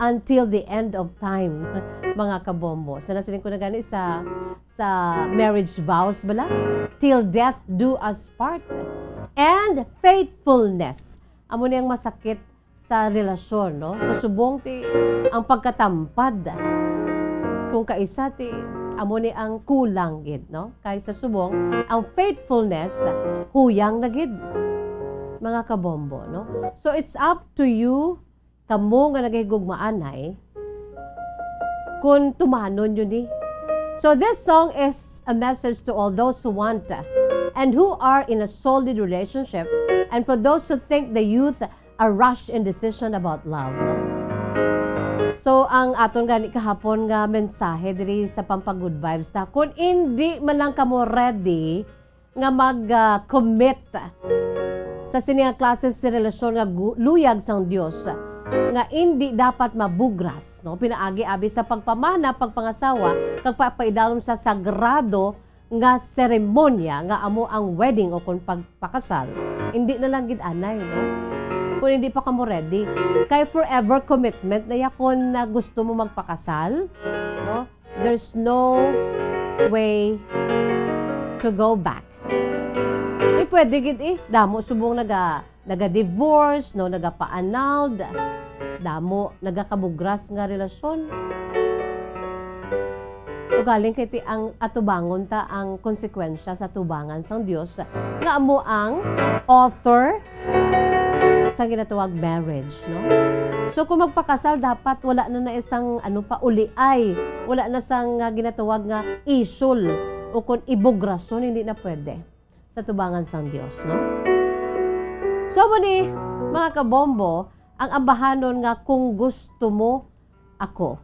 until the end of time, mga kabombo. So, nasiling ko na gani sa, sa marriage vows bala, "Till death do us part." And faithfulness. Amo ni ang masakit sa relasyon, no? Sa subong ti ang pagkatampad. Kung kaisa ti amo ni ang kulang gid, no? Kay sa subong, ang faithfulness, huyang na gid, mga kabombo, no? So, it's up to you, kamo nga nagahigugmaanay, kung tumanon yun ni. So, this song is a message to all those who want, uh, and who are in a solid relationship, and for those who think the youth a rush in decision about love, no? So, ang aton gani kahapon nga mensahe diri sa Pampa Good Vibes ta, kung indi man lang kamo ready nga mag, ah, commit sa sini nga klase sa relasyon nga gu-, luyag sang Dios, nga indi dapat mabugras, no? Pinaagi abi sa pagpamana, pagpangasawa, kag pagpaidalom sa sagrado nga seremonya nga amo ang wedding o kon pagpakasal, hindi na lang gid anay, no? Kung hindi pa kamo ready. Kay forever commitment na ya kon na gusto mo magpakasal, no? There's no way to go back. Pwede gid, eh. Damo subong naga-, naga-divorce, no, nagapa-annulled. Damo nagakabugras nga relasyon. Ugaling kay ti ang atubangon ta ang konsekwensya sa tubangan sang Dios, nga amo ang author sa ginatawag marriage, no? So, kung magpakasal, dapat wala na na isang, ano pa, uliay. Wala na sang, ah, ginatawag nga isul o kung ibugrason, hindi na pwede sa tubangan sang Dios, no? So, amo ni, mga kabombo, ang ambahanon nga Kung Gusto Mo Ako.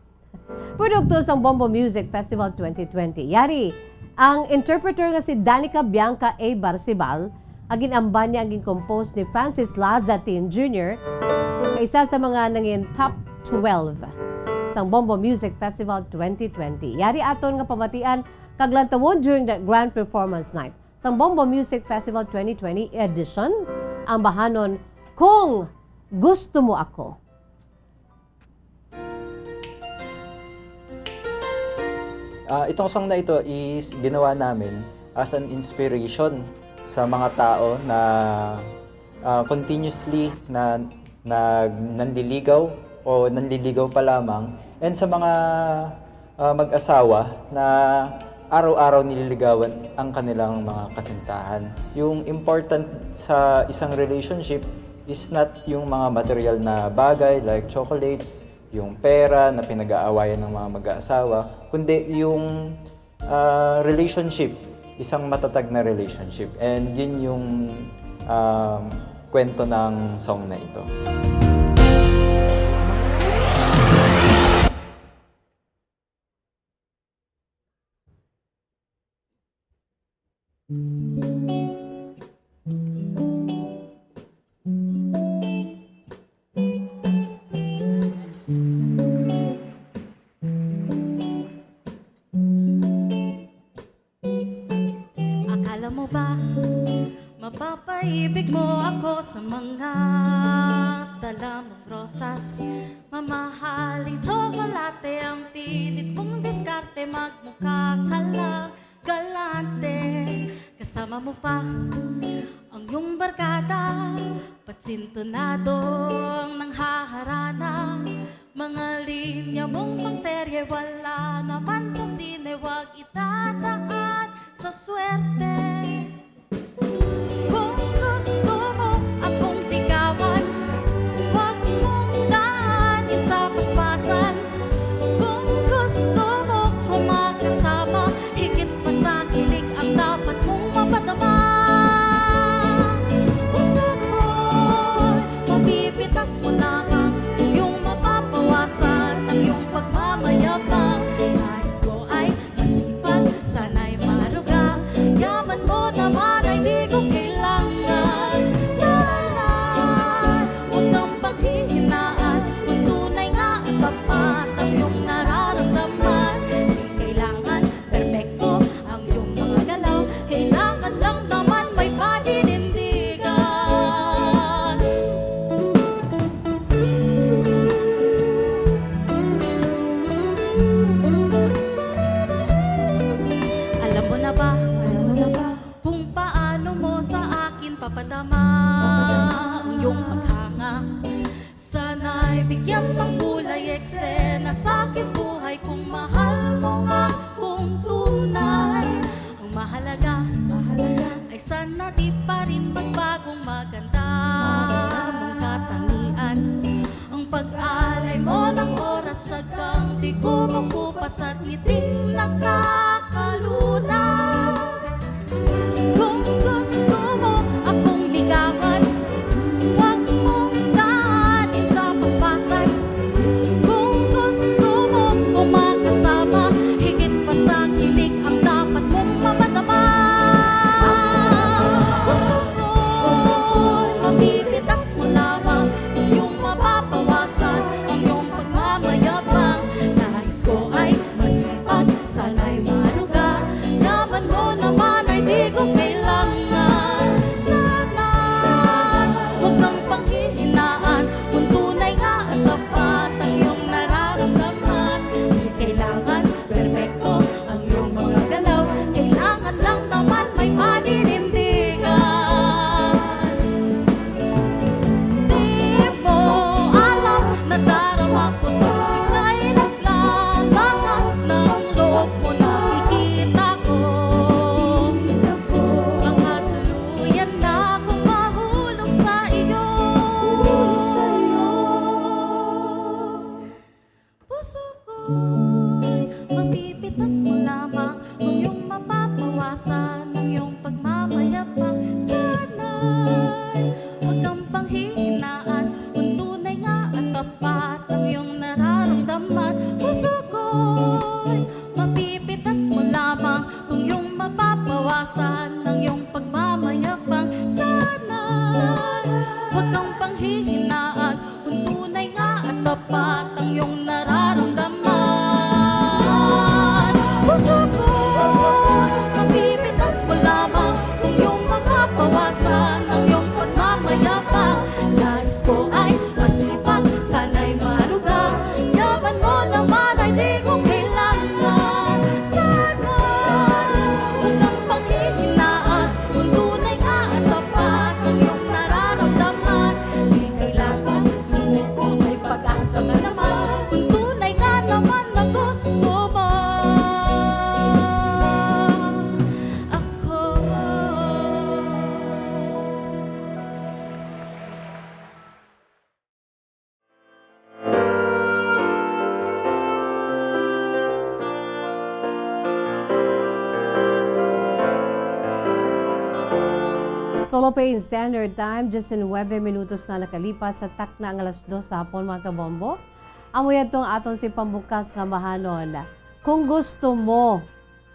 Produkto sang Bombo Music Festival twenty twenty. Yari, ang interpreter nga si Danica Bianca A. Barcibal, ang gin-amban niya ang gin-compose ni Francis Lazatin Junior, nga isa sa mga nangin top twelve sang Bombo Music Festival twenty twenty. Yari aton nga pamatian kag lantawon during the grand performance night sang Bombo Music Festival twenty twenty edition, ang bahanon Kung Gusto Mo Ako. Ah, itong song na ito is ginawa namin as an inspiration sa mga tao na, ah, continuously na, na nanliligaw o nanliligaw pa lamang, and sa mga, ah, mag-asawa na araw-araw nililigawan ang kanilang mga kasintahan. Yung important sa isang relationship is not yung mga material na bagay like chocolates, yung pera na pinag-aawayan ng mga mag-aasawa, kundi yung, ah, relationship, isang matatag na relationship. And yun yung, um, kwento ng song na ito. Akala mo ba mapapaibig mo ako sa mga dala mong rosas? Mamahaling tsokolate ang pilit mong diskarte, magmukha ka lang galante. Kasama mo pa ang iyong barkada, patsintonado ang nanghaharana. Mga linya mong pangserye, wala naman sa sine, wag itadaan sa swerte. Kung gusto mo akong ligawan, wag mong daanin sa paspasan. Kung gusto mo ko makasama, higit pa sa kilig ang dapat mong mapadama. Puso ko'y mapipitas mo lamang, kung iyong mapapawasan ang iyong pagmamayabang. Nais ko ay masipag, sana'y maruga. Yaman mo naman ay di ko kailangan. Sana'y huwag kang paghihinaan, kung tunay nga itapat ang iyong nararamdaman. Di kailangan perpekto ang iyong mga galaw, kailangan lang naman may paninindigan. Alam mo na ba, alam mo na ba kung paano mo sa akin papadama ang iyong paghanga? Sana'y bigyan ng kulay eksena sa aking buhay kung mahal mo nga kung tunay. Ang mahalaga, mahalaga ay sana di pa rin magbagong maganda mong katangian. Ang pag-alay mo ng oras, tiyagang di kumukupas at ngiting nakakalunas. Kung gusto mo akong ligawan, wag mong daanin sa paspasan. Kung gusto mo ko makasama, higit pa sa kilig ang dapat mong mapadama. Puso ko'y mapipitas mo lamang, kung iyong mapapawasan ang iyong pagmamayabang. Nais ko ay masipag, Hihinaan kung tunay nga at tapat ang iyong nararamdaman. Puso ko, mapipitas mo lamang kung iyong mapapawasan ang iyong pagmamayabang. Nais ko ay masipag, sana'y malugang. Yaman mo naman ay di ko kailangan. Sana huwag kang panghihinaan kung tunay nga at tapat ang iyong nararamdaman. Di kailangan sumuko, may pag-asa ka naman. Kung tunay nga naman na gusto mo ako. Philippine Standard Time, diyes nuwebe minutos na nakalipas sa takna nga alas dos sa hapon, mga kabombo. Amo yadto ang aton si pambukas nga bahanon. Kung gusto mo,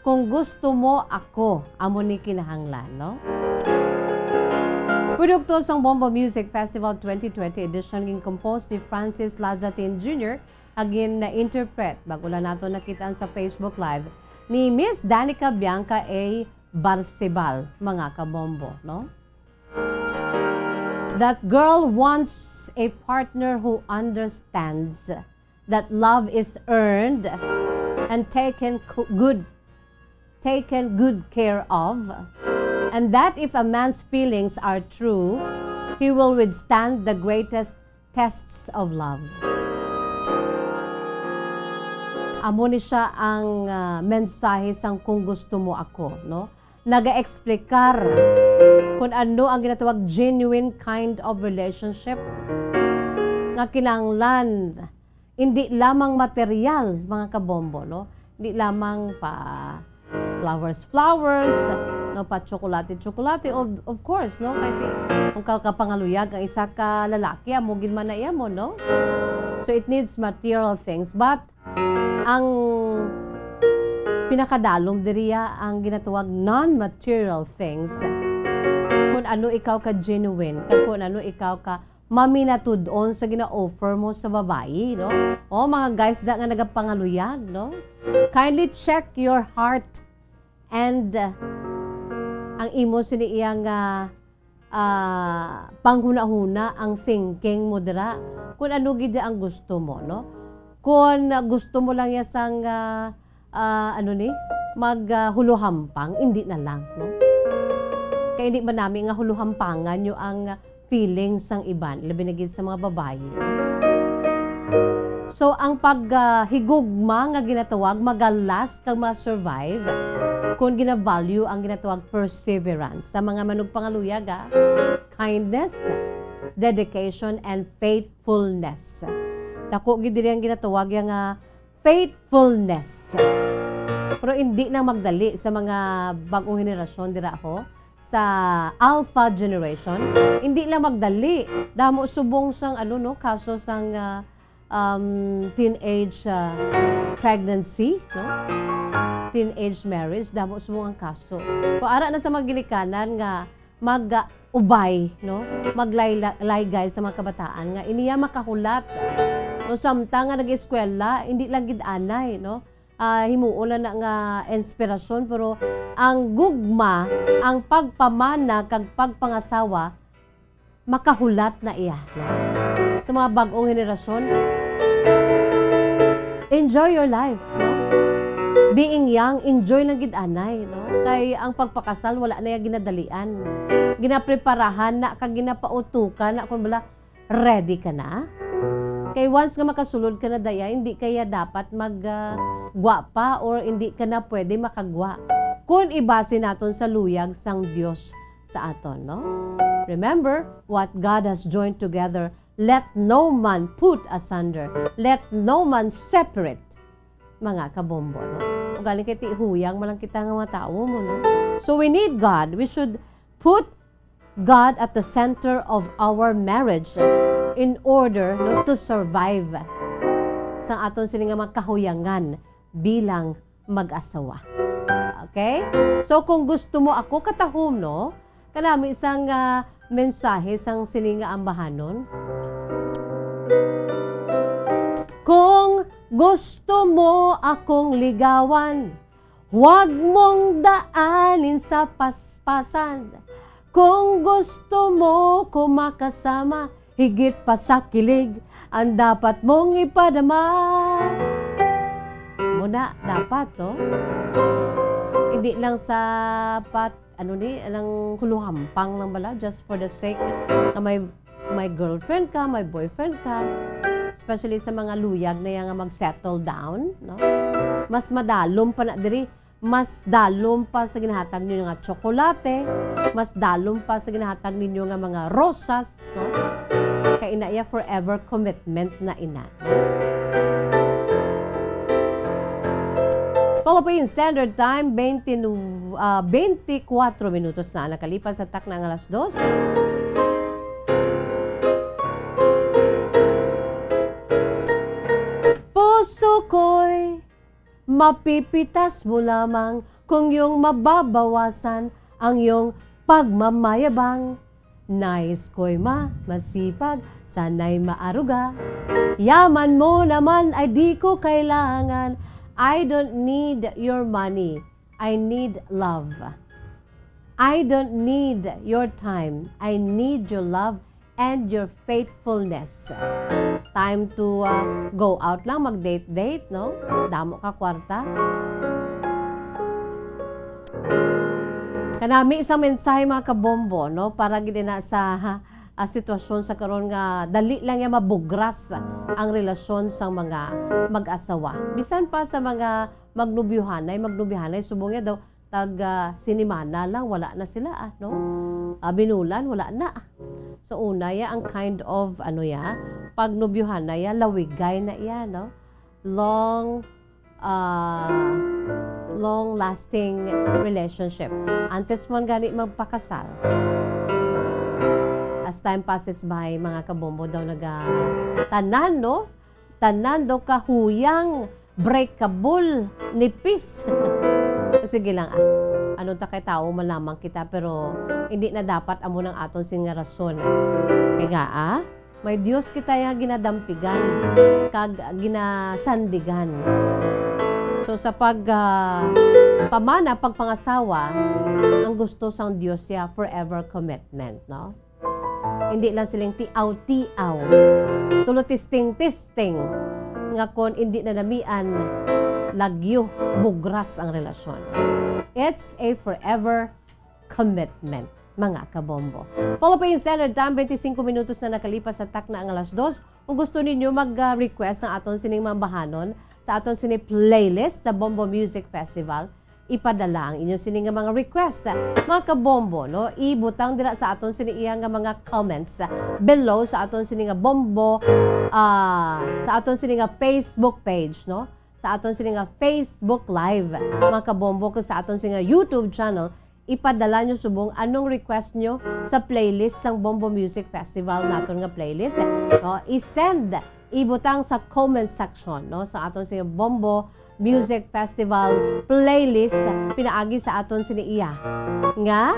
kung gusto mo ako, amo ni kinahanglan, no? Produkto sang Bombo Music Festival twenty twenty edition, gin-compose ni Francis Lazatin Junior, ag gin-interpret, bag-o lang nato nakit-an sa Facebook Live, ni Miss Danica Bianca A. Barcebal, mga kabombo, no? That girl wants a partner who understands that love is earned and taken co-, good, taken good care of, and that if a man's feelings are true, he will withstand the greatest tests of love. Amo ni siya ang, ah, mensahe sang Kung Gusto Mo Ako, no? Nagaeksplikar kung ano ang ginatawag genuine kind of relationship nga kinahanglan, hindi lamang material, mga kabombo, no? Hindi lamang pa flowers, flowers, no, pa tsokolate, tsokolate, of, of course, no? Kay ti-, kung ka-, kapangaluyag ang isa ka lalaki, amo gid man na iya mo, no? So, it needs material things. But, ang pinakadalom diriya ang ginatawag non-material things. Kung ano ikaw ka genuine, kag kung ano ikaw ka maminatud-on sa gina-offer mo sa babayi, no? O, mga guys da nga nagapangaluyag, no? Kindly check your heart and, uh, ang imo sini iyang, ah, ah, panghunahuna, ang thinking mo dira, kung ano gid ang gusto mo, no? Kung gusto mo lang ya sang, ah, ah, ano ni, mag, ah, huluhampang, indi na lang, no? Kay indi man nami nga huluhampangan nyo ang feelings sang iban, labi na gid sa mga babayi. So, ang pag, ah, higugma nga ginatawag maga-last kag ma-survive kung gina-value ang ginatawag perseverance sa mga manugpangaluyag, ah, kindness, dedication, and faithfulness. Dako gid diri ang ginatawag ya nga faithfulness. Pero hindi na magdali sa mga bag-ong henerasyon dira ho, sa alpha generation, hindi lang magdali. Damo subong sang, ano, no, kaso sang, ah, um, teenage, ah, pregnancy, no? Teenage marriage, damo subong ang kaso. Kung ara na sa mga ginikanan nga mag, ah, ubay, no? Maglayla-, laygay sa mga kabataan nga iniya makahulat. No, samtang nga nag-eskwela, hindi lang gid anay, no? Ah, himuon na na nga inspirasyon, pero ang gugma, ang pagpamana kag pagpangasawa, makahulat na iya, no? Sa mga bag-ong henerasyon, enjoy your life, no? Being young, enjoy lang gid anay, no? Kay ang pagpakasal, wala na iya ginadalian. Ginapreparahan na kag ginapautukan na kung bala, ready ka na? Kay once nga makasulod ka na daya, hindi kaya dapat mag, ah, gwa pa or hindi ka na pwede makagwa. Kung ibase naton sa luyag sang Dios sa aton, no? Remember, what God has joined together, let no man put asunder. Let no man separate, mga kabombo, no? Ugaling kay ti huyang man lang kita nga mga tawo mo, no? So we need God. We should put God at the center of our marriage in order, no, to survive sa aton sini nga mga kahuyangan bilang mag-asawa. Okay? So, kung gusto mo ako katahom, no, kanami sang, ah, Mensahe sang sini nga ambahanon. Kung gusto mo akong ligawan, huwag mong daanin sa paspasan. Kung gusto mo ko makasama, higit pa sa kilig, ang dapat mong ipadama. Muna, dapat, to? Hindi lang sa pat-, ano ni, anang huluhampang lang bala, just for the sake na may, may girlfriend ka, may boyfriend ka, especially sa mga luyag na yan nga mag-settle down, no? Mas madalom pa na diri, mas dalom pa sa ginahatag ninyo nga tsokolate, mas dalom pa sa ginahatag ninyo nga mga rosas, no? Kay ina iya forever commitment na ina. Philippine Standard Time, twenty, ah, twenty-four minutos na nakalipas sa takna nga alas dos. Puso ko'y mapipitas mo lamang kung iyong mababawasan ang iyong pagmamayabang. Nais ko'y ma-, masipag, sana'y maaruga. Yaman mo naman ay di ko kailangan. I don't need your money. I need love. I don't need your time. I need your love and your faithfulness. Time to, ah, go out lang, mag-date-date, no? Damo ka kwarta. Kanami sa mensahe, mga kabombo, no? Para gid na sa, ah, sitwasyon sa karon nga dali lang ya mabugras ang relasyon sang mga mag-asawa. Bisan pa sa mga magnubyuhanay, magnubyuhanay, subong ya daw, tag, ah, sinimana lang, wala na sila, ah, no? Ah, binulan, wala na. So, una ya, ang kind of, ano ya, pagnubyuhan na ya, lawigay na ya, no? Long, ah, long-lasting relationship. Antes man gani magpakasal, as time passes by, mga kabombo daw naga-, tanan, no? Tanan daw kahuyang, breakable, nipis. Sige lang, ah. Ano ta kay tawo man lamang kita, pero hindi na dapat amo nang aton sing nga rason. Kay nga, ah, may Dios kita ya ginadampigan, kag ginasandigan. So, sa pag, ah, pamana, pagpangasawa, ang gusto sang Dios ya forever commitment, no? Hindi lang siling tiaw-tiaw. Tulo testing-testing nga kon hindi na namian, lagyo, bugras ang relasyon. It's a forever commitment, mga kabombo. Philippine Standard Time, twenty-five minutos na nakalipas sa takna ang alas dos. Kung gusto ninyo mag-, ah, request sa aton sining mga bahanon, sa aton sini playlist sa Bombo Music Festival, ipadala ang inyo sini nga mga request. Mga kabombo, no? Ibutang dira sa aton sini iya nga mga comments below sa aton sini nga bombo, ah, sa aton sini nga Facebook page, no? Sa aton sini nga Facebook Live, mga kabombo, kag sa aton sini nga YouTube channel, ipadala nyo subong anong request nyo sa playlist sang Bombo Music Festival naton nga playlist. No? I-send, ibutang sa comment section, no, sa aton sini nga Bombo Music Festival playlist pinaagi sa aton sini iya nga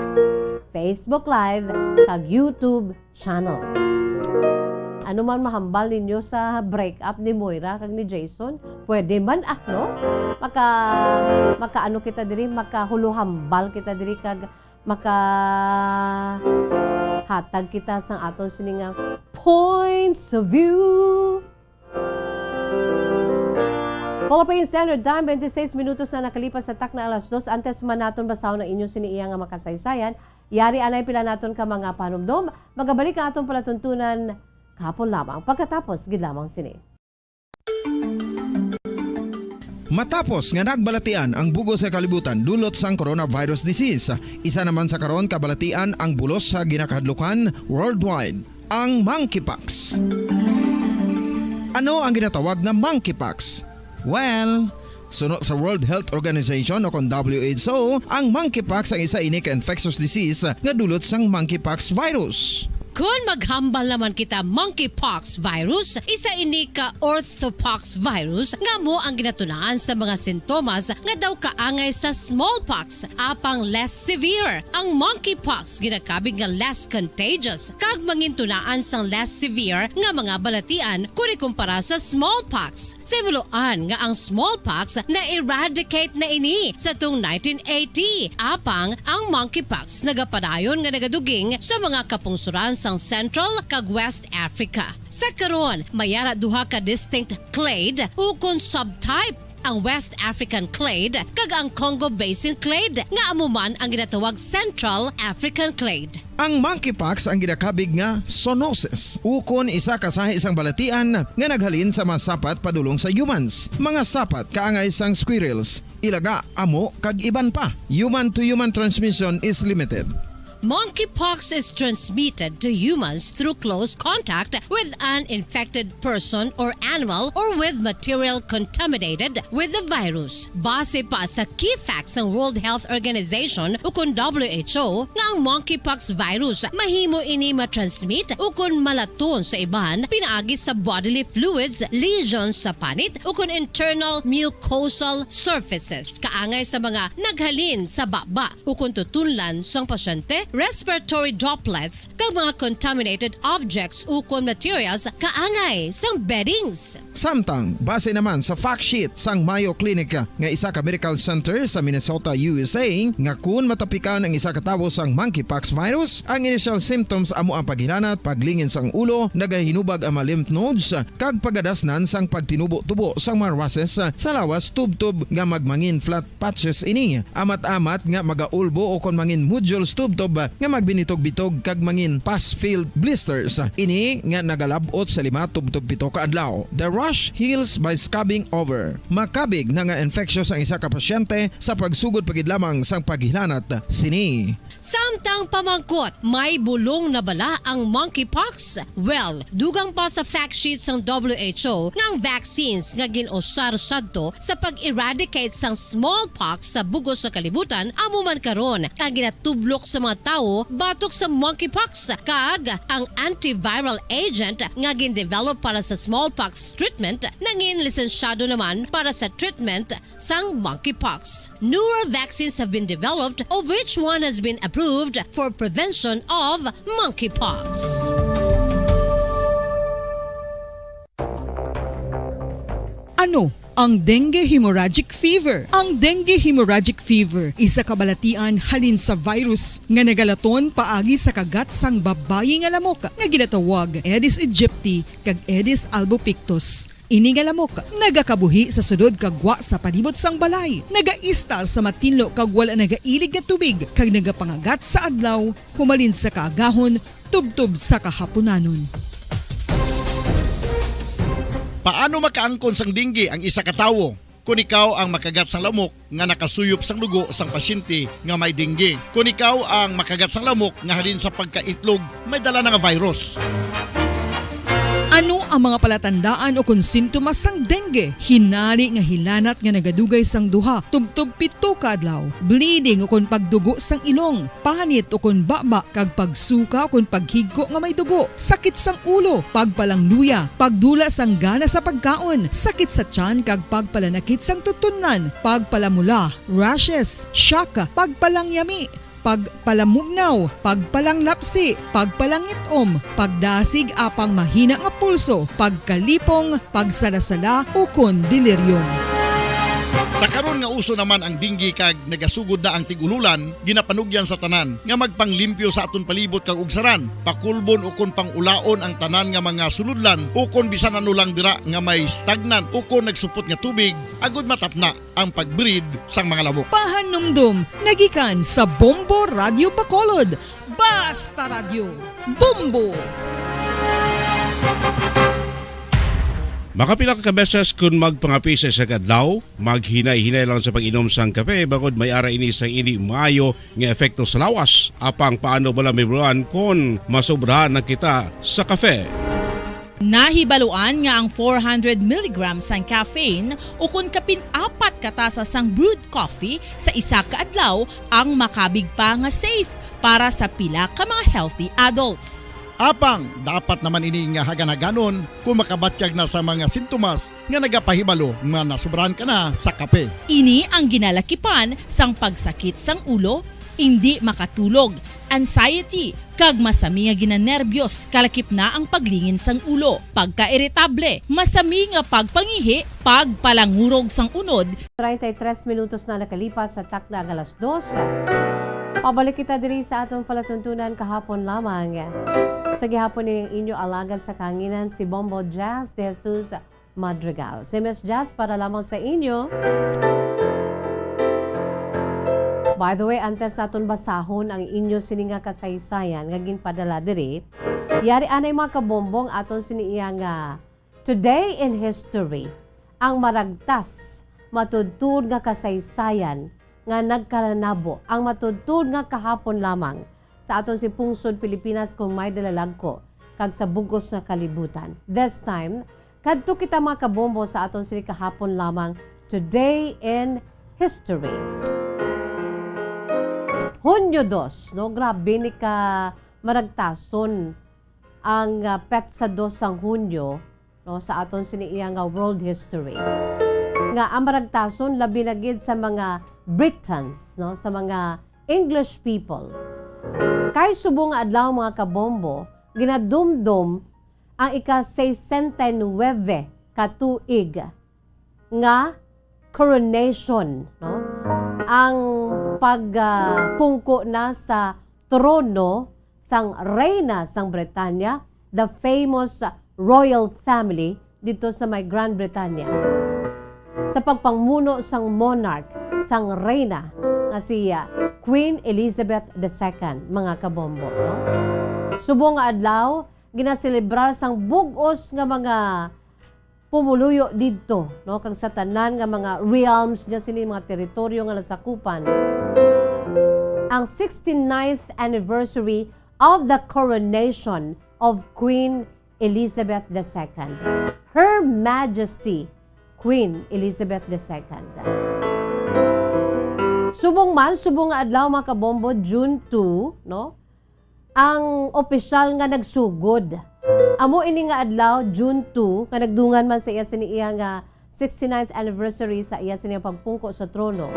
Facebook Live kag YouTube channel. Ano man mahambal ninyo sa break-up ni Moira kag ni Jason? Pwede man, ah, no? Maka-, makaano kita diri, makahuluhambal kita diri kag makahatag kita sang aton sini nga points of view. Philippine Standard Time, twenty-six minutos na nakalipas sa takna alas dos. Antes man naton basahon ang inyo sini iya nga makasaysayan, yari anay pila naton ka mga panumdom. Magabalik ang aton palatuntunan kahapon lamang, pagkatapos gid lamang sini. Matapos nga nagbalatian ang bug-os nga kalibutan dulot sang coronavirus disease, isa naman sa karon kabalatian ang bulos sa ginakahadlukan worldwide, ang monkeypox. Ano ang ginatawag nga monkeypox? Well, suno sa World Health Organization o kon W H O, ang monkeypox ang isa ini ka infectious disease nga dulot sang monkeypox virus. Kon maghambal naman kita monkeypox virus, isa ini ka orthopox virus nga amo ang ginatunaan sa mga sintomas nga daw kaangay sa smallpox, apang less severe. Ang monkeypox ginakabig nga less contagious kag mangintunaan sang less severe nga mga balatian kon ikumpara sa smallpox. Sa hibaluan nga ang smallpox na-eradicate na ini sa tung nineteen eighty, apang ang monkeypox nagapadayon nga nagaduging sa mga kapungsoran sang Central kag West Africa. Sa karon, may ara duha ka distinct clade ukon subtype, ang West African clade kag ang Congo Basin clade, nga amo man ang ginatawag Central African clade. Ang monkeypox ang ginakabig nga zoonosis, ukon isa ka sahi sang balatian nga naghalin sa mga sapat padulong sa humans, mga sapat kaangay sang squirrels, ilaga, amo, kag iban pa. Human-to-human transmission is limited. Monkeypox is transmitted to humans through close contact with an infected person or animal or with material contaminated with the virus. Base pa sa key facts sang World Health Organization ukon W H O, nga ang monkeypox virus mahimo ini matransmit ukon malaton sa iban pinaagi sa bodily fluids, lesions sa panit, ukon internal mucosal surfaces kaangay sa mga naghalin sa baba ukon tutunlan sang pasyente, respiratory droplets, kag mga contaminated objects ukon materials kaangay sang beddings. Samtang, base naman sa fact sheet sang Mayo Clinic nga isa ka medical center sa Minnesota, U S A, nga kun matapikan ang isa ka tawo sang monkeypox virus, ang initial symptoms amo ang paghilanat, paglingin sang ulo, nagahinubag ang mga lymph nodes, kag pagadasnan sang pagtinubo-tubo sang mga rushes sa lawas tubtob nga magmangin flat patches ini. Amat-amat nga magaulbo ukon mangin nodules tubtob nga magbinitog-bitog kag mangin pus-filled blisters. Ini nga nagalab-ot sa lima tubtob pito ka adlaw. The rash heals by scabbing over. Makabig na nga infectious ang isa ka pasyente sa pagsugod pa gid lamang sang paghilanat sini. Samtang pamangkot, may bulong na bala ang monkeypox? Well, dugang pa sa fact sheet sang W H O nga ang vaccines nga gin-usar sadto sa pag-eradicate sang smallpox sa bug-os nga kalibutan amo man karon ang ginatublok sa mga tawo batok sa monkeypox, kag ang antiviral agent nga gin-develop para sa smallpox treatment nangin lisensyado naman para sa treatment sang monkeypox. Newer vaccines have been developed, of which one has been approved for prevention of monkeypox. Ano ang dengue hemorrhagic fever? Ang dengue hemorrhagic fever isa ka balatian halin sa virus nga nagalaton paagi sa kagat sang babayi nga lamok nga ginatawag Aedes aegypti kag Aedes albopictus. Ini nga lamok nagakabuhi sa sulod kag gwa sa palibot sang balay, nagaistar sa matinlo kag wala nagailig nga tubig, kag nagapangagat sa adlaw, humalin sa kaagahon tubtob sa kahapunanon. Paano makaangkon sang dengue ang isa ka tawo? Kon ikaw ang makagat sang lamok nga nakasuyop sang dugo sang pasyente nga may dengue. Kon ikaw ang makagat sang lamok nga halin sa pagkaitlog may dala na nga virus. Ano ang mga palatandaan ukon sintomas sang dengue? Hinari nga hilanat nga nagadugay sang duha tubtob pito ka adlaw, bleeding ukon pagdugo sang ilong, panit ukon baba, kag pagsuka ukon paghigko nga may dugo, sakit sang ulo, pagpalangluya, pagdula sang gana sa pagkaon, sakit sa tiyan kag pagpalanakit sang tutunlan, pagpalamula, rashes, shock, pagpalangyami, pagpalamugnaw, pagpalanglapsi, pagpalangit-om, pagdasig apang mahina nga pulso, pagkalipong, pagsalasala, ukon delirium. Sa karon nga uso naman ang dengue kag nagasugod na ang tig-ululan, ginapanugyan sa tanan nga magpanglimpyo sa aton palibot kag ugsaran, pakulbon ukon pang-ulaon ang tanan nga mga sulodlan ukon bisan ano lang dira nga may stagnant ukon nagsupot nga tubig, agud matapna ang pag-breed sang mga lamok. Pahanumdom nagikan sa Bombo Radyo Bacolod. Basta Radyo, Bombo! Makapila ka beses kun magpangapi sa isa ka adlaw, maghinay-hinay lang sa pag-inom sang kape, bangod may ara ini sang indi maayo nga epekto sa lawas. Apang paano bala mahibaluan kon masobrahan na kita sa kape? Nahibaluan nga ang four hundred milligrams sang caffeine ukon kapin apat ka tasa sang brewed coffee sa isa ka adlaw ang makabig pa nga safe para sa pila ka mga healthy adults. Apang dapat naman ini nga hagan-haganon kung makabatyag na sa mga sintomas nga nagapahibalo nga nasobrahan ka na sa kape. Ini ang ginalakipan sang pagsakit sang ulo, indi makatulog, anxiety, kag masami nga ginanerbyos, kalakip na ang paglingin sang ulo, pagkairitable, masami nga pagpangihi, pagpalangurog sang unod. Treinta y tres minutos na nakalipas sa takna nga alas dos. Pabalik kita diri sa aton palatuntunan kahapon lamang. Sa gihapon, ining inyo alagad sa kahanginan, si Bombo Jazz de Jesus Madrigal. Si Miss Jazz, para lamang sa inyo. By the way, antes naton basahon ang inyo sini nga kasaysayan nga ginpadala diri, yari anay, mga kabombo, ang aton sini iya nga Today in History, ang maragtas, matudtuod nga kasaysayan nga nagkaranabo, ang matudtuod nga kahapon lamang sa aton si pungsod Pilipinas kon may dalalagko kag sa bug-os nga kalibutan. This time, kadto kita, mga kabombo, sa aton sini kahapon lamang, Today in History. Hunyo dos, no? Grabe ni ka maragtason ang, ah, petsa dos sang Hunyo, no, sa aton sini iya nga world history, nga ang maragtason labi na gid sa mga Britons, no, sa mga English people. Kay subong nga adlaw, mga kabombo, ginadumdom ang ika-sesenta y nuebe ka tuig nga coronation, no? Ang pag, ah, pungko na sa trono sang reyna sang Britanya, the famous royal family dito sa may Grand Britanya, sa pagpangmuno sang monarch, sang reyna nga si, ah, Queen Elizabeth the Second, mga kabombo, no? Subong nga adlaw, ginaselebrar sang bug-os nga mga pumuluyo didto, no, kag sa tanan nga mga realms niya, sini mga teritoryo nga nasakupan, ang sixty-ninth anniversary of the coronation of Queen Elizabeth the Second. Her Majesty Queen Elizabeth the Second. Subong man, subong nga adlaw, mga kabombo, June two, no? Ang opisyal nga nagsugod. Amo ini nga adlaw, June two, nga nagdungan man sa iya sini iya nga sixty-ninth anniversary sa iya sini nga pagpungko sa trono.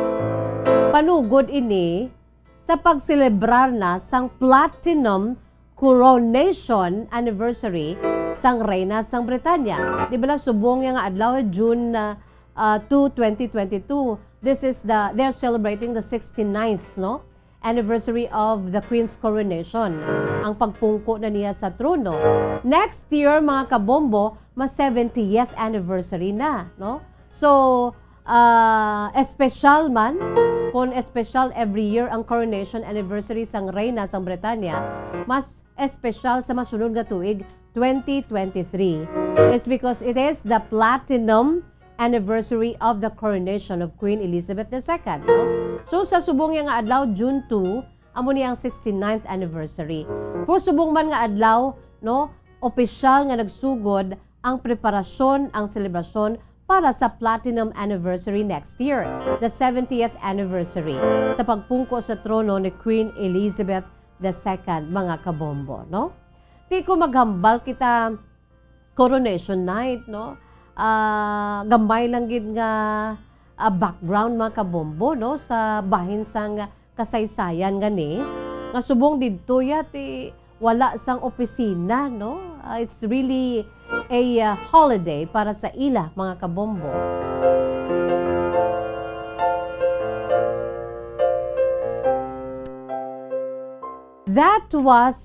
Panugod ini sa pagselebrar na sang platinum coronation anniversary sang reyna sang Britanya. Di bala subong niya nga adlaw, June, ah, ah, two, twenty twenty-two. This is the, they're celebrating the sixty-ninth, no? Anniversary of the Queen's coronation, ang pagpungko na niya sa trono. Next year, mga kabombo, mas seventieth anniversary na, no? So, ah, espesyal man, kung espesyal every year ang coronation anniversary sang reyna sang Britanya, mas espesyal sa masunod nga tuig, twenty twenty-three. It's because it is the platinum anniversary of the coronation of Queen Elizabeth the Second, no? So, sa subong niya nga adlaw, June two, amo ni ang sixty-ninth anniversary. Pero subong man nga adlaw, no, opisyal nga nagsugod ang preparasyon, ang selebrasyon para sa platinum anniversary next year, the seventieth anniversary sa pagpungko sa trono ni Queen Elizabeth the Second, mga kabombo, no? Ti ko maghambal kita, coronation night, no? Ah, gamay lang gid nga, ah, background, mga kabombo, no, sa bahin sang kasaysayan gani, nga subong didto ya ti wala sang opisina, no? Ah, it's really a, ah, holiday para sa ila, mga kabombo. That was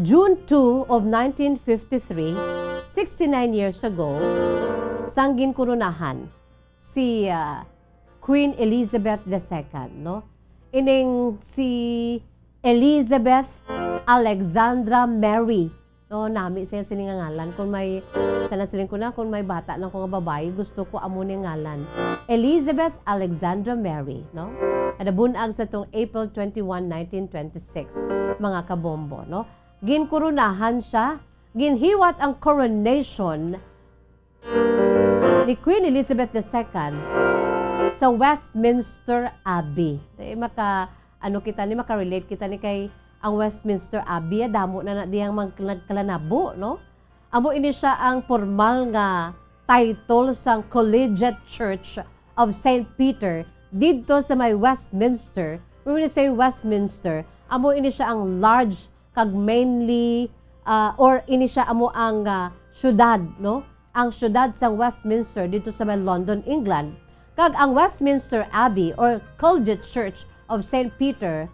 June two of nineteen fifty-three, sixty-nine years ago, sang ginkoronahan si, ah, Queen Elizabeth the Second, no? Ining si Elizabeth Alexandra Mary, no? Nami siya sini nga ngalan. Kung may, sana siling ko na, kung may bata lang ko nga babayi, gusto ko amo ni ngalan. Elizabeth Alexandra Mary, no? Kada bunag sa tong April twenty-one, nineteen twenty-six, mga kabombo, no? Ginkoronahan siya, ginhiwat ang coronation ni Queen Elizabeth the Second sa Westminster Abbey. Eh, maka, ano kita ni, maka-relate kita ni kay ang Westminster Abbey, ah, damo na na diyang mag-, nagkalanabo, no? Amo ini siya ang pormal nga title sang Collegiate Church of Saint Peter didto sa may Westminster. When we say Westminster, amo ini siya ang large kag mainly, ah, or ini siya amo ang, ah, syudad, no? Ang syudad sang Westminster didto sa may London, England. Kag ang Westminster Abbey or Collegiate Church of Saint Peter,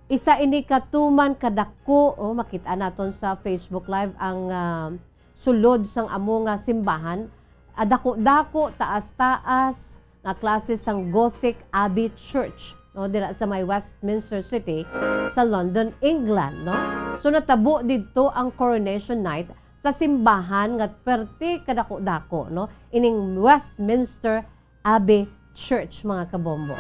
isa ini ka tuman kadako, oh, makita naton sa Facebook Live ang, ah, sulod sang amo nga simbahan. Ah, dako-dako, taas-taas nga klase sang Gothic Abbey Church, no, dira sa may Westminster City sa London, England, no? So, natabo didto ang Coronation Night sa simbahan nga perti kadako-dako, no, ining Westminster Abbey Church, mga kabombo.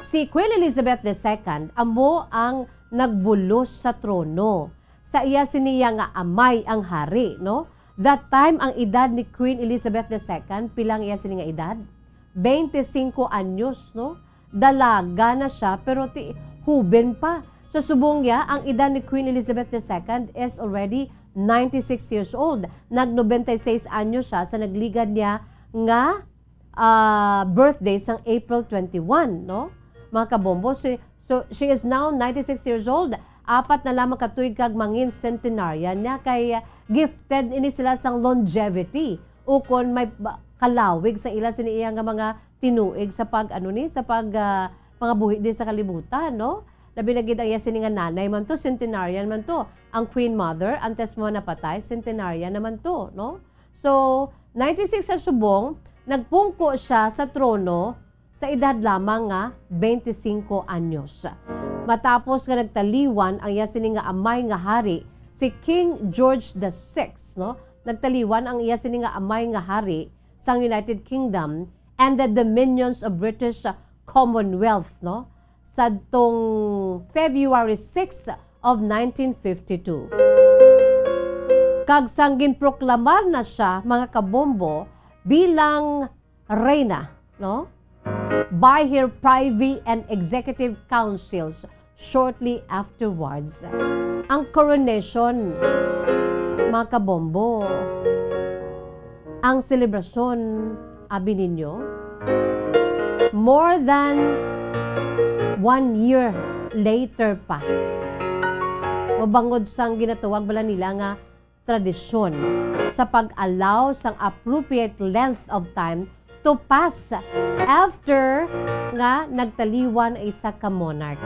Si Queen Elizabeth the Second amo ang nagbulos sa trono sa iya siniya nga amay ang hari, no? That time, ang edad ni Queen Elizabeth the Second, pila ang iya sini nga edad? Twenty-five anyos, no? Dalaga na siya, pero ti, huben pa. Sa subong niya, ang edad ni Queen Elizabeth the Second is already ninety-six years old. Nag-ninety-six anyos siya sa nagligad niya nga, ah, birthday sang April twenty-one, no? Mga kabombo, si, so, she is now ninety-six years old. Apat na lamang ka tuig kag mangin centenarian niya, kay, ah, gifted ini sila sang longevity, ukon may ba-, kalawig sa ila sini iya nga mga tinuig sa pag, ano ni, sa pag, ah, pangabuhi din sa kalibutan, no? Labi na gid ang iya sini nga nanay man to, centenarian man to. Ang Queen Mother, antes mo napatay, centenarian naman to, no? So, ninety-six sa subong, nagpungko siya sa trono sa edad lamang nga twenty-five anyos. Matapos nga nagtaliwan ang iya sini nga amay nga hari, si King George the Sixth, no? Nagtaliwan ang iya sini nga amay nga hari sang United Kingdom and the dominions of British Commonwealth, no? Sadtong February six of nineteen fifty-two. Kag sang ginproklamar na siya, mga kabombo, bilang reyna, no? By her privy and executive councils shortly afterwards. Ang coronation, mga kabombo, ang selebrasyon, abi ninyo, more than one year later pa. O bangod sang ginatawag bala nila nga tradisyon sa pag-allow sang appropriate length of time to pass after nga nagtaliwan ang isa ka monarch.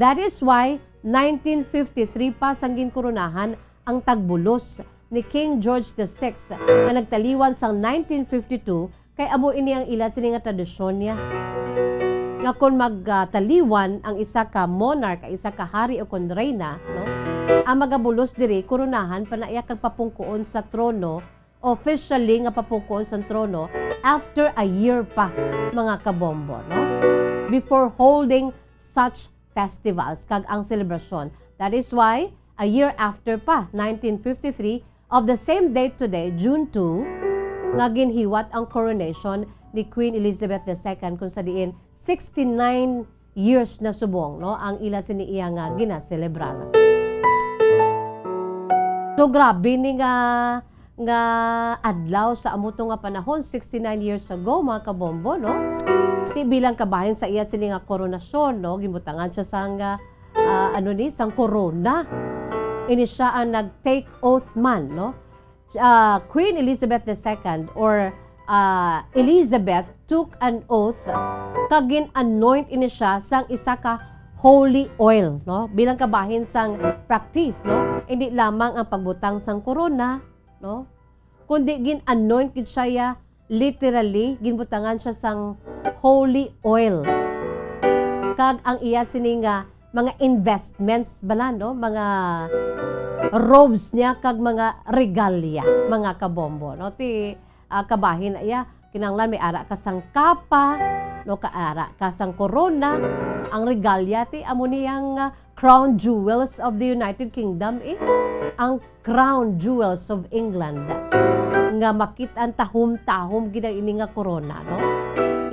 That is why nineteen fifty-three pa sang ginkoronahan ang tagbulos ni King George the Sixth nga nagtaliwan sang nineteen fifty-two, kay amo ini ang ila sini nga tradisyon niya, nga kon magtaliwan ang isa ka monarch, ang isa ka hari o kon reyna, no, ang magabulos diri, koronahan pa na iya kag papungkoon sa trono, officially nga papungkoon sa trono, after a year pa, mga kabombo, no, before holding such festivals kag ang selebrasyon. That is why, a year after pa, nineteen fifty-three, of the same date today, June two, nga ginhiwat ang coronation ni Queen Elizabeth the Second, kung sa diin sixty-nine years na subong, no, ang ila sini iya nga ginaselebrar. So, grabe ni nga nga adlaw sa amo to nga panahon, sixty-nine years ago, mga kabombo, no? Ti bilang kabahin sa iya sini nga koronasyon, no? Ginbutangan siya sang, ah, ah, ano ni, sang korona. Ini siya ang nag-take oath man, no? Ah, Queen Elizabeth the Second or, ah, Elizabeth took an oath kag gin-anoint ini siya sang isa ka holy oil, no? Bilang kabahin sang practice, no? Hindi lamang ang pagbutang sang korona, no? Kundi gin-anoint gid siya, ya, literally, ginbutangan siya sang holy oil. Kag ang iya sini nga mga investments bala, no? Mga robes niya kag mga regalia, mga kabombo, no? Ti, ah, kabahin na iya, kinahanglan may ara ka sang kapa, no, ka ara ka sang korona. Ang regalia ti amo ni ang, ah, crown jewels of the United Kingdom, eh. Ang crown jewels of England nga makit-an tahom-tahom gid ang ini nga korona, no?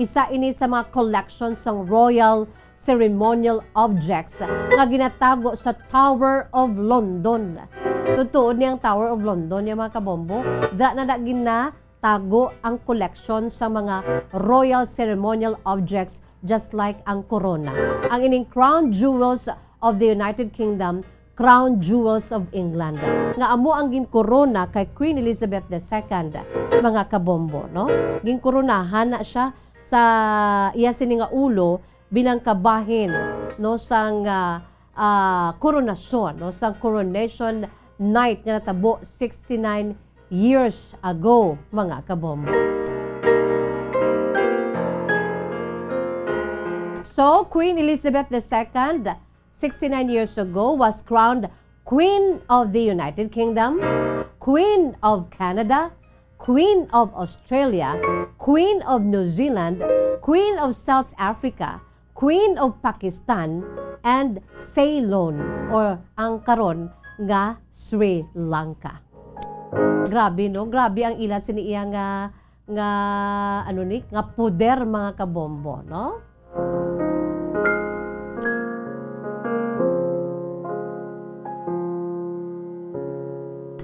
Isa ini sa mga collection sang royal ceremonial objects nga ginatago sa Tower of London. Tutuod ni ang Tower of London, ya mga kabombo. Dira na, na ginatago ang koleksyon sa mga royal ceremonial objects, just like ang korona. Ang ining crown jewels of the United Kingdom, crown jewels of England, nga amo ang ginkorona kay Queen Elizabeth the Second, mga kabombo, no? Ginkoronahan na siya sa iya sini nga ulo bilang kabahin, no, sang, ah, ah, koronasyon, no, sang Coronation Night nga natabo sixty-nine years ago, mga kabombo. So, Queen Elizabeth the Second, sixty-nine years ago, was crowned Queen of the United Kingdom, Queen of Canada, Queen of Australia, Queen of New Zealand, Queen of South Africa, Queen of Pakistan, and Ceylon, or ang karon nga Sri Lanka. Grabe, no? Grabe ang ila sini iya nga, nga, ano ni, nga poder, mga kabombo, no?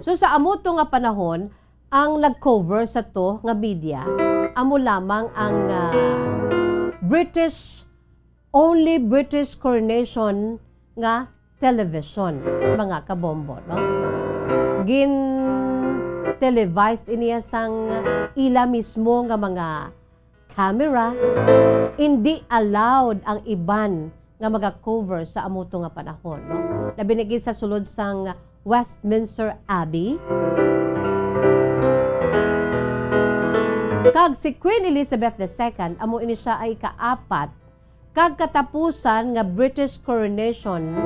So, sa amo to nga panahon, ang nag-cover sa to nga media, amo lamang ang, ah, British, only British coronation nga television, mga kabombo, no? Gin-televised iniya sang ila mismo nga mga camera. Hindi allowed ang iban nga maga-cover sa amo to nga panahon, no? Labi na gid sa sulod sang Westminster Abbey. Kag si Queen Elizabeth the Second, amo ini siya ay ikaapat kag katapusan nga British coronation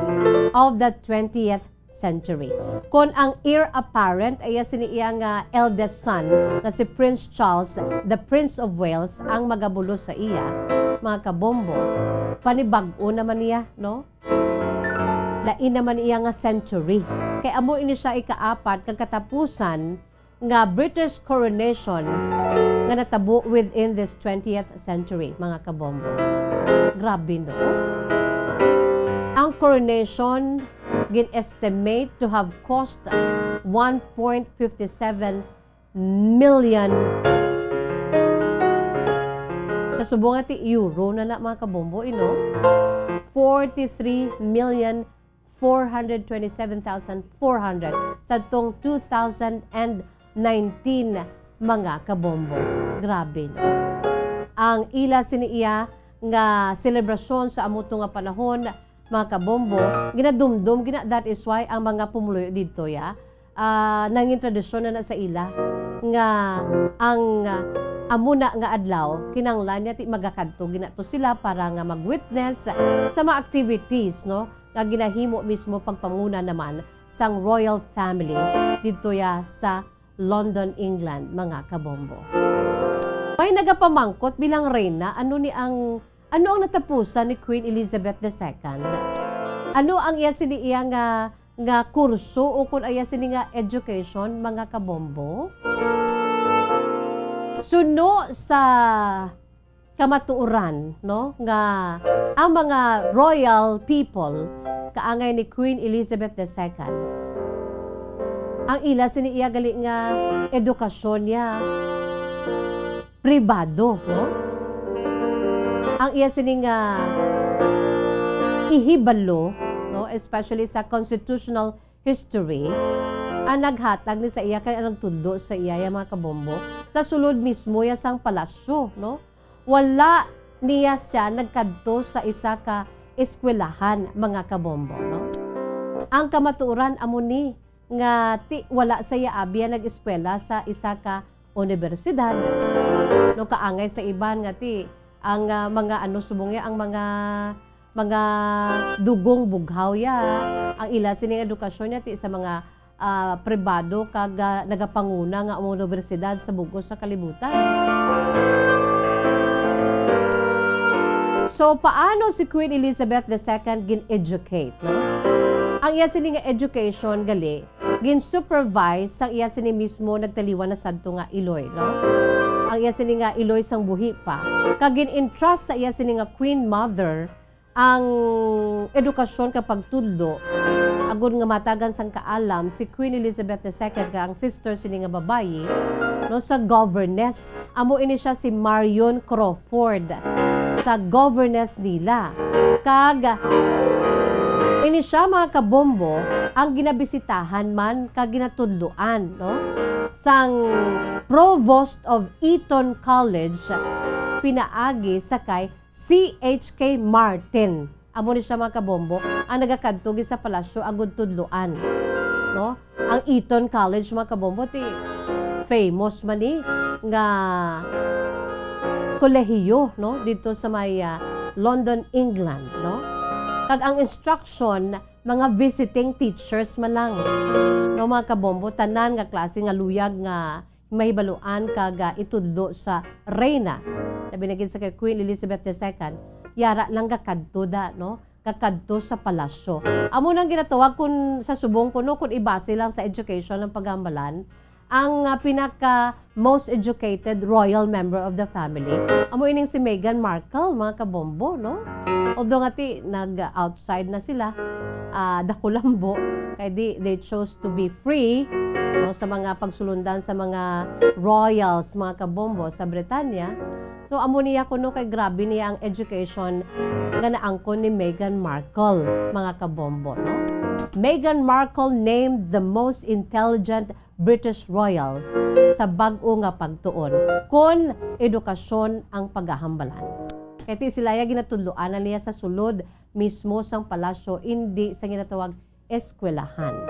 of the twentieth century. Kon ang heir apparent, iya sini iya nga eldest son, nga si Prince Charles, the Prince of Wales, ang magabulos sa iya, mga kabombo, panibag-o naman niya, no? Lain naman iya nga century. Kay amo ini siya ikaapat kag katapusan nga British coronation nga natabo within this twentieth century, mga kabombo. Grabe, no? Ang coronation gin-estimate to have cost one point fifty-seven million. Sa subong nga ti euro na na, mga kabombo, you know? Forty-three million four hundred twenty-seven thousand four hundred sa tong two thousand and nineteen, mga kabombo. Grabe, no? Ang ila sini iya nga selebrasyon sa amo to nga panahon, mga kabombo, ginadumdom gina, that is why ang mga pumuluyo didto, ya, ah, nangin tradisyon na na sa ila nga ang, ah, amo na nga adlaw, kinahanglan niya ti magakadto gina to sila para nga mag-witness sa mga activities, no, nga ginahimo mismo pagpanguna naman sang royal family didto ya sa London, England, mga kabombo. May nagapamangkot bilang reyna, ano ni ang, ano ang natapusan ni Queen Elizabeth the Second? Ano ang iya sini iya nga, nga kurso o kun iya sini nga education, mga kabombo? Suno sa kamatuoran, no, nga ang mga royal people kaangay ni Queen Elizabeth the Second, ang ila sini iya gali nga edukasyon niya pribado, no? Ang iya sini nga ihibalo, no, especially sa constitutional history, ang naghatag ni sa iya kay ang nagtudlo sa iya, ya, mga kabombo, sa sulod mismo ya sang palasyo, no? Wala niya siya nagkadto sa isa ka eskwelahan, mga kabombo, no? Ang kamatuoran amo ni nga ti, wala sa iya abi ya nag-eskwela sa isa ka unibersidad. No, kaangay sa iban nga ti ang, ah, mga ano subong ya, ang mga, mga dugong bughaw ya, ang ila sining edukasyon ya ti sa mga, ah, pribado kag, ah, nagapanguna nga mga unibersidad sa bug-os sa kalibutan. So, paano si Queen Elizabeth the Second gin-educate, no? Ang iya sini nga education gali gin-supervise sang iya sini mismo nagtaliwan na sadto nga iloy, no? ang iya sini nga iloy sang buhi pa, kag gin-entrust sa iya sini nga Queen Mother ang edukasyon kag pagtudlo, agud nga matagan sang kaalam si Queen Elizabeth the Second kag ang sister sini nga babayi, no, sa governess. Amo ini siya si Marion Crawford, sa governess nila. Kag ini siya, mga kabombo, ang ginabisitahan man kag ginatudloan, no, sang Provost of Eton College pinaagi sa kay C H K Martin. Amo ni siya, mga kabombo, ang nagakadto gid sa palasyo agud tudloan, no? Ang Eton College, mga kabombo, ti famous man ni nga kolehiyo, no, dito sa may, ah, London, England, no? Kag ang instruction, mga visiting teachers man lang, no, mga kabombo, tanan nga klase nga luyag nga mahibaluan kag, ah, itudlo sa reyna. Labi na gid sa kay Queen Elizabeth the Second, yara lang gakadto da, no? Gakadto sa palasyo. Amo nang ginatawag kun sa subong kuno, kun ibase lang sa education ang paghambalan, ang, ah, pinaka most educated royal member of the family, amo ining si Meghan Markle, mga kabombo, no? Although nga ti nag-outside na sila, ah, dakulambo, kay di, they chose to be free, no, sa mga pagsulundan sa mga royals, mga kabombo, sa Britanya. So, amo niya kuno kay grabe niya ang education nga naangkon ni Meghan Markle, mga kabombo, no? Meghan Markle named the most intelligent British royal sa bag-o nga pagtuon, kon edukasyon ang pagahambalan. Kay ti sila ya ginatudloan na niya sa sulod mismo sang palasyo, indi sa ginatawag eskwelahan.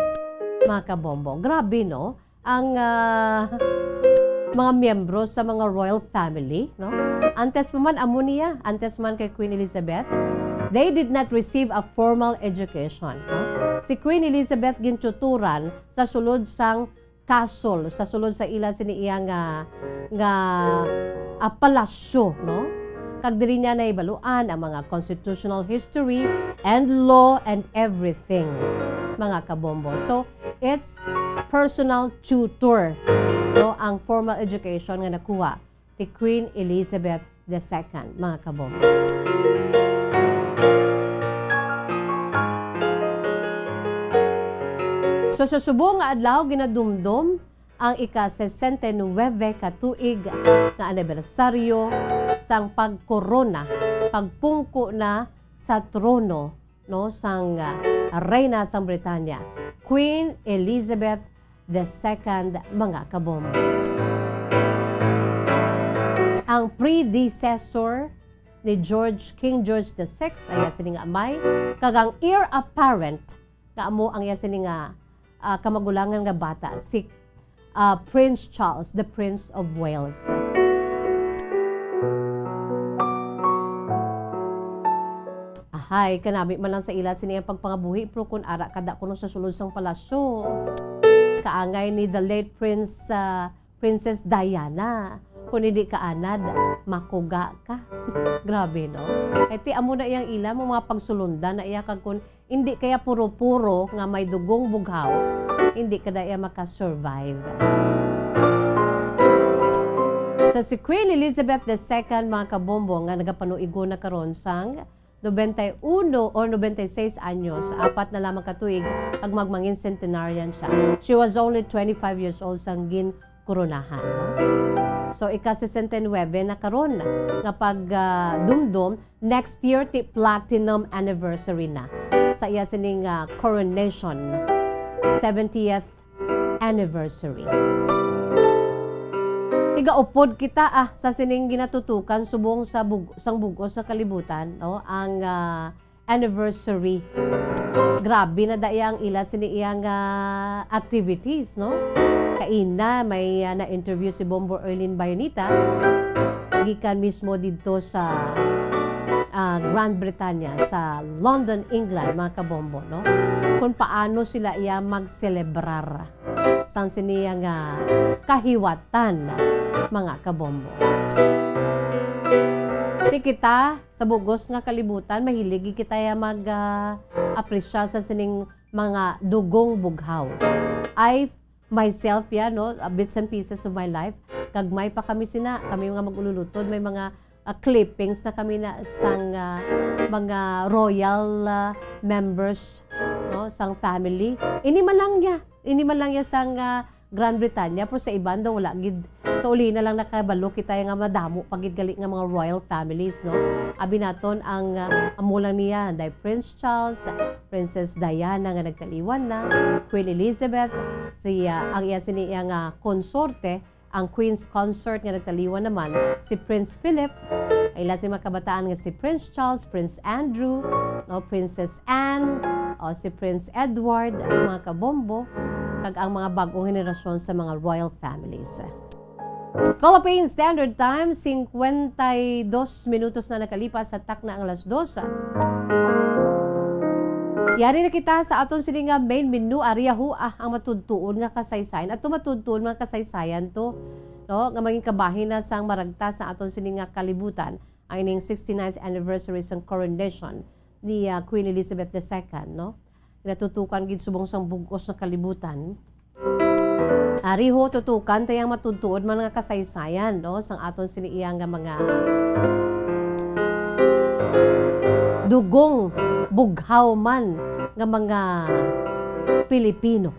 Mga kabombo, grabe, no? Ang, ah, mga miyembro sa mga royal family, no? Antes pa man amo niya, antes man kay Queen Elizabeth, they did not receive a formal education, no? Si Queen Elizabeth gintutoran sa sulod sang castle, sa sulod sa ila sini iya nga, nga, ah, palasyo, no? Kag diri niya nahibaluan ang mga constitutional history and law and everything, mga kabombo. So, it's personal tutor, no, ang formal education nga nakuha ni Queen Elizabeth the Second, mga kabombo. So, sa subong nga adlaw, ginadumdom ang ika-sesenta y nuebe ka tuig nga anibersaryo sang pagkorona, pagpungko na sa trono, no, sang, ah, Reyna sang Britanya, Queen Elizabeth the Second, mga kabombo. Ang predecessor ni George, King George the Sixth, ang iya sini nga amay, kag ang heir apparent, nga amo ang iya sini nga, ah, kamagulangan nga bata, si, ah, Prince Charles, the Prince of Wales. Ahay, kanami man lang sa ila sini ang pagpangabuhi, pero kun ara ka da kuno sa sulod sang palasyo, kaangay ni the late Prince, ah, Princess Diana. Kung hindi ka anad, makuga ka. Grabe, no? Kay ti amo na iyang ila, mga pagsulundan na iya, kag kung hindi kaya puro-puro nga may dugong bughaw, hindi ka na iya makasurvive. So, si Queen Elizabeth the Second, mga kabombo, nga nagapanuigo na karon sang nobenta y uno or nobenta y seis anyos, apat na lamang ka tuig, kag magmangin centenarian siya. She was only twenty-five years old sang ginkoronahan, no? So, ika-sesenta y nuebe na karon nga pag, ah, dumdom, next year ti platinum anniversary na sa iya sining, ah, coronation, seventieth anniversary. Tigaupod kita, ah, sa sining ginatutukan subong sa bug-, sang bug-os nga kalibutan, no? Ang, ah, anniversary. Grabe na daya ang ila sini iyang, ah, activities, no? Kaina may, ah, na-interview si Bombo Erlene Bayonita gikan mismo didto sa, ah, Grand Bretaña, sa London, England, mga kabombo, no? Kung paano sila iya magselebrar sang sini nga kahiwatan, mga kabombo. Ti kita sa bugos nga kalibutan, mahilig kita ya mag, ah, apresya sa sining mga dugong bughaw. I myself, ya, no, uh, bits and pieces of my life, Gagmay pa kami sina, kami nga mag-ululutod, may mga, ah, clippings na kami na sang, ah, mga royal, ah, members, no, sang family. Ini man lang niya, ini man lang niya sang, ah, Grand Britanya, pero sa iban daw wala gid. So, uli na lang nakabalo kita nga madamo pa gid gali nga mga royal families, no? Abi naton ang, ah, amo lang niya, day Prince Charles, Princess Diana nga nagtaliwan na, Queen Elizabeth, si, ah, ang iya sini iya nga konsorte, ang Queen's Consort nga nagtaliwan naman, si Prince Philip, ang ila si mga kabataan nga si Prince Charles, Prince Andrew, no, Princess Anne, o si Prince Edward, ang mga kabombo, kag ang mga bag-ong henerasyon sa mga royal families. Philippine Standard Time, singkwenta y dos minutos na nakalipas sa takna ang alas dos. Yari na kita sa aton sini nga main menu, ari ho, ah, ang matudtuon nga kasaysayan. Ato matudtuon mga kasaysayan to, no, nga maging kabahin na sang maragta sa aton sini nga kalibutan, ang ining sixty-ninth anniversary sang coronation ni, ah, Queen Elizabeth the Second, no? Natutukan gid subong sang bug-os nga kalibutan. Ari ho, tutukan ta yang matudtuod man nga kasaysayan, no, sang aton sini iya nga mga dugong bughaw man nga mga Pilipino.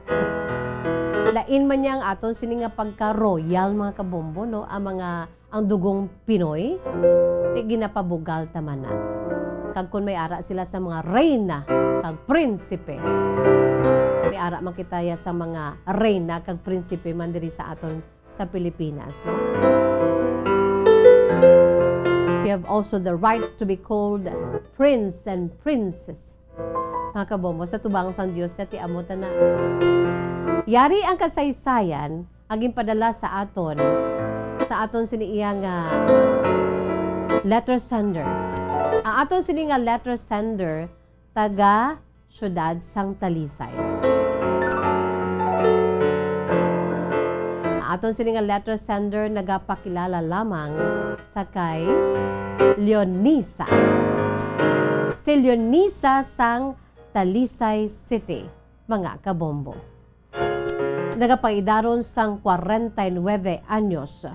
Lain man niya ang aton sini nga pagka-royal, mga kabombo, no, ang mga ang dugong Pinoy, ti ginapabugal ta man na. Kag kon may ara sila sa mga reyna kag prinsipe, may ara man kita ya sa mga reyna kag prinsipe man diri sa aton sa Pilipinas, no? We have also the right to be called prince and princess. Mga kabombo, sa tubang sang Dios, sa ti amo ta na. Yari ang kasaysayan, ang ginpadala sa aton, sa aton sini iya nga letter sender. Ang aton sini nga letter sender, taga siyudad sang Talisay. Ang aton sini nga letter sender nagapakilala lamang sa kay Leonisa. Si Leonisa sang Talisay City, mga kabombo. Nagapaidaron sang kwarenta y nuebe anyos.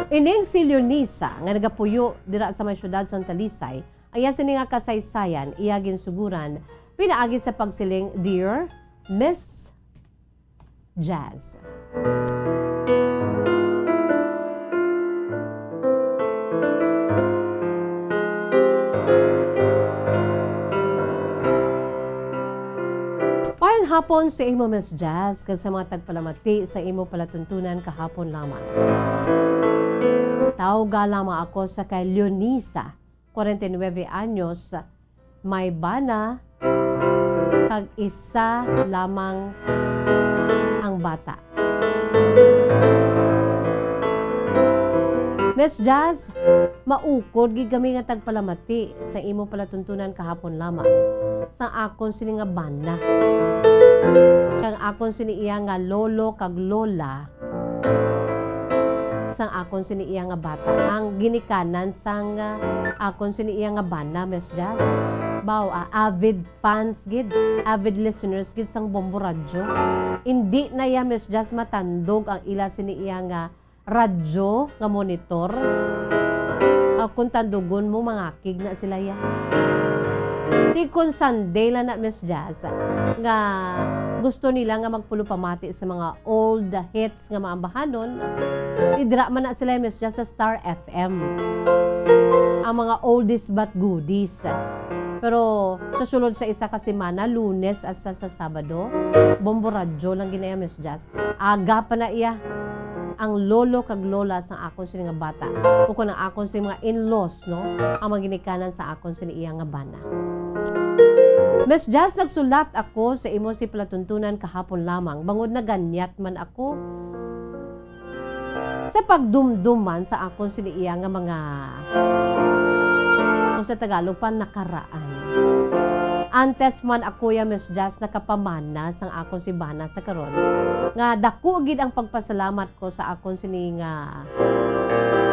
Ining si Leonisa nga nagapuyo dira sa may siyudad sang Talisay, ang iya sini nga kasaysayan, iya ginsuguran pinaagi sa pagsiling, "Dear Miss Jazz." Maayong hapon sa imo, Miss Jazz, kag sa mga tagpalamati sa imo palatuntunan kahapon lamang. Tawga lamang ako sa kay Leonisa, kwarenta y nuebe anyos, may bana, kag isa lamang ang bata. Miss Jazz, maukod gid kami nga tagpalamati sa imo palatuntunan kahapon lamang sa akon sini nga bana. Kag akon sini iya nga lolo kag lola, sang akon sini iya nga bata. Ang ginikanan sang, ah, akon sini iya nga bana, Miss Jazz. Baw, ah, avid fans gid, avid listeners gid sang Bombo Radyo. Indi na iya, Miss Jazz, matandog ang ila sini iya nga radyo nga monitor. Ah, kung tandugon mo, mangakig na sila ya. Ti kon Sunday lang na, Miss Jazz, nga gusto nila nga magpulupamati sa mga old hits nga maambahanon, ti dira man na sila, Miss Jazz, sa Star F M. Ang mga oldies but goodies. Pero sa sulod sa isa ka semana, Lunes at sa, sa Sabado, Bombo Radyo lang ginaya, Miss Jazz. Aga pa na iya ang lolo kag lola sa akon sini nga bata, o kon ang akon sini mga in-laws, no, ang maginikanan sa akon sini iya nga bana. Miss Jazz, nagsulat ako sa imo si palatuntunan kahapon lamang, bangod naganyat man ako sa pagdumdum man sa akon sini iya nga mga, kung sa Tagalog pa, nakaraan. Antes man ako ya, Miss Jazz, nakapamana sang akon si bana sa karon, nga dako gid ang pagpasalamat ko sa akon sini nga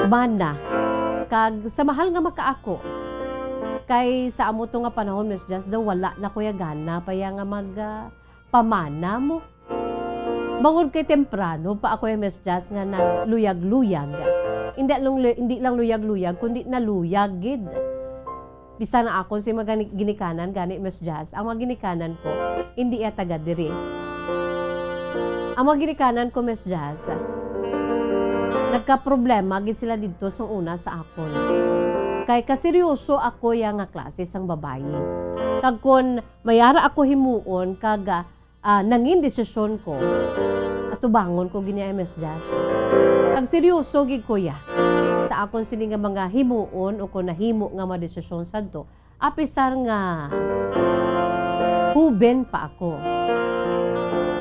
bana, kag sa mahal nga makaako, Kay sa amo to nga panahon, Miss Jazz, daw wala na ko ya gana pa ya nga mag, ah, pamana mo. Bangod kay temprano pa ako ya, Miss Jazz, nga nagluyag-luyag. Hindi lang lu-, hindi lang luyag-luyag, kundi naluyag gid. Bisan na akon si mga gani-, ginikanan gani, Miss Jazz, ang mga ginikanan ko, hindi ya taga diri. Ang mga ginikanan ko, Miss Jazz, nagkaproblema gid sila didto sa una sa akon. Kay kaseryoso ako ya nga klase sang babayi. Kag kon mayara ako himuon kag, ah, nangin desisyon ko, atubangon ko gid niya, Miss Jazz. Kag seryoso gid ko ya sa akon sini nga mga himuon o kon nahimo nga mga desisyon sadto, apisar nga huben pa ako.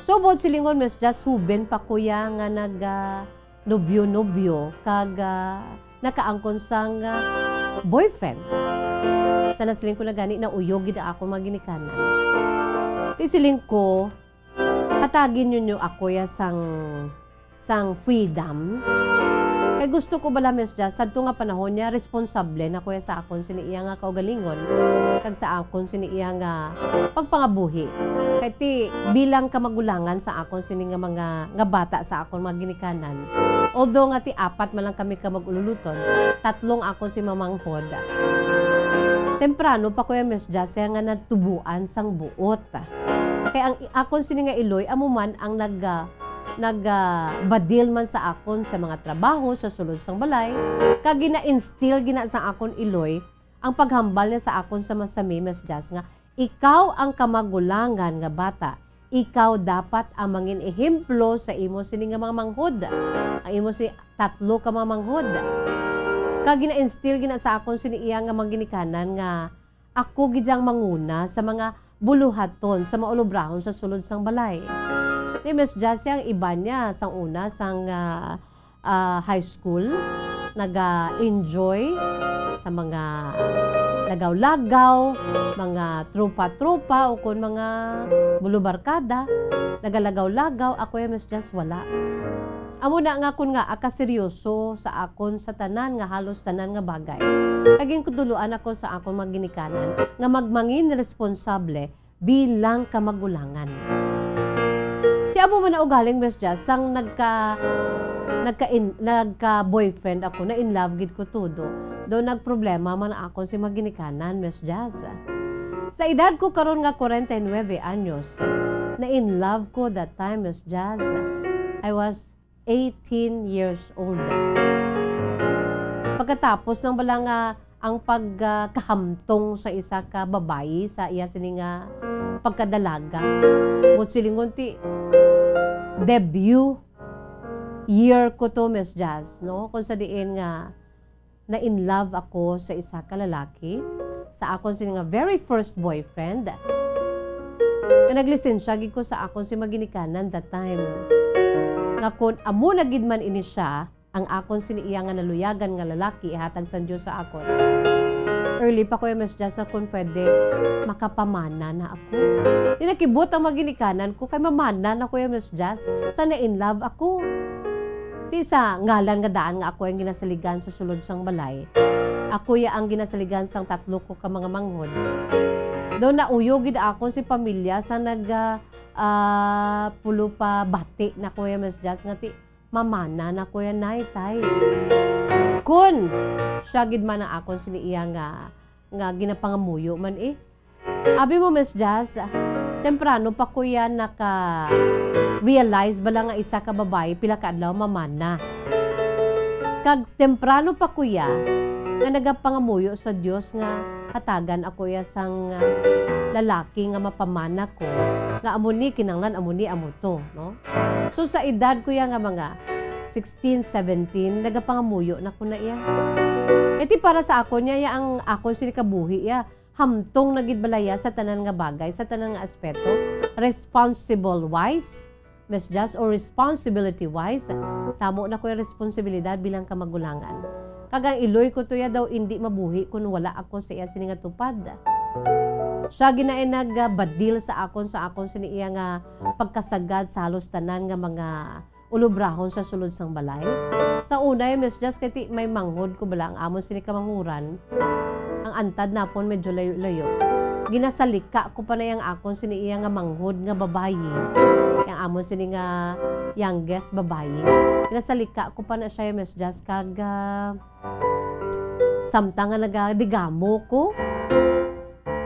So, buot silingon, Miss Jazz, huben pa ko ya nga nag, ah, nobyo-nobyo kag, ah, nakaangkon sang, ah, boyfriend. Sa nasiling ko na gani, nauyog gid ang akong mga ginikanan. Ti siling ko, hatagin ninyo ako ya sang, sang freedom. Kay gusto ko bala, Miss Jazz, sadto nga panahon niya, responsable na ko ya sa akon sini iya nga kaugalingon, kag sa akon sini iya nga pagpangabuhi. Kay ti, bilang kamagulangan sa akon sini nga mga, nga bata sa akon mga ginikanan, although nga ti apat man lang kami ka mag-ululuton, tatlong akon si mamanghod. Temprano pa ko ya, Miss Jazz, ya nga natubuan sang buot. Kay ang i-, akon sini nga iloy, amo man ang nag, ah, nag, ah, badil man sa akon sa mga trabaho sa sulod sang balay, kag gina-instill gina sa akon iloy ang paghambal niya sa akon sa masami, Miss Jazz, nga ikaw ang kamagulangan nga bata, ikaw dapat ang mangin ehemplo sa imo sini nga mga manghod, ang imo si tatlo ka mga manghod. Kag gina-instill gina sa akon sini iya nga mga ginikanan nga ako gid ang manguna sa mga buluhaton, sa mga ulubrahon sa sulod sang balay. Ni Miss Jassy ang iban niya sang una, sang, ah, ah, high school, naga-enjoy sa mga lagaw-lagaw, mga tropa-tropa, o kon mga bulubarkada, nagalagaw-lagaw. Ako ya, Miss Jazz, wala. Amo na nga, kon nga, ah, kaseryoso sa akon sa tanan nga, halos tanan nga bagay. Naging kuduluan ako sa akon mga ginikanan nga magmangin responsable bilang kamagulangan. Ti amo man na ugaling, Miss Jazz, sang nagka-, nagka-in-, nagka-boyfriend ako, na in love gid ko todo. Do nagproblema man akon si mga ginikanan, Miss Jazz. Sa edad ko karon nga forty-nine anyos, na in love ko that time, Miss Jazz. I was eighteen years old. Pagkatapos nang bala nga ang pag, ah, kahamtong sa isa ka babayi sa iya sini nga pagkadalaga. Buot silingon ti debut year ko to, Miss Jazz, no? Kung sa diin nga na in love ako sa isa ka lalaki, sa akon sini nga very first boyfriend. Nga naglisensya gid ko sa akon si mga ginikanan that time. Nga kon amo na gid man ini siya, ang akon sini iya nga naluyagan nga lalaki ihatag sang Dios sa akon. Early pa ko ya, Miss Jazz, nga kon pwede, makapamana na ako. Di nakibot ang mga ginikanan ko, kay mamana na ko ya, Miss Jazz, sa na in love ako. Ti sa ngalan nga daan nga ako ang ginasaligan sa sulod sang balay. Ako ya ang ginasaligan sang tatlo ko ka mga manghod. Do nauyo gid akon si pamilya sa nag, ah, ah, pulo pa bati na ko ya, Miss Jazz, nga ti mamana na ko ya, nay, tay. Kun siya gid man ang akon sini iya nga, nga ginapangamuyo man, eh. Abi mo, Miss Jazz, temprano pa ko ya naka-realize bala nga isa ka babayi pila ka adlaw mamana. Kag temprano pa ko ya nga nagapangamuyo sa Dios nga hatagan ako ya sang, ah, lalaki nga mapamana ko, nga amo ni, kinahanglan amo ni, amo to, no? So, sa edad ko ya nga mga sixteen, seventeen, nagapangamuyo na ko na iya. Kay ti para sa akon ya, ya ang akon sini kabuhi ya. Hamtong na gid bala ya sa tanan nga bagay, sa tanan nga aspeto, responsible wise, Miss Jazz, or responsibility wise, tamo na ko ya responsibilidad bilang kamagulangan. Kag ang iloy ko to ya daw indi mabuhi kun wala ako sa iya sini nga tupad. Siya gid na ang nagbadil sa akon, sa akon sini iya nga pagkasagad sa halos tanan nga mga ulubrahon sa sulod sang balay. Sa una, eh, Miss Jazz, kay ti may manghod ko bala ang amon sini kamanghuran. Ang Antad napon medyo layo-layo. Ginasalika ko pa na yang akon sini iya nga manghod nga babayi. Yang amon sini nga youngest babayi. Ginasalika ko pa na siya, Miss Jazz, kag, ah, samtang nga nagadigamo ko.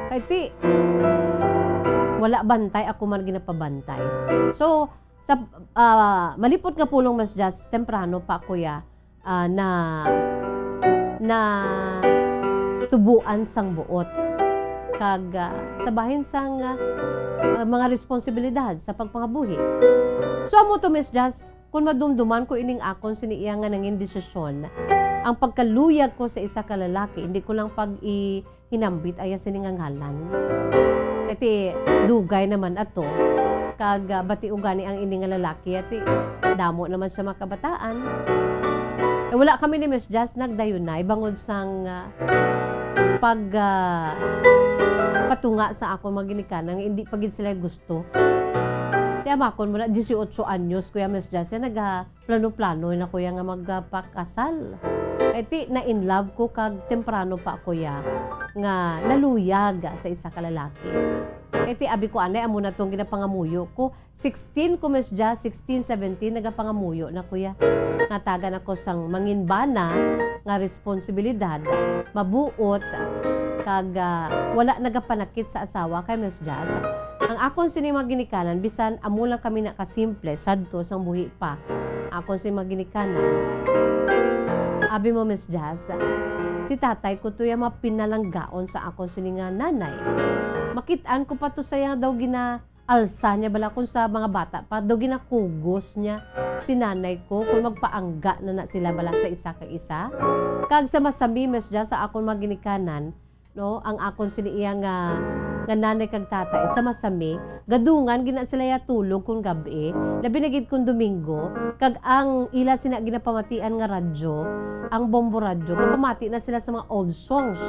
Kay ti, wala bantay, ako man ginapabantay. So, sa, ah, malipot nga pulong, Miss Jazz, temprano pa, kuya, ah, na, na tubuan sang buot. Kag, ah, sa bahin sang, ah, ah, mga responsibilidad sa pagpangabuhi. So, amo to, Miss Jazz, kung madumduman ko ining akon sini iya nga nangin desisyon, ang pagkaluyag ko sa isa ka lalaki, hindi ko lang pag-i-, hinambit aya sini nga ngalan. Kay ti dugay naman ato. Kag, ah, bati ugani ang ini nga lalaki, ati damo naman siya makabataan. Eh, wala kami ni Miss Jazz nagdayunay bangod sang, ah, pag, ah, patunga sa akon mga ginikanan nga hindi pa gid sila gusto. Ti amakon mo na, dieciocho anyos, kuya, Miss Jazz, ya naga plano-plano na, kuya, nga magpakasal. Kay ti na in love ko kag temprano pa, kuya, nga naluyag sa isa ka lalaki. Kay ti abi ko anay, amo na tong ginapangamuyo ko. Sixteen ko, Miss Jazz, sixteen, seventeen, nagapangamuyo na, kuya. Natagan ako sang manginbana nga responsibilidad, mabuot, kag, ah, wala nagapanakit sa asawa kay Miss Jazz. Ang akon sini mga ginikanan, bisan amo lang kami na kasimple, sadto sang buhi pa. Akon sini mga ginikanan. Abi mo, Miss Jazz, si tatay ko to ya mapinalanggaon sa akon sini nga nanay. Makit-an ko pa to sa iya daw ginaalsa niya bala kung sa mga bata pa, daw ginakugos niya si nanay ko kung magpaangga na na sila bala sa isa kag isa. Kag sa masami, Miss Jazz, sa akon mga ginikanan, no, ang akon sini iya nga, nga nanay kag tatay, sa masami, gadungan gina sila ya tulog kung gab-i, labi na gid kung Domingo, kag ang ila sina ginapamatian nga radyo, ang Bombo Radyo, gapamati na sila sa mga old songs,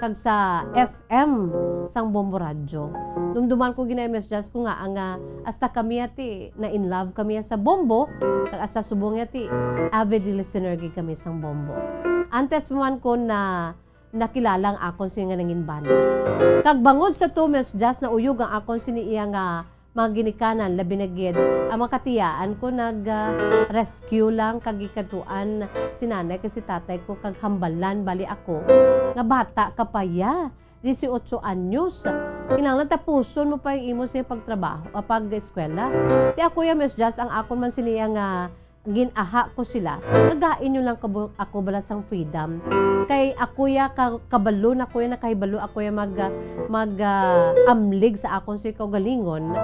kag sa F M sang Bombo Radyo. Dumduman ko gina, Miss Jazz, ko nga, ang, ah, hasta kami ati, na in love kami sa Bombo, kag hasta subong ati, avid listener gid kami sang Bombo. Antes pa man ko na nakilala ang akon sini nga nangin bana. Kag bangod sa to, Miss Jazz, nauyog ang akon sini iya nga mga ginikanan, labi na gid ang mga katiyaan ko nag, ah, rescue lang kag gikatuan si nanay kag si tatay ko kag hambalan bali ako nga bata ka pa ya, dieciocho anyos. Kinahanglan tapuson mo pa yung imo sa pagtrabaho, ah, pag-eskwela. Ti ako ya, Miss Jazz, ang akon man siniya nga gin-aha ko sila, nagain nyo lang kabo-, ako bala sang freedom. Kay ako ya ka-, kabalo na ko ya nakahibalo, ako ya mag, ah, mag, ah, amlig sa akon si kaugalingon.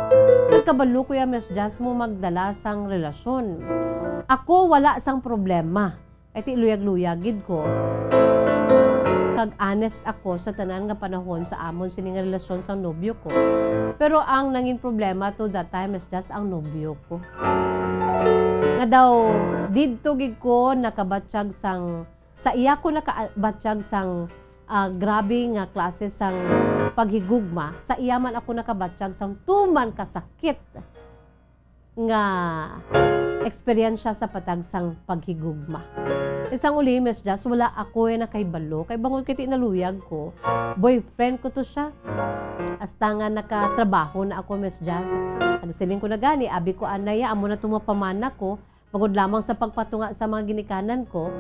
Nagkabalo ko ya, Miss Jazz, mo magdala sang relasyon. Ako wala sang problema. Kay ti luyag-luyag gid ko. Kag honest ako sa tanan nga panahon sa amon sini nga relasyon sang nobyo ko. Pero ang nangin problema to that time is just ang nobyo ko. Nga daw, didto gid ko nakabatyag sang, sa iya ko nakabatyag sang, ah, grabe nga klase sang paghigugma, sa iya man ako nakabatyag sang tuman ka sakit nga eksperyensya sa patag sang paghigugma. Isang uli, Miss Jazz, wala ako ay nakahibalo. Kay bangod kay ti naluyag ko, boyfriend ko to siya. Hasta nga nakatrabaho na ako, Miss Jazz. Nagsiling ko na gani, abi ko anay, amo na tong mapamana ko. Bangod lamang sa pagpatunga sa mga ginikanan ko,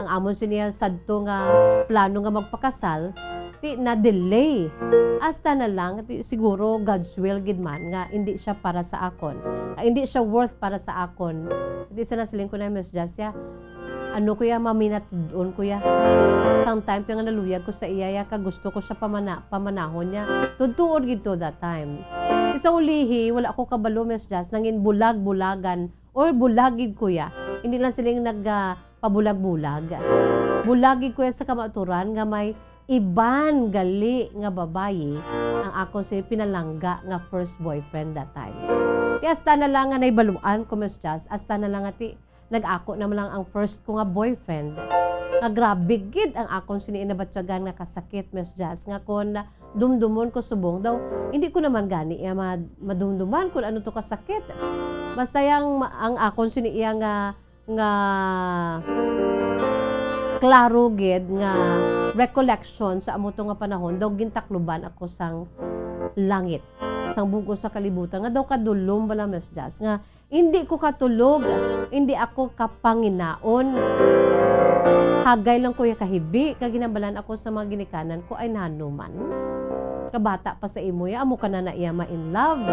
ang amon siniya sadto nga plano nga magpakasal, ti na-delay. Hasta na lang, ti, siguro God's will gid man nga hindi siya para sa akon. Ah, hindi siya worth para sa akon. Ti sa nasiling ko na, Miss Jasia, ano ko ya, maminatud-on ko ya. Sang time to nga naluyag ko sa iya ya, kag gusto ko siya pamana-, pamanahon niya. Tudtuon gid to that time. Isa ulihi, wala ko kabalo, Miss Jas, nangin bulag-bulagan or bulagig ko ya. Hindi lang siling nag, ah, pabulag-bulag. Bulagig ko ya sa kamaturan nga may iban gali nga babayi ang akon si pinalangga nga first boyfriend that time. Ti hasta na lang nga naibaluan ko, Miss Jas, hasta na lang nga ti nag-ako na man lang ang first ko nga boyfriend. Nga grabe gid ang akon sini nabatyagan nga kasakit, Miss Jas, nga kon dumdumon ko subong daw, hindi ko naman gani iya ma-, madumduman kung ano to kasakit. Basta yang ma-, ang akon sini iya nga, nga klaro gid nga recollection sa amo to nga panahon, daw gintakluban ako sang langit, sang bug-os sa kalibutan, nga daw kadulom bala, Miss Jazz, nga hindi ko katulog, hindi ako kapanginaon. Hagay lang ko ya kahibi, kag ginhambalan ako sa mga ginikanan ko, "Ay, nanuman? Kabata pa sa imo ya, amo ka na na iya ma-in love."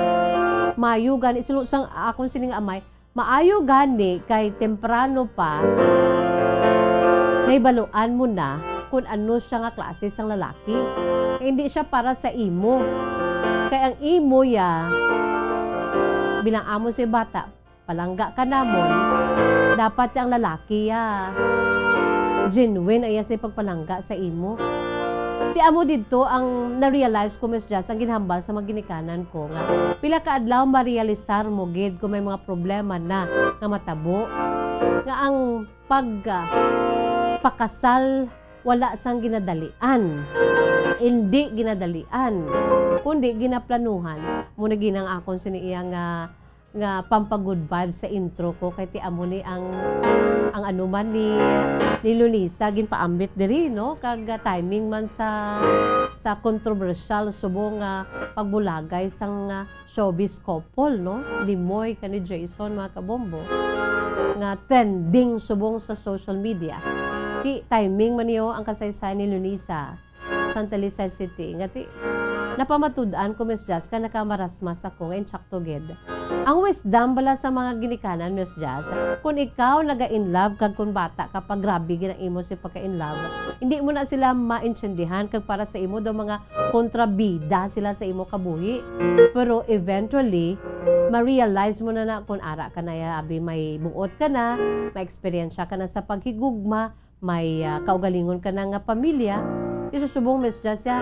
Maayo gani, siling sang akon sini nga amay, "Maayo gani kay temprano pa, nahibaluan mo na kung ano siya nga klase sang lalaki. Kay hindi siya para sa imo. Kay ang imo ya, bilang amo sa bata, palangga ka namon, dapat ya ang lalaki ya genuine iya sa pagpalangga sa imo." Ti amo didto ang na-realize ko, Miss Jazz, ang ginhambal sa mga ginikanan ko nga pila ka adlaw marealisar mo gid kung may mga problema na nga matabo, nga ang pag, ah, pakasal wala sang ginadalian. Hindi ginadalian, kundi ginaplanuhan. Mo na ginang akon sini iya nga, nga pampagood vibes sa intro ko, kay ti amo ni ang, ang ano man ni, ni Lunisa ginpaambit diri, no? Kag, ah, timing man sa, sa kontrobersyal subong nga pagbulagay sang, ah, showbiz couple, no? Ni Moy kag ni Jason, mga kabombo, nga trending subong sa social media. Ti timing man niyo ang kasaysayan ni Lunisa sang Talisay City, nga ti napamatud-an ko, Miss Jazz, ka nakamarasmas ako nga insakto gid. Ang wisdom bala sa mga ginikanan, Miss Jazz, kung ikaw naga-in love kag kung bata ka pa, grabe gid ang imo si pagka-in love. Hindi mo na sila maintindihan kag para sa imo daw mga kontrabida sila sa imo kabuhi. Pero eventually, ma-realize mo na na kung ara ka na ya, abi may buot ka na, may eksperyensya ka na sa paghigugma, may, ah, kaugalingon ka na nga pamilya. Ti subong, Miss Jazz, ya,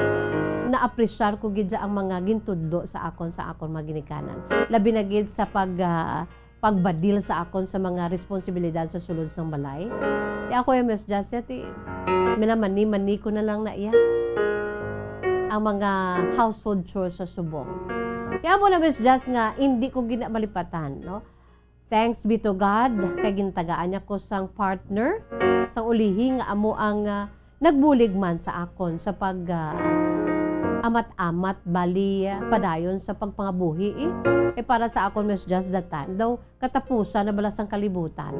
naapresyar ko gid ya ang mga gintudlo sa akon, sa akon mga ginikanan. Labi na gid sa pag, ah, pagbadil sa akon sa mga responsibilidad sa sulod sang balay. Ti ako ya, Miss Jazz, ya, ti minamani-mani ko na lang na iya ang mga household chores sa subong. Ti amo na, Miss Jazz, nga hindi ko gina malipatan, no? Thanks be to God, kay gintagaan niya ko sang partner, sang ulihi nga amo ang, ah, nagbulig man sa akon sa pag, ah, amat-amat, bali, ah, padayon sa pagpangabuhi, eh. Kay para sa akon, Miss Jazz, that time daw, katapusan na bala sang kalibutan.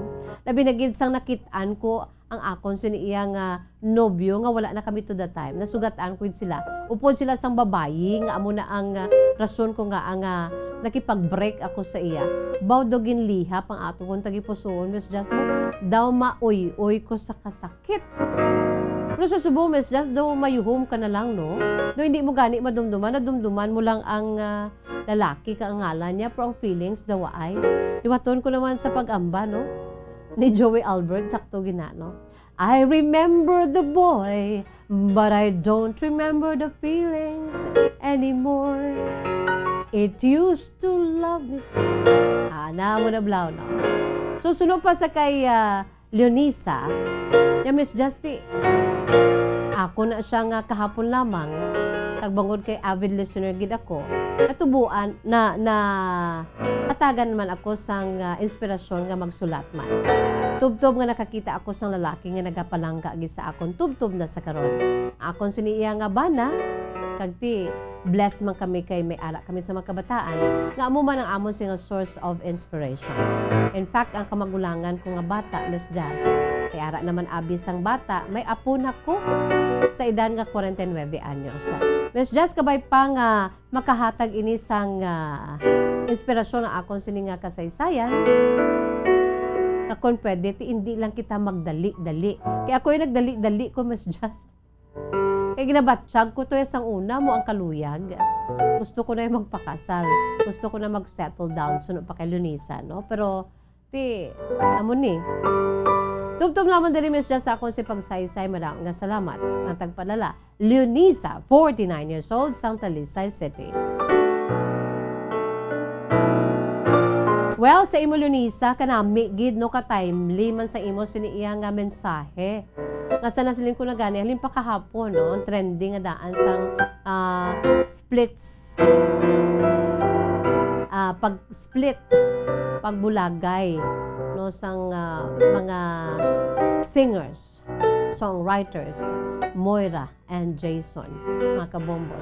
Labi na gid sang nakit-an ko ang akon sini iya nga nobyo nga wala na kami to that time. Nasugat-an ko gid sila. Upod sila sang babayi nga amo na ang, ah, rason ko nga ang, ah, nakipag-break ako sa iya. Baw daw ginlihap ang ato kong tagipusoon, Miss Jazz, mo. Daw mauy-uy ko sa kasakit. Pero sa subong, Miss Jazz, daw mayuhom ka na lang, no? Daw hindi mo gani madumduman, nadumduman mo lang ang, ah, lalaki ka ang ngalan niya, pero ang feelings daw ay. Liwaton ko naman sa pag-amba, no? Ni Joey Albert, sakto gina, no? "I remember the boy, but I don't remember the feelings anymore. It used to love me so." Ah, na mo na blaw, no? So, suno pa sa kay, ah, Leonisa, ya, Miss Justy, ako na siya nga kahapon lamang, kag bangod kay avid listener gid ako, natubuan, na, na, hatagan man ako sang, ah, inspirasyon nga magsulat man. Tubtob nga nakakita ako sang lalaki nga nagapalangga gid sa akon, tubtob na sa karon. Akon sini iya nga bana, kag ti, blessed man kami kay may ara kami sa mga kabataan, nga amo man ang amon sini nga source of inspiration. In fact, ang kamagulangan ko nga bata, Miss Jazz, kay ara naman abi sang bata, may apo na ko sa edad nga kwarenta y nuebe anyos. Miss Jazz, kabay pa nga makahatag ini sang, ah, inspirasyon ang akon sini nga kasaysayan, nga kon pwede, ti hindi lang kita magdali-dali. Kay ako yung nagdali-dali ko, Miss Jazz. Kay ginabatyag ko to, eh, sang una mo ang kaluyag. Gusto ko na yung magpakasal. Gusto ko na mag-settle down. Suno pa kay Lunisa, no? Pero, ti, amo ni. Tubtob lamang diri, Miss Jazz, sa akon si pagsaysay, madam, nga salamat. Ang tagpalala, Leonisa, forty-nine years old, sang Talisay City. Well, sa imo, Leonisa, kanami gid, no, ka-timely man sa imo sini iya nga mensahe. Nga sa nasiling ko na gani, halin pa kahapon, no, ang trending nga daan sang, ah, splits, ah, pag-split, pagbulagay, no, sang, ah, mga singers. songwriters, Moira and Jason, mga kabombo.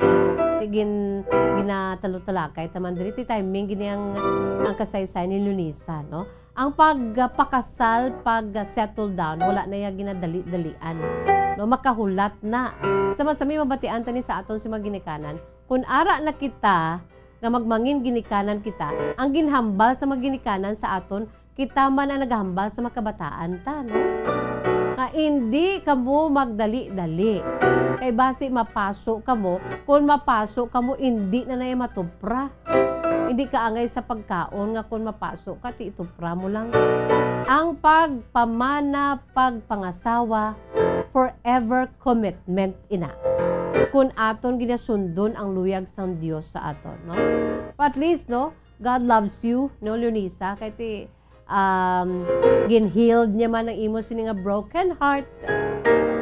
Ti gin-, ginatalo-talakay ta man diri, ti timing gini ang, ang kasaysayan ni Lunisa, no? Ang pagpakasal, pag-settle down, wala na ya ginadali-dalian, no? Makahulat na. Sa masami mabatian tani sa aton si mga ginikanan, kun ara na kita nga magmangin ginikanan kita, ang ginhambal sa mga ginikanan sa aton, kita man ang naghambal sa makabataan ta, no? Nga indi kamo magdali-dali. Kay basi mapaso kamo, kun mapaso kamo, indi na naya matupra. Indi ka angay sa pagkaon nga kun mapaso ka, ti itupra mo lang. Ang pagpamana, pagpangasawa, forever commitment ina. Kun aton ginasundon ang luyag sang Dios sa aton, no? But at least, no, God loves you, no, Lunisa, kay ti, um, gin-healed niya man ang imo sini nga broken heart.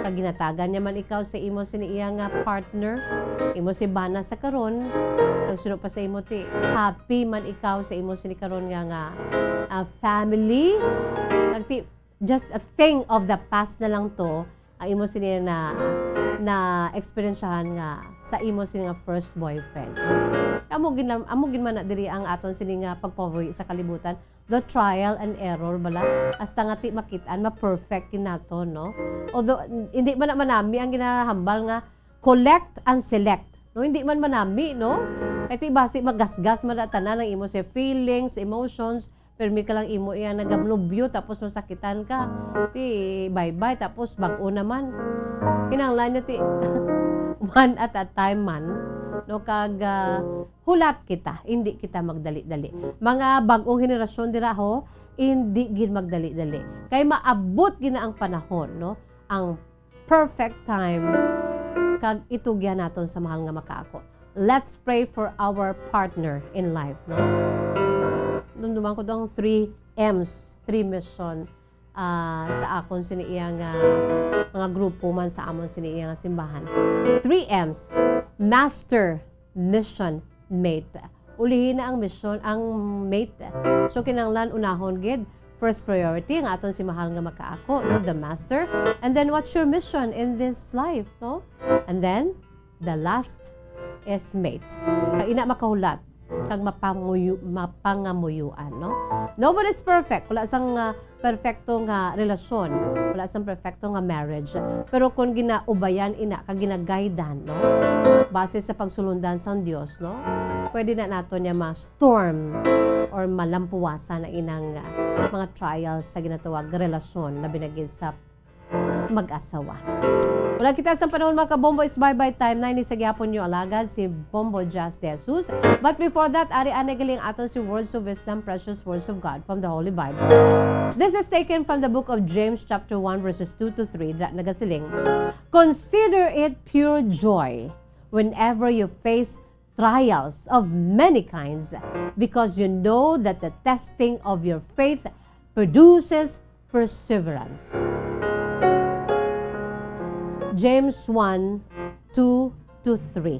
Kag ginatagan niya man ikaw sa imo sini iya nga partner, imo si bana sa karon. Kag suno pa sa imo ti, happy man ikaw sa imo sini karon nga, nga, ah, family. Kag ti, just a thing of the past na lang to, ang imo sini na, na eksperyensyahan nga sa imo sini nga first boyfriend. Amo gin, amo gin man na diri ang aton sini nga pagpabuhi sa kalibutan, the trial and error bala, hasta nga ti makit-an ma-perfect gid nato, no? Although hindi man na manami ang ginahambal nga collect and select, no? Hindi man manami, no? Kay ti basi magasgas man na tanan ang imo sa feelings, emotions, permi ka lang imo iya nagamlubyo, tapos masakitan ka, ti bye-bye, tapos bag-o naman. Kinahanglan niya ti one at a time man, no? Kag, ah, hulat kita, hindi kita magdali-dali. Mga bag-ong henerasyon dira ho, hindi gid magdali-dali. Kay maabot gid na ang panahon, no? Ang perfect time, kag itugyan naton sa mahal nga makaako. Let's pray for our partner in life, no? Dumduman ko tong three M's, three mission, ah, sa akon sini iya nga mga grupo man sa amon sini iya nga simbahan. Three M's, master, mission, mate. Ulihi na ang mission, ang mate. So, kinahanglan unahon gid, first priority, ang aton si mahal nga makaako, no, the master. And then, what's your mission in this life, no? And then, the last is mate. Kag ina makahulat, kag mapanguyu-, mapangamuyuan, no? Nobody's perfect. Wala sang, ah, perfecto nga relasyon, wala sang perfecto nga marriage. Pero kung ginaubayan ina ka, ginaguidean, no? Base sa pagsulundan sang Dios, no? Pwede na nato niya ma-storm or malampuwasan ang inang, ah, mga trials sa ginatawag relasyon, labi na gid sa mag-asawa. Wala kita sa panahon, mga kabombo, is bye-bye time na ini sa gihapon niyo alagad si Bombo Jazz de Jesus. But before that, ari anay galing aton si Words of Wisdom, Precious Words of God from the Holy Bible. This is taken from the book of James chapter one, verses two to three, that nagasiling, "Consider it pure joy whenever you face trials of many kinds, because you know that the testing of your faith produces perseverance." James one, two to three.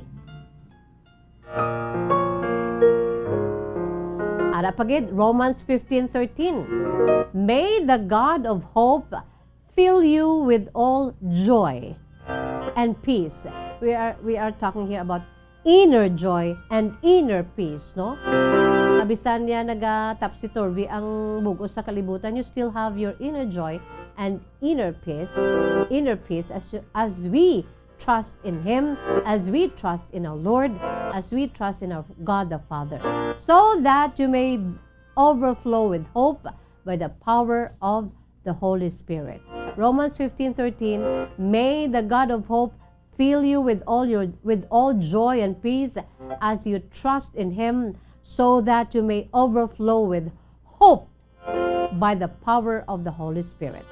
Ara pa gid, Romans fifteen thirteen. "May the God of hope fill you with all joy and peace." We are, we are talking here about inner joy and inner peace, no? Bisan niya naga-topsy-turvy ang bug-os sa kalibutan, you still have your inner joy and inner peace. Inner peace as you, as we trust in Him, as we trust in our Lord, as we trust in our God the Father, so that you may overflow with hope by the power of the Holy Spirit. Romans fifteen thirteen, "May the God of hope fill you with all your, with all joy and peace as you trust in Him, so that you may overflow with hope by the power of the Holy Spirit."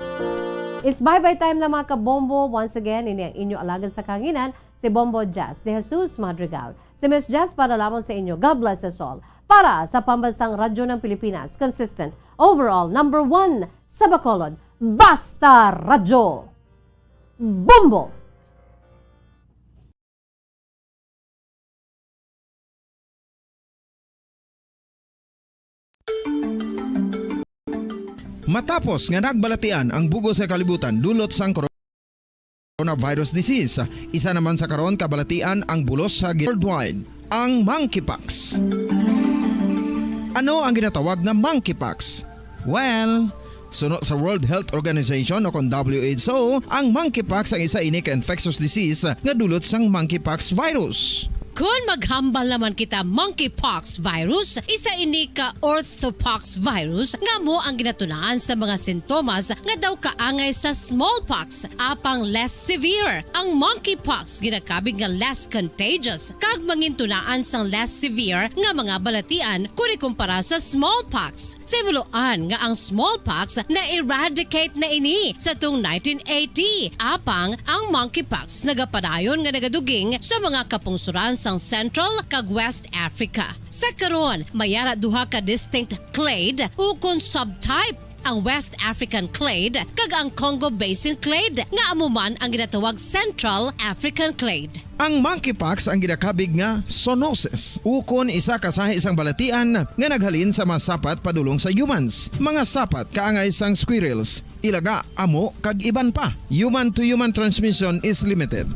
It's bye-bye time na, mga kabombo. Once again, ini ang inyo alagad sa kahanginan, si Bombo Jazz de Jesus Madrigal. Si Miss Jazz para lamang sa inyo. God bless us all. Para sa Pambansang Radyo ng Pilipinas, consistent, overall, number one sa Bacolod, Basta Radyo. Bombo! Matapos nga nagbalatian ang bug-os nga kalibutan dulot sang coronavirus disease. Isa naman sa karon kabalatian ang bulos sa gi-, worldwide, ang monkeypox. Ano ang ginatawag nga monkeypox? Well, suno sa World Health Organization o kon W H O, ang monkeypox ang isa ini ka infectious disease nga dulot sang monkeypox virus. Kon maghambal naman kita monkeypox virus, isa ini ka orthopox virus nga amo ang ginatunaan sa mga sintomas nga daw kaangay sa smallpox, apang less severe. Ang monkeypox ginakabig nga less contagious kag mangintunaan sang less severe nga mga balatian kon ikumpara sa smallpox. Sa himuloan nga ang smallpox na-eradicate na ini sa tung nineteen eighty, apang ang monkeypox nagapadayon nga nagaduging sa mga kapungsoran sang Central kag West Africa. Sa karon, may ara duha ka distinct clade ukon subtype, ang West African clade kag ang Congo Basin clade, nga amo man ang ginatawag Central African clade. Ang monkeypox ang ginakabig nga zoonosis, ukon isa ka sahi sang balatian nga naghalin sa mga sapat padulong sa humans. Mga sapat kaangay sang squirrels, ilaga, amo, kag iban pa. Human to human transmission is limited.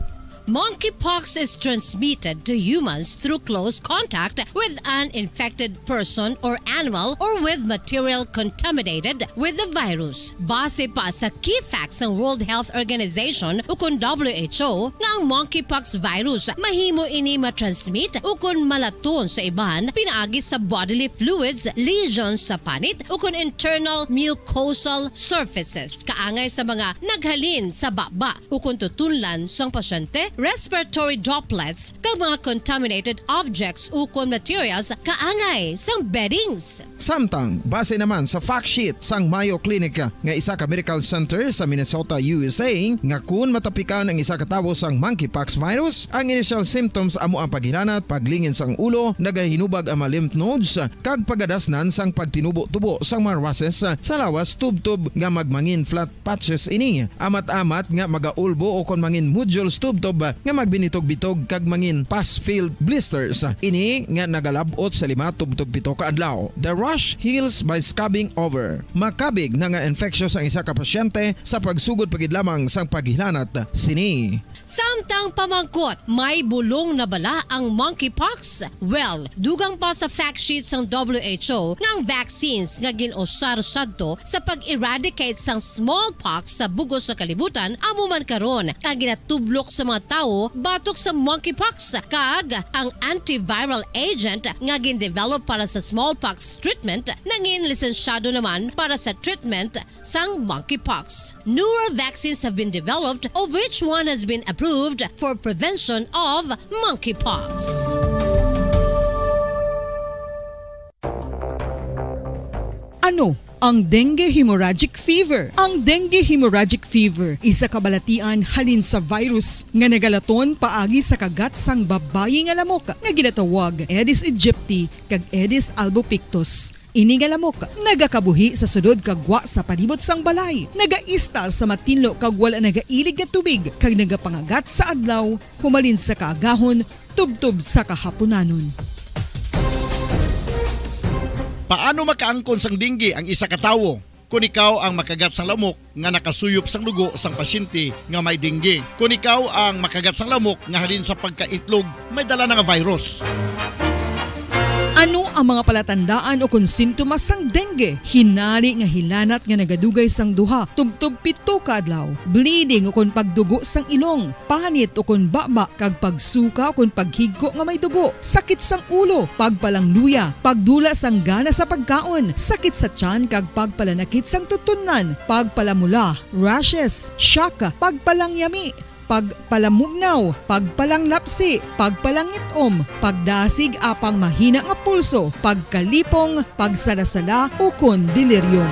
Monkeypox is transmitted to humans through close contact with an infected person or animal or with material contaminated with the virus. Base pa sa key facts sang World Health Organization ukon W H O, nga ang monkeypox virus mahimo ini matransmit ukon malaton sa iban pinaagi sa bodily fluids, lesions sa panit, ukon internal mucosal surfaces, kaangay sa mga naghalin sa baba ukon tutunlan sang pasyente, respiratory droplets, kag mga contaminated objects ukon materials kaangay sang beddings. Samtang, base naman sa fact sheet sang Mayo Clinic nga isa ka medical center sa Minnesota, U S A, nga kun matapikan ang isa ka tawo sang monkeypox virus, ang initial symptoms amo ang paghilanat, paglingin sang ulo, nagahinubag ang mga lymph nodes, kag pagadasnan sang pagtinubo-tubo sang mga rushes sa lawas tubtob nga magmangin flat patches ini, amat-amat nga magaulbo ukon mangin nodules tubtob nga magbinitog-bitog kag mangin pus-filled blisters. Ini nga nagalab-ot sa lima tubtob pito ka adlaw. The rash heals by scabbing over. Makabig na nga infectious ang isa ka pasyente sa pagsugod pa gid lamang sang paghilanat sini. Samtang pamangkot, may bulong na bala ang monkeypox? Well, dugang pa sa fact sheet sang W H O nga ang vaccines nga gin-usar sadto sa pag-eradicate sang smallpox sa bug-os nga kalibutan amo man karon ang ginatublok sa mga tawo batok sa monkeypox, kag ang antiviral agent nga gin-develop para sa smallpox treatment nangin lisensyado naman para sa treatment sang monkeypox. Newer vaccines have been developed, of which one has been approved for prevention of monkeypox. Ano ang dengue hemorrhagic fever? Ang dengue hemorrhagic fever isa ka balatian halin sa virus nga nagalaton paagi sa kagat sang babayi nga lamok nga ginatawag Aedes aegypti kag Aedes albopictus. Ini nga lamok nagakabuhi sa sulod kag gwa sa palibot sang balay, nagaistar sa matinlo kag wala nagailig nga tubig, kag nagapangagat sa adlaw, humalin sa kaagahon tubtob sa kahapunanon. Paano makaangkon sang dengue ang isa ka tawo? Kon ikaw ang makagat sang lamok nga nakasuyop sang dugo sang pasyente nga may dengue. Kon ikaw ang makagat sang lamok nga halin sa pagkaitlog may dala na nga virus. Ano ang mga palatandaan ukon sintomas sang dengue? Hinari nga hilanat nga nagadugay sang duha tubtob pito ka adlaw, bleeding ukon pagdugo sang ilong, panit ukon baba kag pagsuka ukon paghigko nga may dugo, sakit sang ulo, pagpalangluya, pagdula sang gana sa pagkaon, sakit sa tiyan kag pagpalanakit sang tutunlan, pagpalamula, rashes, shock, pagpalangyami, pagpalamugnaw, pagpalanglapsi, pagpalangit-om, pagdasig apang mahina nga pulso, pagkalipong, pagsalasala, ukon delirium.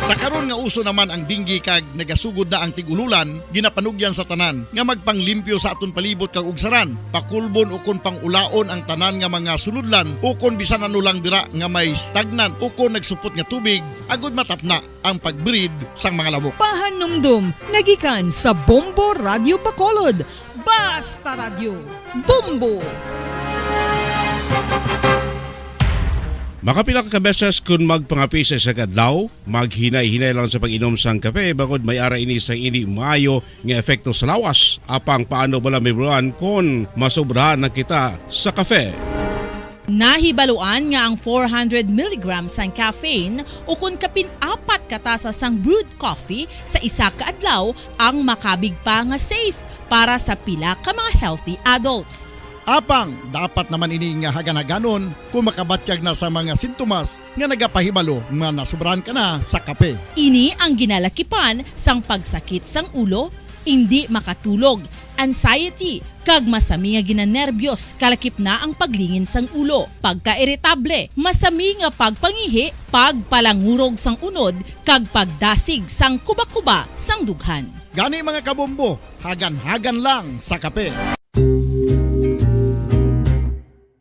Sa karon nga uso naman ang dengue kag nagasugod na ang tig-ululan, ginapanugyan sa tanan nga magpanglimpyo sa aton palibot kag ugsaran, pakulbon ukon pang-ulaon ang tanan nga mga sulodlan ukon bisan ano lang dira nga may stagnant ukon nagsupot nga tubig, agud matapna ang pag-breed sang mga lamok. Pahanumdom nagikan sa Bombo Radyo Bacolod. Basta Radyo, Bombo! Makapila ka beses kun magpangape sa isa ka adlaw, maghinay-hinay lang sa pag-inom sang kape, bangod may ara ini sang indi maayo nga epekto sa lawas. Apang paano bala mahibaluan kon masobrahan na kita sa kape? Nahibaluan nga ang four hundred milligrams sang caffeine, ukon kapin apat ka tasa sang brewed coffee sa isa ka adlaw, ang makabig pa nga safe para sa pila ka mga healthy adults. Apang dapat naman ini nga hagan-haganon kung makabatyag na sa mga sintomas nga nagapahibalo nga nasobrahan ka na sa kape. Ini ang ginalakipan sang pagsakit sang ulo, indi makatulog, anxiety, kag masami nga ginanerbiyos, kalakip na ang paglingin sang ulo, pagkairitable, masami nga pagpangihi, pagpalangurog sang unod, kag pagdasig sang kuba-kuba sang dughan. Gani, mga kabombo, hagan-hagan lang sa kape.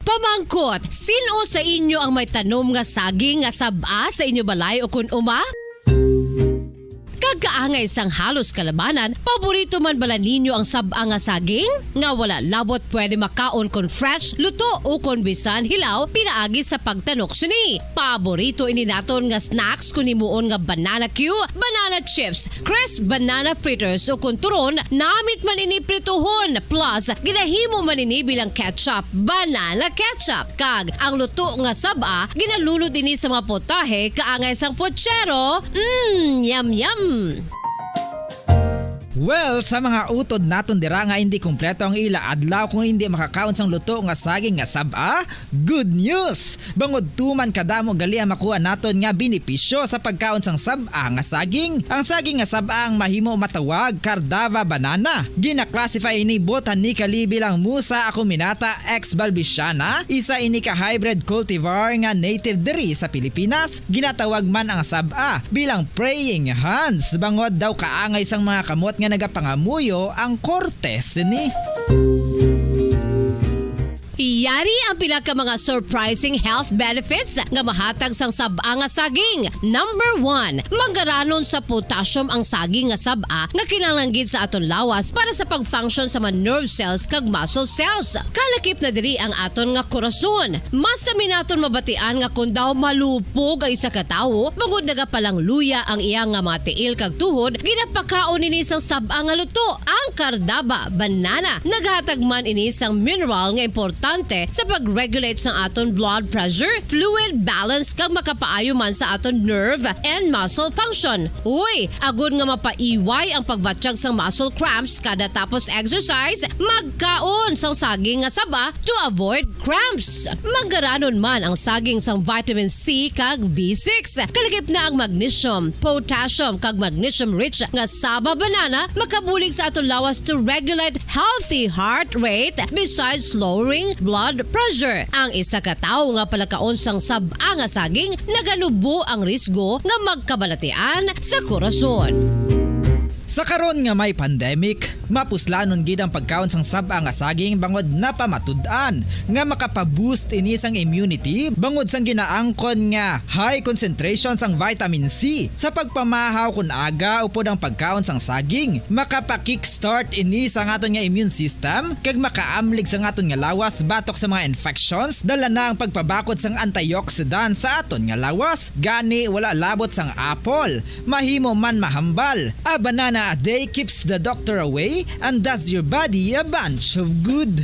Pamangkot, sin-o sa inyo ang may tanom nga saging nga sab-a sa inyo balay ukon uma? Kag kaangay sang halos kalabanan, paborito man bala ninyo ang sab-a nga saging? Nga wala labot pwede makaon kon fresh, luto, ukon bisan hilaw pinaagi sa pagtanok sini. Paborito ini naton nga snacks kon himuon nga banana cue, banana chips, crisp banana fritters, ukon turon, namit man ini prituhon, plus ginahimo man ini bilang ketchup, banana ketchup, kag ang luto nga sab-a ginalunod ini sa mga putahe kaangay sang puchero. Mm, yum, yum. Well, sa mga utod naton dira nga indi kompleto ang ila adlaw kung indi makakaon sang luto nga saging nga sab-a, good news! Bangod tuman kadamo gali ang makuha naton nga benepisyo sa pagkaon sang sab-a nga saging. Ang saging nga sab-a ang mahimo matawag Cardava banana. Gina-classify ini botanically bilang Musa acuminata ex balbisiana, isa ini ka hybrid cultivar nga native diri sa Pilipinas. Ginatawag man ang sab-a bilang praying hands, bangod daw kaangay sang mga kamot nga nagapangamuyo ang korte sini. Yari ang pila ka mga surprising health benefits nga mahatag sang sab-a nga saging. Number one, manggaranon sa potassium ang saging nga sab-a nga kinahanglan gid sa aton lawas para sa pag-function sa mga nerve cells kag muscle cells. Kalakip na diri ang aton nga korason. Masami naton mabatian nga kon daw malupog ang isa ka tawo, bangod nagapalangluya ang iya nga mga tiil kag tuhod, ginapakaon ini sang sab-a nga luto, ang Cardava banana. Nagahatag man ini sang mineral nga importante sa pag-regulate sang aton blood pressure, fluid balance, kag makapaayo man sa aton nerve and muscle function. Uy, agod nga mapaiway ang pagbatyag sang muscle cramps kada tapos exercise, magkaon sang saging nga saba to avoid cramps. Manggaranon man ang saging sang vitamin C kag B six. Kalakip na ang magnesium, potassium, kag magnesium-rich nga saba banana makabulig sa aton lawas to regulate healthy heart rate besides lowering blood pressure. Ang isa ka tawo nga palakaon sang sab-a nga saging naganubo ang risgo nga magkabalatian sa korason. Sa karon nga may pandemic, mapuslanon gid ang pagkaon sang sab-a nga saging bangod napamatud-an nga makapa-boost ini sang immunity bangod sang ginaangkon nga high concentration sang vitamin C. Sa pagpamahaw kon aga upod ang pagkaon sang saging, makapa-kickstart ini sang aton nga immune system kag makaamlig sang aton nga lawas batok sa mga infections. Dala na ang pagpabakod sang antioxidant sa aton nga lawas. Gani, wala labot sang apple, mahimo man mahambal. A banana a day keeps the doctor away and does your body a bunch of good.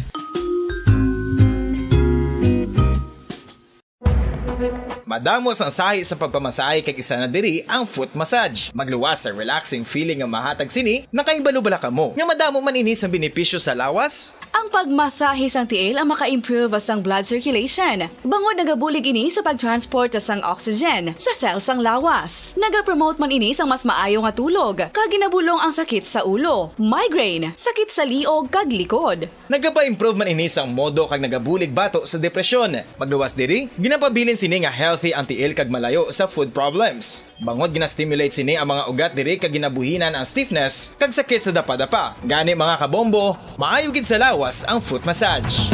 Madamo sang sahi sa pagpamasahe kag isa na diri ang foot massage. Magluwas sa relaxing feeling nga mahatag sini, nakahibalo bala kamo nga madamo man ini sang benepisyo sa lawas? Ang pagmasahe sang tiil ang maka-improve sang blood circulation, bangod nagabulig ini sa pag-transport sang oxygen sa cell sang lawas. Nagapromote man ini sang mas maayo nga tulog, kag ginabulong ang sakit sa ulo, migraine, sakit sa liog kag likod. Nagapa-improve man ini sang modo kag nagabulig bato sa depresyon. Magluwas diri, ginapabilin sini nga healthy ang tiil kag malayo sa food problems. Bangod gina-stimulate sini ang mga ugat diri kag ginabuhinan ang stiffness kag sakit sa dapadapa. Gani, mga kabombo, maayo gid sa lawas ang foot massage.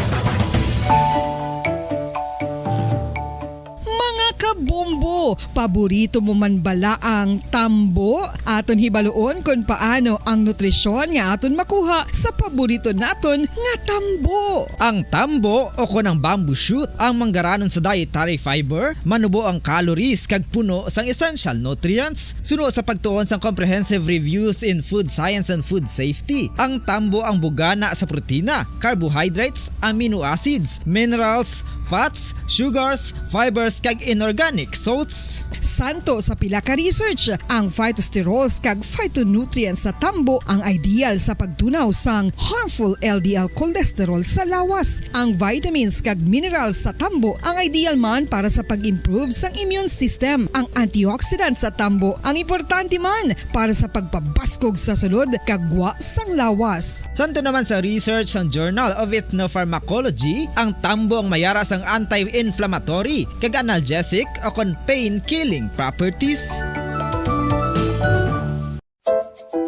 Mga Bombo, paborito mo man bala ang tambo? Aton hibaluon kon paano ang nutrisyon nga aton makuha sa paborito naton nga tambo. Ang tambo o kon ang bamboo shoot ang manggaranon sa dietary fiber, manubo ang calories kag puno sang essential nutrients. Suno sa pagtuon sang Comprehensive Reviews in Food Science and Food Safety, ang tambo ang bugana sa protina, carbohydrates, amino acids, minerals, fats, sugars, fibers, kag inorganic salts. Santo sa pila ka research, ang phytosterols kag phytonutrients sa tambo ang ideal sa pagtunaw sang harmful L D L cholesterol sa lawas. Ang vitamins kag minerals sa tambo ang ideal man para sa pag-improve sang immune system. Ang antioxidants sa tambo ang importante man para sa pagpabaskog sa sulod kag gwa sang lawas. Santo naman sa research sang Journal of Ethnopharmacology, ang tambo ang mayara sang anti-inflammatory kag analgesic o kon pain-killing properties.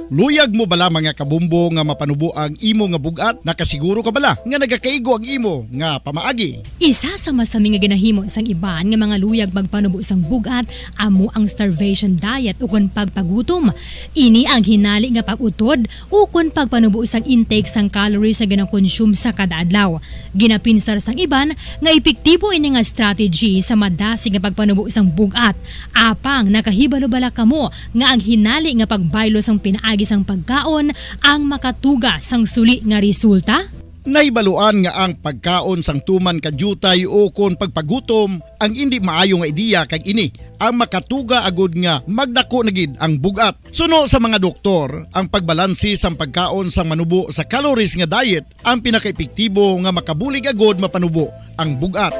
Luyag mo bala, mga kabumbo, nga mapanubo ang imo nga bug-at? Nakasiguro ka bala nga nagakaigo ang imo nga pamaagi? Isa sa masami nga ginahimo sang iban nga mga luyag magpanubo sang bug-at amo ang starvation diet ukon pagpagutom. Ini ang hinali nga pag-utod ukon pagpanubo sang intake sang calories nga ginakonsume sa kada adlaw. Ginapinsar sang iban nga epektibo ini nga strategy sa madasig nga pagpanubo sang bug-at. Apang nakahibalo bala kamo nga ang hinali nga pagbaylo sang pinaagi sang pagkaon ang makatuga sang suli nga resulta? Nahibaluan nga ang pagkaon sang tuman ka diutay ukon pagpagutom ang indi maayo nga ideya, kag ini ang makatuga agud nga magdako na gid ang bug-at. Suno sa mga doktor, ang pagbalanse sang pagkaon sang manubo sa calories nga diet ang pinakaepektibo nga makabulig agud mapanubo ang bug-at.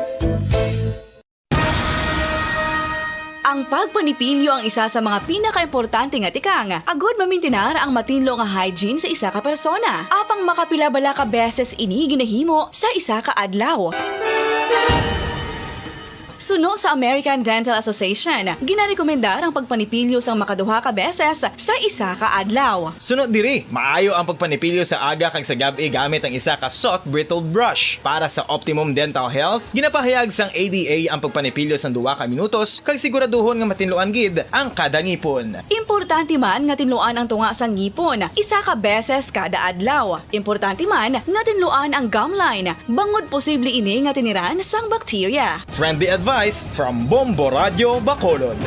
Ang pagpanipilyo ang isa sa mga pinakaimportante nga tikang agud mamintinar ang matinlo nga hygiene sa isa ka persona. Apang makapila bala ka beses ini ginahimo sa isa ka adlaw? Suno sa American Dental Association, ginarekomendar ang pagpanipilyo sang makaduha ka beses sa isa ka adlaw. Suno diri, maayo ang pagpanipilyo sa aga kag sa gab-i gamit ang isa ka soft bristled brush. Para sa optimum dental health, ginapahayag sang A D A ang pagpanipilyo sang duha ka minutos kag siguraduhon nga matinluan gid ang kada ngipon. Importante man nga tinluan ang tunga sang ngipon isa ka beses kada adlaw. Importante man nga tinluan ang gum line, bangod posible ini nga tiniran sang bakterya. Friendly advice from Bombo Radyo Bacolod.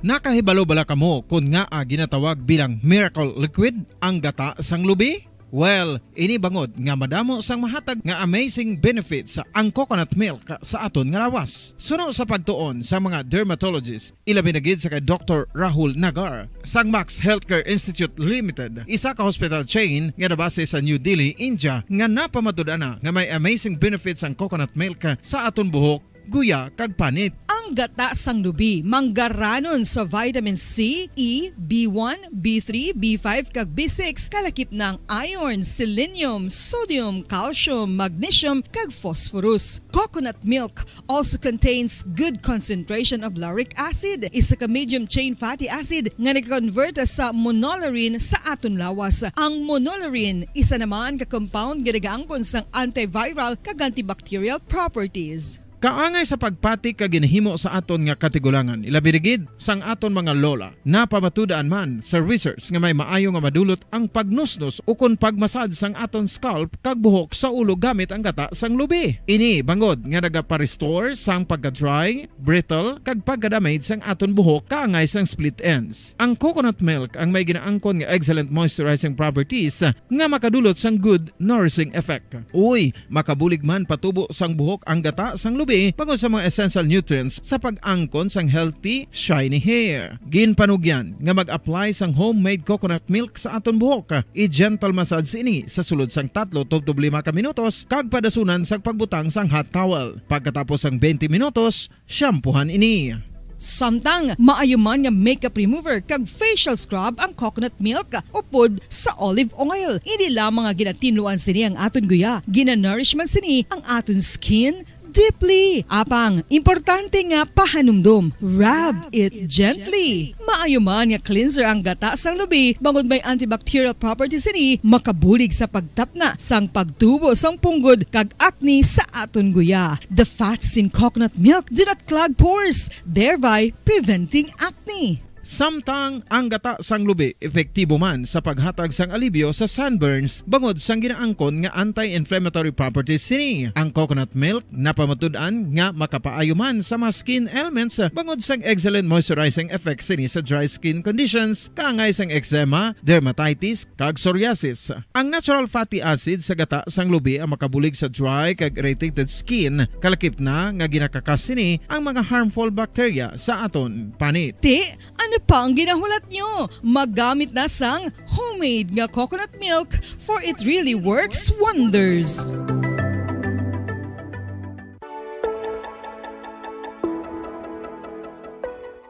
Nakahibalo bala kamo kon ngaa ginatawag bilang miracle liquid ang gata sang lubi? Well, ini bangod nga madamo sang mahatag nga amazing benefits ang coconut milk sa aton nga lawas. Suno sa pagtuon sa mga dermatologist, ilabi na gid sa kay Doktor Rahul Nagar sang Max Healthcare Institute Limited, isa ka hospital chain nga nabase sa New Delhi, India, nga napamatud-an na nga may amazing benefits ang coconut milk sa aton buhok, guya, kag panit. Ang gata sang lubi manggaranon sa vitamin C, E, B one, B three, B five, kag B six, kalakip na ang iron, selenium, sodium, calcium, magnesium, kag phosphorus. Coconut milk also contains good concentration of lauric acid, isa ka medium chain fatty acid nga nag-convert sa monolaurin sa aton lawas. Ang monolaurin, isa naman ka compound nga nagaangkon sang antiviral kag antibacterial properties. Kaangay sa pagpati kag ginahimo sa aton nga katigulangan, ilabi na gid sang aton mga lola. Napamatud-an man sa research nga may maayo nga madulot ang pagnusnos ukon pagmasad sang aton scalp kag buhok sa ulo gamit ang gata sang lubi. Ini bangod nga nagapa-restore sang pagka-dry, brittle, kag pagka-damage sang aton buhok kaangay sang split ends. Ang coconut milk ang may ginaangkon nga excellent moisturizing properties nga makadulot sang good nourishing effect. Uy, makabulig man patubo sang buhok ang gata sang lubi bangod sa mga essential nutrients sa pag-angkon sang healthy, shiny hair. Ginpanugyan nga mag-apply sang homemade coconut milk sa aton buhok. I-gentle massage ini sa sulod sang tatlo tubtob lima ka minutos kag padasunan sang pagbutang sang hot towel. Pagkatapos sang twenty minutos, shampoohan ini. Samtang maayo man nga makeup remover kag facial scrub ang coconut milk upod sa olive oil. Hindi lamang nga ginatinluan sini ang aton guya, ginanourish man sini ang aton skin, deeply. Apang, importante nga pahanumdom, rub it gently. Maayo man nga cleanser ang gata sang lubi, bangod may antibacterial properties sini, makabulig sa pagtapna sang pagtubo sang punggod kag acne sa aton guya. The fats in coconut milk do not clog pores, thereby preventing acne. Samtang ang gata sang lubi epektibo man sa paghatag sang alibyo sa sunburns bangod sang ginaangkon nga anti-inflammatory properties sini. Ang coconut milk napamatud-an nga makapaayo man sa mga skin ailments bangod sang excellent moisturizing effect sini sa dry skin conditions, kaangay sang eczema, dermatitis, kag psoriasis. Ang natural fatty acid sa gata sang lubi ang makabulig sa dry kag irritated skin, kalakip na nga ginakakas sini ang mga harmful bacteria sa aton panit. Ti, ano pa ang ginahulat nyo? Magamit na sang homemade nga coconut milk, for it really works wonders.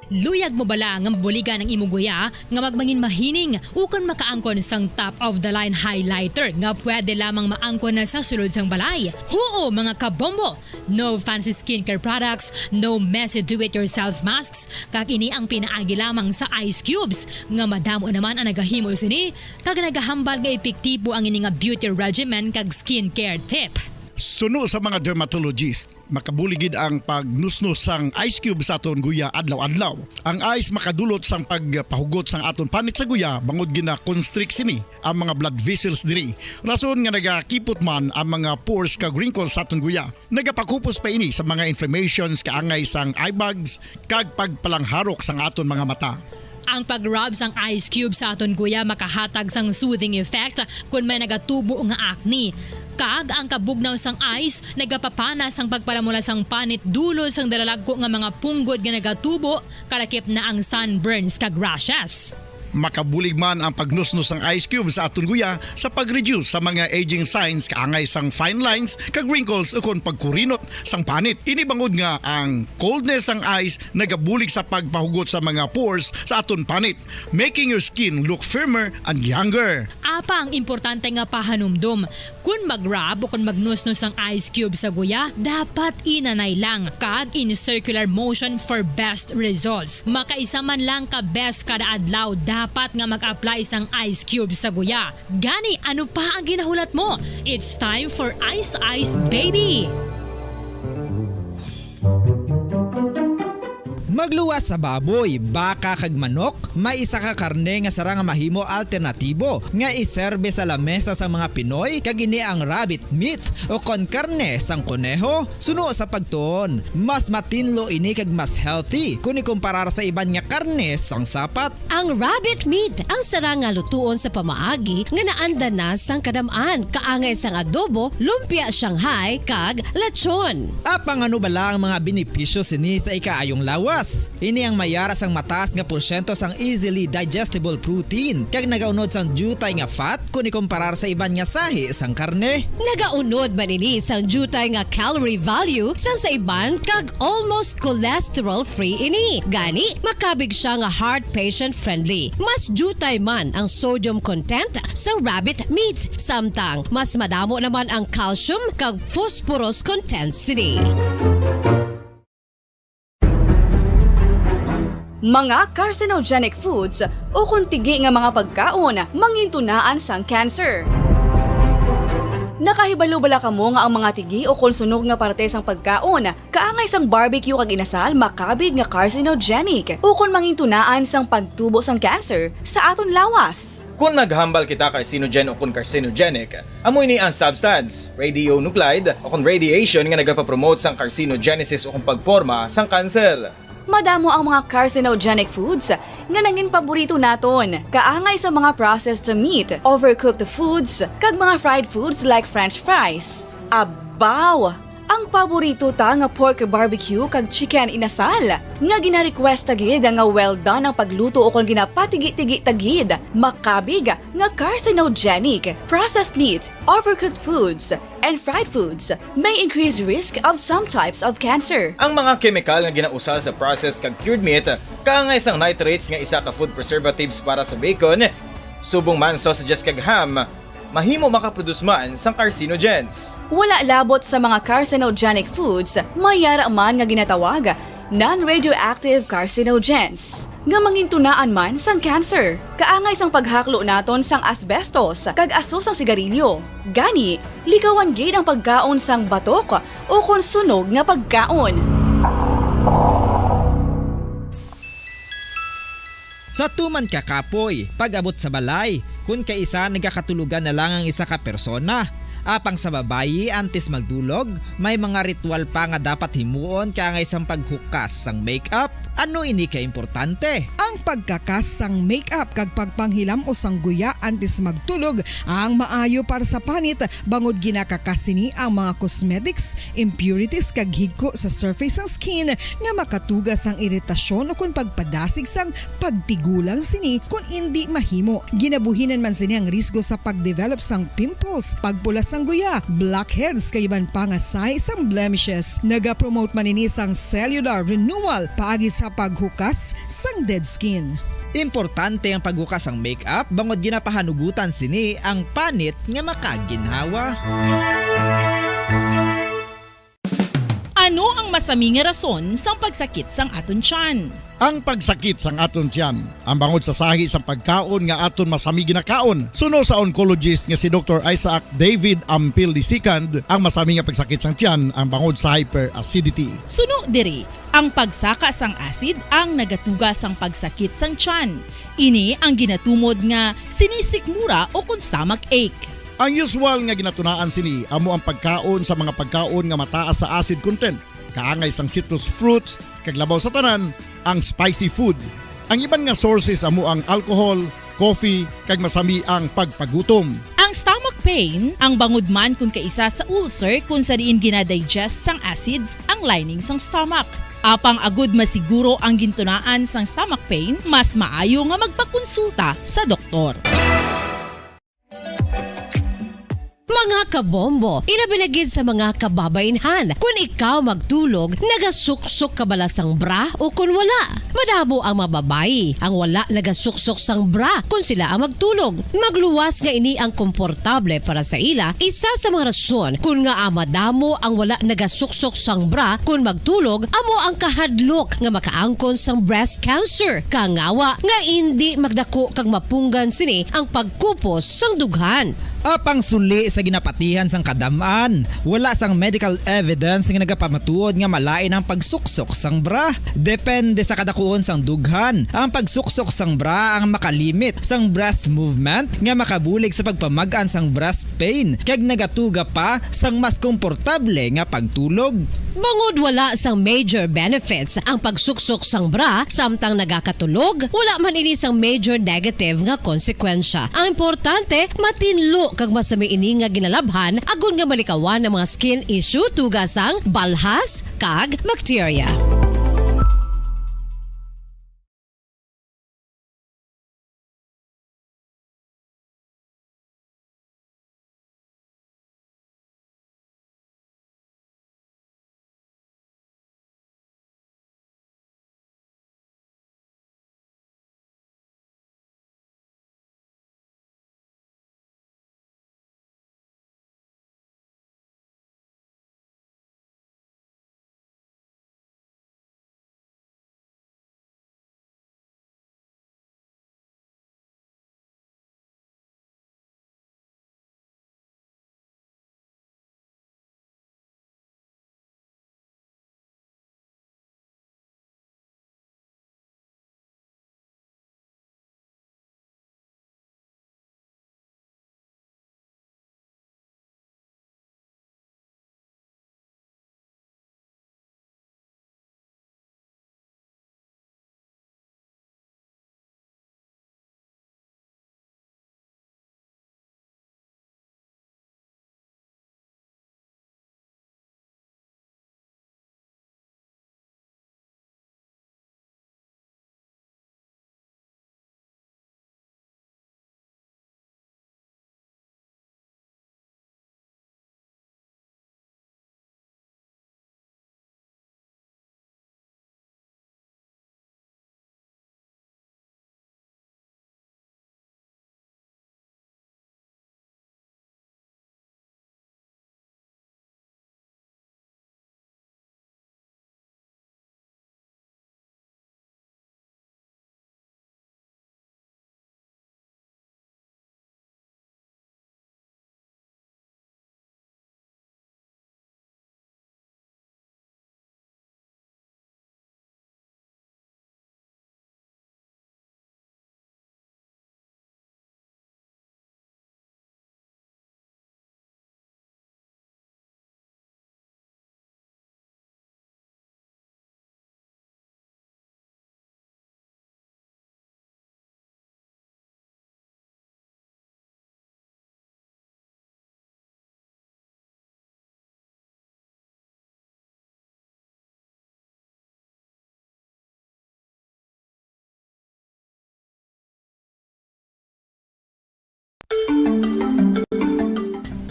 Luyag mo bala nga mabuligan ang imo guya nga magmangin mahining ukon makaangkon sang top-of-the-line highlighter nga pwede lamang maangkon na sa sulod sang balay? Huo, mga kabombo! No fancy skincare products, no messy do-it-yourself masks, kag ini ang pinaagi lamang sa ice cubes, nga madamo naman ang nagahimo sini, kag nagahambal nga epektibo ang ini nga beauty regimen kag skincare tip. Suno sa mga dermatologist, makabulig gid ang pagnusnos sang ice cube sa aton guya adlaw-adlaw. Ang ice makadulot sang pagpahugot sang aton panit sa guya, bangod gina-constrict sini ang mga blood vessels diri, rason nga nagakipot man ang mga pores kag wrinkles sa aton guya. Nagapakupos pa ini sa mga inflammations kaangay sang eye bags kag pagpalangharok sang aton mga mata. Ang pag-rub sang ice cube sa aton guya makahatag sang soothing effect kon may nagatubo nga acne. Kag ang kabugnaw sang ice nagapapana sang pagpalamula sang panit dulot sang dalalagko nga mga punggod nga nagatubo, kalakip na ang sunburns kag rashes. Makabulig man ang pagnusnos sang ice cube sa aton guya sa pag-reduce sa mga aging signs kaangay sang fine lines kag wrinkles ukon pagkurinot sang panit. Ini bangod nga ang coldness sang ice nagabulig sa pagpahugot sa mga pores sa aton panit, making your skin look firmer and younger. Apang importante nga pahanumdom, kon mag-rub o kon magnusnos ang ice cube sa guya, dapat inanay lang kag in circular motion for best results. Makaisa man lang ka beses kada adlaw dapat nga mag-apply sang ice cube sa guya. Gani, ano pa ang ginahulat mo? It's time for Ice Ice Baby! Magluwas sa baboy, baka kag manok, may isa ka karne nga sarang nga mahimo alternatibo nga iserbe sa lamesa sang mga Pinoy, kag ini ang rabbit meat o kon karne sang koneho. Suno sa pagtuon, mas matinlo ini kag mas healthy kon ikumparar sa iban nga karne sang sapat. Ang rabbit meat ang sarang nga lutuon sa pamaagi nga naanda na sang kadam-an, kaangay sang adobo, lumpia Shanghai, kag lechon. Apang ano bala ang mga benepisyo sini sa ikaayong lawas? Ini ang may ara sang mataas nga porsyento sang easily digestible protein, kag nagaunod sang diutay nga fat kon ikumparar sa iban nga sahi sang karne. Nagaunod man ini sang diutay nga calorie value sang sa iban, kag almost cholesterol-free ini. Gani, makabig sia nga heart patient-friendly. Mas diutay man ang sodium content sa rabbit meat, samtang mas madamo naman ang calcium kag phosphorus content sini. Mga carcinogenic foods ukon tigi nga mga pagkaon mangintunaan sang cancer. Nakahibalo bala kamo nga ang mga tigi ukon sunog nga parte sang pagkaon, kaangay sang barbecue kag inasal, makabig nga carcinogenic ukon mangintunaan sang pagtubo sang cancer sa aton lawas? Kon maghambal kita carcinogen ukon carcinogenic, amo ini ang substance, radionuclide, ukon radiation nga nagapapromote sang carcinogenesis ukon pagporma sang kanser. Madamo ang mga carcinogenic foods nga nangin paborito naton, kaangay sa mga processed meat, overcooked foods, kag mga fried foods like French fries. Abaw! Ang paborito ta nga pork barbecue kag chicken inasal, nga gina-request ta gid nga well done ang pagluto ukon ginapatigi-tigi ta gid, makabig nga carcinogenic. Processed meat, overcooked foods, and fried foods may increase risk of some types of cancer. Ang mga kemikal nga ginausal sa processed kag cured meat, kaangay sang nitrates nga isa ka food preservatives para sa bacon, subong man sausages kag ham, Mahimo makaproduce man sang carcinogens. Wala labot sa mga carcinogenic foods, may yara man nga ginatawag non-radioactive carcinogens, nga mangintunaan man sang cancer. Kaangay sang paghaklo naton sang asbestos kag aso sang sigarilyo. Gani, likawan gid ang pagkaon sang batok ukon sunog nga pagkaon. Sa tuman ka kapoy, pag-abot sa balay, kun kaisa nagakatulugan na lang ang isa ka persona. Apang sa babayi, antes magdulog, may mga ritual pa nga dapat himuon kaangay sang paghukas sang makeup. Ano ini ka importante? Ang pagkakas sang makeup kag pagpanghilam-os sang guya antes magtulog ang maayo para sa panit, bangod ginakakas sini ang mga cosmetics, impurities, kag higko sa surface sang skin nga makatuga sang iritasyon ukon pagpadasig sang pagtigulang sini kon indi mahimo. Ginabuhinan man sini ang risgo sa pagdevelop sang pimples, pagpula sang guya, blackheads, kag iban pa nga sahi sang blemishes. Nagapromote man ini sang cellular renewal paagi sa paghukas sang dead skin. Importante ang paghukas sang makeup bangod ginapahanugutan sini ang panit nga makaginhawa. Ano ang masami nga rason sang pagsakit sang aton tiyan? Ang pagsakit sang aton tiyan, ang bangod sa sahi sang pagkaon nga aton masami ginakaon. Suno sa oncologist nga si Doktor Isaac David Ampil the second, ang masami nga pagsakit sang tiyan ang bangod sa hyperacidity. Suno diri, ang pagsaka sang acid ang nagatuga sang pagsakit sang tiyan. Ini ang ginatumod nga sinisikmura ukon stomach ache. Ang usual nga ginatunaan sini amo ang pagkaon sa mga pagkaon nga mataas sa acid content, kaangay sang citrus fruits, kag labaw sa tanan, ang spicy food. Ang iban nga sources amo ang alcohol, coffee, kag masami ang pagpagutom. Ang stomach pain, ang bangod man kon kaisa sa ulcer kon sa diin ginadigest sang acids ang lining sang stomach. Apang agud masiguro ang gintunaan sang stomach pain, mas maayo nga magpakonsulta sa doktor. Mga kabombo, ilabi na gid sa mga kababainhan, kon ikaw magtulog, nagasuksok ka bala sang bra o kon wala? Madamo ang mga babayi ang wala nagasuksok sang bra kon sila ang magtulog. Magluwas nga ini ang komportable para sa ila. Isa sa mga rason kon ngaa madamo ang wala nagasuksok sang bra kon magtulog amo ang kahadlok nga makaangkon sang breast cancer, kangawa nga indi magdako kag mapunggan sini ang pagkupos sang dughan. Apang suli sa ginapatihan sang kadam-an, wala sang medical evidence nga nagapamatuod nga malain ang pagsuksok sang bra. Depende sa kadakuon sang dughan, ang pagsuksok sang bra ang makalimit sang breast movement nga makabulig sa pagpamag-an sang breast pain kag nagatuga pa sang mas komportable nga pagtulog. Bangod wala sang major benefits ang pagsuksok sang bra samtang nagakatulog, wala man ini sang major negative nga konsekwensya. Ang importante, matinlo kag masami ini nga ginalabhan agod nga malikawan ang mga skin issue tuga sang balhas kag bakterya.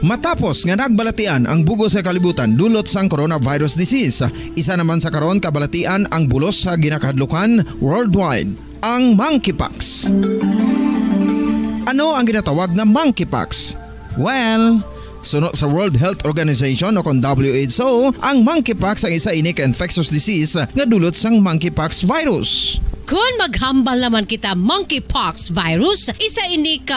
Matapos nga nagbalatian ang bug-os nga kalibutan dulot sang coronavirus disease, isa naman sa karon kabalatian ang bulos sa ginakahadlukan worldwide, ang monkeypox. Ano ang ginatawag nga monkeypox? Well, suno sa World Health Organization o kon W H O, ang monkeypox ang isa ini ka infectious disease nga dulot sang monkeypox virus. Kon maghambal naman kita monkeypox virus, isa ini ka